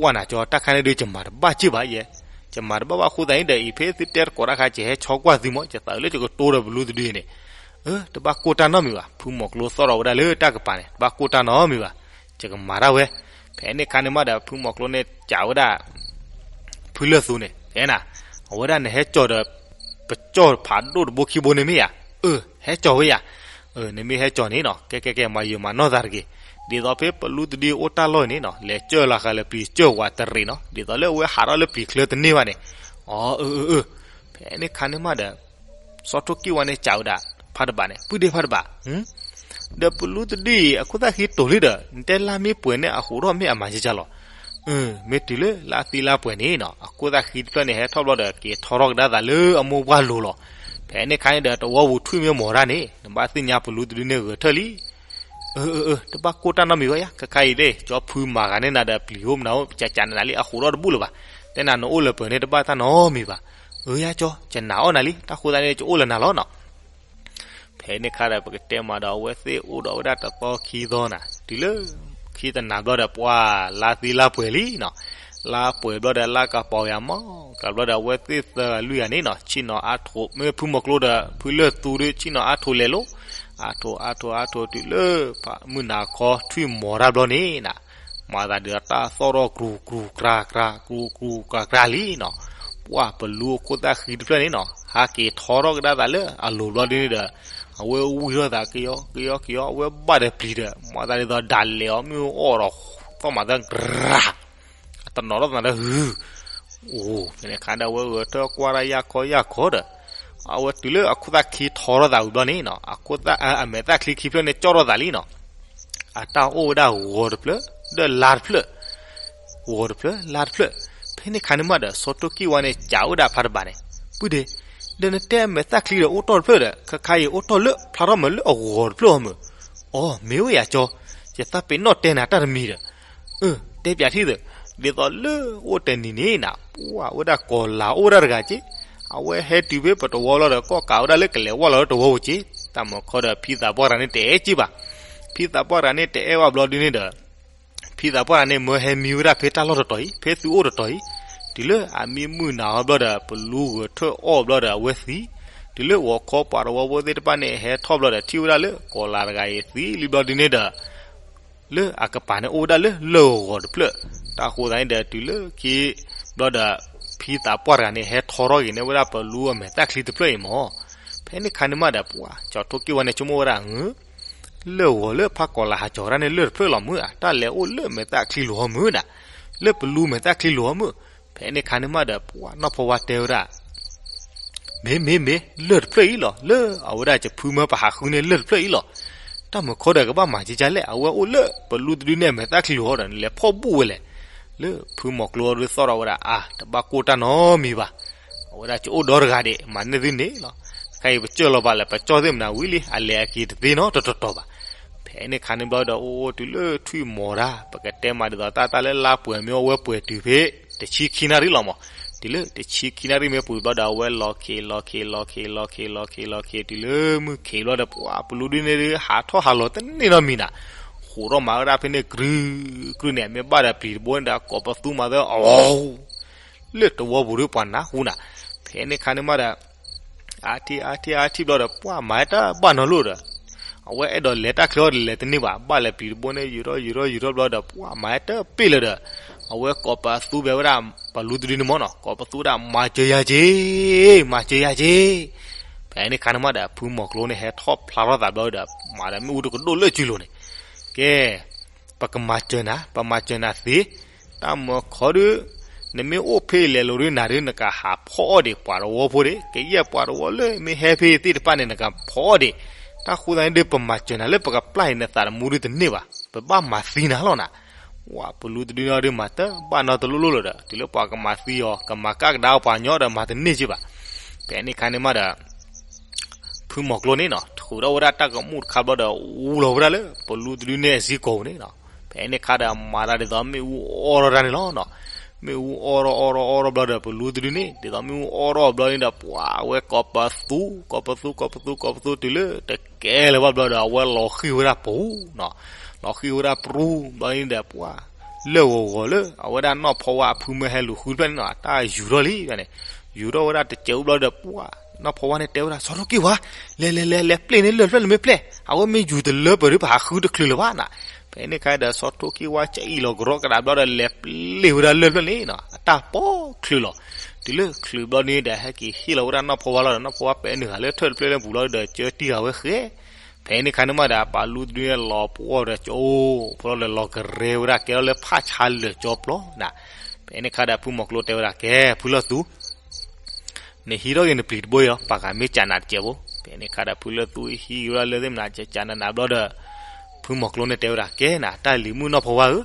ပှၢ်နၤကၠီ, တၢ်ခါန့ၣ်ဒီး ယမၤတဘၣ်စ့ၢ်ဘၣ်ယဲ, ယမၤတဘၣ်ဘၣ်ဃိသးန့ၣ်ဒီး အံၤဖဲသုတဲတကိးတၢ်ခါ ယဟဲဆီကွၢ်သုမး, ယသးအုးလၢယကတိၤဒီးပလူတဒုအံၤန့ၣ်, အၢ တဘၣ်ကိၢ်တၢ်နီတမံၤဘၣ်, ဖုမီၤကျိသီၣ်ထီၣ်ဝဲဒၣ်လၢတၢ်ကပၤန့ၣ် တဘၣ်ကိၢ်တၢ်နီတမံၤဘၣ်, ယကမၤတၢ်ဝဲ. ဖဲန့ၣ်ခါန့ၣ်မးဒီး ဖုမီၤကျိန့ၣ် ကးဝဲဒၣ် ဖုလၢၢ်သူန့ၣ် ဖဲနၤ, အဝဲဒၣ်နဟဲကၠီၤဒီး ပကၠီၤဖးဒိၣ်တဘိခံဘိန့ၣ်မ့ၢ်ယၤ, အၢ ဟဲကၠီၤဝဲယၤ, အၢ နမ့ၢ်ဟဲကၠီၤန့ၣ်နီၤ ကဲကဲကဲ မၤယုာ်မၤနီၢ်သးတဂ့ၤ, ဒ်သိးဖဲပလူတဒုအိၣ်တၢ်လီၢ်အံၤန့ၣ်နီၤ လဲၤကၢၢ်လီၤဃာ်လၢပျံၤကၢၢ်ဝးတရံးနီၤ ဒ်သိးလၢအဝဲဟးထီၣ်လၢပျံၤချၢတန့ၢ်ဘၣ်န့ၣ်, အၢ အၢ အၢ ဖဲန့ၣ်ခါန့ၣ်မးဒီး စီၤထိၣ်ကံၢ်ဝါန့ၣ် စံးဝဲဒၣ်ဖးတဘၣ်န့ၣ် ပုၢ်ဒ့ဖးတဘၣ်, ဒီးပလူတဒုအံၤ အခိၣ်သၣ်ဃံတိၤလံဒီး နတဲလါမ့ၢ်ပှဲၤန့ၣ် အဃိးထီၣ်မ့ၢ်အမၤကကလီၤ. မ့ၢ်တုၤလၢလါသံလါပှဲၤန့ၣ်နီၤ အခိၣ်သၣ်ဃံတဖျၢၣ်န့ၣ် ဟဲထီၣ်ဘျီဒီး က့ၤထီထီၣ်ကဒါသးလၢအမိၢ်ပှၢ်လိၤလီၤ. ဖဲန့ၣ်ခါန့ၣ်ဒီး တဝီပူၤထွံၣ်မ့ၢ်မီၤတၢ်န့ၣ် နဘၣ်သ့ၣ်ညါပလူတဒုန့ၣ်ဂဲၤထၢၣ်လံ. အၢ အၢ အၢ တဘၣ်ကိၢ်တၢ်နီတမံၤဘၣ်ယါ ခဲခါအံၤသ့ၣ် ကၠီဖုမၤဂၤန့ၢ်နၤဒီး ပျံၤအိၣ်မနုၤအိၣ် ကကနနၤလံ အဃိးထီၣ်တဘူၣ်လၢၤဘၣ်. တဲနၤနအိၣ်လၢပှဲၤန့ၣ် တဘၣ်တၢ်နီတမံၤဘၣ်. အၢ ယါကၠီ ကနၤအီၣ်နၤလံ တၢ်ဃိသတးန့ၣ် ကအိၣ်လၢနၤလီၤနီၤ. ဖဲန့ၣ်ခါဒီး ပကတဲမးဒီး အဝဲသ့ၣ်အိၣ်ဒီးဝဲဒၣ်တသီခံသီနၤ တုၤလၢခံတနၤဘျီဒီး ပှၤလါသံလါပှဲၤလံနီၤ. လါပှဲၤဘျီဒီး လါကပီၤယၤမီၢ် ကဘျီဒီး အဝဲသ့ၣ်သၢဂၤလွံၢ်ဂၤန့ၣ်နီၤ ဆ့ၣ်နီၤအါထိး မ့ၢ်ဖုမီၤကျိဒီး ဖုလၢၢ်သူဒီး ဆ့ၣ်နီၤအါထိးလဲၤလိၤ အါထိး အါထိး အါထိး တုၤလၢ မုၢ်နၤခီ ထွံၣ်မီၤတၢ်ဘျီန့ၣ်နၤ မၤသးဒ်သိးတၢ်သီၣ်ထီၣ်ကြူးကြူးကြၤကြၤ ကြူးကြူးကြၤကြၤလံနီၤ. ပှၤပလူအခိၣ်သၣ်ဃံတဖျၢၣ်န့ၣ်နီၤ ဟးက့ၤထီထီၣ်ကဒါသးလၢအလိၤဘျီဒ်န့ၣ်ဒီး အဝဲဝံၣ်ထီၣ်သးကယီကယီကယီ အဝဲဘၣ်ဒီးပျံၤဒီး မၤသးဒ်သိးဒၣ်လဲာ်အီၤ မ့ၢ်အီၣ်ဒီး သီၣ်မၤသၢ အတနီၤထီၣ်သးဒီးဟု အိၣ် ဖဲန့ၣ်ခါဒီး အဝဲဂဲၤထၢၣ်ကွၢ်တၢ်ယၢ်ခီယၢ်ခီဒီး အဝဲတုၤလၢအခိၣ်သၣ်ခံထီထီၣ်သးဝံၤဘျီန့ၣ်နီၤ အခိၣ်သၣ် အမဲာ်သၣ်ချံခံဖျၢၣ်န့ၣ် ကၠီၣ်ထီၣ်သးလံနီၤ. အတၢ်အိၣ်ဝဲဒၣ်ဂီၤတဖျၢၣ် ဒီးလါတဖျၢၣ် ဂီၤတဖျၢၣ် လါတဖျၢၣ်. ဖဲန့ၣ်ခါန့ၣ်မးဒီး စီၤထိၣ်ကံၢ်ဝါန့ၣ် စံးဝဲဒၣ်ဖးတဘၣ်န့ၣ် ပုၢ်ဒ့ ဒီးနတဲအမဲာ်သၣ်ချံဒီးအိၣ်တ့ၢ်တဖျၢၣ်ဒီး ခဲခါအံၤအိၣ်တ့ၢ်လၢဖျါထီၣ်မးလၢအဂီၤတဖျၢၣ်အီၤမး. အီ မ့ၢ်ဝဲယၤကၠီ ယသးပ့ၤနီၣ်တဲနၤတၢ်တမံၤဒီး အၢ တဲပၠးထံၣ်သ့ၣ် ဒ်သိးလၢအိၣ်တနံၤန့ၣ်နၤ ပှၤဝဲဒၣ်ကီၤလၤအိၣ်ဝဲဒၣ်တဂၤက့ အဝဲဟဲတုၤဖဲပတဝီလီၤဒီး ကီၣ်ကးဝဲဒၣ်လၢကလဲၤဝဲလီၤလၢတဝီပူၤက့ တၢ်မၤခီဒီး ဖံသးပှၢ်တဂၤန့ၣ်တအဲၣ်က့ဘၣ်. ဖံသးပှၢ်တဂၤန့ၣ်တအဲၣ်ဝဲဘျီဒ်န့ၣ်ဒီး ဖံသးပှၢ်တဂၤန့ၣ် မၢဟဲမံဝဲဒၣ်ဖဲတၢ်လီၢ်တတီၤအံၤ ဖဲသုအိၣ်တတီၤအံၤ တုၤလၢအမံမုၢ်နၤအီၤဘျီဒီး ပလူဂဲၤထၢၣ်အီၣ်ဘျီဒီးအဝဲသံ, တုၤလၢဂီၤခီပှၤတဝီဖိသ့ၣ်တဖၣ်န့ၣ် ဟဲထီၣ်ဘျီဒီး ထံၣ်ဝဲဒၣ်လၢကီၤလၤတဂၤအံၤသံလံဘျီဒ်န့ၣ်ဒီး လၢအကပၤန့ၣ်အိၣ်ဝဲဒၣ်လၢလၢၢ်ဂီၤတဖျၢၣ်, တၢ်ဃိသတးန့ၣ်ဒီး တုၤလၢခံဘျီဒီး ဖံသးပှၢ်တဂၤန့ၣ် ဟဲထီထီၣ်က့ၤန့ၢ်ဝဲဒၣ်ပလူအမဲာ်သၣ်ချံတဖျၢၣ်အံၤမး. ဖဲန့ၣ်ခါန့ၣ်မးဒီး ပှၤစီၤထိၣ်က့ၢ်ဝါန့ၣ် ဆိကမိၣ်ဝဲဒၣ် လၢၢ်ဂီၤလၢဖးကီၤလၤဟးကၠီၤတၢ်န့ၣ် လၢၢ်တဖျၢၣ်လီၤမုၢ်ဧါ, တၢ်လဲၤအိၣ်လၢမဲာ်သၣ်ချံလိၤဟီမုၢ်နၤ, လၢပလူမဲာ်သၣ်ချံလိၤဟီမုၢ်. ဖဲန့ၣ်ခါန့ၣ်မးဒီး ပှၤနီၢ်ဖီဝါတဲဝဲဒၣ် မ့ၢ်မ့ၢ်မ့ၢ် လၢၢ်တဖျၢၣ်အံၤလီၤ, လၢအဝဲဒၣ်ယဖုမၢပဟးဃုန့ၢ်လၢၢ်တဖျၢၣ်အံၤလီၤ. တၢ်မၤခီဒီးကဘၣ်မၤကကလဲၣ်, အဝဲအိၣ်လၢပလူတဒုန့ၣ် အမဲာ်သၣ်ချံလိၤဟီဒီး နလဲၤဖီၣ်ဘူၣ်ဝဲလဲၣ်. လၢဖုမီၤကျိဒုးသီၣ်ထီၣ်ဝဲဒၣ် အါ တဘၣ်ကိၢ်တၢ်နီတမံၤဘၣ်. အဝဲဒၣ်ကအိၣ်ဒီတဂၤဒံး မၤန့ၢ်သုန့ၣ်လီၤ. ခဲအံၤပကၢၢ်လီၤဘၣ်လၢပကၠီၣ်သ့ၣ်မနၤဝံၤလံ အလဲၤအက့ၤတသ့နီတတီၤဘၣ်. ဖဲန့ၣ်ခါန့ၣ်ဘျီဒီး အိၣ်အိၣ်တုၤလၢထွံၣ်မီၤတၢ် ပကတဲမးဒ်သိး တၢ်တၢ်လၢလါပှဲၤမ့ၢ်အဝဲပှဲၤတုၤဖဲ တဆံခံနၣ်ရံၣ်လီၤမး. တုၤလၢတဆံခံနၣ်ရံၣ်မ့ၢ်ပှဲၤဘျီဒီး အဝဲလီၤခံ လီၤခံ လီၤခံ လီၤခံ လီၤခံ လီၤခံ တုၤလၢမုၢ်ခံးဘျီဒီး ပှၤပလူဒုန့ၣ်ဒုး ဟးထီၣ်ဟးလီၤတန့ၢ်နီတမံၤနၤ. ဃိးထီၣ်မၤဝဲဒၣ်ဖဲန့ၣ် ကြုးကြုးန့ၣ် မ့ၢ်ဘၣ်ဒီးပျံၤတဘိန့ၣ်ဒီး ကိးပသူမၤသၢ အဝီ လၢတဝီပူၤဒုးပှၤနၢ်ဟူနၤ. ဖဲန့ၣ်ခါန့ၣ်မးဒီး အါထံၣ်အါထံၣ်အါထံၣ်ဘျီဒီး ပှၤမၤတၢ်ဘၣ်နီတလိၣ်ဒီး အဝဲအဲၣ်ဒိးလဲၤတၢ်ချ့အီၤဒီးလဲၤတန့ၢ်ဘၣ်, ဘၣ်လဲၤပျံၤတဘိန့ၣ် ယူၤထီၣ်ယူၤထီၣ်ယူၤထီၣ်ဘျီဒီး ပှၤမၤတၢ်ပ့ၢ်လၢၤဒီး အဝဲကိးပသူဘဲဝဲဒၣ် ပလူတဒုန့ၣ်မးနီၤ, ကိးပသူဒၣ် မၤစၢၤယၤက့ၤ, မၤစၢၤယၤက့ၤ. ဖဲန့ၣ်ခါန့ၣ်မးဒီး ဖုမီၤကျိန့ၣ် ဟဲထီၣ်ဖျါထီၣ်သးဘျီဒီး မၤဒီးမ့ၣ်အူတကဒိၣ်လၢစုလိၤန့ၣ်, ကဲ ပကမၤစၢၤနၤ, ပမၤစၢၤနၤသ့, တၢ်မၤခီဒုး နမ့ၢ်အိၣ်ဖဲလဲၤလိၤဒုးနၤဒုး နကဟးဖီအီၣ်ဒံးပှၤတဝီဖိဒံး, ကယဲၢ်ပှၤတဝီလၢမ့ၢ်ဟဲဖဲသ့ၣ်တဖၣ်န့ၣ် နကဖီအီၣ်ဒံး, တၢ်ဃိသတးန့ၣ်ဒုး ပမၤစၢၤနၤလၢပကပျၢ်အံၤနသးသမူဒုးတန့ၢ်ဘၣ်, ပဘၣ်မၤသံနၤလီၤနၤ. ဝဲပလူတဒုန့ၣ်ဒုး မၤတၢ်ဘၣ်နီတလိၣ်လိၣ်လၢၤဒီး တုၤလၢပှၤကမၤသံအီၤ ကမၤကၣ်ကဒါပှၤညီဒီးမၤတန့ၢ်က့ၤဘၣ်. ဖဲန့ၣ်ခါန့ၣ်မးဒီး ဖုမီၤကျိန့ၣ်နီၤ ထုးထီၣ်ဝဲဒၣ်တၢ်ကမူၣ်တခါဘျီဒီး အူလီၤဝဲဒၣ်လၢပလူတဒုန့ၣ်အစုကိာ်ပူၤန့ၣ်နီၤ. ဖဲန့ၣ်ခါဒီးမၤတၢ်ဒ်သိးမ့ၣ်အူအီၣ်ထီၣ်တၢ်န့ၣ်လီၤနီၤ. မ့ၣ်အူအီၣ်ထီၣ်အီၣ်ထီၣ်အီၣ်ထီၣ်ဘျီဒီး ပလူတဒုန့ၣ် ဒ်သိးမ့ၣ်အူအီၣ်ထီၣ်ဘျီန့ၣ်ဒီး ပှၤဝဲကိးပသူ ကိးပသူ ကိးပသူ ကိးပသူ တုၤလၢတကဲလၢၤဘၣ်ဘျီဒီး အဝဲလီၤဃံၢ်ဝဲဒၣ်ပူၤနီၤ. လီၤဃံၢ်ဝဲဒၣ်ပူၤဘျီန့ၣ်ဒီး ပှၤ လၢၢ်ဂီၤဂီၤလၢ အဝဲဒၣ်နီၢ်ဖီဝါအဖုမၢဟဲလူၤဃုတဖျၢၣ်န့ၣ်နီၤ အတၢ်ယူၤထီၣ်လံန့ၣ်, ယူၤထီၣ်ဝဲဒၣ်တစဲးအိၣ်ဘျီဒီး ပှၤ နီၢ်ဖီဝါန့ၣ်တဲဝဲဒၣ် စီၤထိၣ်က့ၢ်ဝါ, လဲၤလဲၤလဲၤလဲၤပျဲၢ်န့ၢ်လၢၢ်တဖျၢၣ်န့ၣ်မ့ၢ်ပျဲၢ်, အဝဲမ့ၢ်ယူၤတလၢပှဲၤဒုး ပဟးဃုတချုးလၢၤဘၣ်နၤ. ဖဲန့ၣ်ခါဒီး စီၤထိၣ်က့ၢ်ဝါကအံၣ်လီၤကရီကဒါဘျီဒီး လဲၤပျဲၢ်ဝဲဒၣ်လၢၢ်တဖျၢၣ်န့ၣ်နီၤ အတၢ်ပိာ်ချုးလီၤ. တုၤလၢချုးဘျီန့ၣ်ဒီး ဟဲက့ၤဟ့ၣ်လီၤဝဲဒၣ်နီၢ်ဖီဝါလီၤဒီး နီၢ်ဖီဝါပဲာ်နုာ်ဃာ်လၢထၢၣ်တဖျၢၣ်လၢပူၤလီၤဒီး ကၢတံၢ်ဃာ်ဝဲဃဲ ဖဲန့ၣ်ခါန့ၣ်မးဒီး ပှၤလူတဒုန့ၣ်လီၤပှီၢ်ဒီးကၠိအိၣ်ဖဲလီၤဒီးလီၤကရဲဝဲဒၣ် ကဲထီၣ်လၢဖးဆါလၢာ်ကၠီပျီနၤ. ဖဲန့ၣ်ခါဒီးဖုမီၤကျိတဲဝဲဒၣ် ကဲ ဖုလၢၢ်သူ နဟံးထီၣ်က့ၤနပျံၤတဘိအံၤလီၤ, ပှၤဂၤမ့ၢ်ကးနၤတစဲးဖိ. ဖဲန့ၣ်ခါဒီးဖုလၢၢ်သူဟံးဝဲဒၣ်လၢသ့ၣ်မနၤ ကးနၤနၤဘျီဒီး ဖုမီၤကျိန့ၣ်တဲဝဲဒၣ် ကဲနၤ တၢ်လံၤမုၣ်နီၢ်ဖီဝါဧၢ,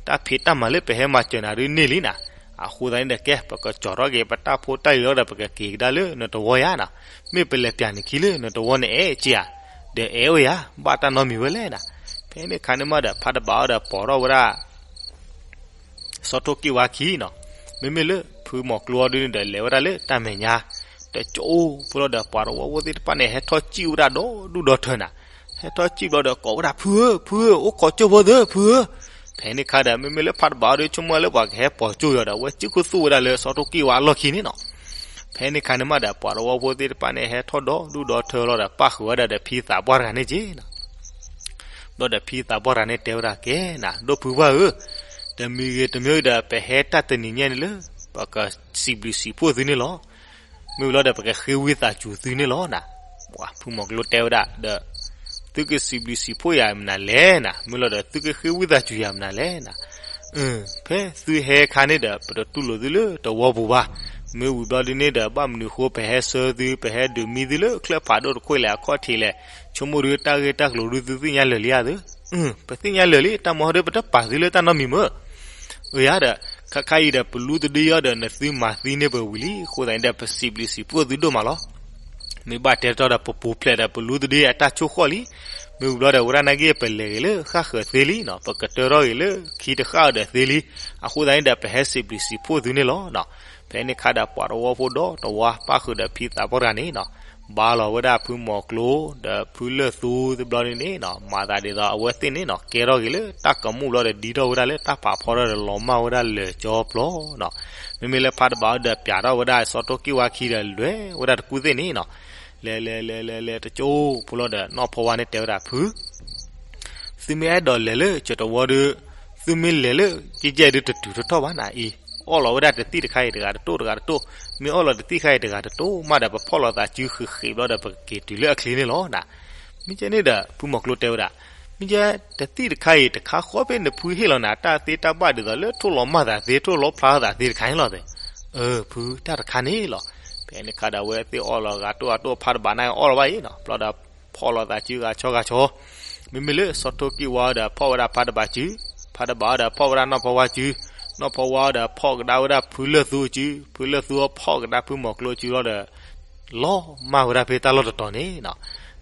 တၢ်ဖံးတၢ်မၤလၢပဟဲမၤစၢၤနၤဒုန့ၢ်လံနၤ. အဃိသတးန့ၣ်ဒီး ကဲ ပကကၠီၤထီၣ်က့ၤ ပတၢ်ဖိတၢ်လံၤလီၤဒီး ပကက့ၤကဒါလၢနတဝီယါနၤ. မ့ၢ်ပလဲၤပျးနခံလၢနတဝီနအဲၣ်က့ဧါ, ဒီးအဲၣ်အိၣ်ယါ, ဘၣ်တၢ်နီတမံၤဝဲလဲၣ်နၤ. ဖဲန့ၣ်ခါန့ၣ်မးဒီး ဖးတဘးအီၤဒီးပိာ်ထီၣ်ဝဲဒၣ် စီၤထိၣ်ကံၢ်ဝါခံနီၤ. မ့မ့ၢ်လၢဖုမီၤကျိအီၤဒုန့ၣ်ဒီး လဲၤဝဲဒၣ်လၢတၢ်မဲာ်ညါ တကၠိဖိလီၤဒီး ပှၤတဝီဖိသ့ၣ်တဖၣ်န့ၣ် ဟဲထီၣ်စံၣ်ဝဲဒၣ်ဒီဒူၣ်ဒီထၢနၤ. ဟဲထီၣ်စံၣ်ဘျီဒီးကိးဝဲဒၣ် ဖုဧၢ, ဖုဧၢ, အိၣ်ခိးကၠိဖိသၢ ဖုဧၢ. ဖဲန့ၣ်ခါဒီး မ့မ့ၢ်လၢဖးတဘးအီၤဒု ဆိကမိၣ်လၢပှၤကဟဲပိာ်ကၠိအီၤဒီး အဝဲစံၣ်ခူသူၣ်ဝဲဒၣ်လၢစီၤထိၣ်ကံၢ်ဝါအလီၢ်ခံန့ၣ်နီၤ. ဖဲန့ၣ်ခါန့ၣ်မးဒီး ပှၤတဝီဖိသ့ၣ်တဖၣ်န့ၣ် ဟဲထီၣ်ဒီဒူၣ်ဒီထၢလီၤဒီး ပၣ်ဃုာ်ဝဲဒၣ်ဒီးဖံသးပှၢ်တဂၤန့ၣ်က့နီၤ. ဘျီဒီးဖံသးပှၢ်တဂၤန့ၣ်တဲဝဲဒၣ် ကဲနၤ ဒိၣ်ဖုပှၢ်ဧၢ, တမံၤဂ့ၤတမံၤဂ့ၤဒီး ပဟဲတၢ်တနံၤညါန့ၣ်လၢ ပကစံးဘျုးစံးဖှိၣ်သုန့ၣ်လီၤ. မ့ၢ်ဘျီဒီး ပကဃ့ဝံသးစူၤသုန့ၣ်လီၤနၤ. ပှၤဖုမီၤကျိတဲဝဲဒၣ်ဒီး သုကစံးဘျုးစံးဖှိၣ်ယၤမနုၤလဲၣ်နၤ, မ့ၢ်လီၤဒီးသုကဃ့ဝံသးစူၤယၤမနုၤလဲၣ်နၤ. ဖဲသုဟဲခါန့ၣ်ဒီး ပတတူၢ်လိာ်သုလၢတဝီပူၤဘၣ်. မ့ၢ်ဝံၤဘျီဒုန့ၣ်ဒီး ဘၣ်မနုၤဃိ ပဟဲဆှၢသု ပဟဲဒုးမံသုလၢချၢၣ်ဖးဒိၣ်တခိၣ်လဲၣ် အခီၣ်ထံးလဲၣ်, ဆိကမိၣ်ဒုတၢ်ဂ့ၢ်တၢ်ကျိၤဒု သုသ့ၣ်ညါလၢာ်လံဧါသု. ပသ့ၣ်ညါလၢာ်လံ, တၢ်မၤဟီဒု ပတပာ်သုလၢတၢ်နီတမံၤမ့ၢ် အၢယၤဒီး ခါခါအံၤဒီး ပလူတဒုအံၤဒီး နသုမၤသံန့ၢ်ပဝံၤလံ. အဃိသတးန့ၣ်ဒီး ပစံးဘျုးစံးဖှိၣ်သုဒိၣ်မးလီၤ. မ့ၢ်ဘၣ်တဲတီဒီး ပပူၤဖျဲးဒီး ပလူတဒုအတၢ်ဆိၣ်ဃီၣ်လံ. မ့ၢ်ဝံၤဘျီဒီး ဝဲဒၣ်နာ်က့ ပလဲၤဂ့ၤလၢဃၣ်ဃၢၤသ့လံနီၤ, ပကတၢထီၣ်ဂ့ၤလၢခံတဃၣ်အီၤဒီးသ့လံ. အဃိသတးန့ၣ်ဒီး ပဟဲစံးဘျုးစံးဖှိၣ်သုန့ၣ်လီၤ. ဖဲန့ၣ်ခါဒီး ပှၤတဝီဖိဒီတဝီ ပၣ်ဃုာ်ဒီးဖံသးပှၢ်တဂၤန့ၣ်နီၤ, ဘါလီၤဝဲဒၣ်ဖုမီၤကျိ ဒီးဖုလၢၢ်သူတဘျီန့ၣ်န့ၣ်နီၤ, မၤသးဒ်သိးအဝဲသ့ၣ်န့ၣ်နီၤ ကဲထီၣ်ဂ့ၤလၢတၢ်ကမူၣ်ဘျီဒီး ဒ်ထီၣ်ဝဲဒၣ်လၢတၢ်ဖးဖီထီၣ်ဒီး လီၤမၢ်ဝဲဒၣ်လၢာ်ကၠီပျီနီၤ. မ့မ့ၢ်လၢဖးတဘးအီၤဒီး ပၠးထီၣ်ဝဲဒၣ်စီၤထိၣ်ကံၢ်ဝါခံဒီး လဲၤဝဲဒၣ်တကူၣ်သ့ၣ်န့ၣ်နီၤ, လဲၤလဲၤလဲၤလဲၤလဲၤတကၠိဖိလီၤဒီး နီၢ်ဖီဝါန့ၣ်တဲဝဲဒၣ် ဖု သုမ့ၢ်အဲၣ်ဒိးလဲၤလၢကၠီတဝီဒီး သုမ့ၢ်လဲၤလၢကဲကဲဒုး တတုၤထီၣ်ထီၣ်ဘၣ်နၤအံၤ, အီၣ်လီၤဝဲဒၣ်တသံၣ်တခါအံၤတဂၤတတိၢ်တဂၤတတိၢ်, မ့ၢ်အီၣ်လီၤတသံၣ်တခါအံၤတဂၤတတိၢ်မးဒီး ပဖီၣ်လီၤသးစုဃ့ဃ့ဘျီဒီး ပကက့ၤတုၤလၢအချ့န့ၣ်လီၤနၤ. မ့ၢ်ကဲန့ၣ်ဒီး ဖုမီၤကျိတဲဝဲဒၣ်, မ့ၢ်ကဲ တသံၣ်တခါအံၤတခါဃီဖဲနဖုဟ့ၣ်လီၤနၤ တၢ်သ့တၢ်ဘၣ်ဒ်သိးလၢထိၣ်လီၤမၢ်သးသ့ ထိၣ်လီၤဖျါသးသ့တခါန့ၣ်လီၤသ့. အၢ ဖုတၢ်တခါန့ၣ်လီၤ. ဖဲန့ၣ်ခါဒီး အဝဲသ့ၣ်အီၣ်လီၤဂၤတိၢ်ဂၤတိၢ် ဖးတဘးန့ၣ်အီၣ်လီၤဘၣ်အံၤနီၤ, ဘျီဒီးဖီၣ်လီၤသးစုဂၤဆီဂၤဆီ, မ့မ့ၢ်လၢစီၤထိၣ်ကံၢ်ဝါဒီး ဖီၣ်ဝဲဒၣ်ဖးတဘးစု, ဖးတဘးအီၤဒီး ဖီၣ်ဝဲဒၣ်နီၢ်ဖီဝါစု, နီၢ်ဖီဝါအီၤဒီး ဖီၣ်ကဒါဝဲဒၣ်ဖုလၢၢ်သူစု, ဖုလၢၢ်သူအီၤ ဖီၣ်ကဒါဖုမီၤကျိစုလီၤဒီး လီၤမၢ်ဝဲဒၣ်ဖဲတၢ်လီၢ်တတီၤန့ၣ်နီၤ,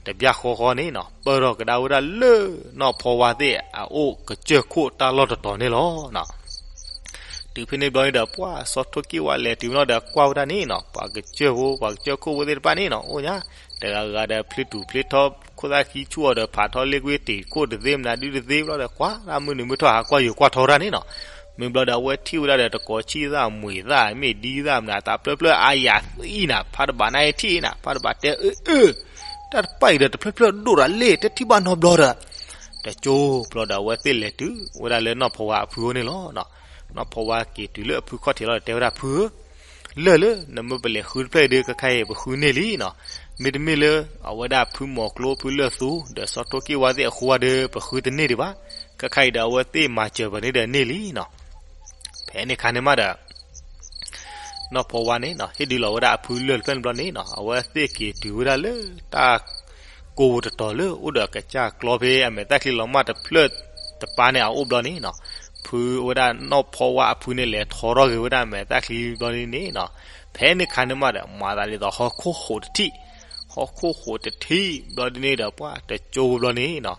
တဘျီဃီဃီန့ၣ်နီၤ ပၢၢ်ထီၣ်ကဒါဝဲဒၣ်လၢနီၢ်ဖီဝါသ့ၣ်အအိၣ်ကစၢၢ်ခိၣ်တၢ်လီၢ်တတီၤန့ၣ်လီၤ. တုၤဖဲန့ၣ်ဘျီန့ၣ်ဒီး ပှၤစီၤထိၣ်ကံၢ်ဝါလဲၤတုၤနီၤဒီးကွၢ်ဝဲဒၣ်န့ၣ်နီၤ ပှၤကစၢၢ်ဖိ ပှၤကစၢၢ်ခိၣ်ဖိသ့ၣ်တဖၣ်န့ၣ်နီၤ အိၣ်ညါ တဂၤဂၤဒီးဖျ့တူာ်ဖျ့ထီ ခိၣ်သၣ်ခံဆူၣ်အီၤဒီး ဖးထီလ့ကွ့တံာ်ခိၣ်တသ့မနုၤဒုတသ့ဘျီဒီး ကွၢ်ဒၣ်မုၢ်နုာ်မုၢ်ထီၣ် ဟးကွၢ်ယိၤကွၢ်ထီဝဲဒၣ်န့ၣ်နီၤ. မ့ၢ်ဘျီဒီး အဝဲထံၣ်ဝဲဒၣ်ဒီး တကိးဆံၣ်သၣ်မွံၤသၣ် မ့ၢ်ဒံသၣ်မနုၤ သးဖျၢၣ်ဖျၢၣ်အါယၤသံနၤ ဖးတဘးန့ၣ်ထံၣ်နၤ ဖးတဘးတဲအၢအၢ တၢ်တဖၣ်အံၤဒီး တဖျၢၣ်ဖျၢၣ်ဒိၣ်ဒီးလ့ၣ် တထံၣ်ဘၣ်နီတဘျီဒီး တကၠိဘျီဒီး အဝဲသ့ၣ်လဲၤတုၤဝဲဒၣ်လၢနီၢ်ဖီဝါအဖုအိၣ်န့ၣ်လီၤ. နီၢ်ဖီဝါက့ၤတုၤလၢအဖုခီၣ်ထံးလီၤဒီး တဲဝဲဒၣ် ဖုဧၢ, လၢၢ်လၢနမ့ၢ်ပလဲၤဃုတဖျၢၣ်အံၤဒီး ခဲခါအံၤပဃုန့ၢ်လံနီၤ. မ့တမ့ၢ်လၢအဝဲဒၣ်ဖုမီၤကျိ ဖုလၢၢ်သူ ဒီးစီၤထိၣ်က့ၢ်ဝါသ့ၣ်အဃိဒီး ပဃုတန့ၢ်ဒံးဘၣ်. ခဲခါအံၤဒီး အဝဲသ့ၣ်မၤစၢၤပှၤန့ၣ်ဒီးန့ၢ်လံနီၤ. ဖဲန့ၣ်ခါန့ၣ်မးဒီး နီၢ်ဖီဝါန့ၣ်နီၤ ဟ့ၣ်ဒုးလီၤဝဲဒၣ်အဖုလၢၢ်တဖျၢၣ်န့ၣ်ဘျီန့ၣ်နီၤ အဝဲသ့ၣ်က့ၤတုၤဝဲဒၣ်လၢတၢ်ကိးပူၤတတီၤလၢအိၣ်ဒီးကစၢ်ကျီဖဲအမဲာ်သၣ်ချံလီၤမၢ်တဖျၢၣ်တပၤန့ၣ် အအိၣ်ဘျီန့ၣ်နီၤ. ဖုဝဲဒၣ်နီၢ်ဖီဝါအဖုန့ၣ် လဲၤထီထီၣ်က့ၤဝဲဒၣ်အမဲာ်သၣ်ချံဘျီန့ၣ်နီၤ. ဖဲန့ၣ်ခါန့ၣ်မးဒီး မၤသးဒ်သိးဟီၣ်ခိၣ်ဟိးတထံၣ် ဟီၣ်ခိၣ်ဟိးတထံၣ်ဘျီဒ်န့ၣ်ဒီး ပှၤတကၠိဖိဘျီန့ၣ်နီၤ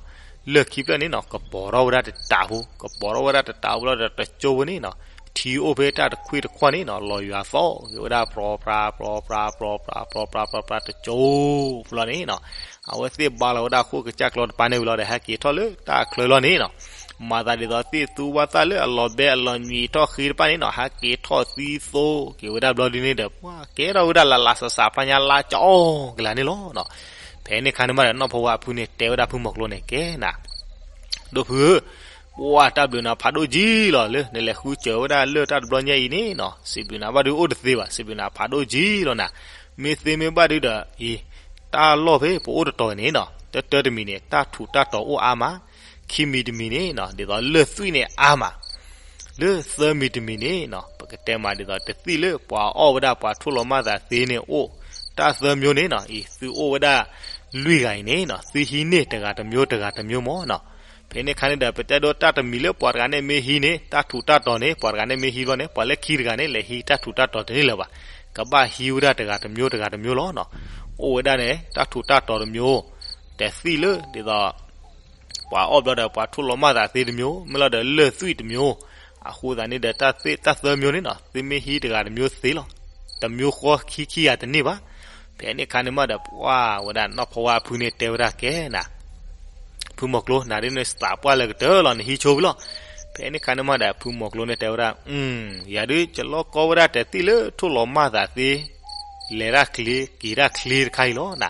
လၢၢ်ခံဖျၢၣ်န့ၣ်နီၤ ကပီၤထီၣ်ဝဲဒၣ်တတးဖိ ကပီၤထီၣ်ဝဲဒၣ်တတးဖိဘျီဒီး တကၠိဖိန့ၣ်နီၤ ထံအိၣ်ဖဲတၢ်တခွံတခွီၣ်န့ၣ်နီၤ လီၤယွၤသီၣ်က့ၤဝဲဒၣ် ပြီပြါ ပြီပြါ ပြီပြါ ပြီပြါ ပြီပြါ တကၠိဖိလီၤန့ၣ်နီၤ. အဝဲသ့ၣ်ဘါလီၤဝဲဒၣ်အခိၣ်ကစၢ်ကျီတပၤန့ၣ်ဝံၤလီၤဒီး ဟဲက့ၤထီၣ်လၢတၢ်ချၢလီၤန့ၣ်နီၤ. မၤသးဒ်သိးသ့ၣ်သူဝၣ်သၣ်လၢအလီၤဘဲအလီၤညွံးထီၣ်ဃ့တဖၣ်န့ၣ်နီၤ ဟဲက့ၤထီၣ်သံသိက့ၤဝဲဒၣ်ဘျီဒ်န့ၣ်ဒီး ပှၤကဲထီၣ်ဝဲဒၣ်လၢ်လၢ်စးစးဖျါညါလါကၠီကလၤန့ၣ်လီၤနီၤ. ဖဲန့ၣ်ခါန့ၣ်မးဒီး နီၢ်ဖီဝါအဖုန့ၣ် တဲဝဲဒၣ်ဖုမီၤကျိန့ၣ် ကဲနၤ ဒိၣ်ဖုဧၢ, ပှၤတၢ်ဘျုးနၤဖးဒိၣ်ကံလီၤ လၢနလဲၤဃုစၢၤဝဲဒၣ်လၢၢ်တၢ်တဘျီညါအံၤန့ၣ်နီၤ စံးဘျုးနၤဘၣ်ဒုးအိၣ်တသ့ဘၣ် စံးဘျုးနၤဖးဒိၣ်ကံလီၤနၤ. မ့ၢ်သ့မ့ၢ်ဘၣ်ဒုးဒီးအံၤ တၢ်လီၢ်ဖဲပအိၣ်တတီၤန့ၣ်နီၤ တၢတၢတမံၤန့ၣ် တၢ်ထူးတၢ်တီၤအိၣ်အါမး, ခံမံၤတမံၤန့ၣ်နီၤ ဒ်သိးလၢၢ်သွံၣ်န့ၣ်အါမး, လၢသၢမံၤတမံၤန့ၣ်နီၤ ပကတဲမးဒ်သိးတသံၣ်လၢပှၤအီၣ်ဝဲဒၣ်ပှၤထိၣ်လီၤမၢ်သးသ့န့ၣ်အိၣ်, တၢ်သၢမျိုးန့ၣ်နီၤ အံၤသုအိၣ်ဝဲဒၣ်လွံၢ်ဂၤအံၤန့ၣ်နီၤ သုဟံးန့ၢ်တဂၤတမျိုးတဂၤတမျိုးမးနီၤ. ဖဲန့ၣ်ခါန့ၣ်ဒီး ပတဲဒိတၢ်တမံၤလၢပှၤတဂၤန့ၣ်မ့ၢ်ဟံးန့ၣ် တၢ်ထူးတၢ်တီၤန့ၣ် ပှၤတဂၤန့ၣ်မ့ၢ်ဟံးဘျီန့ၣ် ပှၤလၢခံတဂၤန့ၣ် လဲၤဟံးတၢ်ထူးတၢ်တီၤတန့ၢ်လၢၤဘၣ်. ကဘၣ်ဟံးဝဲဒၣ်တဂၤတမျိုးတဂၤတမျိုးလီၤနီၤ. အိၣ်ဝဲဒၣ်န့ၣ် တၢ်ထူးတၢ်တီၤတမျိုး, တသံၣ်လၢဒ်သိး ပှၤအီၣ်ဘျီဒီး ပှၤထိၣ်လီၤမၢ်သးသ့တမျိုး, မ့ၢ်လီၤဒီးလၢၢ်သွံၣ်တမျိုး, အဃိသတးန့ၣ်ဒီး တၢ်သၢမျိုးန့ၣ်နီၤ သုမ့ၢ်ဟံးတဂၤတမျိုးသ့လီၤ. တမျိုးဃီခံခံဂၤတန့ၢ်ဘၣ်. ဖဲန့ၣ်ခါန့ၣ်မးဒီး ပှၤဝဲဒၣ်နီၢ်ဖီဝါအဖုန့ၣ်တဲဝဲဒၣ်ကဲနၤ ဖုမီၤကျိ နၤဒ်န့ၣ်သးပှၢ်လၢကတၢၢ်လီၤ နဟံးဆိဝံၤလီၤ. ဖဲန့ၣ်ခါန့ၣ်မးဒီး ဖုမီၤကျိန့ၣ်တဲဝဲဒၣ်, ယၤဒုးယလီၢ်ကီဝဲဒၣ်တသံၣ်လၢထိၣ်လီၤမၢ်သးသ့ လဲၤတၢ်ချ့ က့ၤတၢ်ချ့တခါအံၤလီၤနၤ.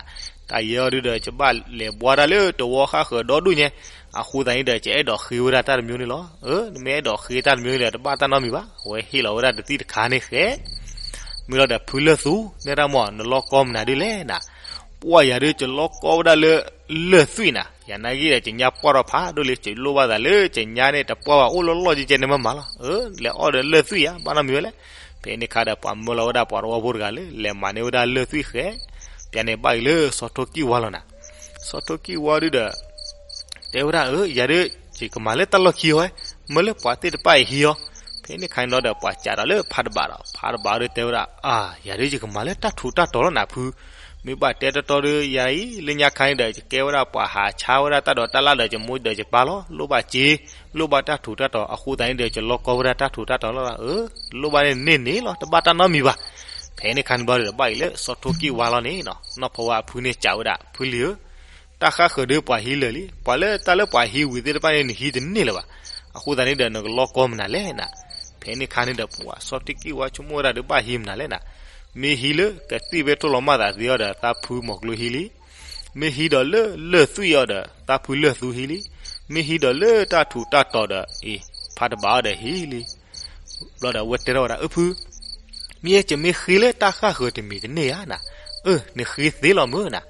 တၢ်ယဲအီၤဒုးဒီး ယဘၣ်လဲၤဘှါတၢ်လၢတဝီဃၣ်ဃၢၤဒီဒူၣ်ညါ, အဃိသတးန့ၣ်ဒီး ယအဲၣ်ဒိးဃ့ဝဲဒၣ်တၢ်တမျိုးန့ၣ်လီၤ. အၢ နမ့ၢ်အဲၣ်ဒိးဃ့တၢ်တမျိုးန့ၣ်ဒီး တဘၣ်တၢ်နီတမံၤဘၣ်. အဝဲဟ့ၣ်လီၤဝဲဒၣ်တသံၣ်တခါန့ၣ်ဃဲ မ့ၢ်လီၤဒီးဖုလၢၢ်သူ နဲဒၣ်မ့ၢ် နလီၢ်ကီမနုၤဒ်လဲၣ်နၤ. ပှၤယၤဒုးယလီၢ်ကီဝဲဒၣ်လၢလၢၢ်သွံၣ်နၤ, ယၤနာ်က့ဒီး ယညါပှၢ်ထီၣ်ဖးဒိၣ်လံ ယလိၣ်ဘၣ်သးလၢယညါန့ၣ်တပှၢ်ဘၣ်အိၣ်လီၢ်လီၢ်ကဲကဲန့ၣ်မးမးလီၤ. အၢ လဲၤအီၣ်ဒီးလၢၢ်သွံၣ်ယၤ ဘၣ်နီတမံၤဝဲလဲၣ်. ဖဲန့ၣ်ခါဒီးပှၤမၢလီၤဝဲဒၣ်ပှၤတဝီဖိတဂၤလၢ လဲၤမၤန့ၢ်ဝဲဒၣ်လၢၢ်သွံၣ်ဃဲ, ပျဲန့ၣ်ဘၣ်အံၤလၢစီၤထိၣ်ကံၢ်ဝါလီၤနၤ. စီၤထိၣ်ကံၢ်ဝါဒုးဒီး တဲဝဲဒၣ်အၢ ယၤဒုး ယကမၤလၢတၢ်လီၢ်ခံအီၤဝဲ, မၢလၢပှၤသ့ၣ်တဖၣ်အံၤဟံးအီၤ. ဖဲန့ၣ်ခါန့ၣ်လီၤဒီးပှၤစးဒီးလၢဖးတဘးဒီး ဖးတဘးဒုးတဲဝဲဒၣ် အၢ ယၤဒုးယကမၤလၢတၢ်ထူးတၢ်တီၤလီၤနၤဖု, မ့ၢ်ဘၣ်တဲတီတီဒုးယၤအံၤ လၢညါခါန့ၣ်ဒီး ယကဲဝဲဒၣ်ပှၤဟးဆါဝဲဒၣ်တၢ်ဒိးတၢ်လၣ်ဒီး ယမိၢ်ဒီးယပၢ်လီၤ. လိၣ်ဘၣ်စ့ လိၣ်ဘၣ်တၢ်ထူးတၢ်တီၤ အဃိသတးန့ၣ်ဒီး ယလီၢ်ကီဝဲဒၣ်တၢ်ထူးတၢ်တီၤလီၤ. အၢ လိၣ်ဘၣ်န့ၣ်န့ၢ်န့ၣ်လီၤ တဘၣ်တၢ်နီတမံၤဘၣ်. ဖဲန့ၣ်ခါန့ၣ်ဘၣ်ဒီး ဘၣ်အံၤလၢစီၤထိၣ်ကံၢ်ဝါလီၤန့ၣ်နီၤ နီၢ်ဖီဝါအဖုန့ၣ်စးဝဲဒၣ် ဖုလံၤဧၢ တၢ်ဃၣ်ဃၢၤဒုးပှၤဟံးလၢာ်လံ, ပှၤလၢတၢ်လၢပှၤဟံးဝံၤသ့ၣ်တဖၣ်န့ၣ် နဟံးတန့ၢ်လၢၤဘၣ်. အဃိသတးန့ၣ်ဒီး နကလီၢ်ကီမနုၤလဲၣ်နၤ. ဖဲန့ၣ်ခါန့ၣ်ဒီး ပှၤစီၤထိၣ်ကံၢ်ဝါဆိကမိၣ်ဝဲဒၣ်ဒီး ဘၣ်ဟံးမနုၤလဲၣ်နၤ. မ့ၢ်ဟံးလၢကသံၣ်ဖဲထိၣ်လီၤမၢ်သးသ့အီၤဒီး သးဖုမီၤကျိဟံးလံ. မ့ၢ်ဟံးဒီးလၢလၢၢ်သွံၣ်အီၤဒီး သးဖုလၢၢ်သူဟံးလံ. မ့ၢ်ဟံးဒီးလၢတၢ်ထူးတၢ်တီၤဒီး အံၤ ဖးတဘးအီၤဒီးဟံးလံ. ဘျီဒီးအဝဲတဲထီၣ်ဝဲဒၣ် အၢ ဖု, မ့ၢ်ယဲယမ့ၢ်ဃ့လၢတၢ်ဃၣ်ဃၢၤတမံၤတန့ၢ်ဧါနၤ. အၢ နဃ့သ့လီၤမုၢ်နၤ.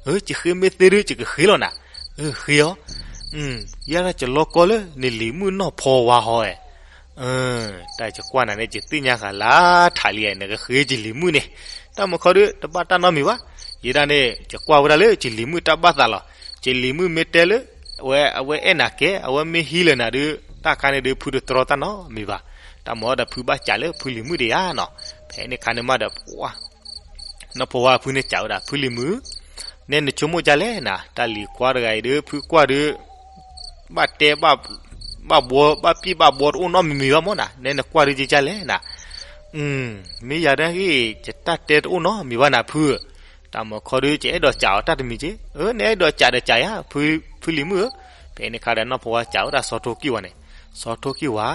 အၢ ယဃ့မ့ၢ်သ့ဒုး ယကဃ့လီၤနၤ. အၢ ဃ့အီၤ. ယၤဒၣ်ယလီၢ်ကီလၢနလံၤမုၣ်နီၢ်ဖီဝါဟီဧါ. အၢ တၢ်ယကွၢ်နၤန့ၣ် ယသ့ၣ်ညါဃာ်လၢထးလံဧါ နကဃ့ယလံၤမုၣ်န့ၣ်. တၢ်မုၢ်ခီဒုး တဘၣ်တၢ်နီတမံၤဘၣ်. ယဲဒၣ်န့ၣ် ယကွၢ်ဝဲဒၣ်လၢယလံၤမုၣ်တၢ်ဘၣ်သးလီၤ. ယလံၤမုၣ်မ့ၢ်တဲလၢ အဝဲ အဝဲအဲၣ်နၤကဲ အဝဲမ့ၢ်ဟံးလၢာ်နၤဒုး တၢ်ခါန့ၣ်ဒုး ဖုတတြီတၢ်နီတမံၤဘၣ်. တၢ်မၤအီၤဒီးဖုဘၣ်စးလၢဖုလံၤမုၣ်ဒံးဧါနီၤ. ဖဲန့ၣ်ခါန့ၣ်မးဒီး ပှၤ နီၢ်ဖီဝါဖုန့ၣ်စံးဝဲဒၣ် ဖုလံၤမုၣ်, နဲနဆိကမိၣ်ဒ်လဲၣ်နၤ, တၢ်လံၤခွါတဂၤအံၤဒုး ဖုကွၢ်ဒုး ဘၣ်တဲ ဘၣ်ဘှီ ဘၣ်ပံၣ်ဘၣ်ဘှီတအိၣ်နီတမံၤမံၤဘၣ်မးနၤ, နဲနကွၢ်ဒုးဒ်လဲၣ်နၤ. မ့ၢ်ယၤဒၣ်ဂ့ၤ ယတၢ်တဲတအိၣ်နီတမံၤဘၣ်နၤဖုဧၢ, တၢ်မၤခီဒုး ယအဲၣ်ဒိးစံးအီၤတၢ်တမံၤက့, အၢ နအဲၣ်ဒိးစံးဒီးစံးယၤ ဖုလံၤမုၣ်ဧၢ. ဖဲန့ၣ်ခါဒီးနီၢ်ဖီဝါစံးဝဲဒၣ်စီၤထိၣ်ကံၢ်ဝါန့ၣ်, စီၤထိၣ်ကံၢ်ဝါ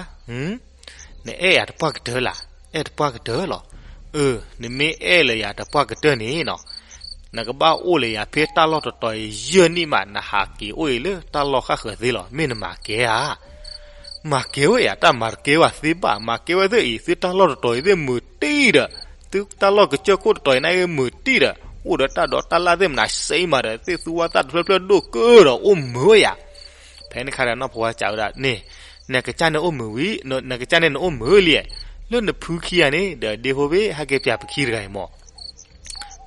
နအဲၣ်ယၤတပှၢ်ကတၢၢ်လၢ်, အဲၣ်တပှၢ်ကတၢၢ်လီၤ. အၢ နမ့ၢ်အဲၣ်လၢယၤတပှၢ်ကတၢၢ်န့ၣ်နီၤ, နကဘၣ်အိၣ်လၢယၤဖဲတၢ်လီၢ်တတီၤအံၤယဲၢ်နံၣ်မး နဟးက့ၤအိၣ်အံၤလၢတၢ်လီၢ်ဃၣ်ဃၢၤသ့လီၤ, မ့ၢ်နမၤကဲဧါ. မၤကဲဝဲယၤ, တၢ်မၤတကဲဝဲသ့ဘၣ်, မၤကဲဝဲသ့ၣ်အံၤ သုတၢ်လီၢ်တတီၤအံၤသ့ၣ်မုာ်တံၢ်ဒီး, သုတၢ်လီၢ်ကစၢၢ်ခိၣ်တတီၤအံၤန့ၣ်မုာ်တံၢ်ဒီး, အိၣ်ဒီးတၢ်ဒိးတၢ်လၣ်သ့ၣ်မနုၤစ့မးဒီး သ့ၣ်သူဝါသၣ်တဖျၢၣ်ဖျၢၣ်ဒိၣ်ကၢဒီး အိၣ်မုာ်ဝဲယၤ. ဖဲန့ၣ်ခါဒီးနီၢ်ဖီဝါစံးဝဲဒၣ်န့ၣ်, နကစၢ်န့ၣ်အိၣ်မုာ်ဝံၤ, နကစၢ်န့ၣ်နအိၣ်မုာ်လံ, လၢနဖုခံဂၤန့ၣ်ဒီး ဒ့ဖိဖဲဟဲက့ၤပၠးပခံတဂၤအံၤမး.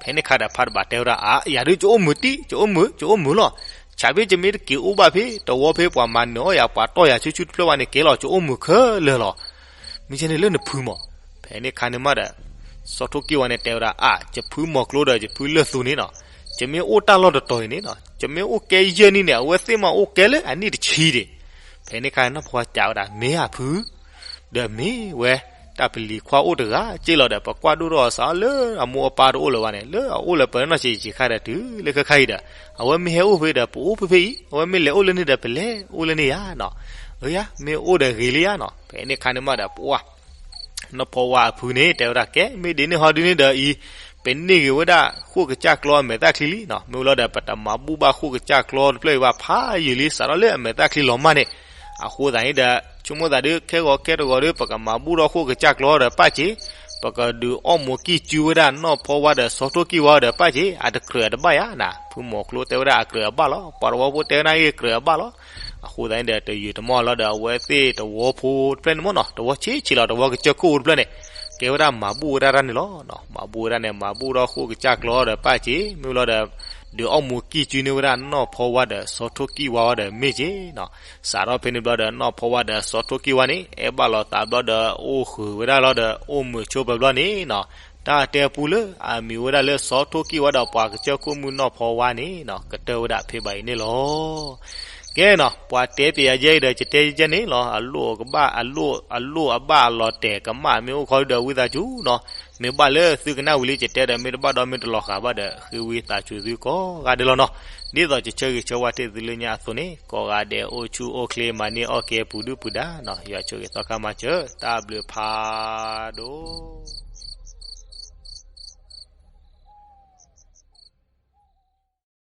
ဖဲန့ၣ်ခါဒီးဖးတဘၣ်တဲဝဲဒၣ် အါ ယၤဒုးယအိၣ်မုာ်တံၢ်, ယအိၣ်မုာ်, ယအိၣ်မုာ်လီၤ. ဆၣ်ဖဲယမ့ၢ်တက့ၤအိၣ်ဘၣ်ဖဲတဝီဖဲပှၤမၤနၢၤအီၣ်ယၤ ပှၤတီၢ်ယၤဆူၣ်ဆူၣ်တဖျၢၣ်ဘၣ်န့ၣ် ကဲလီၤ ယအိၣ်မုာ်ခဲလၢာ်လီၤ. မ့ၢ်ကဲန့ၣ်လၢနဖုမး. ဖဲန့ၣ်ခါန့ၣ်မးဒီး စီၤထိၣ်ကံၢ်ဝါန့ၣ်တဲဝဲဒၣ် အါ ယဖုမီၤကျိဒီးယဖုလၢၢ်သူန့ၣ်နီၤ, ယမ့ၢ်အိၣ်တၢ်လီၢ်တတီၤအံၤန့ၣ်နီၤ, ယမ့ၢ်အိၣ်ကဲယဲၢ်နံၣ်န့ၣ် အဝဲသ့ၣ်မးအိၣ်ကဲလၢအနံၣ်တဆံဒံး. ဖဲန့ၣ်ခါနီၢ်ဖီဝါစံးဝဲဒၣ် မ့ၢ်ဧါဖု ဒီးမ့ၢ်ဝဲ တၢ်ပလံၤခွါအိၣ်တဂၤက့လီၤဒီး ပကွၢ်ဒိၣ်ထီၣ်အီၤစးလၢအမိၢ်အပၢ်တအိၣ်လၢၤဘၣ်န့ၣ် လၢအအိၣ်လၢပနီၢ်ဆံးဆံးခါဒီးတုၤလၢခဲခါအံၤဒီး အဝဲမ့ၢ်ဟဲအိၣ်ဖဲဒီး ပအိၣ်ဖဲဖဲအံၤ, အဝဲမ့ၢ်လဲၤအိၣ်လၢန့ၣ်ဒီး ပလဲၤအိၣ်လၢန့ၣ်ယါနီၤ. အၢယါ မ့ၢ်အိၣ်ဒီးဂ့ၤလံယါနီၤ. ဖဲန့ၣ်ခါန့ၣ်မးဒီး ပှၤ နီၢ်ဖီဝါအဖုန့ၣ် တဲဝဲဒၣ် ကဲ မ့ၢ်ဒ်န့ၣ်ဟီဒ်န့ၣ်ဒီးအံၤ ပန့ၢ်ဂ့ၤဝဲဒၣ် ဃိၣ်ကစၢ်ကျီအမဲာ်သၣ်ချံလံနီၤ. မ့ၢ်ဝဲလီၤဒီး ပတမၤဘူၣ်ဘၣ်ဃိၣ်ကစၢ်ကျီတဖျၢၣ်အံၤဘၣ် ဖးယံာ်လံ စးထီၣ်လၢအမဲာ်သၣ်ချံလီၤမၢ်န့ၣ်. အဃိသတးန့ၣ်ဒီး ဆိကမိၣ်သးဒုး ခဲဂီၤခဲတဂီၤဒီး ပကမၤဘူၣ်ထီၣ်ဃိၣ်ကစၢ်ကျီဒီးပၢ်စ့ၢ် ပကဒုးအီၣ်မူးကံၢ်စုဝဲဒၣ်နီၢ်ဖီဝါဒီးဆီထိၣ်ကံၢ်ဝါဒီးပၢ်က့ၤ အတကြၢးအတဘၣ်ယၤနၤ, ဖုမိၤကျိတဲဝဲဒၣ်အကြၢးအဘၣ်လီၤ, ပှၤတဝီဖိတဲဝဲဒၣ်အကြၢးအဘၣ်လီၤ. အဃိသတးန့ၣ်ဒီး တယုာ်တမီၢ်လီၤဒီး အဝဲသ့ၣ်တဝီဖိတဖျၢၣ်န့ၣ်မ့ၢ်နီၤ, တဝီဆံးဆံးလီၤ, တဝီကစၢၢ်ခိၣ်ဖိတဖျၢၣ်န့ၣ် ကဲဝဲဒၣ်မၤဘူၣ်ဝဲဒၣ်တၢ်န့ၣ်လီၤ. မၤဘူၣ်ဝဲဒၣ်န့ၣ် မၤဘူၣ်ဒီးဃိၣ်ကစၢ်ကျီဒီးပၢ်က့ၤ မ့ၢ်လီၤဒီး ဒုးအီၣ်မူးကံၢ်စုန့ၢ်ဝဲဒၣ်နီၢ်ဖီဝါဒီးဆီထိၣ်ကံၢ်ဝါဝဲဒီးမ့ၢ်က့ၤနီၤ. စးထီၣ်ဖဲန့ၣ်ဘျီဒီး နီၢ်ဖီဝါဒီးဆီထိၣ်ကံၢ်ဝါန့ၣ် အဲၣ်ဘၣ်လိာ်သးဘျီဒီး အိၣ်ဃုာ်ဝဲဒၣ်လီၤဒီး အိၣ်မုာ်ဆိပၢၤဘျီန့ၣ်နီၤ, တၢ်တဲပူလၢအမံၤဝဲဒၣ်လၢဆီထိၣ်ကံၢ်ဝါဒီးပှၤကစၢၢ်ခိၣ်မုၣ်နီၢ်ဖီဝါန့ၣ်နီၤ ကတၢၢ်ဝဲဒၣ်ဖဲဘၣ်အံၤန့ၣ်လီၤ. ကဲနီၤ, ပှၤတဲပယၤယဲအံၤဒီး ယတဲယဲန့ၣ်လီၤ. အလိၣ်အဘၣ်အလီၤတဲာ်ကမၣ်မ့ၢ်အိၣ်ခီဒီး ဝံသးစူၤနီၤ, မ့ၢ်ဘၣ်လၢသုကနၣ်ဝံၤလံယတဲဒီး မ့ၢ်တဘၣ်ဒီးမ့ၢ်တလီၤဃာ်ဘၣ်ဒီး ဃ့ဝံသးစူၤသုကိးဂၤဒဲးလီၤနီၤ. ဒ်သိးယဆၢဂ့ၤဆၢဝါတ့ၢ်သုလၢညါအသိးန့ၣ် ကိးဂၤဒဲးအိၣ်ဆူၣ်အိၣ်ချ့ မၤန့ၢ်အီၣ်ကဲပူၤဒုၣ်ပူၤဒါနီၤ, ယွၤဆိၣ်ဂ့ၤသီခါမၤစၢၤ တၢ်ဘျုးဖးဒိၣ်.